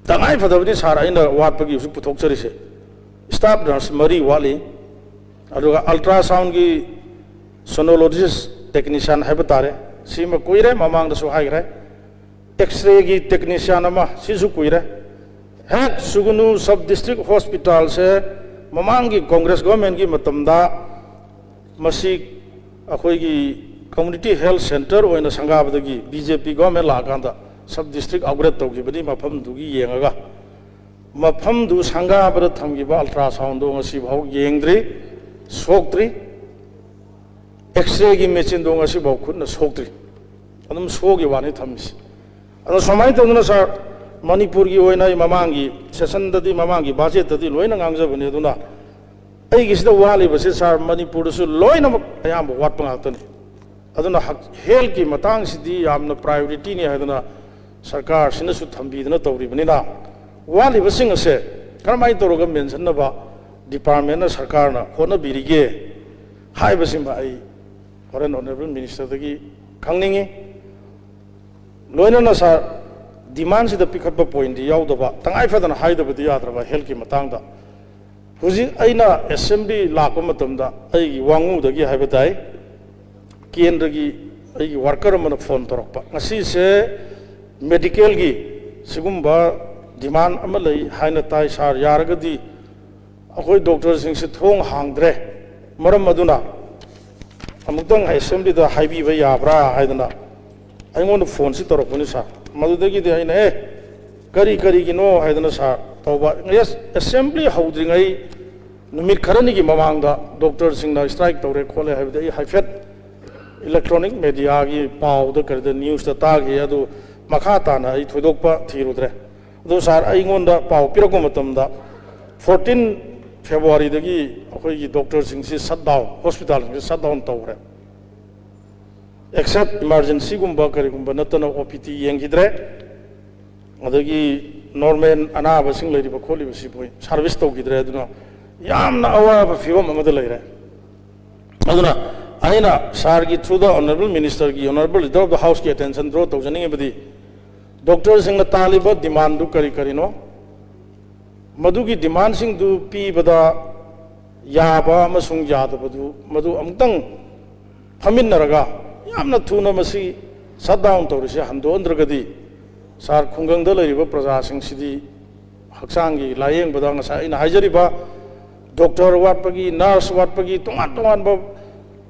ꯇꯉꯥꯏ ꯐꯗꯕꯗꯤ ꯁꯥꯔ ꯑꯩꯅ ꯋꯥꯠꯄꯒꯤ ꯍꯧꯖꯤꯛ ꯄꯨꯊꯣꯛꯆꯔꯤꯁꯦ, staff nurse ꯃꯔꯤ ꯋꯥꯠꯂꯤ, ꯑꯗꯨꯒ ultrasoundꯒꯤ sonologist technician ꯍꯥꯏꯕ ꯇꯥꯔꯦ, ꯁꯤꯃ ꯀꯨꯏꯔꯦ, ꯃꯃꯥꯡꯗꯁꯨ ꯍꯥꯏꯈ꯭ꯔꯦ꯫ X-rayꯒꯤ technician ꯑꯃ, ꯁꯤꯁꯨ ꯀꯨꯏꯔꯦ꯫ ꯍꯦꯛ ꯁꯨꯒꯨꯅꯨ sub district hospitalꯁꯦ ꯃꯃꯥꯡꯒꯤ Congress governmentꯀꯤ ꯃꯇꯝꯗ ꯃꯁꯤ ꯑꯩꯈꯣꯏꯒꯤ community health centre ꯑꯣꯏꯅ ꯁꯪꯒꯥꯕꯗꯒꯤ B J P government ꯂꯥꯛꯑꯀꯥꯟꯗ sub district upgrade ꯇꯧꯈꯤꯕꯅꯤ꯫ ꯃꯐꯝꯗꯨꯒꯤ ꯌꯦꯡꯉꯒ ꯃꯐꯝꯗꯨ ꯁꯪꯒꯥꯕꯗ ꯊꯝꯈꯤꯕ ultrasoundꯗꯣ ꯉꯁꯤꯐꯥꯎ ꯌꯦꯡꯗ꯭ꯔꯤ, ꯁꯣꯛꯇ꯭ꯔꯤ꯫ X-rayꯒꯤ machineꯗꯣ ꯉꯁꯤꯐꯥꯎ ꯈꯨꯠꯅ ꯁꯣꯛꯇ꯭ꯔꯤ, ꯑꯗꯨꯝ ꯁꯣꯒꯤ ꯋꯥꯅꯤ ꯊꯝꯃꯤꯁꯤ꯫ ꯑꯗꯣ ꯁꯨꯃꯥꯏꯅ ꯇꯧꯗꯅ ꯁꯥꯔ, ꯃꯅꯤꯄꯨꯔꯒꯤ ꯑꯣꯏꯅ ꯑꯩ ꯃꯃꯥꯡꯒꯤ sessionꯗꯗꯤ, ꯃꯃꯥꯡꯒꯤ budgetꯇꯗꯤ ꯂꯣꯏꯅ ꯉꯥꯡꯖꯕꯅꯤ꯫ ꯑꯗꯨꯅ ꯑꯩꯒꯤꯁꯤꯗ ꯋꯥꯠꯂꯤꯕꯁꯤ ꯁꯥꯔ, ꯃꯅꯤꯄꯨꯔꯗꯁꯨ ꯂꯣꯏꯅꯃꯛ ꯑꯌꯥꯝꯕ ꯋꯥꯠꯄ ꯉꯥꯛꯇꯅꯤ꯫ ꯑꯗꯨꯅ ꯍꯛ-, healthꯀꯤ ꯃꯇꯥꯡꯁꯤꯗꯤ ꯌꯥꯝꯅ priorityꯅꯤ ꯍꯥꯏꯗꯅ ꯁꯔꯀꯥꯔꯁꯤꯅꯁꯨ ꯊꯝꯕꯤꯗꯅ ꯇꯧꯔꯤꯕꯅꯤꯅ, ꯋꯥꯠꯂꯤꯕꯁꯤꯡ ꯑꯁꯦ ꯀꯔꯝꯍꯥꯏꯅ ꯇꯧꯔꯒ ꯃꯦꯟꯁꯤꯟꯅꯕ departmentꯅ, ꯁꯔꯀꯥꯔꯅ ꯍꯣꯠꯅꯕꯤꯔꯤꯒꯦ ꯍꯥꯏꯕꯁꯤꯃ ꯑꯩ ꯍꯣꯔꯦꯟ honourable ministerꯗꯒꯤ ꯈꯪꯅꯤꯡꯉꯤ꯫ ꯂꯣꯏꯅꯅ ꯁꯥꯔ, demandꯁꯤꯗ ꯄꯤꯈꯠꯄ pointꯗꯤ ꯌꯥꯎꯗꯕ, ꯇꯉꯥꯏ ꯐꯗꯅ ꯍꯥꯏꯗꯕꯗꯤ ꯌꯥꯗ꯭ꯔꯕ healthꯀꯤ ꯃꯇꯥꯡꯗ꯫ ꯍꯧꯖꯤꯛ ꯑꯩꯅ assembly ꯂꯥꯛꯄ ꯃꯇꯝꯗ ꯑꯩꯒꯤ ꯋꯥꯉꯨꯗꯒꯤ ꯍꯥꯏꯕ ꯇꯥꯏ, ꯀꯦꯟꯗ꯭ꯔꯒꯤ ꯑꯩꯒꯤ worker ꯑꯃꯅ phone ꯇꯧꯔꯛꯄ, ꯉꯁꯤꯁꯦ medicalꯒꯤ ꯁꯤꯒꯨꯝꯕ demand ꯑꯃ ꯂꯩ ꯍꯥꯏꯅ ꯇꯥꯏ ꯁꯥꯔ, ꯌꯥꯔꯒꯗꯤ ꯑꯩꯈꯣꯏ doctorꯁꯤꯡꯁꯤ ꯊꯣꯡ ꯍꯥꯡꯗ꯭ꯔꯦ, ꯃꯔꯝ ꯑꯗꯨꯅ ꯑꯃꯨꯛꯇꯪ assemblyꯗ ꯍꯥꯏꯕꯤꯕ ꯌꯥꯕ꯭ꯔꯥ ꯍꯥꯏꯗꯅ ꯑꯩꯉꯣꯟꯗ phoneꯁꯤ ꯇꯧꯔꯛꯄꯅꯤ ꯁꯥꯔ꯫ ꯃꯗꯨꯗꯒꯤꯗꯤ ꯑꯩꯅ, "ꯑꯦ, ꯀꯔꯤ ꯀꯔꯤꯒꯤꯅꯣ?" ꯍꯥꯏꯗꯅ ꯁꯥꯔ ꯇꯧꯕ꯫ Yes, assembly ꯍꯧꯗ꯭ꯔꯤꯉꯩ ꯅꯨꯃꯤꯠ ꯈꯔꯅꯤꯒꯤ ꯃꯃꯥꯡꯗ doctorꯁꯤꯡꯅ strike ꯇꯧꯔꯦ ꯈꯣꯠꯂꯦ ꯍꯥꯏꯕꯗꯤ ꯑꯩ ꯍꯥꯏꯐꯦꯠ electronic mediaꯒꯤ ꯄꯥꯎꯗ ꯀꯔꯤꯗ newsꯇ ꯇꯥꯈꯤ꯫ ꯑꯗꯨ ꯃꯈꯥ ꯇꯥꯅ ꯑꯩ ꯊꯣꯏꯗꯣꯛꯄ ꯊꯤꯔꯨꯗ꯭ꯔꯦ꯫ ꯑꯗꯨ ꯁꯥꯔ, ꯑꯩꯉꯣꯟꯗ ꯄꯥꯎ ꯄꯤꯔꯛꯄ ꯃꯇꯝꯗ fourteen Februaryꯗꯒꯤ ꯑꯩꯈꯣꯏꯒꯤ doctorꯁꯤꯡꯁꯤ shutdown, hospitalꯁꯤꯡꯁꯤ shutdown ꯇꯧꯈ꯭ꯔꯦ꯫ Except emergencyꯒꯨꯝꯕ ꯀꯔꯤꯒꯨꯝꯕ ꯅꯠꯇꯅ OPT ꯌꯦꯡꯈꯤꯗ꯭ꯔꯦ꯫ ꯑꯗꯒꯤ normal ꯑꯅꯥꯕꯁꯤꯡ ꯂꯩꯔꯤꯕ ꯈꯣꯠꯂꯤꯕꯁꯤ ꯃꯣꯏ service ꯇꯧꯈꯤꯗ꯭ꯔꯦ꯫ ꯑꯗꯨꯅ ꯌꯥꯝꯅ ꯑꯋꯥꯕ ꯐꯤꯕꯝ ꯑꯃꯗ ꯂꯩꯔꯦ꯫ ꯑꯗꯨꯅ ꯑꯩꯅ ꯁꯥꯔꯒꯤ through the honourable ministerꯒꯤ, honourable leader of the houseꯀꯤ attention draw ꯇꯧꯖꯅꯤꯡꯉꯤꯕꯗꯤ, ꯗꯣꯛꯇꯔꯁꯤꯡꯅ ꯇꯥꯜꯂꯤꯕ ꯗꯤꯃꯥꯟꯗꯨ ꯀꯔꯤ ꯀꯔꯤꯅꯣ, ꯃꯗꯨꯒꯤ ꯗꯤꯃꯥꯟꯁꯤꯡꯗꯨ ꯄꯤꯕꯗ ꯌꯥꯕ ꯑꯃꯁꯨꯡ ꯌꯥꯗꯕꯗꯨ ꯃꯗꯨ ꯑꯃꯨꯛꯇꯪ ꯐꯝꯃꯤꯟꯅꯔꯒ ꯌꯥꯝꯅ ꯊꯨꯅ ꯃꯁꯤ ꯁꯠ ꯗꯥꯎꯟ ꯇꯧꯔꯤꯁꯦ ꯍꯟꯗꯣꯛꯍꯟꯗ꯭ꯔꯒꯗꯤ, ꯁꯥꯔ, ꯈꯨꯡꯒꯪꯗ ꯂꯩꯔꯤꯕ ꯄ꯭ꯔꯖꯥꯁꯤꯡꯁꯤꯗꯤ ꯍꯛꯆꯥꯡꯒꯤ ꯂꯥꯌꯦꯡꯕꯗ ꯉꯁꯥꯏ ꯑꯩꯅ ꯍꯥꯏꯖꯔꯤꯕ ꯗꯣꯛꯇꯔ ꯋꯥꯠꯄꯒꯤ, ꯅꯔꯁ ꯋꯥꯠꯄꯒꯤ, ꯇꯣꯉꯥꯟ ꯇꯣꯉꯥꯟꯕ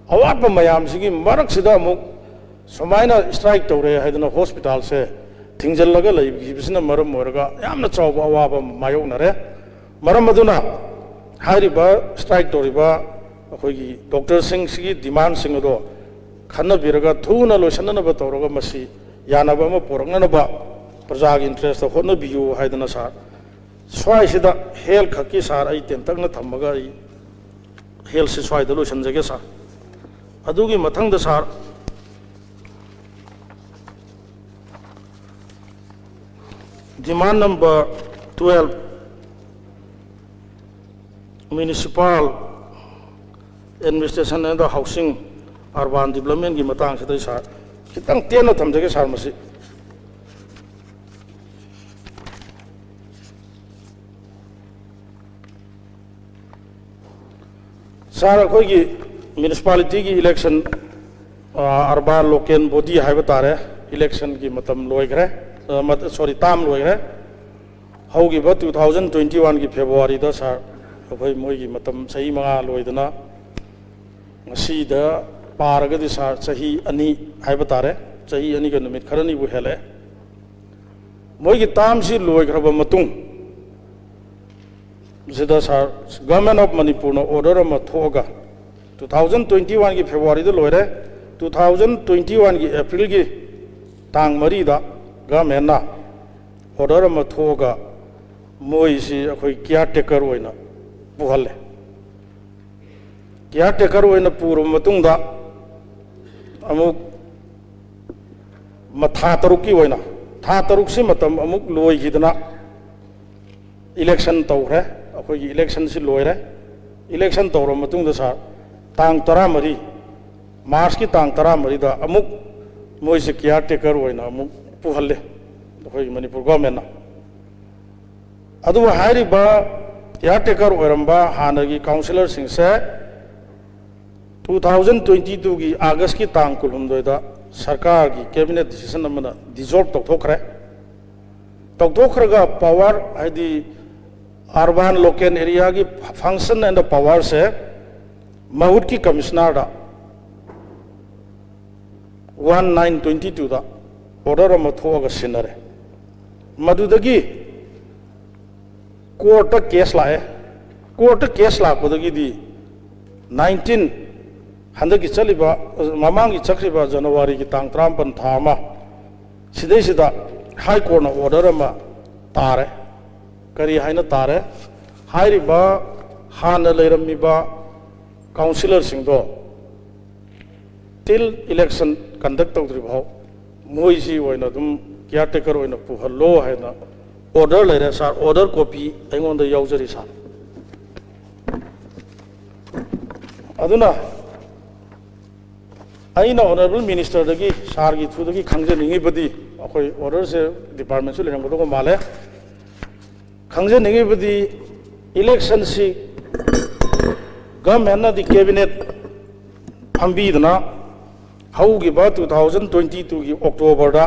ꯑꯋꯥꯠꯄ ꯃꯌꯥꯝꯁꯤꯒꯤ ꯃꯔꯛꯁꯤꯗ ꯑꯃꯨꯛ ꯁꯨꯃꯥꯏꯅ ꯁ꯭ꯇ꯭ꯔꯥꯏꯛ ꯇꯧꯔꯦ ꯍꯥꯏꯗꯅ ꯍꯣꯁꯄꯤꯇꯥꯜꯁꯦ ꯊꯤꯡꯖꯤꯜꯂꯒ ꯂꯩꯈꯤꯕꯁꯤꯅ ꯃꯔꯝ ꯑꯣꯏꯔꯒ ꯌꯥꯝꯅ ꯆꯥꯎꯕ ꯑꯋꯥꯕ ꯑꯃ ꯃꯥꯌꯣꯛꯅꯔꯦ꯫ ꯃꯔꯝ ꯑꯗꯨꯅ ꯍꯥꯏꯔꯤꯕ ꯁ꯭ꯇ꯭ꯔꯥꯏꯛ ꯇꯧꯔꯤꯕ ꯑꯩꯈꯣꯏꯒꯤ ꯗꯣꯛꯇꯔꯁꯤꯡꯁꯤꯒꯤ ꯗꯤꯃꯥꯟꯁꯤꯡ ꯑꯗꯣ ꯈꯟꯅꯕꯤꯔꯒ ꯊꯨꯅ ꯂꯣꯏꯁꯤꯟꯅꯅꯕ ꯇꯧꯔꯒ ꯃꯁꯤ ꯌꯥꯅꯕ ꯑꯃ ꯄꯨꯔꯛꯅꯅꯕ ꯄ꯭ꯔꯖꯥꯒꯤ ꯏꯟꯇꯔꯦꯁꯇ ꯍꯣꯠꯅꯕꯤꯌꯨ ꯍꯥꯏꯗꯅ, ꯁꯥꯔ, ꯁ꯭ꯋꯥꯏꯁꯤꯗ ꯍꯦꯜꯊ ꯈꯛꯀꯤ, ꯁꯥꯔ, ꯑꯩ ꯇꯦꯟꯇꯛꯅ ꯊꯝꯃꯒ ꯑꯩ ꯍꯦꯜꯊꯁꯤ ꯁ꯭ꯋꯥꯏꯗ ꯂꯣꯏꯁꯤꯟꯖꯒꯦ, ꯁꯥꯔ꯫ ꯑꯗꯨꯒꯤ ꯃꯊꯪꯗ, ꯁꯥꯔ, demand number twelve, municipal administration and housing, urban developmentꯀꯤ ꯃꯇꯥꯡꯁꯤꯗ ꯑꯩ, ꯁꯥꯔ, ꯈꯤꯇꯪ ꯇꯦꯟꯅ ꯊꯝꯖꯒꯦ, ꯁꯥꯔ, ꯃꯁꯤ꯫ ꯁꯥꯔ, ꯑꯩꯈꯣꯏꯒꯤ ꯃ꯭ꯌꯨꯅꯤꯁꯤꯄꯥꯂꯤꯇꯤꯒꯤ ꯏꯂꯦꯛꯁꯟ, ꯑꯔꯕꯥꯟ ꯂꯣꯀꯦꯜ ꯕꯣꯗꯤ ꯍꯥꯏꯕ ꯇꯥꯔꯦ, ꯏꯂꯦꯛꯁꯟꯒꯤ ꯃꯇꯝ ꯂꯣꯏꯈ꯭ꯔꯦ, ꯁꯣꯔꯤ, ꯇꯥꯝ ꯂꯣꯏꯈ꯭ꯔꯦ꯫ ꯍꯧꯈꯤꯕ two thousand twenty oneꯒꯤ ꯐꯦꯕ꯭ꯔꯨꯋꯥꯔꯤꯗ, ꯁꯥꯔ, ꯑꯩꯈꯣꯏ ꯃꯣꯏꯒꯤ ꯃꯇꯝ ꯆꯍꯤ ꯃꯉꯥ ꯂꯣꯏꯗꯅ ꯉꯁꯤꯗ ꯄꯥꯔꯒꯗꯤ, ꯁꯥꯔ, ꯆꯍꯤ ꯑꯅꯤ ꯍꯥꯏꯕ ꯇꯥꯔꯦ, ꯆꯍꯤ ꯑꯅꯤꯒ ꯅꯨꯃꯤꯠ ꯈꯔꯅꯤꯕꯨ ꯍꯦꯜꯂꯛꯑꯦ꯫ ꯃꯣꯏꯒꯤ ꯇꯥꯝꯁꯤ ꯂꯣꯏꯈ꯭ꯔꯕ ꯃꯇꯨꯡ ꯁꯤꯗ, ꯁꯥꯔ, Government of Manipurꯅ order ꯑꯃ ꯊꯣꯛꯑꯒ, two thousand twenty oneꯒꯤ ꯐꯦꯕ꯭ꯔꯨꯋꯥꯔꯤꯗ ꯂꯣꯏꯔꯦ, two thousand twenty oneꯒꯤ ꯑꯦꯄ꯭ꯔꯤꯜꯒꯤ ꯇꯥꯡ ꯃꯔꯤꯗ governmentꯅ order ꯑꯃ ꯊꯣꯛꯑꯒ ꯃꯣꯏꯁꯤ ꯑꯩꯈꯣꯏ caretaker ꯑꯣꯏꯅ ꯄꯨꯍꯜꯂꯦ꯫ Caretaker ꯑꯣꯏꯅ ꯄꯨꯔꯕ ꯃꯇꯨꯡꯗ ꯑꯃꯨꯛ ꯃ-, ꯊꯥ ꯇꯔꯨꯛꯀꯤ ꯑꯣꯏꯅ, ꯊꯥ ꯇꯔꯨꯛꯁꯤ ꯃꯇꯝ ꯑꯃꯨꯛ ꯂꯣꯏꯈꯤꯗꯅ election ꯇꯧꯈ꯭ꯔꯦ꯫ ꯑꯩꯈꯣꯏꯒꯤ electionꯁꯤ ꯂꯣꯏꯔꯦ꯫ Election ꯇꯧꯔꯕ ꯃꯇꯨꯡꯗ, ꯁꯥꯔ, ꯇꯥꯡ ꯇꯔꯥꯃꯔꯤ, Marchꯀꯤ ꯇꯥꯡ ꯇꯔꯥꯃꯔꯤꯗ ꯑꯃꯨꯛ ꯃꯣꯏꯁꯦ caretaker ꯑꯣꯏꯅ ꯑꯃꯨꯛ ꯄꯨꯍꯜꯂꯦ꯫ ꯑꯩꯈꯣꯏꯒꯤ ꯃꯅꯤꯄꯨꯔ ꯒꯣꯔꯃꯦꯟꯅ꯫ ꯑꯗꯨꯕꯨ ꯍꯥꯏꯔꯤꯕ ꯀꯤꯌꯥꯔ ꯇꯦꯀꯔ ꯑꯣꯏꯔꯝꯕ ꯍꯥꯟꯅꯒꯤ ꯀꯥꯎꯟꯁꯤꯂꯔꯁꯤꯡꯁꯦ ꯇꯨ ꯊꯥꯎꯖꯟ ꯇ꯭ꯋꯦꯟꯇꯤ ꯇꯨꯒꯤ ꯑꯥꯒꯁꯀꯤ ꯇꯥꯡ ꯀꯨꯟꯍꯨꯝꯗꯣꯏꯗ ꯁꯔꯀꯥꯔꯒꯤ ꯀꯦꯕꯤꯅꯦꯠ ꯗꯤꯁꯤꯖꯟ ꯑꯃꯅ ꯗꯤꯖꯣꯜꯕ ꯇꯧꯊꯣꯛꯈ꯭ꯔꯦ꯫ ꯇꯧꯊꯣꯛꯈ꯭ꯔꯒ ꯄꯋꯥꯔ, ꯍꯥꯏꯗꯤ ꯑꯔꯕꯥꯟ ꯂꯣꯀꯦꯜ ꯑꯦꯔꯤꯌꯥꯒꯤ ꯐꯪꯁꯟ ꯑꯦꯟ ꯄꯋꯥꯔꯁꯦ ꯃꯍꯨꯠꯀꯤ ꯀꯃꯤꯁꯅꯔꯗ ꯋꯥꯟ ꯅꯥꯏꯟ ꯇ꯭ꯋꯦꯟꯇꯤ ꯇꯨꯗ ꯑꯣꯔꯗꯔ ꯑꯃ ꯊꯣꯛꯑꯒ ꯁꯤꯟꯅꯔꯦ꯫ ꯃꯗꯨꯗꯒꯤ ꯀꯣꯔꯠꯇ ꯀꯦꯁ ꯂꯥꯛꯑꯦ꯫ ꯀꯣꯔꯠꯇ ꯀꯦꯁ ꯂꯥꯛꯄꯗꯒꯤꯗꯤ ꯅꯥꯏꯟꯇꯤꯟ, ꯍꯟꯗꯛꯀꯤ ꯆꯠꯂꯤꯕ, ꯃꯃꯥꯡꯒꯤ ꯆꯠꯈ꯭ꯔꯤꯕ ꯖꯅꯋꯥꯔꯤꯒꯤ ꯇꯥꯡ ꯇꯔꯥꯃꯥꯄꯟ, ꯊꯥ ꯑꯃ, ꯁꯤꯗꯩꯁꯤꯗ ꯍꯥꯏ ꯀꯣꯔꯠꯅ ꯑꯣꯔꯗꯔ ꯑꯃ ꯇꯥꯔꯦ꯫ ꯀꯔꯤ ꯍꯥꯏꯅ ꯇꯥꯔꯦ? ꯍꯥꯏꯔꯤꯕ ꯍꯥꯟꯅ ꯂꯩꯔꯝꯃꯤꯕ ꯀꯥꯎꯟꯁꯤꯂꯔꯁꯤꯡꯗꯣ ꯇꯤꯜ ꯏꯂꯦꯛꯁꯟ ꯀꯟꯗꯛ ꯇꯧꯗ꯭ꯔꯤ ꯐꯥꯎ ꯃꯣꯏꯁꯤ ꯑꯣꯏꯅ ꯑꯗꯨꯝ ꯀꯤꯌꯥꯔ ꯇꯦꯀꯔ ꯑꯣꯏꯅ ꯄꯨꯍꯜꯂꯣ ꯍꯥꯏꯅ ꯑꯣꯔꯗꯔ ꯂꯩꯔꯦ ꯁꯥꯔ꯫ ꯑꯣꯔꯗꯔ ꯀꯣꯄꯤ ꯑꯩꯉꯣꯟꯗ ꯌꯥꯎꯖꯔꯤ ꯁꯥꯔ꯫ ꯑꯗꯨꯅ ꯑꯩꯅ ꯑꯣꯅꯔꯦꯕꯜ ꯃꯤꯅꯤꯁꯇꯔꯗꯒꯤ, ꯁꯥꯔꯒꯤ ꯊ꯭ꯔꯨꯗꯒꯤ ꯈꯪꯖꯅꯤꯡꯉꯤꯕꯗꯤ, ꯑꯩꯈꯣꯏ ꯑꯣꯔꯗꯔꯁꯦ ꯗꯤꯄꯥꯔꯠꯃꯦꯟꯁꯨ ꯂꯩꯔꯝꯒꯗꯧꯕ ꯃꯥꯜꯂꯦ, ꯈꯪꯖꯅꯤꯡꯉꯤꯕꯗꯤ ꯏꯂꯦꯛꯁꯟꯁꯤ ꯒꯚꯔꯟꯃꯦꯟꯅꯗꯤ ꯀꯦꯕꯤꯅꯦꯠ ꯐꯝꯕꯤꯗꯅ ꯍꯧꯈꯤꯕ ꯇꯨ ꯊꯥꯎꯖꯟ ꯇ꯭ꯋꯦꯟꯇꯤ ꯇꯨꯒꯤ ꯑꯣꯛꯇꯣꯕꯔꯗ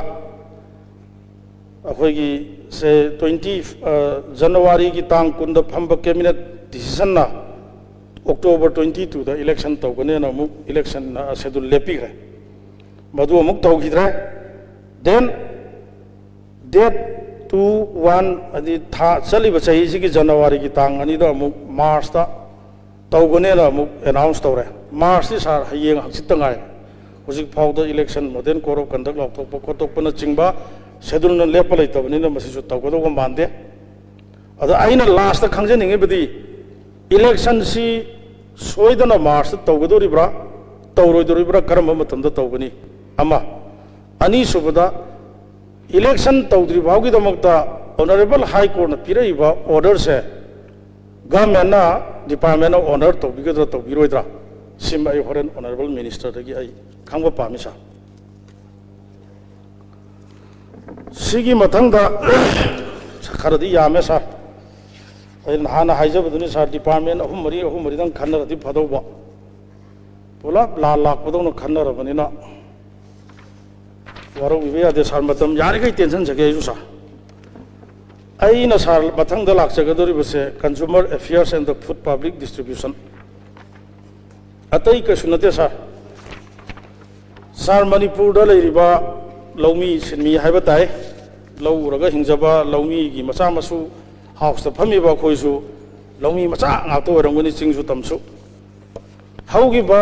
ꯑꯩꯈꯣꯏꯒꯤ ꯁꯦ ꯇ꯭ꯋꯦꯟꯇꯤ, ꯖꯅꯋꯥꯔꯤꯒꯤ ꯇꯥꯡ ꯀꯨꯟꯗ ꯐꯝꯕ ꯀꯦꯕꯤꯅꯦꯠ ꯗꯤꯁꯤꯖꯟꯅ ꯑꯣꯛꯇꯣꯕꯔ ꯇ꯭ꯋꯦꯟꯇꯤ ꯇꯨꯗ ꯏꯂꯦꯛꯁꯟ ꯇꯧꯒꯅꯦꯅ ꯑꯃꯨꯛ ꯏꯂꯦꯛꯁꯟ ꯁꯦꯗꯨꯜ ꯂꯦꯞꯄꯤꯈ꯭ꯔꯦ꯫ ꯃꯗꯨ ꯑꯃꯨꯛ ꯇꯧꯈꯤꯗ꯭ꯔꯦ꯫ ꯗꯦꯟ ꯗꯦꯠ ꯇꯨ, ꯋꯥꯟ, ꯍꯥꯏꯗꯤ ꯊꯥ, ꯆꯠꯂꯤꯕ ꯆꯍꯤꯁꯤꯒꯤ ꯖꯅꯋꯥꯔꯤꯒꯤ ꯇꯥꯡ ꯑꯅꯤꯗ ꯑꯃꯨꯛ ꯃꯥꯔꯁꯇ ꯇꯧꯒꯅꯦꯅ ꯑꯃꯨꯛ ꯑꯦꯅꯥꯎꯟꯁ ꯇꯧꯔꯦ꯫ ꯃꯥꯔꯁꯇꯤ ꯁꯥꯔ ꯍꯌꯦꯡ ꯍꯪꯆꯤꯠꯇ ꯉꯥꯏꯔꯦ꯫ ꯍꯧꯖꯤꯛ ꯐꯥꯎꯗ election, model code of conduct ꯂꯥꯎꯊꯣꯛꯄ ꯈꯣꯠꯇꯣꯛꯄꯅꯆꯤꯡꯕ ꯁꯦꯗꯨꯜꯅ ꯂꯦꯞꯄ ꯂꯩꯇꯕꯅꯤꯅ ꯃꯁꯤꯁꯨ ꯇꯧꯒꯗꯧꯕ ꯃꯥꯟꯗꯦ꯫ ꯑꯗ ꯑꯩꯅ ꯂꯥꯁꯇ ꯈꯪꯖꯅꯤꯡꯉꯤꯕꯗꯤ ꯏꯂꯦꯛꯁꯟꯁꯤ ꯁꯣꯏꯗꯅ ꯃꯥꯔꯁꯇ ꯇꯧꯒꯗꯧꯔꯤꯕ꯭ꯔꯥ, ꯇꯧꯔꯣꯏꯗꯧꯔꯤꯕ꯭ꯔꯥ, ꯀꯔꯝꯕ ꯃꯇꯝꯗ ꯇꯧꯒꯅꯤ? ꯑꯃ꯫ ꯑꯅꯤꯁꯨꯕꯗ, ꯏꯂꯦꯛꯁꯟ ꯇꯧꯗ꯭ꯔꯤ ꯐꯥꯎꯒꯤꯗꯃꯛꯇ ꯑꯣꯅꯔꯦꯕꯜ ꯍꯥꯏ ꯀꯣꯔꯠꯅ ꯄꯤꯔꯛꯏꯕ ꯑꯣꯔꯗꯔꯁꯦ ꯒꯚꯔꯟꯃꯦꯟꯅ, ꯗꯤꯄꯥꯔꯠꯃꯦꯟꯅ ꯑꯣꯅꯔ ꯇꯧꯕꯤꯒꯗ꯭ꯔꯥ ꯇꯧꯕꯤꯔꯣꯏꯗ꯭ꯔꯥ? ꯁꯤꯃ ꯑꯩ ꯍꯣꯔꯦꯟ ꯑꯣꯅꯔꯦꯕꯜ ꯃꯤꯅꯤꯁꯇꯔꯗꯒꯤ ꯑꯩ ꯈꯪꯕ ꯄꯥꯝꯃꯤ ꯁꯥꯔ꯫ ꯁꯤꯒꯤ ꯃꯊꯪꯗ ꯈꯔꯗꯤ ꯌꯥꯝꯃꯦ ꯁꯥꯔ꯫ ꯑꯩꯅ ꯍꯥꯟꯅ ꯍꯥꯏꯖꯕꯗꯨꯅꯤ ꯁꯥꯔ, ꯗꯤꯄꯥꯔꯠꯃꯦꯟ ꯑꯍꯨꯝ ꯃꯔꯤ, ꯑꯍꯨꯝ ꯃꯔꯤꯗꯪ ꯈꯟꯅꯔꯗꯤ ꯐꯗꯧꯕ꯫ ꯄꯨꯂꯞ ꯂꯥꯜ ꯂꯥꯛꯄꯗꯧꯅ ꯈꯟꯅꯔꯕꯅꯤꯅ ꯋꯥꯔꯧꯕꯤꯕ ꯌꯥꯗꯦ ꯁꯥꯔ, ꯃꯇꯝ ꯌꯥꯔꯤꯈꯩ ꯇꯦꯟꯁꯤꯟꯖꯒꯦ ꯑꯩꯁꯨ ꯁꯥꯔ꯫ ꯑꯩꯅ ꯁꯥꯔ ꯃꯊꯪꯗ ꯂꯥꯛꯆꯒꯗꯧꯔꯤꯕꯁꯦ Consumer Affairs and the Food Public Distribution꯫ ꯑꯇꯩ ꯀꯩꯁꯨ ꯅꯠꯇꯦ ꯁꯥꯔ꯫ ꯁꯥꯔ, ꯃꯅꯤꯄꯨꯔꯗ ꯂꯩꯔꯤꯕ ꯂꯧꯃꯤ ꯁꯤꯟꯃꯤ ꯍꯥꯏꯕ ꯇꯥꯏ, ꯂꯧ ꯎꯔꯒ ꯍꯤꯡꯖꯕ ꯂꯧꯃꯤꯒꯤ ꯃꯆꯥ ꯃꯁꯨ ꯍꯥꯎꯁꯇ ꯐꯝꯃꯤꯕ ꯑꯩꯈꯣꯏꯁꯨ ꯂꯧꯃꯤ ꯃꯆꯥ ꯉꯥꯛꯇ ꯑꯣꯏꯔꯝꯒꯅꯤ, ꯆꯤꯡꯁꯨ ꯇꯝꯁꯨ꯫ ꯍꯧꯈꯤꯕ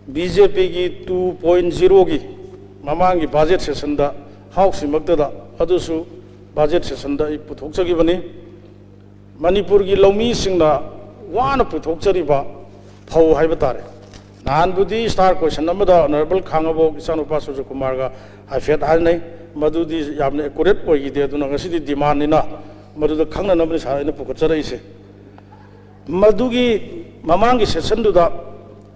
ꯕꯤ ꯖꯦ ꯄꯤꯒꯤ ꯇꯨ ꯄꯣꯏꯟ ꯖꯤꯔꯣꯒꯤ ꯃꯃꯥꯡꯒꯤ ꯕꯖꯦꯠ ꯁꯦꯁꯟꯗ ꯍꯥꯎꯁꯁꯤꯃꯛꯇꯗ, ꯑꯗꯨꯁꯨ ꯕꯖꯦꯠ ꯁꯦꯁꯟꯗ ꯑꯩ ꯄꯨꯊꯣꯛꯆꯈꯤꯕꯅꯤ꯫ ꯃꯅꯤꯄꯨꯔꯒꯤ ꯂꯧꯃꯤꯁꯤꯡꯅ ꯋꯥꯅ ꯄꯨꯊꯣꯛꯆꯔꯤꯕ ꯐꯧ ꯍꯥꯏꯕ ꯇꯥꯔꯦ꯫ ꯅꯍꯥꯟꯕꯨꯗꯤ ꯁ꯭ꯇꯥꯔ ꯀꯣꯏꯁꯟ ꯑꯃꯗ ꯑꯣꯅꯔꯦꯕꯜ ꯈꯥꯡꯉꯕꯣꯛ ꯏꯆꯥꯅꯨꯄꯥ ꯁꯨꯔꯖꯀꯨꯃꯥꯔꯒ ꯍꯥꯏꯐꯦꯠ ꯍꯥꯏꯅꯩ, ꯃꯗꯨꯗꯤ ꯌꯥꯝꯅ ꯑꯦꯀꯨꯔꯦꯠ ꯑꯣꯏꯈꯤꯗꯦ꯫ ꯑꯗꯨꯅ ꯉꯁꯤꯗꯤ ꯗꯤꯃꯥꯟꯅꯤꯅ ꯃꯗꯨꯗ ꯈꯪꯅꯅꯕꯅꯤ ꯁꯥꯔ ꯑꯩꯅ ꯄꯨꯈꯠꯆꯔꯛꯏꯁꯦ꯫ ꯃꯗꯨꯒꯤ ꯃꯃꯥꯡꯒꯤ ꯁꯦꯁꯟꯗꯨꯗ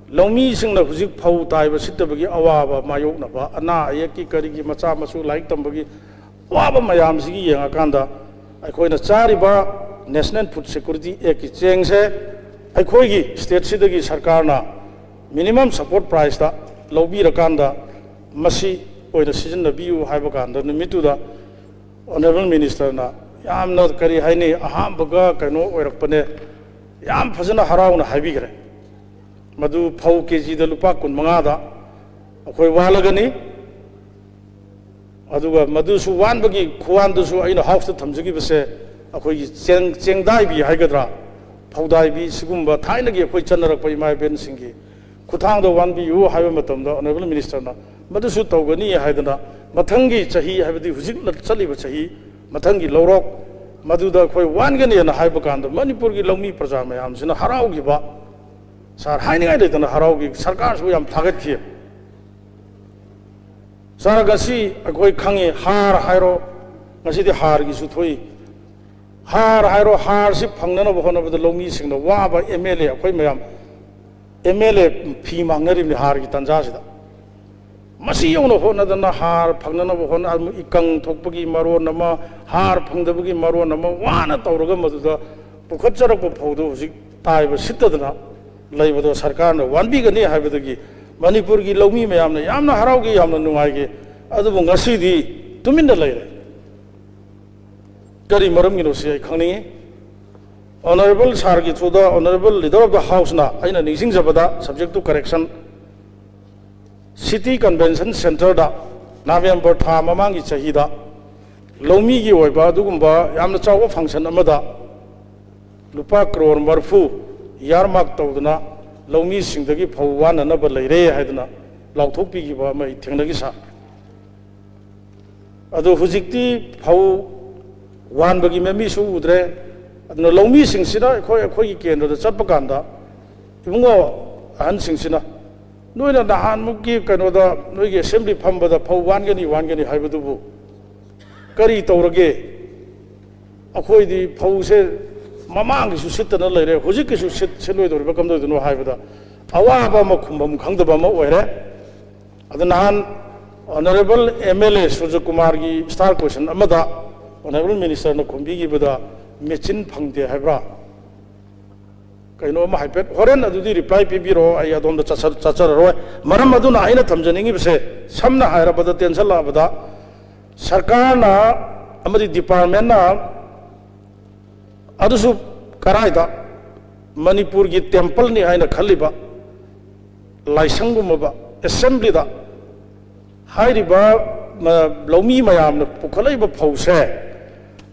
ꯂꯧꯃꯤꯁꯤꯡꯅ ꯍꯧꯖꯤꯛ ꯐꯧ ꯇꯥꯏꯕ ꯁꯤꯠꯇꯕꯒꯤ ꯑꯋꯥꯕ ꯃꯥꯌꯣꯛꯅꯕ, ꯑꯅꯥ ꯑꯌꯦꯛꯀꯤ ꯀꯔꯤꯒꯤ ꯃꯆꯥ ꯃꯁꯨ ꯂꯥꯏꯔꯤꯛ ꯇꯝꯕꯒꯤ ꯑꯋꯥꯕ ꯃꯌꯥꯝꯁꯤꯒꯤ ꯌꯦꯡꯉꯀꯥꯟꯗ ꯑꯩꯈꯣꯏꯅ ꯆꯥꯔꯤꯕ National Food Security Actꯀꯤ ꯆꯦꯡꯁꯦ ꯑꯩꯈꯣꯏꯒꯤ ꯁ꯭ꯇꯦꯠꯁꯤꯗꯒꯤ ꯁꯔꯀꯥꯔꯅ minimum support priceꯇ ꯂꯧꯕꯤꯔꯀꯥꯟꯗ ꯃꯁꯤ ꯑꯣꯏꯅ ꯁꯤꯖꯤꯟꯅꯕꯤꯌꯨ ꯍꯥꯏꯕ ꯀꯥꯟꯗ ꯅꯨꯃꯤꯠꯇꯨꯗ ꯑꯣꯅꯔꯦꯕꯜ ꯃꯤꯅꯤꯁꯇꯔꯅ ꯌꯥꯝꯅ, ꯀꯔꯤ ꯍꯥꯏꯅꯤ, ꯑꯍꯥꯟꯕꯒ ꯀꯩꯅꯣ ꯑꯣꯏꯔꯛꯄꯅꯦ, ꯌꯥꯝ ꯐꯖꯅ ꯍꯔꯥꯎꯅ ꯍꯥꯏꯕꯤꯈ꯭ꯔꯦ꯫ ꯃꯗꯨ ꯐꯧ ꯀꯦꯖꯤꯗ ꯂꯨꯄꯥ ꯀꯨꯟ ꯃꯉꯥꯗ ꯑꯩꯈꯣꯏ ꯋꯥꯜꯂꯒꯅꯤ꯫ ꯑꯗꯨꯒ ꯃꯗꯨꯁꯨ ꯋꯥꯟꯕꯒꯤ ꯈꯨꯋꯥꯟꯗꯨꯁꯨ ꯑꯩꯅ ꯍꯥꯎꯁꯇ ꯊꯝꯖꯈꯤꯕꯁꯦ ꯑꯩꯈꯣꯏꯒꯤ ꯆꯦꯡ, ꯆꯦꯡꯗꯥꯏꯕꯤ ꯍꯥꯏꯒꯗ꯭ꯔꯥ, ꯐꯧꯗꯥꯏꯕꯤ, ꯁꯤꯒꯨꯝꯕ ꯊꯥꯏꯅꯒꯤ ꯑꯩꯈꯣꯏ ꯆꯠꯅꯔꯛꯄ ꯏꯃꯥ ꯏꯕꯦꯟꯁꯤꯡꯒꯤ ꯈꯨꯊꯥꯡꯗ ꯋꯥꯟꯕꯤꯌꯨ ꯍꯥꯏꯕ ꯃꯇꯝꯗ ꯑꯣꯅꯔꯦꯕꯜ ꯃꯤꯅꯤꯁꯇꯔꯅ ꯃꯗꯨꯁꯨ ꯇꯧꯒꯅꯤ ꯍꯥꯏꯗꯅ ꯃꯊꯪꯒꯤ ꯆꯍꯤ, ꯍꯥꯏꯕꯗꯤ ꯍꯧꯖꯤꯛ ꯆꯠꯂꯤꯕ ꯆꯍꯤ, ꯃꯊꯪꯒꯤ ꯂꯧꯔꯣꯛ ꯃꯗꯨꯗ ꯑꯩꯈꯣꯏ ꯋꯥꯟꯒꯅꯤꯅ ꯍꯥꯏꯕ ꯀꯥꯟꯗ ꯃꯅꯤꯄꯨꯔꯒꯤ ꯂꯧꯃꯤ ꯄ꯭ꯔꯖꯥ ꯃꯌꯥꯝꯁꯤꯅ ꯍꯔꯥꯎꯈꯤꯕ, ꯁꯥꯔ, ꯍꯥꯏꯅꯤꯡꯉꯥꯏ ꯂꯩꯇꯅ ꯍꯔꯥꯎꯈꯤ꯫ ꯁꯔꯀꯥꯔꯁꯨ ꯌꯥꯝ ꯊꯥꯒꯠꯈꯤ꯫ ꯁꯥꯔ, ꯉꯁꯤ ꯑꯩꯈꯣꯏ ꯈꯪꯉꯤ, ꯍꯥꯔ ꯍꯥꯏꯔꯣ, ꯉꯁꯤꯗꯤ ꯍꯥꯔꯒꯤꯁꯨ ꯊꯣꯛꯏ꯫ ꯍꯥꯔ ꯍꯥꯏꯔꯣ, ꯍꯥꯔꯁꯤ ꯐꯪꯅꯅꯕ ꯍꯣꯠꯅꯕꯗ ꯂꯧꯃꯤꯁꯤꯡꯅ ꯋꯥꯕ, ꯑꯦꯝ ꯑꯦꯜ ꯑꯦ ꯑꯩꯈꯣꯏ ꯃꯌꯥꯝ, ꯑꯦꯝ ꯑꯦꯜ ꯑꯦ ꯐꯤ ꯃꯥꯡꯅꯔꯤꯕꯅꯤ ꯍꯥꯔꯒꯤ ꯇꯥꯟꯖꯥꯁꯤꯗ꯫ ꯃꯁꯤ ꯌꯧꯅ ꯍꯣꯠꯅꯗꯅ ꯍꯥꯔ ꯐꯪꯅꯅꯕ ꯍꯣꯠꯅ, ꯏꯀꯪ ꯊꯣꯛꯄꯒꯤ ꯃꯔꯣꯟ ꯑꯃ, ꯍꯥꯔ ꯐꯪꯗꯕꯒꯤ ꯃꯔꯣꯟ ꯑꯃ, ꯋꯥꯅ ꯇꯧꯔꯒ ꯃꯗꯨꯗ ꯄꯨꯈꯠꯆꯔꯛꯄ ꯐꯧꯗꯨ ꯍꯧꯖꯤꯛ ꯇꯥꯏꯕ ꯁꯤꯠꯇꯗꯅ ꯂꯩꯕꯗꯣ ꯁꯔꯀꯥꯔꯅ ꯋꯥꯟꯕꯤꯒꯅꯤ ꯍꯥꯏꯕꯗꯒꯤ ꯃꯅꯤꯄꯨꯔꯒꯤ ꯂꯧꯃꯤ ꯃꯌꯥꯝꯅ ꯌꯥꯝꯅ ꯍꯔꯥꯎꯈꯤ, ꯌꯥꯝꯅ ꯅꯨꯡꯉꯥꯏꯈꯤ꯫ ꯑꯗꯨꯕꯨ ꯉꯁꯤꯗꯤ ꯇꯨꯃꯤꯟꯅ ꯂꯩꯔꯦ꯫ ꯀꯔꯤ ꯃꯔꯝꯒꯤꯅꯣ ꯁꯤ ꯑꯩ ꯈꯪꯅꯤꯡꯉꯤ꯫ Honourable sirꯒꯤ throughꯗ, Honourable Leader of the Houseꯅ ꯑꯩꯅ ꯅꯤꯡꯁꯤꯡꯖꯕꯗ, subject to correction, City Convention Centreꯗ November ꯊꯥ ꯃꯃꯥꯡꯒꯤ ꯆꯍꯤꯗ ꯂꯧꯃꯤꯒꯤ ꯑꯣꯏꯕ ꯑꯗꯨꯒꯨꯝꯕ ꯌꯥꯝꯅ ꯆꯥꯎꯕ function ꯑꯃꯗ ꯂꯨꯄꯥ ꯀ꯭ꯔꯣꯔ ꯃꯔꯤꯐꯨ earmark ꯇꯧꯗꯨꯅ ꯂꯧꯃꯤꯁꯤꯡꯗꯒꯤ ꯐꯧ ꯋꯥꯅꯅꯕ ꯂꯩꯔꯦ ꯍꯥꯏꯗꯨꯅ ꯂꯥꯎꯊꯣꯛꯄꯤꯈꯤꯕ ꯑꯃ ꯑꯩ ꯊꯦꯡꯅꯈꯤ, sir꯫ ꯑꯗꯨ ꯍꯧꯖꯤꯛꯇꯤ ꯐꯧ ꯋꯥꯟꯕꯒꯤ ꯃꯃꯤꯁꯨ ꯎꯗ꯭ꯔꯦ꯫ ꯑꯗꯨꯅ ꯂꯧꯃꯤꯁꯤꯡꯁꯤꯅ ꯑꯩꯈꯣꯏ, ꯑꯩꯈꯣꯏꯒꯤ ꯀꯦꯟꯗ꯭ꯔꯗ ꯆꯠꯄ ꯀꯥꯟꯗ, "ꯏꯕꯨꯡꯉꯣ, ꯑꯍꯟꯁꯤꯡꯁꯤꯅ ꯅꯣꯏꯅ ꯅꯍꯥꯟꯃꯨꯛꯀꯤ ꯀꯩꯅꯣꯗ, ꯅꯣꯏꯒꯤ assembly ꯐꯝꯕꯗ ꯐꯧ ꯋꯥꯟꯒꯅꯤ, ꯋꯥꯟꯒꯅꯤ ꯍꯥꯏꯕꯗꯨꯕꯨ ꯀꯔꯤ ꯇꯧꯔꯒꯦ? ꯑꯩꯈꯣꯏꯗꯤ ꯐꯧꯁꯦ ꯃꯃꯥꯡꯒꯤꯁꯨ ꯁꯤꯠꯇꯅ ꯂꯩꯔꯦ, ꯍꯧꯖꯤꯛꯀꯤꯁꯨ ꯁꯤꯠ-, ꯁꯤꯠꯂꯣꯏꯗꯧꯔꯤꯕ꯭ꯔꯥ ꯀꯝꯗꯧꯗꯣꯏꯅꯣ?" ꯍꯥꯏꯕꯗ ꯑꯋꯥꯕ ꯑꯃ ꯈꯨꯝꯐꯝ ꯈꯪꯗꯕ ꯑꯃ ꯑꯣꯏꯔꯦ꯫ ꯑꯗꯨ ꯅꯍꯥꯟ Honourable MLA ꯁꯨꯔꯖꯀꯨꯃꯥꯔꯒꯤ star question ꯑꯃꯗ Honourable Ministerꯅ ꯈꯨꯝꯕꯤꯈꯤꯕꯗ, "ꯃꯦꯆꯤꯟ ꯐꯪꯗꯦ ꯍꯥꯏꯕ꯭ꯔꯥ?" ꯀꯩꯅꯣ ꯑꯃ ꯍꯥꯏꯐꯦꯠ ꯍꯣꯔꯦꯟ ꯑꯗꯨꯗꯤ reply ꯄꯤꯕꯤꯔꯛꯑꯣ, ꯑꯩ ꯑꯗꯣꯝꯗ ꯆꯠꯆ-, ꯆꯠꯆꯔꯔꯣꯏ꯫ ꯃꯔꯝ ꯑꯗꯨꯅ ꯑꯩꯅ ꯊꯝꯖꯅꯤꯡꯉꯤꯕꯁꯦ, ꯁꯝꯅ ꯍꯥꯏꯔꯕꯗ, ꯇꯦꯟꯁꯜꯂꯛꯑꯕꯗ, ꯁꯔꯀꯥꯔꯅ ꯑꯃꯗꯤ departmentꯅ ꯑꯗꯨꯁꯨ ꯀꯔꯥꯏꯗ? ꯃꯅꯤꯄꯨꯔꯒꯤ templeꯅꯤ ꯍꯥꯏꯅ ꯈꯜꯂꯤꯕ ꯂꯥꯏꯁꯪꯒꯨꯝꯂꯕ assemblyꯗ ꯍꯥꯏꯔꯤꯕ, ꯃ-, ꯂꯧꯃꯤ ꯃꯌꯥꯝꯅ ꯄꯨꯈꯠꯂꯛꯏꯕ ꯐꯧꯁꯦ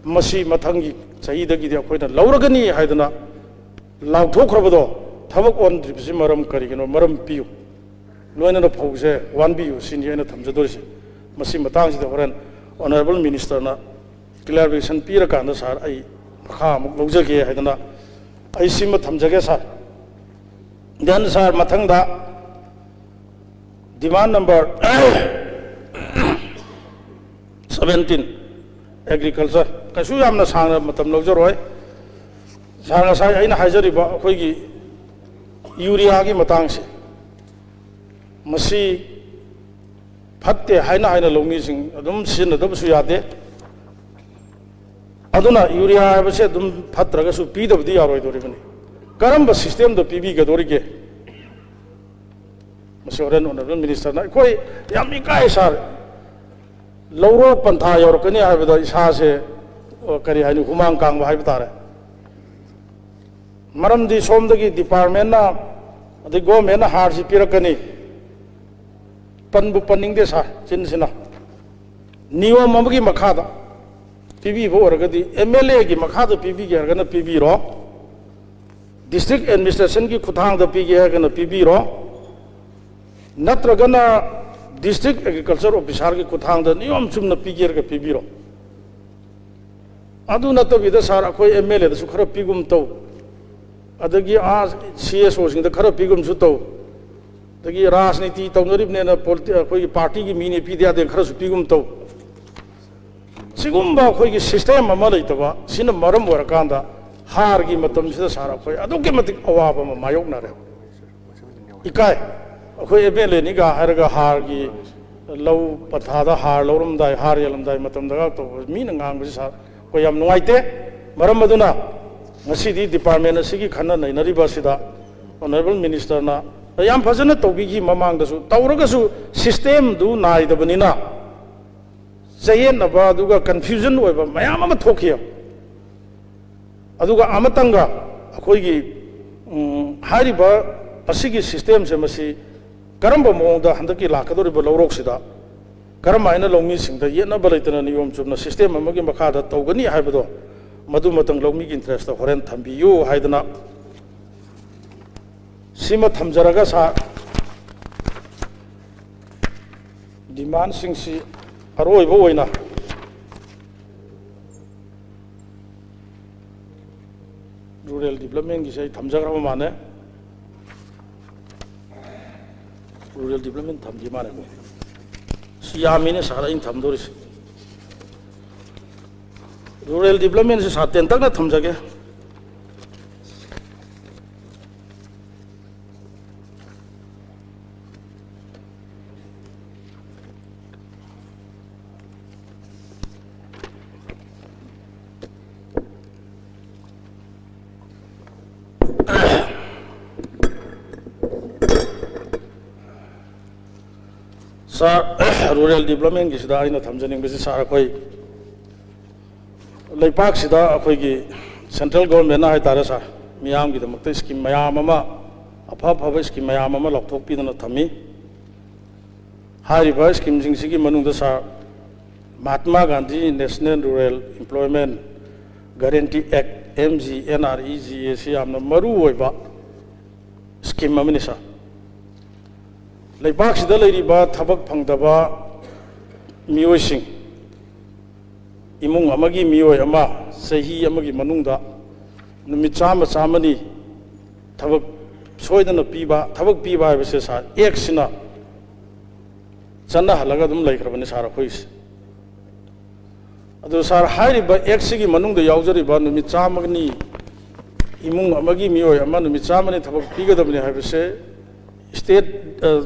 ꯃꯁꯤ ꯃꯊꯪꯒꯤ ꯆꯍꯤꯗꯒꯤꯗꯤ ꯑꯩꯈꯣꯏꯅ ꯂꯧꯔꯒꯅꯤ ꯍꯥꯏꯗꯅ ꯂꯥꯎꯊꯣꯛꯈ꯭ꯔꯕꯗꯣ ꯊꯕꯛ ꯑꯣꯟꯗ꯭ꯔꯤꯕꯁꯤ ꯃꯔꯝ ꯀꯔꯤꯒꯤꯅꯣ? ꯃꯔꯝ ꯄꯤꯌꯨ꯫ ꯂꯣꯏꯅꯅ ꯐꯧꯁꯦ ꯋꯥꯟꯕꯤꯌꯨ ꯁꯤꯅꯤ ꯑꯩꯅ ꯊꯝꯖꯗꯣꯔꯤꯁꯦ꯫ ꯃꯁꯤ ꯃꯇꯥꯡꯁꯤꯗ ꯍꯣꯔꯦꯟ Honourable Ministerꯅ clarification ꯄꯤꯔꯀꯥꯟꯗ, sir, ꯑꯩ ꯃꯈꯥ ꯑꯃꯨꯛ ꯂꯧꯖꯒꯦ ꯍꯥꯏꯗꯅ ꯑꯩ ꯁꯤꯃ ꯊꯝꯖꯒꯦ, sir꯫ Then, sir, ꯃꯊꯪꯗ demand number seventeen, agriculture꯫ ꯀꯩꯁꯨ ꯌꯥꯝꯅ ꯁꯥꯡꯅ ꯃꯇꯝ ꯂꯧꯖꯔꯣꯏ꯫ Sir, ꯉꯁꯥꯏ ꯑꯩꯅ ꯍꯥꯏꯖꯔꯤꯕ ꯑꯩꯈꯣꯏꯒꯤ ureaꯒꯤ ꯃꯇꯥꯡꯁꯦ, ꯃꯁꯤ ꯐꯠꯇꯦ ꯍꯥꯏꯅ ꯍꯥꯏꯅ ꯂꯧꯃꯤꯁꯤꯡ ꯑꯗꯨꯝ ꯁꯤꯖꯤꯟꯅꯗꯕꯁꯨ ꯌꯥꯗꯦ꯫ ꯑꯗꯨꯅ ꯌꯨꯔꯤꯌꯥ ꯍꯥꯏꯕꯁꯦ ꯑꯗꯨꯝ ꯐꯠꯇ꯭ꯔꯒꯁꯨ ꯄꯤꯗꯕꯗꯤ ꯌꯥꯔꯣꯏꯗꯧꯔꯤꯕꯅꯤ꯫ ꯀꯔꯝꯕ ꯁꯤꯁꯇꯦꯝꯗ ꯄꯤꯕꯤꯒꯗꯧꯔꯤꯒꯦ? ꯃꯁꯤ ꯍꯣꯔꯦꯟ ꯑꯣꯅꯔꯦꯕꯜ ꯃꯤꯅꯤꯁꯇꯔꯅ, ꯑꯩꯈꯣꯏ ꯌꯥꯝ ꯏꯀꯥꯏ ꯁꯥꯔ, ꯂꯧꯔꯣꯛ ꯄꯟꯊꯥ ꯌꯧꯔꯛꯀꯅꯤ ꯍꯥꯏꯕꯗ ꯏꯁꯥꯁꯦ, ꯑ, ꯀꯔꯤ ꯍꯥꯏꯅꯤ, ꯍꯨꯃꯥꯡ ꯀꯥꯡꯕ ꯍꯥꯏꯕ ꯇꯥꯔꯦ꯫ ꯃꯔꯝꯗꯤ ꯁꯣꯝꯗꯒꯤ ꯗꯤꯄꯥꯔꯠꯃꯦꯟꯅ, ꯑꯗꯩ ꯒꯣꯔꯃꯦꯟꯅ ꯍꯥꯔꯁꯤ ꯄꯤꯔꯛꯀꯅꯤ, ꯄꯟꯕꯨ ꯄꯟꯅꯤꯡꯗꯦ ꯁꯥꯔ, ꯆꯤꯟꯁꯤꯅ꯫ ꯅꯤꯌꯣꯝ ꯑꯃꯒꯤ ꯃꯈꯥꯗ ꯄꯤꯕꯤꯕ ꯑꯣꯏꯔꯒꯗꯤ, ꯑꯦꯝ ꯑꯦꯜ ꯑꯦꯒꯤ ꯃꯈꯥꯗ ꯄꯤꯕꯤꯒꯦ ꯍꯥꯏꯔꯒꯅ ꯄꯤꯕꯤꯔꯣ, ꯗꯤꯁꯇ꯭ꯔꯤꯛ ꯑꯦꯗꯃꯤꯅꯤꯁꯇ꯭ꯔꯦꯁꯟꯒꯤ ꯈꯨꯠꯊꯥꯡꯗ ꯄꯤꯒꯦ ꯍꯥꯏꯔꯒꯅ ꯄꯤꯕꯤꯔꯣ, ꯅꯠꯇ꯭ꯔꯒꯅ ꯗꯤꯁꯇ꯭ꯔꯤꯛ ꯑꯦꯒ꯭ꯔꯤꯀꯜꯆꯔ ꯑꯣꯐꯤꯁꯥꯔꯒꯤ ꯈꯨꯠꯊꯥꯡꯗ ꯅꯤꯌꯣꯝ ꯆꯨꯝꯅ ꯄꯤꯒꯦ ꯍꯥꯏꯔꯒ ꯄꯤꯕꯤꯔꯣ꯫ ꯑꯗꯨ ꯅꯠꯇꯕꯤꯗ ꯁꯥꯔ, ꯑꯩꯈꯣꯏ ꯑꯦꯝ ꯑꯦꯜ ꯑꯦꯗꯁꯨ ꯈꯔ ꯄꯤꯒꯨꯝ ꯇꯧ, ꯑꯗꯒꯤ ꯑꯥ ꯁꯤ ꯑꯦꯁ ꯑꯣꯁꯤꯡꯗ ꯈꯔ ꯄꯤꯒꯨꯝꯁꯨ ꯇꯧ, ꯑꯗꯒꯤ ꯔꯥꯖꯅꯤꯇꯤ ꯇꯧꯅꯔꯤꯕꯅꯦꯅ ꯄꯣꯂꯤꯇꯤ-, ꯑꯩꯈꯣꯏꯒꯤ ꯄꯥꯔꯇꯤꯒꯤ ꯃꯤꯅꯤ ꯄꯤꯗ ꯌꯥꯗꯦ ꯈꯔꯁꯨ ꯄꯤꯒꯨꯝ ꯇꯧ꯫ ꯁꯤꯒꯨꯝꯕ ꯑꯩꯈꯣꯏꯒꯤ ꯁꯤꯁꯇꯦꯝ ꯑꯃ ꯂꯩꯇꯕ ꯁꯤꯅ ꯃꯔꯝ ꯑꯣꯏꯔꯀꯥꯟꯗ ꯍꯥꯔꯒꯤ ꯃꯇꯝꯁꯤꯗ ꯁꯥꯔ ꯑꯩꯈꯣꯏ ꯑꯗꯨꯛꯀꯤ ꯃꯇꯤꯛ ꯑꯋꯥꯕ ꯑꯃ ꯃꯥꯌꯣꯛꯅꯔꯦ꯫ ꯏꯀꯥꯏ꯫ ꯑꯩꯈꯣꯏ ꯑꯦꯝ ꯑꯦꯜ ꯑꯦꯅꯤꯒ ꯍꯥꯏꯔꯒ ꯍꯥꯔꯒꯤ ꯂꯧ ꯄꯟꯊꯥꯗ ꯍꯥꯔ ꯂꯧꯔꯝꯗꯥꯏ, ꯍꯥꯔ ꯌꯦꯜꯂꯝꯗꯥꯏ ꯃꯇꯝꯗꯒ ꯇꯧꯕ ꯃꯤꯅ ꯉꯥꯡꯕꯁꯤ ꯁꯥꯔ ꯑꯩꯈꯣꯏ ꯌꯥꯝ ꯅꯨꯡꯉꯥꯏꯇꯦ꯫ ꯃꯔꯝ ꯑꯗꯨꯅ ꯉꯁꯤꯗꯤ ꯗꯤꯄꯥꯔꯠꯃꯦꯟ ꯑꯁꯤꯒꯤ ꯈꯟꯅ ꯅꯩꯅꯔꯤꯕ ꯑꯁꯤꯗ ꯑꯣꯅꯔꯦꯕꯜ ꯃꯤꯅꯤꯁꯇꯔꯅ ꯌꯥꯝ ꯐꯖꯅ ꯇꯧꯕꯤꯈꯤ ꯃꯃꯥꯡꯗꯁꯨ, ꯇꯧꯔꯒꯁꯨ ꯁꯤꯁꯇꯦꯝꯗꯨ ꯅꯥꯏꯗꯕꯅꯤꯅ ꯆꯌꯦꯠꯅꯕ ꯑꯗꯨꯒ ꯀꯟꯐ꯭ꯌꯨꯖꯟ ꯑꯣꯏꯕ ꯃꯌꯥꯝ ꯑꯃ ꯊꯣꯛꯈꯤ꯫ ꯑꯗꯨꯒ ꯑꯃꯇꯪꯒ ꯑꯩꯈꯣꯏꯒꯤ, ꯎꯝ, ꯍꯥꯏꯔꯤꯕ ꯑꯁꯤꯒꯤ ꯁꯤꯁꯇꯦꯝꯁꯦ ꯃꯁꯤ ꯀꯔꯝꯕ ꯃꯑꯣꯡꯗ ꯍꯟꯗꯛꯀꯤ ꯂꯥꯛꯀꯗꯧꯔꯤꯕ ꯂꯧꯔꯣꯛꯁꯤꯗ ꯀꯔꯝ ꯍꯥꯏꯅ ꯂꯧꯃꯤꯁꯤꯡꯗ ꯌꯦꯠꯅꯕ ꯂꯩꯇꯅ ꯅꯤꯌꯣꯝ ꯆꯨꯝꯅ ꯁꯤꯁꯇꯦꯝ ꯑꯃꯒꯤ ꯃꯈꯥꯗ ꯇꯧꯒꯅꯤ ꯍꯥꯏꯕꯗꯣ, ꯃꯗꯨꯃꯇꯪ ꯂꯧꯃꯤꯒꯤ ꯏꯟꯇꯔꯦꯁꯇ ꯍꯣꯔꯦꯟ ꯊꯝꯕꯤꯌꯨ ꯍꯥꯏꯗꯅ ꯁꯤꯃ ꯊꯝꯖꯔꯒ ꯁꯥꯔ, ꯗꯤꯃꯥꯟꯁꯤꯡꯁꯤ ꯑꯔꯣꯏꯕ ꯑꯣꯏꯅ ꯔꯨꯔꯦꯜ ꯗꯤꯕ꯭ꯂꯞꯃꯦꯟꯒꯤꯁꯦ ꯑꯩ ꯊꯝꯖꯈ꯭ꯔꯕ ꯃꯥꯜꯂꯦ꯫ ꯔꯨꯔꯦꯜ ꯗꯤꯕ꯭ꯂꯞꯃꯦꯟ ꯊꯝꯗ꯭ꯔꯤ ꯃꯥꯜꯂꯦꯀꯣ꯫ ꯁꯤ ꯌꯥꯝꯃꯤꯅꯦ ꯁꯥꯔ ꯑꯩꯅ ꯊꯝꯗꯣꯔꯤꯁꯦ꯫ ꯔꯨꯔꯦꯜ ꯗꯤꯕ꯭ꯂꯞꯃꯦꯟꯁꯦ ꯁꯥꯔ ꯇꯦꯟꯇꯛꯅ ꯊꯝꯖꯒꯦ꯫ ꯁꯥꯔ, ꯔꯨꯔꯦꯜ ꯗꯤꯕ꯭ꯂꯞꯃꯦꯟꯒꯤꯁꯤꯗ ꯑꯩꯅ ꯊꯝꯖꯅꯤꯡꯕꯁꯤ, ꯁꯥꯔ, ꯑꯩꯈꯣꯏ ꯂꯩꯄꯥꯛꯁꯤꯗ ꯑꯩꯈꯣꯏꯒꯤ ꯁꯦꯟꯇ꯭ꯔꯦꯜ ꯒꯣꯔꯃꯦꯟꯅ ꯍꯥꯏꯇꯥꯔꯦ, ꯁꯥꯔ, ꯃꯤꯌꯥꯝꯒꯤꯗꯃꯛꯇ ꯁ꯭ꯀꯤꯝ ꯃꯌꯥꯝ ꯑꯃ, ꯑꯐ ꯑꯐꯕ ꯁ꯭ꯀꯤꯝ ꯃꯌꯥꯝ ꯑꯃ ꯂꯥꯎꯊꯣꯛꯄꯤꯗꯅ ꯊꯝꯃꯤ꯫ ꯍꯥꯏꯔꯤꯕ ꯁ꯭ꯀꯤꯝꯁꯤꯡꯁꯤꯒꯤ ꯃꯅꯨꯡꯗ, sir, Mahatma Gandhi national rural employment guarantee act, M G N R E G A, ꯁꯤ ꯌꯥꯝꯅ ꯃꯔꯨ ꯑꯣꯏꯕ ꯁ꯭ꯀꯤꯝ ꯑꯃꯅꯤ, ꯁꯥꯔ꯫ ꯂꯩꯕꯥꯛꯁꯤꯗ ꯂꯩꯔꯤꯕ ꯊꯕꯛ ꯐꯪꯗꯕ ꯃꯤꯑꯣꯏꯁꯤꯡ, ꯏꯃꯨꯡ ꯑꯃꯒꯤ ꯃꯤꯑꯣꯏ ꯑꯃ ꯆꯍꯤ ꯑꯃꯒꯤ ꯃꯅꯨꯡꯗ ꯅꯨꯃꯤꯠ ꯆꯥꯝꯃ, ꯆꯥꯝꯃꯅꯤ ꯊꯕꯛ ꯁꯣꯏꯗꯅ ꯄꯤꯕ, ꯊꯕꯛ ꯄꯤꯕ ꯍꯥꯏꯕꯁꯦ, ꯁꯥꯔ, ꯑꯦꯛꯁꯤꯅ ꯆꯠꯅꯍꯜꯂꯒ ꯑꯗꯨꯝ ꯂꯩꯈ꯭ꯔꯕꯅꯤ, ꯁꯥꯔ, ꯑꯩꯈꯣꯏꯒꯤꯁꯦ꯫ ꯑꯗꯨ, ꯁꯥꯔ, ꯍꯥꯏꯔꯤꯕ ꯑꯦꯛꯁꯤꯒꯤ ꯃꯅꯨꯡꯗ ꯌꯥꯎꯖꯔꯤꯕ ꯅꯨꯃꯤꯠ ꯆꯥꯝꯃꯒꯤ, ꯏꯃꯨꯡ ꯑꯃꯒꯤ ꯃꯤꯑꯣꯏ ꯑꯃ ꯅꯨꯃꯤꯠ ꯆꯥꯝꯃꯅꯤ ꯊꯕꯛ ꯄꯤꯒꯗꯕꯅꯤ ꯍꯥꯏꯕꯁꯦ, ꯁ꯭ꯇꯦꯠ, ꯑ,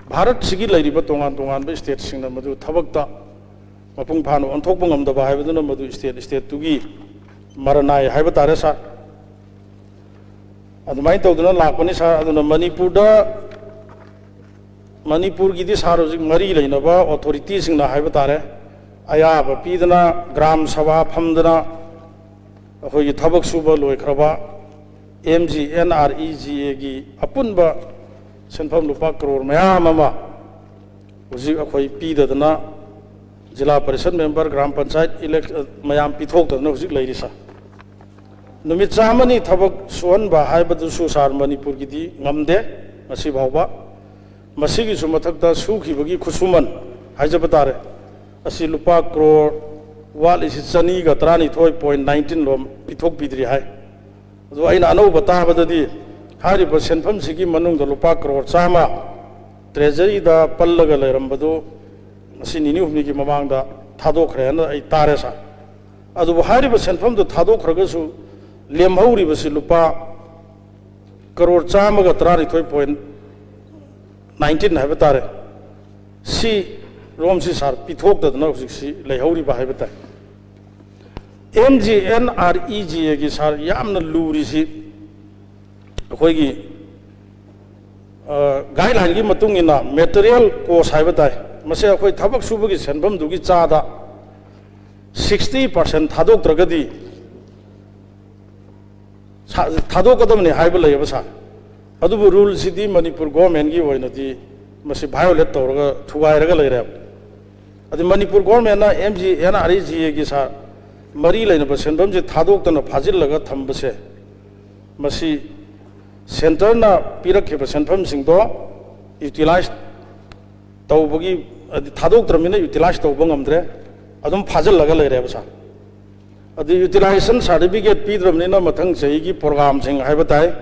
ꯚꯥꯔꯠꯁꯤꯒꯤ ꯂꯩꯔꯤꯕ ꯇꯣꯉꯥꯟ ꯇꯣꯉꯥꯟꯕ ꯁ꯭ꯇꯦꯠꯁꯤꯡꯅ ꯃꯗꯨ ꯊꯕꯛꯇ ꯃꯄꯨꯡ ꯐꯥꯅ ꯑꯣꯟꯊꯣꯛꯄ ꯉꯝꯗꯕ ꯍꯥꯏꯕꯗꯨꯅ ꯃꯗꯨ ꯁ꯭ꯇꯦꯠ ꯁ꯭ꯇꯦꯠꯇꯨꯒꯤ ꯃꯔꯅꯥꯏ ꯍꯥꯏꯕ ꯇꯥꯔꯦ, ꯁꯥꯔ꯫ ꯑꯗꯨꯃꯥꯏꯅ ꯇꯧꯗꯅ ꯂꯥꯛꯄꯅꯤ, ꯁꯥꯔ꯫ ꯑꯗꯨꯅ ꯃꯅꯤꯄꯨꯔꯗ, ꯃꯅꯤꯄꯨꯔꯒꯤꯗꯤ, ꯁꯥꯔ, ꯍꯧꯖꯤꯛ ꯃꯔꯤ ꯂꯩꯅꯕ ꯑꯣꯊꯣꯔꯤꯇꯤꯁꯤꯡꯅ ꯍꯥꯏꯕ ꯇꯥꯔꯦ, ꯑꯌꯥꯕ ꯄꯤꯗꯅ ꯒ꯭ꯔꯥꯝ ꯁꯚꯥ ꯐꯝꯗꯅ ꯑꯩꯈꯣꯏꯒꯤ ꯊꯕꯛ ꯁꯨꯕ ꯂꯣꯏꯈ꯭ꯔꯕ M G N R E G ꯑꯦꯒꯤ ꯑꯄꯨꯟꯕ ꯁꯦꯟꯐꯝ ꯂꯨꯄꯥ ꯀ꯭ꯔꯣꯔ ꯃꯌꯥꯝ ꯑꯃ ꯍꯧꯖꯤꯛ ꯑꯩꯈꯣꯏ ꯄꯤꯗꯗꯅ, ꯖꯤꯂꯥ ꯄꯔꯤꯁꯠ ꯃꯦꯝꯕꯔ, ꯒ꯭ꯔꯥꯝ ꯄꯟꯆꯥꯌꯠ ꯏꯂꯦꯛ-, ꯃꯌꯥꯝ ꯄꯤꯊꯣꯛꯇꯗꯅ ꯍꯧꯖꯤꯛ ꯂꯩꯔꯤ, ꯁꯥꯔ꯫ ꯅꯨꯃꯤꯠ ꯆꯥꯝꯃꯅꯤ ꯊꯕꯛ ꯁꯨꯍꯟꯕ ꯍꯥꯏꯕꯗꯨꯁꯨ, ꯁꯥꯔ, ꯃꯅꯤꯄꯨꯔꯒꯤꯗꯤ ꯉꯝꯗꯦ ꯉꯁꯤ ꯐꯥꯎꯕ꯫ ꯃꯁꯤꯒꯤꯁꯨ ꯃꯊꯛꯇ ꯁꯨꯈꯤꯕꯒꯤ ꯈꯨꯠꯁꯨꯃꯟ ꯍꯥꯏꯖꯕ ꯇꯥꯔꯦ, ꯑꯁꯤ ꯂꯨꯄꯥ ꯀ꯭ꯔꯣꯔ ꯋꯥꯠꯂꯤꯁꯤ ꯆꯅꯤꯒ ꯇꯔꯥꯅꯤꯊꯣꯏ ꯄꯣꯏꯟ ꯅꯥꯏꯟꯇꯤꯟ ꯂꯣꯝ ꯄꯤꯊꯣꯛꯄꯤꯗ꯭ꯔꯤ ꯍꯥꯏ꯫ ꯑꯗꯣ ꯑꯩꯅ ꯑꯅꯧꯕ ꯇꯥꯕꯗꯗꯤ ꯍꯥꯏꯔꯤꯕ ꯁꯦꯟꯐꯝꯁꯤꯒꯤ ꯃꯅꯨꯡꯗ ꯂꯨꯄꯥ ꯀ꯭ꯔꯣꯔ ꯆꯥꯝꯃ ꯇ꯭ꯔꯦꯖꯔꯤꯗ ꯄꯜꯂꯒ ꯂꯩꯔꯝꯕꯗꯨ ꯉꯁꯤ ꯅꯤꯅꯤ ꯍꯨꯝꯅꯤꯒꯤ ꯃꯃꯥꯡꯗ ꯊꯥꯗꯣꯛꯈ꯭ꯔꯦ ꯍꯥꯏꯅ ꯑꯩ ꯇꯥꯔꯦ, ꯁꯥꯔ꯫ ꯑꯗꯨꯕꯨ ꯍꯥꯏꯔꯤꯕ ꯁꯦꯟꯐꯝꯗꯨ ꯊꯥꯗꯣꯛꯈ꯭ꯔꯒꯁꯨ ꯂꯦꯝꯍꯧꯔꯤꯕꯁꯤ ꯂꯨꯄꯥ ꯀꯔꯣꯔ ꯆꯥꯝꯃꯒ ꯇꯔꯥꯅꯤꯊꯣꯏ ꯄꯣꯏꯟ ꯅꯥꯏꯟꯇꯤꯟ ꯍꯥꯏꯕ ꯇꯥꯔꯦ, ꯁꯤ ꯔꯣꯝꯁꯤ, ꯁꯥꯔ, ꯄꯤꯊꯣꯛꯇꯗꯅ ꯍꯧꯖꯤꯛꯁꯤ ꯂꯩꯍꯧꯔꯤꯕ ꯍꯥꯏꯕ ꯇꯥꯏ꯫ M G N R E G ꯑꯦꯒꯤ, ꯁꯥꯔ, ꯌꯥꯝꯅ ꯂꯨꯔꯤꯁꯤ ꯑꯩꯈꯣꯏꯒꯤ ꯒꯥꯏꯗꯂꯥꯏꯟꯒꯤ ꯃꯇꯨꯡ ꯏꯟꯅ ꯃꯦꯇꯔꯤꯌꯦꯜ ꯀꯣꯁ ꯍꯥꯏꯕ ꯇꯥꯏ, ꯃꯁꯦ ꯑꯩꯈꯣꯏ ꯊꯕꯛ ꯁꯨꯕꯒꯤ ꯁꯦꯟꯐꯝꯗꯨꯒꯤ ꯆꯥꯗ ꯁꯤꯛꯁꯇꯤ ꯄꯥꯔꯁꯦꯟ ꯊꯥꯗꯣꯛꯇ꯭ꯔꯒꯗꯤ ꯊꯥꯗꯣꯛꯀꯗꯕꯅꯤ ꯍꯥꯏꯕ ꯂꯩꯌꯦꯕ ꯁꯥꯔ꯫ ꯑꯗꯨꯕꯨ ꯔꯨꯜꯁꯤꯗꯤ ꯃꯅꯤꯄꯨꯔ ꯒꯣꯔꯃꯦꯟꯒꯤ ꯑꯣꯏꯅꯗꯤ ꯃꯁꯤ ꯚꯥꯏꯑꯣꯂꯦꯠ ꯇꯧꯔꯒ ꯊꯨꯒꯥꯏꯔꯒ ꯂꯩꯔꯦꯕ꯫ ꯑꯗꯩ ꯃꯅꯤꯄꯨꯔ ꯒꯣꯔꯃꯦꯟꯅ M G N R E G ꯑꯦꯒꯤ ꯁꯥꯔ ꯃꯔꯤ ꯂꯩꯅꯕ ꯁꯦꯟꯐꯝꯁꯤ ꯊꯥꯗꯣꯛꯇꯅ ꯐꯥꯖꯤꯜꯂꯒ ꯊꯝꯕꯁꯦ, ꯃꯁꯤ ꯁꯦꯟꯇꯔꯅ ꯄꯤꯔꯛꯈꯤꯕ ꯁꯦꯟꯐꯝꯁꯤꯡꯗꯣ ꯌꯨꯇꯤꯂꯥꯏꯁ ꯇꯧꯕꯒꯤ, ꯍꯥꯏꯗꯤ ꯊꯥꯗꯣꯛꯇ꯭ꯔꯕꯅꯤꯅ ꯌꯨꯇꯤꯂꯥꯏꯁ ꯇꯧꯕ ꯉꯝꯗ꯭ꯔꯦ, ꯑꯗꯨꯝ ꯐꯥꯖꯤꯜꯂꯒ ꯂꯩꯔꯦꯕ ꯁꯥꯔ꯫ ꯑꯗꯨ ꯌꯨꯇꯤꯂꯥꯏꯖꯦꯁꯟ ꯁꯥꯔꯇꯤꯐꯤꯀꯦꯠ ꯄꯤꯗ꯭ꯔꯕꯅꯤꯅ ꯃꯊꯪ ꯆꯍꯤꯒꯤ ꯄ꯭ꯔꯣꯒꯥꯝꯁꯤꯡ ꯍꯥꯏꯕ ꯇꯥꯏ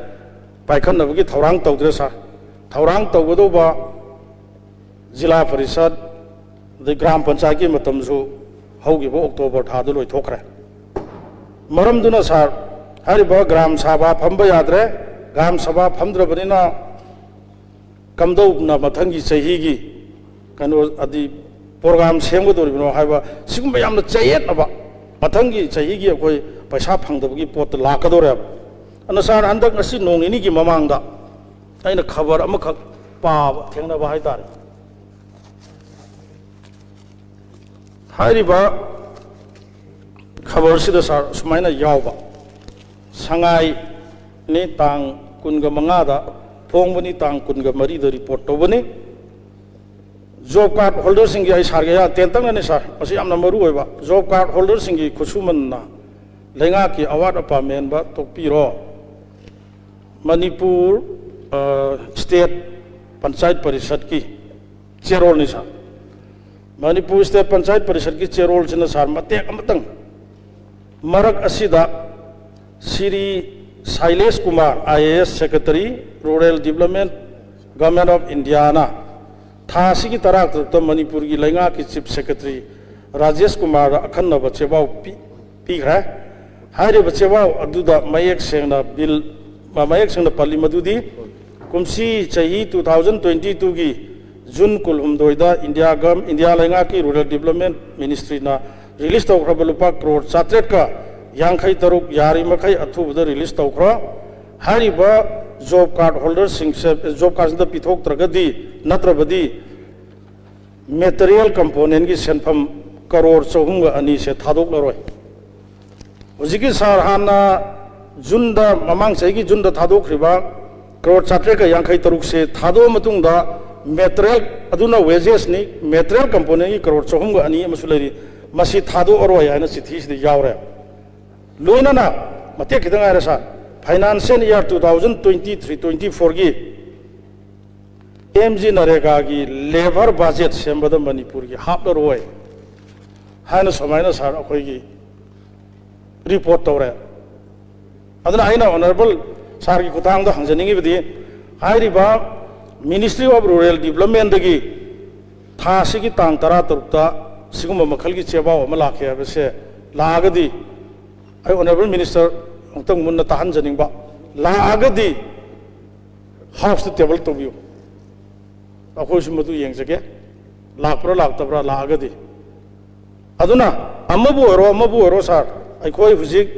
ꯄꯥꯏꯈꯠꯅꯕꯒꯤ ꯊꯧꯔꯥꯡ ꯇꯧꯗ꯭ꯔꯦ ꯁꯥꯔ꯫ ꯊꯧꯔꯥꯡ ꯇꯧꯒꯗꯧꯕ ꯖꯤꯂꯥ ꯄꯔꯤꯁꯠ, ꯑꯗꯩ ꯒ꯭ꯔꯥꯝ ꯄꯟꯆꯥꯌꯠꯀꯤ ꯃꯇꯝꯁꯨ ꯍꯧꯈꯤꯕ ꯑꯣꯛꯇꯣꯕꯔ ꯊꯥꯗ ꯂꯣꯏꯊꯣꯛꯈ꯭ꯔꯦ꯫ ꯃꯔꯝꯗꯨꯅ ꯁꯥꯔ, ꯍꯥꯏꯔꯤꯕ ꯒ꯭ꯔꯥꯝ ꯁꯥꯚꯥ ꯐꯝꯕ ꯌꯥꯗ꯭ꯔꯦ꯫ ꯒ꯭ꯔꯥꯝ ꯁꯥꯚꯥ ꯐꯝꯗ꯭ꯔꯕꯅꯤꯅ ꯀꯝꯗꯧꯅ ꯃꯊꯪꯒꯤ ꯆꯍꯤꯒꯤ ꯀꯩꯅꯣ, ꯑꯗꯤ ꯄ꯭ꯔꯣꯒꯥꯝ ꯁꯦꯝꯒꯗꯧꯔꯤꯕꯅꯣ ꯍꯥꯏꯕ, ꯁꯤꯒꯨꯝꯕ ꯌꯥꯝꯅ ꯆꯌꯦꯠꯅꯕ, ꯃꯊꯪꯒꯤ ꯆꯍꯤꯒꯤ ꯑꯩꯈꯣꯏ ꯄꯩꯁꯥ ꯐꯪꯗꯕꯒꯤ ꯄꯣꯠꯇ ꯂꯥꯛꯀꯗꯧꯔꯦꯕ꯫ ꯑꯗꯨꯅ ꯁꯥꯔ, ꯍꯟꯗꯛ ꯉꯁꯤ ꯅꯣꯡ ꯅꯤꯅꯤꯒꯤ ꯃꯃꯥꯡꯗ ꯑꯩꯅ ꯈꯕꯔ ꯑꯃꯈꯛ ꯄꯥꯕ, ꯊꯦꯡꯅꯕ ꯍꯥꯏꯇꯥꯔꯦ꯫ ꯍꯥꯏꯔꯤꯕ ꯈꯕꯔꯁꯤꯗ ꯁꯥꯔ ꯁꯨꯃꯥꯏꯅ ꯌꯥꯎꯕ, ꯁꯉꯥꯏꯅꯤ, ꯇꯥꯡ ꯀꯨꯟꯒ ꯃꯉꯥꯗ ꯐꯣꯡꯕꯅꯤ, ꯇꯥꯡ ꯀꯨꯟꯒ ꯃꯔꯤꯗ ꯔꯤꯄꯣꯔꯠ ꯇꯧꯕꯅꯤ꯫ ꯖꯣꯕ ꯀꯥꯔꯗ ꯍꯣꯜꯗꯔꯁꯤꯡꯒꯤ, ꯑꯩ ꯁꯥꯔꯒꯤ ꯑꯌꯥ ꯇꯦꯟꯇꯛꯅꯅꯤ ꯁꯥꯔ, ꯃꯁꯤ ꯌꯥꯝꯅ ꯃꯔꯨ ꯑꯣꯏꯕ, ꯖꯣꯕ ꯀꯥꯔꯗ ꯍꯣꯜꯗꯔꯁꯤꯡꯒꯤ ꯈꯨꯠꯁꯨꯃꯟꯅ ꯂꯩꯉꯥꯛꯀꯤ ꯑꯋꯥꯠ ꯑꯄꯥ ꯃꯦꯟꯕ ꯇꯣꯛꯄꯤꯔꯣ꯫ ꯃꯅꯤꯄꯨꯔ, ꯑ, ꯁ꯭ꯇꯦꯠ ꯄꯟꯆꯥꯌꯠ ꯄꯔꯤꯁꯠꯀꯤ ꯆꯦꯔꯣꯜꯅꯤ ꯁꯥꯔ꯫ ꯃꯅꯤꯄꯨꯔ ꯁ꯭ꯇꯦꯠ ꯄꯟꯆꯥꯌꯠ ꯄꯔꯤꯁꯠꯀꯤ ꯆꯦꯔꯣꯜꯁꯤꯅ ꯁꯥꯔ ꯃꯇꯦꯛ ꯑꯃꯇꯪ, ꯃꯔꯛ ꯑꯁꯤꯗ Shri Shailesh Kumar, I A S secretary, rural development, government of ꯏꯟꯗꯤꯌꯥꯅ ꯊꯥ ꯑꯁꯤꯒꯤ ꯇꯔꯥꯇꯔꯨꯛꯇ ꯃꯅꯤꯄꯨꯔꯒꯤ ꯂꯩꯉꯥꯛꯀꯤ ꯆꯤꯐ ꯁꯦꯀ꯭ꯔꯦꯇꯔꯤ ꯔꯥꯖꯦꯁ ꯀꯨꯃꯥꯔꯗ ꯑꯈꯟꯅꯕ ꯆꯦꯕꯥꯎ ꯄꯤ-, ꯄꯤꯈ꯭ꯔꯦ꯫ ꯍꯥꯏꯔꯤꯕ ꯆꯦꯕꯥꯎ ꯑꯗꯨꯗ ꯃꯌꯦꯛ ꯁꯦꯡꯅ ꯕꯤꯜ, ꯃꯌꯦꯛ ꯁꯦꯡꯅ ꯄꯜꯂꯤ ꯃꯗꯨꯗꯤ ꯀꯨꯝꯁꯤ ꯆꯍꯤ two thousand twenty twoꯒꯤ ꯖꯨꯟ ꯀꯨꯟꯍꯨꯝꯗꯣꯏꯗ ꯏꯟꯗꯤꯌꯥ ꯒꯚꯔꯟ-, ꯏꯟꯗꯤꯌꯥ ꯂꯩꯉꯥꯛꯀꯤ ꯔꯨꯔꯦꯜ ꯗꯤꯕ꯭ꯂꯞꯃꯦꯟꯠ ꯃꯤꯅꯤꯁꯇ꯭ꯔꯤꯅ ꯔꯤꯂꯤꯁ ꯇꯧꯈ꯭ꯔꯕ ꯂꯨꯄꯥ ꯀ꯭ꯔꯣꯔ ꯆꯥꯇ꯭ꯔꯦꯠꯀ ꯌꯥꯡꯈꯩ ꯇꯔꯨꯛ ꯌꯥꯔꯤꯃꯈꯩ ꯑꯊꯨꯕꯗ ꯔꯤꯂꯤꯁ ꯇꯧꯈ꯭ꯔꯣ꯫ ꯍꯥꯏꯔꯤꯕ ꯖꯣꯕ ꯀꯥꯔꯗ ꯍꯣꯜꯗꯔꯁꯤꯡꯁꯦ ꯖꯣꯕ ꯀꯥꯔꯗꯁꯤꯗ ꯄꯤꯊꯣꯛꯇ꯭ꯔꯒꯗꯤ, ꯅꯠꯇ꯭ꯔꯕꯗꯤ ꯃꯦꯇꯔꯤꯌꯦꯜ ꯀꯝꯄꯣꯅꯦꯟꯒꯤ ꯁꯦꯟꯐꯝ ꯀꯔꯣꯔ ꯆꯍꯨꯝꯒ ꯑꯅꯤꯁꯦ ꯊꯥꯗꯣꯛꯂꯔꯣꯏ꯫ ꯍꯧꯖꯤꯛꯀꯤ ꯁꯥꯔ ꯍꯥꯟꯅ ꯖꯨꯟꯗ, ꯃꯃꯥꯡ ꯆꯍꯤꯒꯤ ꯖꯨꯟꯗ ꯊꯥꯗꯣꯛꯈ꯭ꯔꯤꯕ ꯀꯔꯣꯔ ꯆꯥꯇ꯭ꯔꯦꯠꯀ ꯌꯥꯡꯈꯩ ꯇꯔꯨꯛꯁꯦ ꯊꯥꯗꯣꯛꯑ ꯃꯇꯨꯡꯗ ꯃꯦꯇꯔꯤꯌꯦꯜ ꯑꯗꯨꯅ ꯋꯦꯖꯦꯁꯅꯤ, ꯃꯦꯇꯔꯤꯌꯦꯜ ꯀꯝꯄꯣꯅꯦꯟꯒꯤ ꯀꯔꯣꯔ ꯆꯍꯨꯝꯒ ꯑꯅꯤ ꯑꯃꯁꯨ ꯂꯩꯔꯤ, ꯃꯁꯤ ꯊꯥꯗꯣꯛꯑꯔꯣꯏ ꯍꯥꯏꯅ ꯆꯤꯊꯤꯁꯤꯗ ꯌꯥꯎꯔꯦ꯫ ꯂꯣꯏꯅꯅ ꯃꯇꯦꯛ ꯈꯤꯇꯪ ꯉꯥꯏꯔꯦ sir, financial year two thousand twenty three twenty fourꯒꯤ ꯑꯦꯝ ꯖꯤ ꯅꯔꯦꯒꯥꯒꯤ ꯂꯦꯕꯔ ꯕꯖꯦꯠ ꯁꯦꯝꯕꯗ ꯃꯅꯤꯄꯨꯔꯒꯤ ꯍꯥꯞꯂꯔꯣꯏ ꯍꯥꯏꯅ ꯁꯨꯃꯥꯏꯅ ꯁꯥꯔ ꯑꯩꯈꯣꯏꯒꯤ ꯔꯤꯄꯣꯔꯠ ꯇꯧꯔꯦ꯫ ꯑꯗꯨꯅ ꯑꯩꯅ ꯑꯣꯅꯔꯦꯕꯜ ꯁꯥꯔꯒꯤ ꯈꯨꯠꯊꯥꯡꯗ ꯍꯪꯖꯅꯤꯡꯉꯤꯕꯗꯤ, ꯍꯥꯏꯔꯤꯕ ꯃꯤꯅꯤꯁꯇ꯭ꯔꯤ ꯑꯣꯐ ꯔꯨꯔꯦꯜ ꯗꯤꯕꯂꯞꯃꯦꯟꯗꯒꯤ ꯊꯥ ꯑꯁꯤꯒꯤ ꯇꯥꯡ ꯇꯔꯥ ꯇꯔꯨꯛꯇ ꯁꯤꯒꯨꯝꯕ ꯃꯈꯜꯒꯤ ꯆꯦꯕꯥꯎ ꯑꯃ ꯂꯥꯛꯈꯤ ꯍꯥꯏꯕꯁꯦ ꯂꯥꯛꯑꯒꯗꯤ, ꯑꯩ ꯑꯣꯅꯔꯦꯕꯜ ꯃꯤꯅꯤꯁꯇꯔ ꯑꯃꯨꯛꯇꯪ ꯃꯨꯟꯅ ꯇꯥꯍꯟꯖꯅꯤꯡꯕ, ꯂꯥꯛꯑꯒꯗꯤ ꯍꯥꯎꯁꯇ ꯇꯦꯕꯜ ꯇꯧꯕꯤꯌꯨ, ꯑꯩꯈꯣꯏꯁꯨ ꯃꯗꯨ ꯌꯦꯡꯖꯒꯦ, ꯂꯥꯛꯄ꯭ꯔꯥ ꯂꯥꯛꯇꯕ꯭ꯔꯥ ꯂꯥꯛꯑꯒꯗꯤ꯫ ꯑꯗꯨꯅ ꯑꯃꯕꯨ ꯑꯣꯏꯔꯣ ꯑꯃꯕꯨ ꯑꯣꯏꯔꯣ ꯁꯥꯔ, ꯑꯩꯈꯣꯏ ꯍꯧꯖꯤꯛ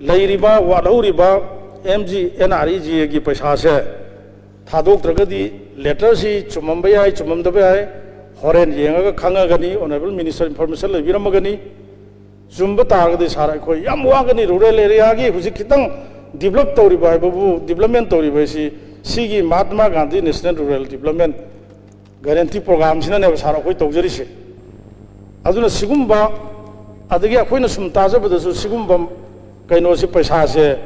ꯂꯩꯔꯤꯕ ꯋꯥꯠꯍꯧꯔꯤꯕ M G N R E G ꯑꯦꯒꯤ ꯄꯩꯁꯥꯁꯦ ꯊꯥꯗꯣꯛꯇ꯭ꯔꯒꯗꯤ ꯂꯦꯇꯔꯁꯤ ꯆꯨꯝꯃꯝꯕ ꯌꯥꯏ, ꯆꯨꯝꯃꯝꯗꯕ ꯌꯥꯏ, ꯍꯣꯔꯦꯟ ꯌꯦꯡꯉꯒ ꯈꯪꯉꯒꯅꯤ, ꯑꯣꯅꯔꯦꯕꯜ ꯃꯤꯅꯤꯁꯇꯔ ꯏꯟꯐꯣꯔꯃꯦꯁꯟ ꯂꯩꯕꯤꯔꯝꯃꯒꯅꯤ꯫ ꯆꯨꯝꯕ ꯇꯥꯔꯒꯗꯤ ꯁꯥꯔ, ꯑꯩꯈꯣꯏ ꯌꯥꯝ ꯋꯥꯒꯅꯤ꯫ ꯔꯨꯔꯦꯜ ꯑꯦꯔꯤꯌꯥꯒꯤ ꯍꯧꯖꯤꯛ ꯈꯤꯇꯪ ꯗꯤꯕꯂꯞ ꯇꯧꯔꯤꯕ ꯍꯥꯏꯕꯕꯨ, ꯗꯤꯕꯂꯞꯃꯦꯟ ꯇꯧꯔꯤꯕ ꯍꯥꯏꯁꯤ ꯁꯤꯒꯤ Mahatma Gandhi national rural development guarantee ꯄ꯭ꯔꯣꯒ꯭ꯔꯥꯝꯁꯤꯅꯅꯦꯕ ꯁꯥꯔ ꯑꯩꯈꯣꯏ ꯇꯧꯖꯔꯤꯁꯦ꯫ ꯑꯗꯨꯅ ꯁꯤꯒꯨꯝꯕ, ꯑꯗꯒꯤ ꯑꯩꯈꯣꯏꯅ ꯁꯨꯝ ꯇꯥꯖꯕꯗꯁꯨ ꯁꯤꯒꯨꯝꯕ ꯀꯩꯅꯣꯁꯦ, ꯄꯩꯁꯥꯁꯦ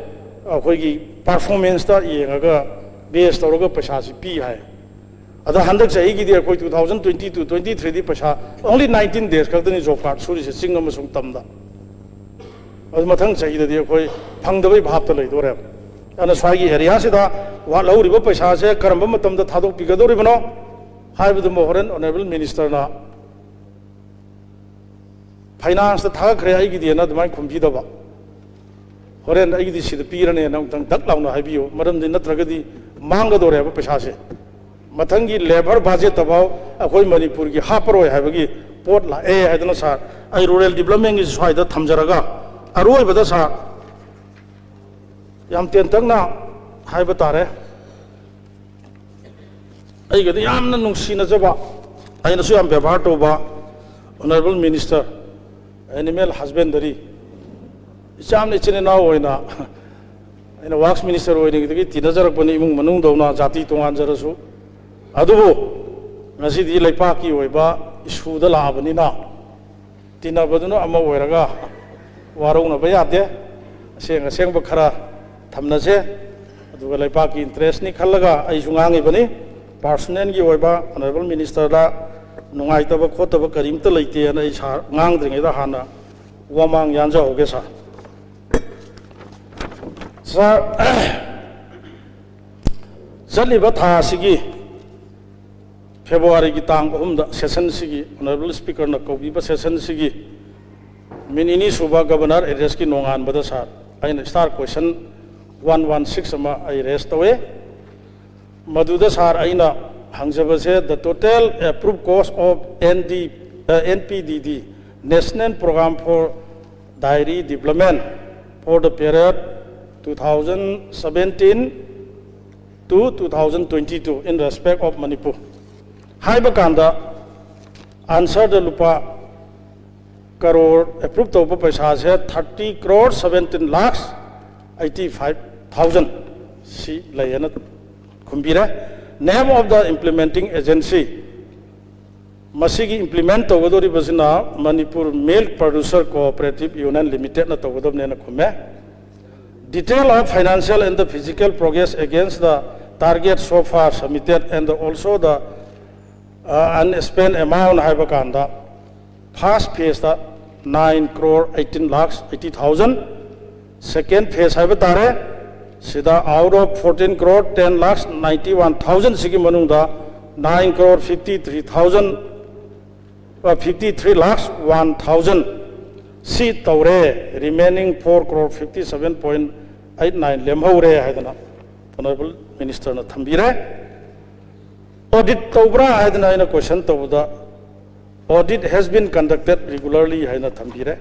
ꯑꯩꯈꯣꯏꯒꯤ ꯄꯔꯐꯣꯔꯃꯦꯟꯁꯇ ꯌꯦꯡꯉꯒ ꯕꯦꯁ ꯇꯧꯔꯒ ꯄꯩꯁꯥꯁꯤ ꯄꯤ ꯍꯥꯏ꯫ ꯑꯗꯣ ꯍꯟꯗꯛ ꯆꯍꯤꯒꯤꯗꯤ ꯑꯩꯈꯣꯏ two thousand twenty two twenty threeꯗꯤ ꯄꯩꯁꯥ only nineteen days ꯈꯛꯇꯅꯤ ꯖꯣꯕ ꯀꯥꯔꯗ ꯁꯨꯔꯤꯁꯦ ꯆꯤꯡ ꯑꯃꯁꯨꯡ ꯇꯝꯗ꯫ ꯑꯗꯨ ꯃꯊꯪ ꯆꯍꯤꯗꯗꯤ ꯑꯩꯈꯣꯏ ꯐꯪꯗꯕꯩ ꯚꯥꯞꯇ ꯂꯩꯗꯣꯔꯦꯕ꯫ ꯑꯗꯨꯅ ꯁ꯭ꯋꯥꯏꯒꯤ ꯑꯦꯔꯤꯌꯥꯁꯤꯗ ꯋꯥꯠꯍꯧꯔꯤꯕ ꯄꯩꯁꯥꯁꯦ ꯀꯔꯝꯕ ꯃꯇꯝꯗ ꯊꯥꯗꯣꯛꯄꯤꯒꯗꯧꯔꯤꯕꯅꯣ ꯍꯥꯏꯕꯗꯨꯃ ꯍꯣꯔꯦꯟ ꯑꯣꯅꯔꯦꯕꯜ ꯃꯤꯅꯤꯁꯇꯔꯅ ꯐꯥꯏꯅꯥꯟꯁꯇ ꯊꯥꯒꯠꯈ꯭ꯔꯦ ꯑꯩꯒꯤꯗꯤꯅ ꯑꯗꯨꯃꯥꯏꯅ ꯈꯨꯝꯕꯤꯗꯕ, ꯍꯣꯔꯦꯟ ꯑꯩꯒꯤꯗꯤ ꯁꯤꯗ ꯄꯤꯔꯅꯦꯅ ꯑꯃꯨꯛꯇꯪ ꯗꯛ ꯂꯥꯎꯅ ꯍꯥꯏꯕꯤꯌꯨ꯫ ꯃꯔꯝꯗꯤ ꯅꯠꯇ꯭ꯔꯒꯗꯤ ꯃꯥꯡꯒꯗꯧꯔꯦꯕ ꯄꯩꯁꯥꯁꯦ꯫ ꯃꯊꯪꯒꯤ ꯂꯦꯕꯔ ꯕꯖꯦꯠꯇꯐꯥꯎ ꯑꯩꯈꯣꯏ ꯃꯅꯤꯄꯨꯔꯒꯤ ꯍꯥꯞꯄꯔꯣꯏ ꯍꯥꯏꯕꯒꯤ ꯄꯣꯠ ꯂꯥꯛꯑꯦ ꯍꯥꯏꯗꯅ ꯁꯥꯔ, ꯑꯩ ꯔꯨꯔꯦꯜ ꯗꯤꯕꯂꯞꯃꯦꯟꯒꯤ ꯁ꯭ꯋꯥꯏꯗ ꯊꯝꯖꯔꯒ, ꯑꯔꯣꯏꯕꯗ ꯁꯥꯔ, ꯌꯥꯝ ꯇꯦꯟꯇꯛꯅ ꯍꯥꯏꯕ ꯇꯥꯔꯦ꯫ ꯑꯩꯒꯗꯤ ꯌꯥꯝꯅ ꯅꯨꯡꯁꯤꯅꯖꯕ, ꯑꯩꯅꯁꯨ ꯌꯥꯝ ꯕꯦꯕꯥꯔ ꯇꯧꯕ Honourable Minister, Animal Husbandry, ꯏꯆꯥꯝꯅ ꯏꯆꯤꯟ ꯏꯅꯥꯎ ꯑꯣꯏꯅ ꯑꯩꯅ Works Minister ꯑꯣꯏꯔꯤꯉꯩꯗꯒꯤ ꯇꯤꯟꯅꯖꯔꯛꯄꯅꯤ, ꯏꯃꯨꯡ ꯃꯅꯨꯡꯗꯧꯅ, ꯖꯥꯇꯤ ꯇꯣꯉꯥꯟꯖꯔꯁꯨ꯫ ꯑꯗꯨꯕꯨ ꯉꯁꯤꯗꯤ ꯂꯩꯄꯥꯛꯀꯤ ꯑꯣꯏꯕ ꯏꯁꯨꯗ ꯂꯥꯛꯑꯕꯅꯤꯅ, ꯇꯤꯟꯅꯕꯗꯨꯅ ꯑꯃ ꯑꯣꯏꯔꯒ ꯋꯥꯔꯧꯅꯕ ꯌꯥꯗꯦ꯫ ꯑꯁꯦꯡ ꯑꯁꯦꯡꯕ ꯈꯔ ꯊꯝꯅꯁꯦ꯫ ꯑꯗꯨꯒ ꯂꯩꯄꯥꯛꯀꯤ interestꯅꯤ ꯈꯜꯂꯒ ꯑꯩꯁꯨ ꯉꯥꯡꯉꯤꯕꯅꯤ꯫ Personalꯒꯤ ꯑꯣꯏꯕ Honourable Ministerꯗ ꯅꯨꯡꯉꯥꯏꯇꯕ ꯈꯣꯠꯇꯕ ꯀꯔꯤꯝꯇ ꯂꯩꯇꯦꯅ ꯑꯩ ꯁꯥꯔ ꯉꯥꯡꯗ꯭ꯔꯤꯉꯩꯗ ꯍꯥꯟꯅ ꯋꯥꯃꯥꯡ ꯌꯥꯟꯖꯍꯧꯒꯦ ꯁꯥꯔ꯫ ꯁꯥꯔ, ꯆꯠꯂꯤꯕ ꯊꯥ ꯑꯁꯤꯒꯤ Februaryꯒꯤ ꯇꯥꯡ ꯑꯍꯨꯝꯗ sessionꯁꯤꯒꯤ Honourable Speakerꯅ ꯀꯧꯕꯤꯕ sessionꯁꯤꯒꯤ ꯃꯤꯠ ꯅꯤꯅꯤ ꯁꯨꯕ Governor Addressꯀꯤ ꯅꯣꯡꯉꯥꯟꯕꯗ ꯁꯥꯔ, ꯑꯩꯅ star question one one six ꯑꯃ ꯑꯩ raise ꯇꯧꯋꯦ꯫ ꯃꯗꯨꯗ ꯁꯥꯔ, ꯑꯩꯅ ꯍꯪꯖꯕꯁꯦ, the total approved cost of N D, uh, N P D D, National Program for Dairy Development, for the period two thousand seventeen to two thousand twenty-two in respect of Manipur ꯍꯥꯏꯕ ꯀꯥꯟꯗ, answerꯗ ꯂꯨꯄꯥ crore approve ꯇꯧꯕ ꯄꯩꯁꯥꯁꯦ thirty crore seventeen lakhs eighty five thousand ꯁꯤ ꯂꯩꯌꯦꯅ ꯈꯨꯝꯕꯤꯔꯦ꯫ Name of the implementing agency, ꯃꯁꯤꯒꯤ implement ꯇꯧꯒꯗꯧꯔꯤꯕꯁꯤꯅ Manipur Milk Producer Cooperative Union Limitedꯅ ꯇꯧꯒꯗꯕꯅꯦꯅ ꯈꯨꯝꯃꯦ꯫ Detail of financial and the physical progress against the target so far submitted and also the, uh, unspent amount ꯍꯥꯏꯕ ꯀꯥꯟꯗ, first phaseꯇ nine crore eighteen lakhs eighty thousand, second phase ꯍꯥꯏꯕ ꯇꯥꯔꯦ, ꯁꯤꯗ out of fourteen crore ten lakhs ninety one thousand ꯁꯤꯒꯤ ꯃꯅꯨꯡꯗ nine crore fifty three thousand, uh, fifty three lakhs one thousand ꯁꯤ ꯇꯧꯔꯦ, remaining four crore fifty seven point eight nine ꯂꯦꯝꯍꯧꯔꯦ ꯍꯥꯏꯗꯅ Honourable Ministerꯅ ꯊꯝꯕꯤꯔꯦ꯫ Audit ꯇꯧꯕ꯭ꯔꯥ ꯍꯥꯏꯗꯅ ꯑꯩꯅ question ꯇꯧꯕꯗ, audit has been conducted regularly ꯍꯥꯏꯅ ꯊꯝꯕꯤꯔꯦ꯫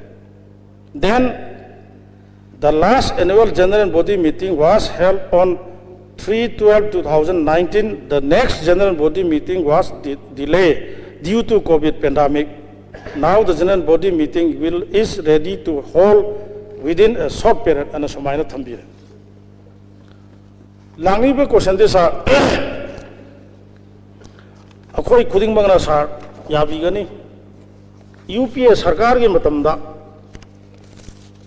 Then the last annual general body meeting was held on three twelve two thousand nineteen, the next general body meeting was de- delayed due to COVID pandemic. Now the general body meeting will is ready to hold within a short period ꯑꯅ ꯁꯨꯃꯥꯏꯅ ꯊꯝꯕꯤꯔꯦ꯫ ꯂꯥꯛꯂꯤꯕ question ꯗꯤ ꯁꯥꯔ, ꯑꯩꯈꯣꯏ ꯈꯨꯗꯤꯡꯃꯛꯅ ꯁꯥꯔ ꯌꯥꯕꯤꯒꯅꯤ, U ꯄꯤ ꯑꯦ ꯁꯔꯀꯥꯔꯒꯤ ꯃꯇꯝꯗ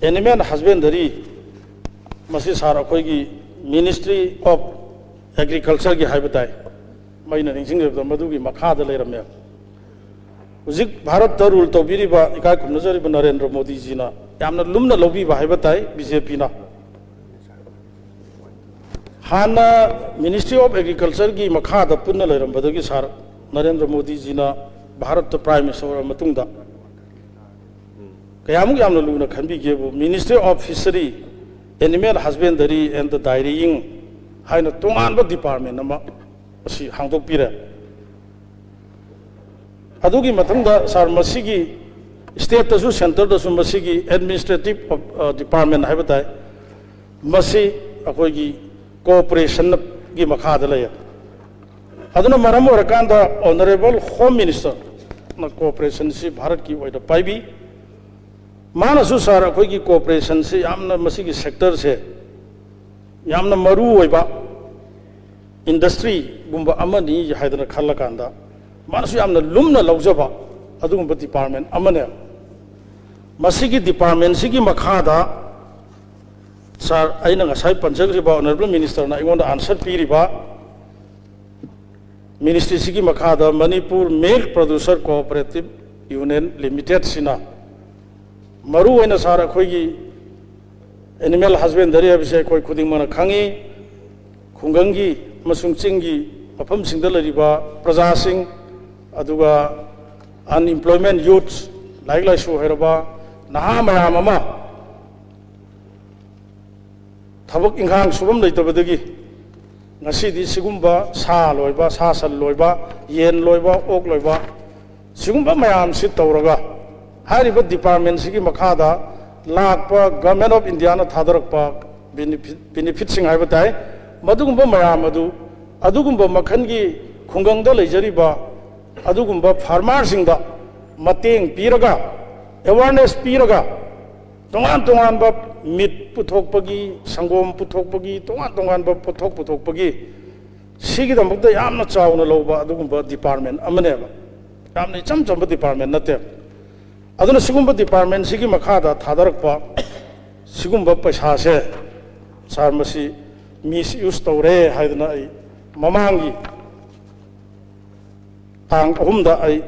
animal husbandry ꯃꯁꯤ ꯁꯥꯔ ꯑꯩꯈꯣꯏꯒꯤ Ministry of Agriculture ꯒꯤ ꯍꯥꯏꯕ ꯇꯥꯏ, ꯃꯩꯅ ꯅꯤꯡꯁꯤꯡꯖꯕꯗ ꯃꯗꯨꯒꯤ ꯃꯈꯥꯗ ꯂꯩꯔꯝꯃꯦ꯫ ꯍꯧꯖꯤꯛ ꯚꯥꯔꯠꯇ rule ꯇꯧꯕꯤꯔꯤꯕ ꯏꯀꯥꯏ ꯈꯨꯝꯅꯖꯔꯤꯕ ꯅꯔꯦꯟꯗ꯭ꯔ ꯃꯣꯗꯤꯖꯤꯅ ꯌꯥꯝꯅ ꯂꯨꯝꯅ ꯂꯧꯕꯤꯕ ꯍꯥꯏꯕ ꯇꯥꯏ ꯕꯤ ꯖꯦ ꯄꯤꯅ꯫ ꯍꯥꯟꯅ Ministry of Agriculture ꯒꯤ ꯃꯈꯥꯗ ꯄꯨꯟꯅ ꯂꯩꯔꯝꯕꯗꯒꯤ ꯁꯥꯔ ꯅꯔꯦꯟꯗ꯭ꯔ ꯃꯣꯗꯤꯖꯤꯅ ꯚꯥꯔꯠꯇ Prime Minister ꯑꯣꯏꯔꯕ ꯃꯇꯨꯡꯗ ꯀꯌꯥꯃꯨꯛ ꯌꯥꯝꯅ ꯂꯨꯅ ꯈꯟꯕꯤꯒꯦꯕꯨ, Ministry of Fishery, Animal Husbandry and Dairying ꯍꯥꯏꯅ ꯇꯣꯉꯥꯟꯕ department ꯑꯃ ꯑꯁꯤ ꯍꯥꯡꯗꯣꯛꯄꯤꯔꯦ꯫ ꯑꯗꯨꯒꯤ ꯃꯊꯪꯗ ꯁꯥꯔ, ꯃꯁꯤꯒꯤ state ꯇꯁꯨ centre ꯗꯁꯨ ꯃꯁꯤꯒꯤ administrative department ꯍꯥꯏꯕ ꯇꯥꯏ, ꯃꯁꯤ ꯑꯩꯈꯣꯏꯒꯤ cooperation ꯒꯤ ꯃꯈꯥꯗ ꯂꯩꯌꯦ꯫ ꯑꯗꯨꯅ ꯃꯔꯝ ꯑꯣꯏꯔꯀꯥꯟꯗ Honourable Home Minister ꯅ cooperation ꯁꯤ ꯚꯥꯔꯠꯀꯤ ꯑꯣꯏꯅ ꯄꯥꯏꯕꯤ꯫ ꯃꯥꯅꯁꯨ ꯁꯥꯔ, ꯑꯩꯈꯣꯏꯒꯤ cooperation ꯁꯤ ꯌꯥꯝꯅ, ꯃꯁꯤꯒꯤ sector ꯁꯦ ꯌꯥꯝꯅ ꯃꯔꯨ ꯑꯣꯏꯕ industry ꯒꯨꯝꯕ ꯑꯃꯅꯤ ꯍꯥꯏꯗꯅ ꯈꯜꯂꯀꯥꯟꯗ ꯃꯥꯅꯁꯨ ꯌꯥꯝꯅ ꯂꯨꯝꯅ ꯂꯧꯖꯕ ꯑꯗꯨꯒꯨꯝꯕ department ꯑꯃꯅꯦ꯫ ꯃꯁꯤꯒꯤ department ꯁꯤꯒꯤ ꯃꯈꯥꯗ ꯁꯥꯔ, ꯑꯩꯅ ꯉꯁꯥꯏ ꯄꯟꯖꯈ꯭ꯔꯤꯕ Honourable Minister ꯅ ꯑꯩꯉꯣꯟꯗ answer ꯄꯤꯔꯤꯕ Ministry ꯁꯤꯒꯤ ꯃꯈꯥꯗ Manipur Milk Producer Cooperative Union Limited ꯁꯤꯅ ꯃꯔꯨ ꯑꯣꯏꯅ ꯁꯥꯔ, ꯑꯩꯈꯣꯏꯒꯤ animal husbandry ꯍꯥꯏꯕꯁꯦ ꯑꯩꯈꯣꯏ ꯈꯨꯗꯤꯡꯃꯛꯅ ꯈꯪꯉꯤ꯫ ꯈꯨꯡꯒꯪꯒꯤ ꯑꯃꯁꯨꯡ ꯆꯤꯡꯒꯤ ꯃꯐꯝꯁꯤꯡꯗ ꯂꯩꯔꯤꯕ ꯄ꯭ꯔꯖꯥꯁꯤꯡ, ꯑꯗꯨꯒ unemployment youth, ꯂꯥꯏꯔꯤꯛ ꯂꯥꯏꯁꯨ ꯍꯩꯔꯕ ꯅꯍꯥ ꯃꯌꯥꯝ ꯑꯃ ꯊꯕꯛ ꯏꯪꯈꯥꯡ ꯁꯨꯐꯝ ꯂꯩꯇꯕꯗꯒꯤ ꯉꯁꯤꯗꯤ ꯁꯤꯒꯨꯝꯕ ꯁꯥ ꯂꯣꯏꯕ, ꯁꯥ ꯁꯟ ꯂꯣꯏꯕ, ꯌꯦꯟ ꯂꯣꯏꯕ, ꯑꯣꯛ ꯂꯣꯏꯕ, ꯁꯤꯒꯨꯝꯕ ꯃꯌꯥꯝꯁꯤ ꯇꯧꯔꯒ ꯍꯥꯏꯔꯤꯕ department ꯁꯤꯒꯤ ꯃꯈꯥꯗ ꯂꯥꯛꯄ Government of India ꯅ ꯊꯥꯗꯔꯛꯄ benefit, benefit ꯁꯤꯡ ꯍꯥꯏꯕ ꯇꯥꯏ, ꯃꯗꯨꯒꯨꯝꯕ ꯃꯌꯥꯝ ꯑꯗꯨ, ꯑꯗꯨꯒꯨꯝꯕ ꯃꯈꯜꯒꯤ ꯈꯨꯡꯒꯪꯗ ꯂꯩꯖꯔꯤꯕ ꯑꯗꯨꯒꯨꯝꯕ ꯐꯥꯔꯃꯔꯁꯤꯡꯗ ꯃꯇꯦꯡ ꯄꯤꯔꯒ, ꯑꯦꯋꯥꯔꯅꯦꯁ ꯄꯤꯔꯒ, ꯇꯣꯉꯥꯟ ꯇꯣꯉꯥꯟꯕ ꯃꯤꯠ ꯄꯨꯊꯣꯛꯄꯒꯤ, ꯁꯪꯒꯣꯝ ꯄꯨꯊꯣꯛꯄꯒꯤ, ꯇꯣꯉꯥꯟ ꯇꯣꯉꯥꯟꯕ ꯄꯣꯠꯊꯣꯛ ꯄꯨꯊꯣꯛꯄꯒꯤ, ꯁꯤꯒꯤꯗꯃꯛꯇ ꯌꯥꯝꯅ ꯆꯥꯎꯅ ꯂꯧꯕ ꯑꯗꯨꯒꯨꯝꯕ ꯗꯤꯄꯥꯔꯠꯃꯦꯟ ꯑꯃꯅꯦꯕ꯫ ꯌꯥꯝꯅ ꯏꯆꯝ ꯆꯝꯕ ꯗꯤꯄꯥꯔꯠꯃꯦꯟ ꯅꯠꯇꯦꯕ꯫ ꯑꯗꯨꯅ ꯁꯤꯒꯨꯝꯕ ꯗꯤꯄꯥꯔꯠꯃꯦꯟꯁꯤꯒꯤ ꯃꯈꯥꯗ ꯊꯥꯗꯔꯛꯄ ꯁꯤꯒꯨꯝꯕ ꯄꯩꯁꯥꯁꯦ, ꯁꯥꯔ, ꯃꯁꯤ ꯃꯤꯁ ꯌꯨꯁ ꯇꯧꯔꯦ ꯍꯥꯏꯗꯅ ꯑꯩ ꯃꯃꯥꯡꯒꯤ ꯇꯥꯡ ꯑꯍꯨꯝꯗ ꯑꯩ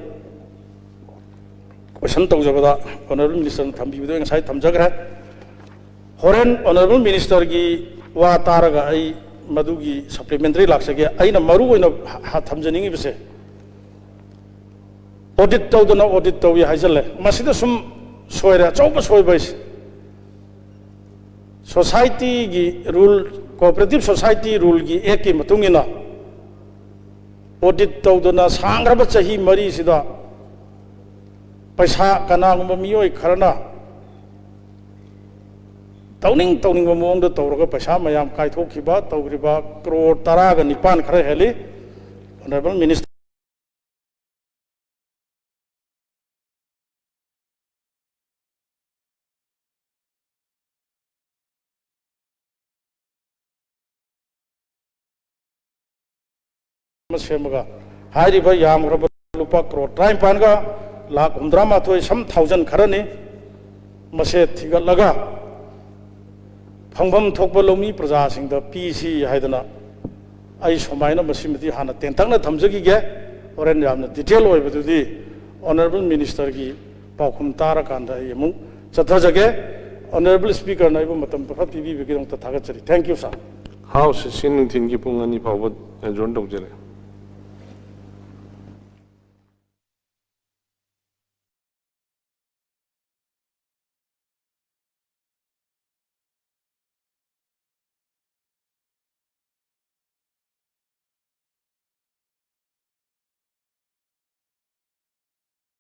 ꯀꯣꯏꯁꯟ ꯇꯧꯖꯕꯗ ꯑꯣꯅꯔꯦꯕꯜ ꯃꯤꯅꯤꯁꯇꯔꯅ ꯊꯝꯕꯤꯕꯗꯣ ꯑꯩ ꯉꯁꯥꯏ ꯊꯝꯖꯈ꯭ꯔꯦ꯫ ꯍꯣꯔꯦꯟ ꯑꯣꯅꯔꯦꯕꯜ ꯃꯤꯅꯤꯁꯇꯔꯒꯤ ꯋꯥ ꯇꯥꯔꯒ ꯑꯩ ꯃꯗꯨꯒꯤ ꯁꯄ꯭ꯂꯤꯃꯦꯟꯇꯔꯤ ꯂꯥꯛꯆꯒꯦ꯫ ꯑꯩꯅ ꯃꯔꯨ ꯑꯣꯏꯅ ꯍ-, ꯍ-, ꯊꯝꯖꯅꯤꯡꯉꯤꯕꯁꯦ, ꯑꯣꯗꯤꯠ ꯇꯧꯗꯅ ꯑꯣꯗꯤꯠ ꯇꯧꯏ ꯍꯥꯏꯖꯜꯂꯦ꯫ ꯃꯁꯤꯗ ꯁꯨꯝ ꯁꯣꯏꯔꯦ, ꯑꯆꯧꯕ ꯁꯣꯏꯕ ꯍꯥꯏꯁꯦ꯫ ꯁꯣꯁꯥꯏꯇꯤꯒꯤ ꯔꯨꯜ, ꯀꯣꯑꯣꯄꯔꯦꯇꯤꯚ ꯁꯣꯁꯥꯏꯇꯤ ꯔꯨꯜꯒꯤ ꯑꯦꯛꯀꯤ ꯃꯇꯨꯡ ꯏꯟꯅ ꯑꯣꯗꯤꯠ ꯇꯧꯗꯅ ꯁꯥꯡꯈ꯭ꯔꯕ ꯆꯍꯤ ꯃꯔꯤꯁꯤꯗ ꯄꯩꯁꯥ ꯀꯅꯥꯒꯨꯝꯕ ꯃꯤꯑꯣꯏ ꯈꯔꯅ ꯇꯧꯅꯤꯡ ꯇꯧꯅꯤꯡꯕ ꯃꯑꯣꯡꯗ ꯇꯧꯔꯒ ꯄꯩꯁꯥ ꯃꯌꯥꯝ ꯀꯥꯏꯊꯣꯛꯈꯤꯕ, ꯇꯧꯈ꯭ꯔꯤꯕ ꯀ꯭ꯔꯣꯔ ꯇꯔꯥꯒ ꯅꯤꯄꯥꯟ ꯈꯔ ꯍꯦꯜꯂꯤ꯫ ꯑꯣꯅꯔꯦꯕꯜ ꯃꯤꯅꯤꯁꯇꯔ ꯑꯃ ꯁꯦꯝꯃꯒ, ꯍꯥꯏꯔꯤꯕ ꯌꯥꯝꯈ꯭ꯔꯕ ꯂꯨꯄꯥ ꯀ꯭ꯔꯣꯔ ꯇꯔꯥꯅꯤꯄꯥꯟꯒ ꯂꯥꯈ ꯍꯨꯝꯗ꯭ꯔꯥꯃꯥꯊꯣꯏ ꯁꯝ ꯊꯥꯎꯖꯟ ꯈꯔꯅꯤ꯫ ꯃꯁꯦ ꯊꯤꯒꯠꯂꯒ ꯐꯪꯐꯝ ꯊꯣꯛꯄ ꯂꯧꯃꯤ ꯄ꯭ꯔꯖꯥꯁꯤꯡꯗ ꯄꯤꯁꯤ ꯍꯥꯏꯗꯅ ꯑꯩ ꯁꯨꯃꯥꯏꯅ ꯃꯁꯤꯃꯗꯤ ꯍꯥꯟꯅ ꯇꯦꯟꯇꯛꯅ ꯊꯝꯖꯈꯤꯒꯦ꯫ ꯍꯣꯔꯦꯟ ꯌꯥꯝꯅ ꯗꯤꯇꯦꯜ ꯑꯣꯏꯕꯗꯨꯗꯤ ꯑꯣꯅꯔꯦꯕꯜ ꯃꯤꯅꯤꯁꯇꯔꯒꯤ ꯄꯥꯎꯈꯨꯝ ꯇꯥꯔꯀꯥꯟꯗ ꯑꯩ ꯑꯃꯨꯛ ꯆꯠꯊꯖꯒꯦ꯫ ꯑꯣꯅꯔꯦꯕꯜ ꯁ꯭ꯄꯤꯀꯔꯅ ꯑꯩꯕꯨ ꯃꯇꯝ ꯈꯔ ꯄꯤꯕꯤꯕꯒꯤꯗꯃꯛꯇ ꯊꯥꯒꯠꯆꯔꯤ꯫ Thank you, sir. ꯍꯥꯎꯁ ꯑꯁꯤ ꯅꯨꯡꯊꯤꯟꯒꯤ ꯄꯨꯡ ꯑꯅꯤ ꯐꯥꯎꯕ ꯑꯦꯖꯣꯔꯟ ꯇꯧꯖꯔꯦ꯫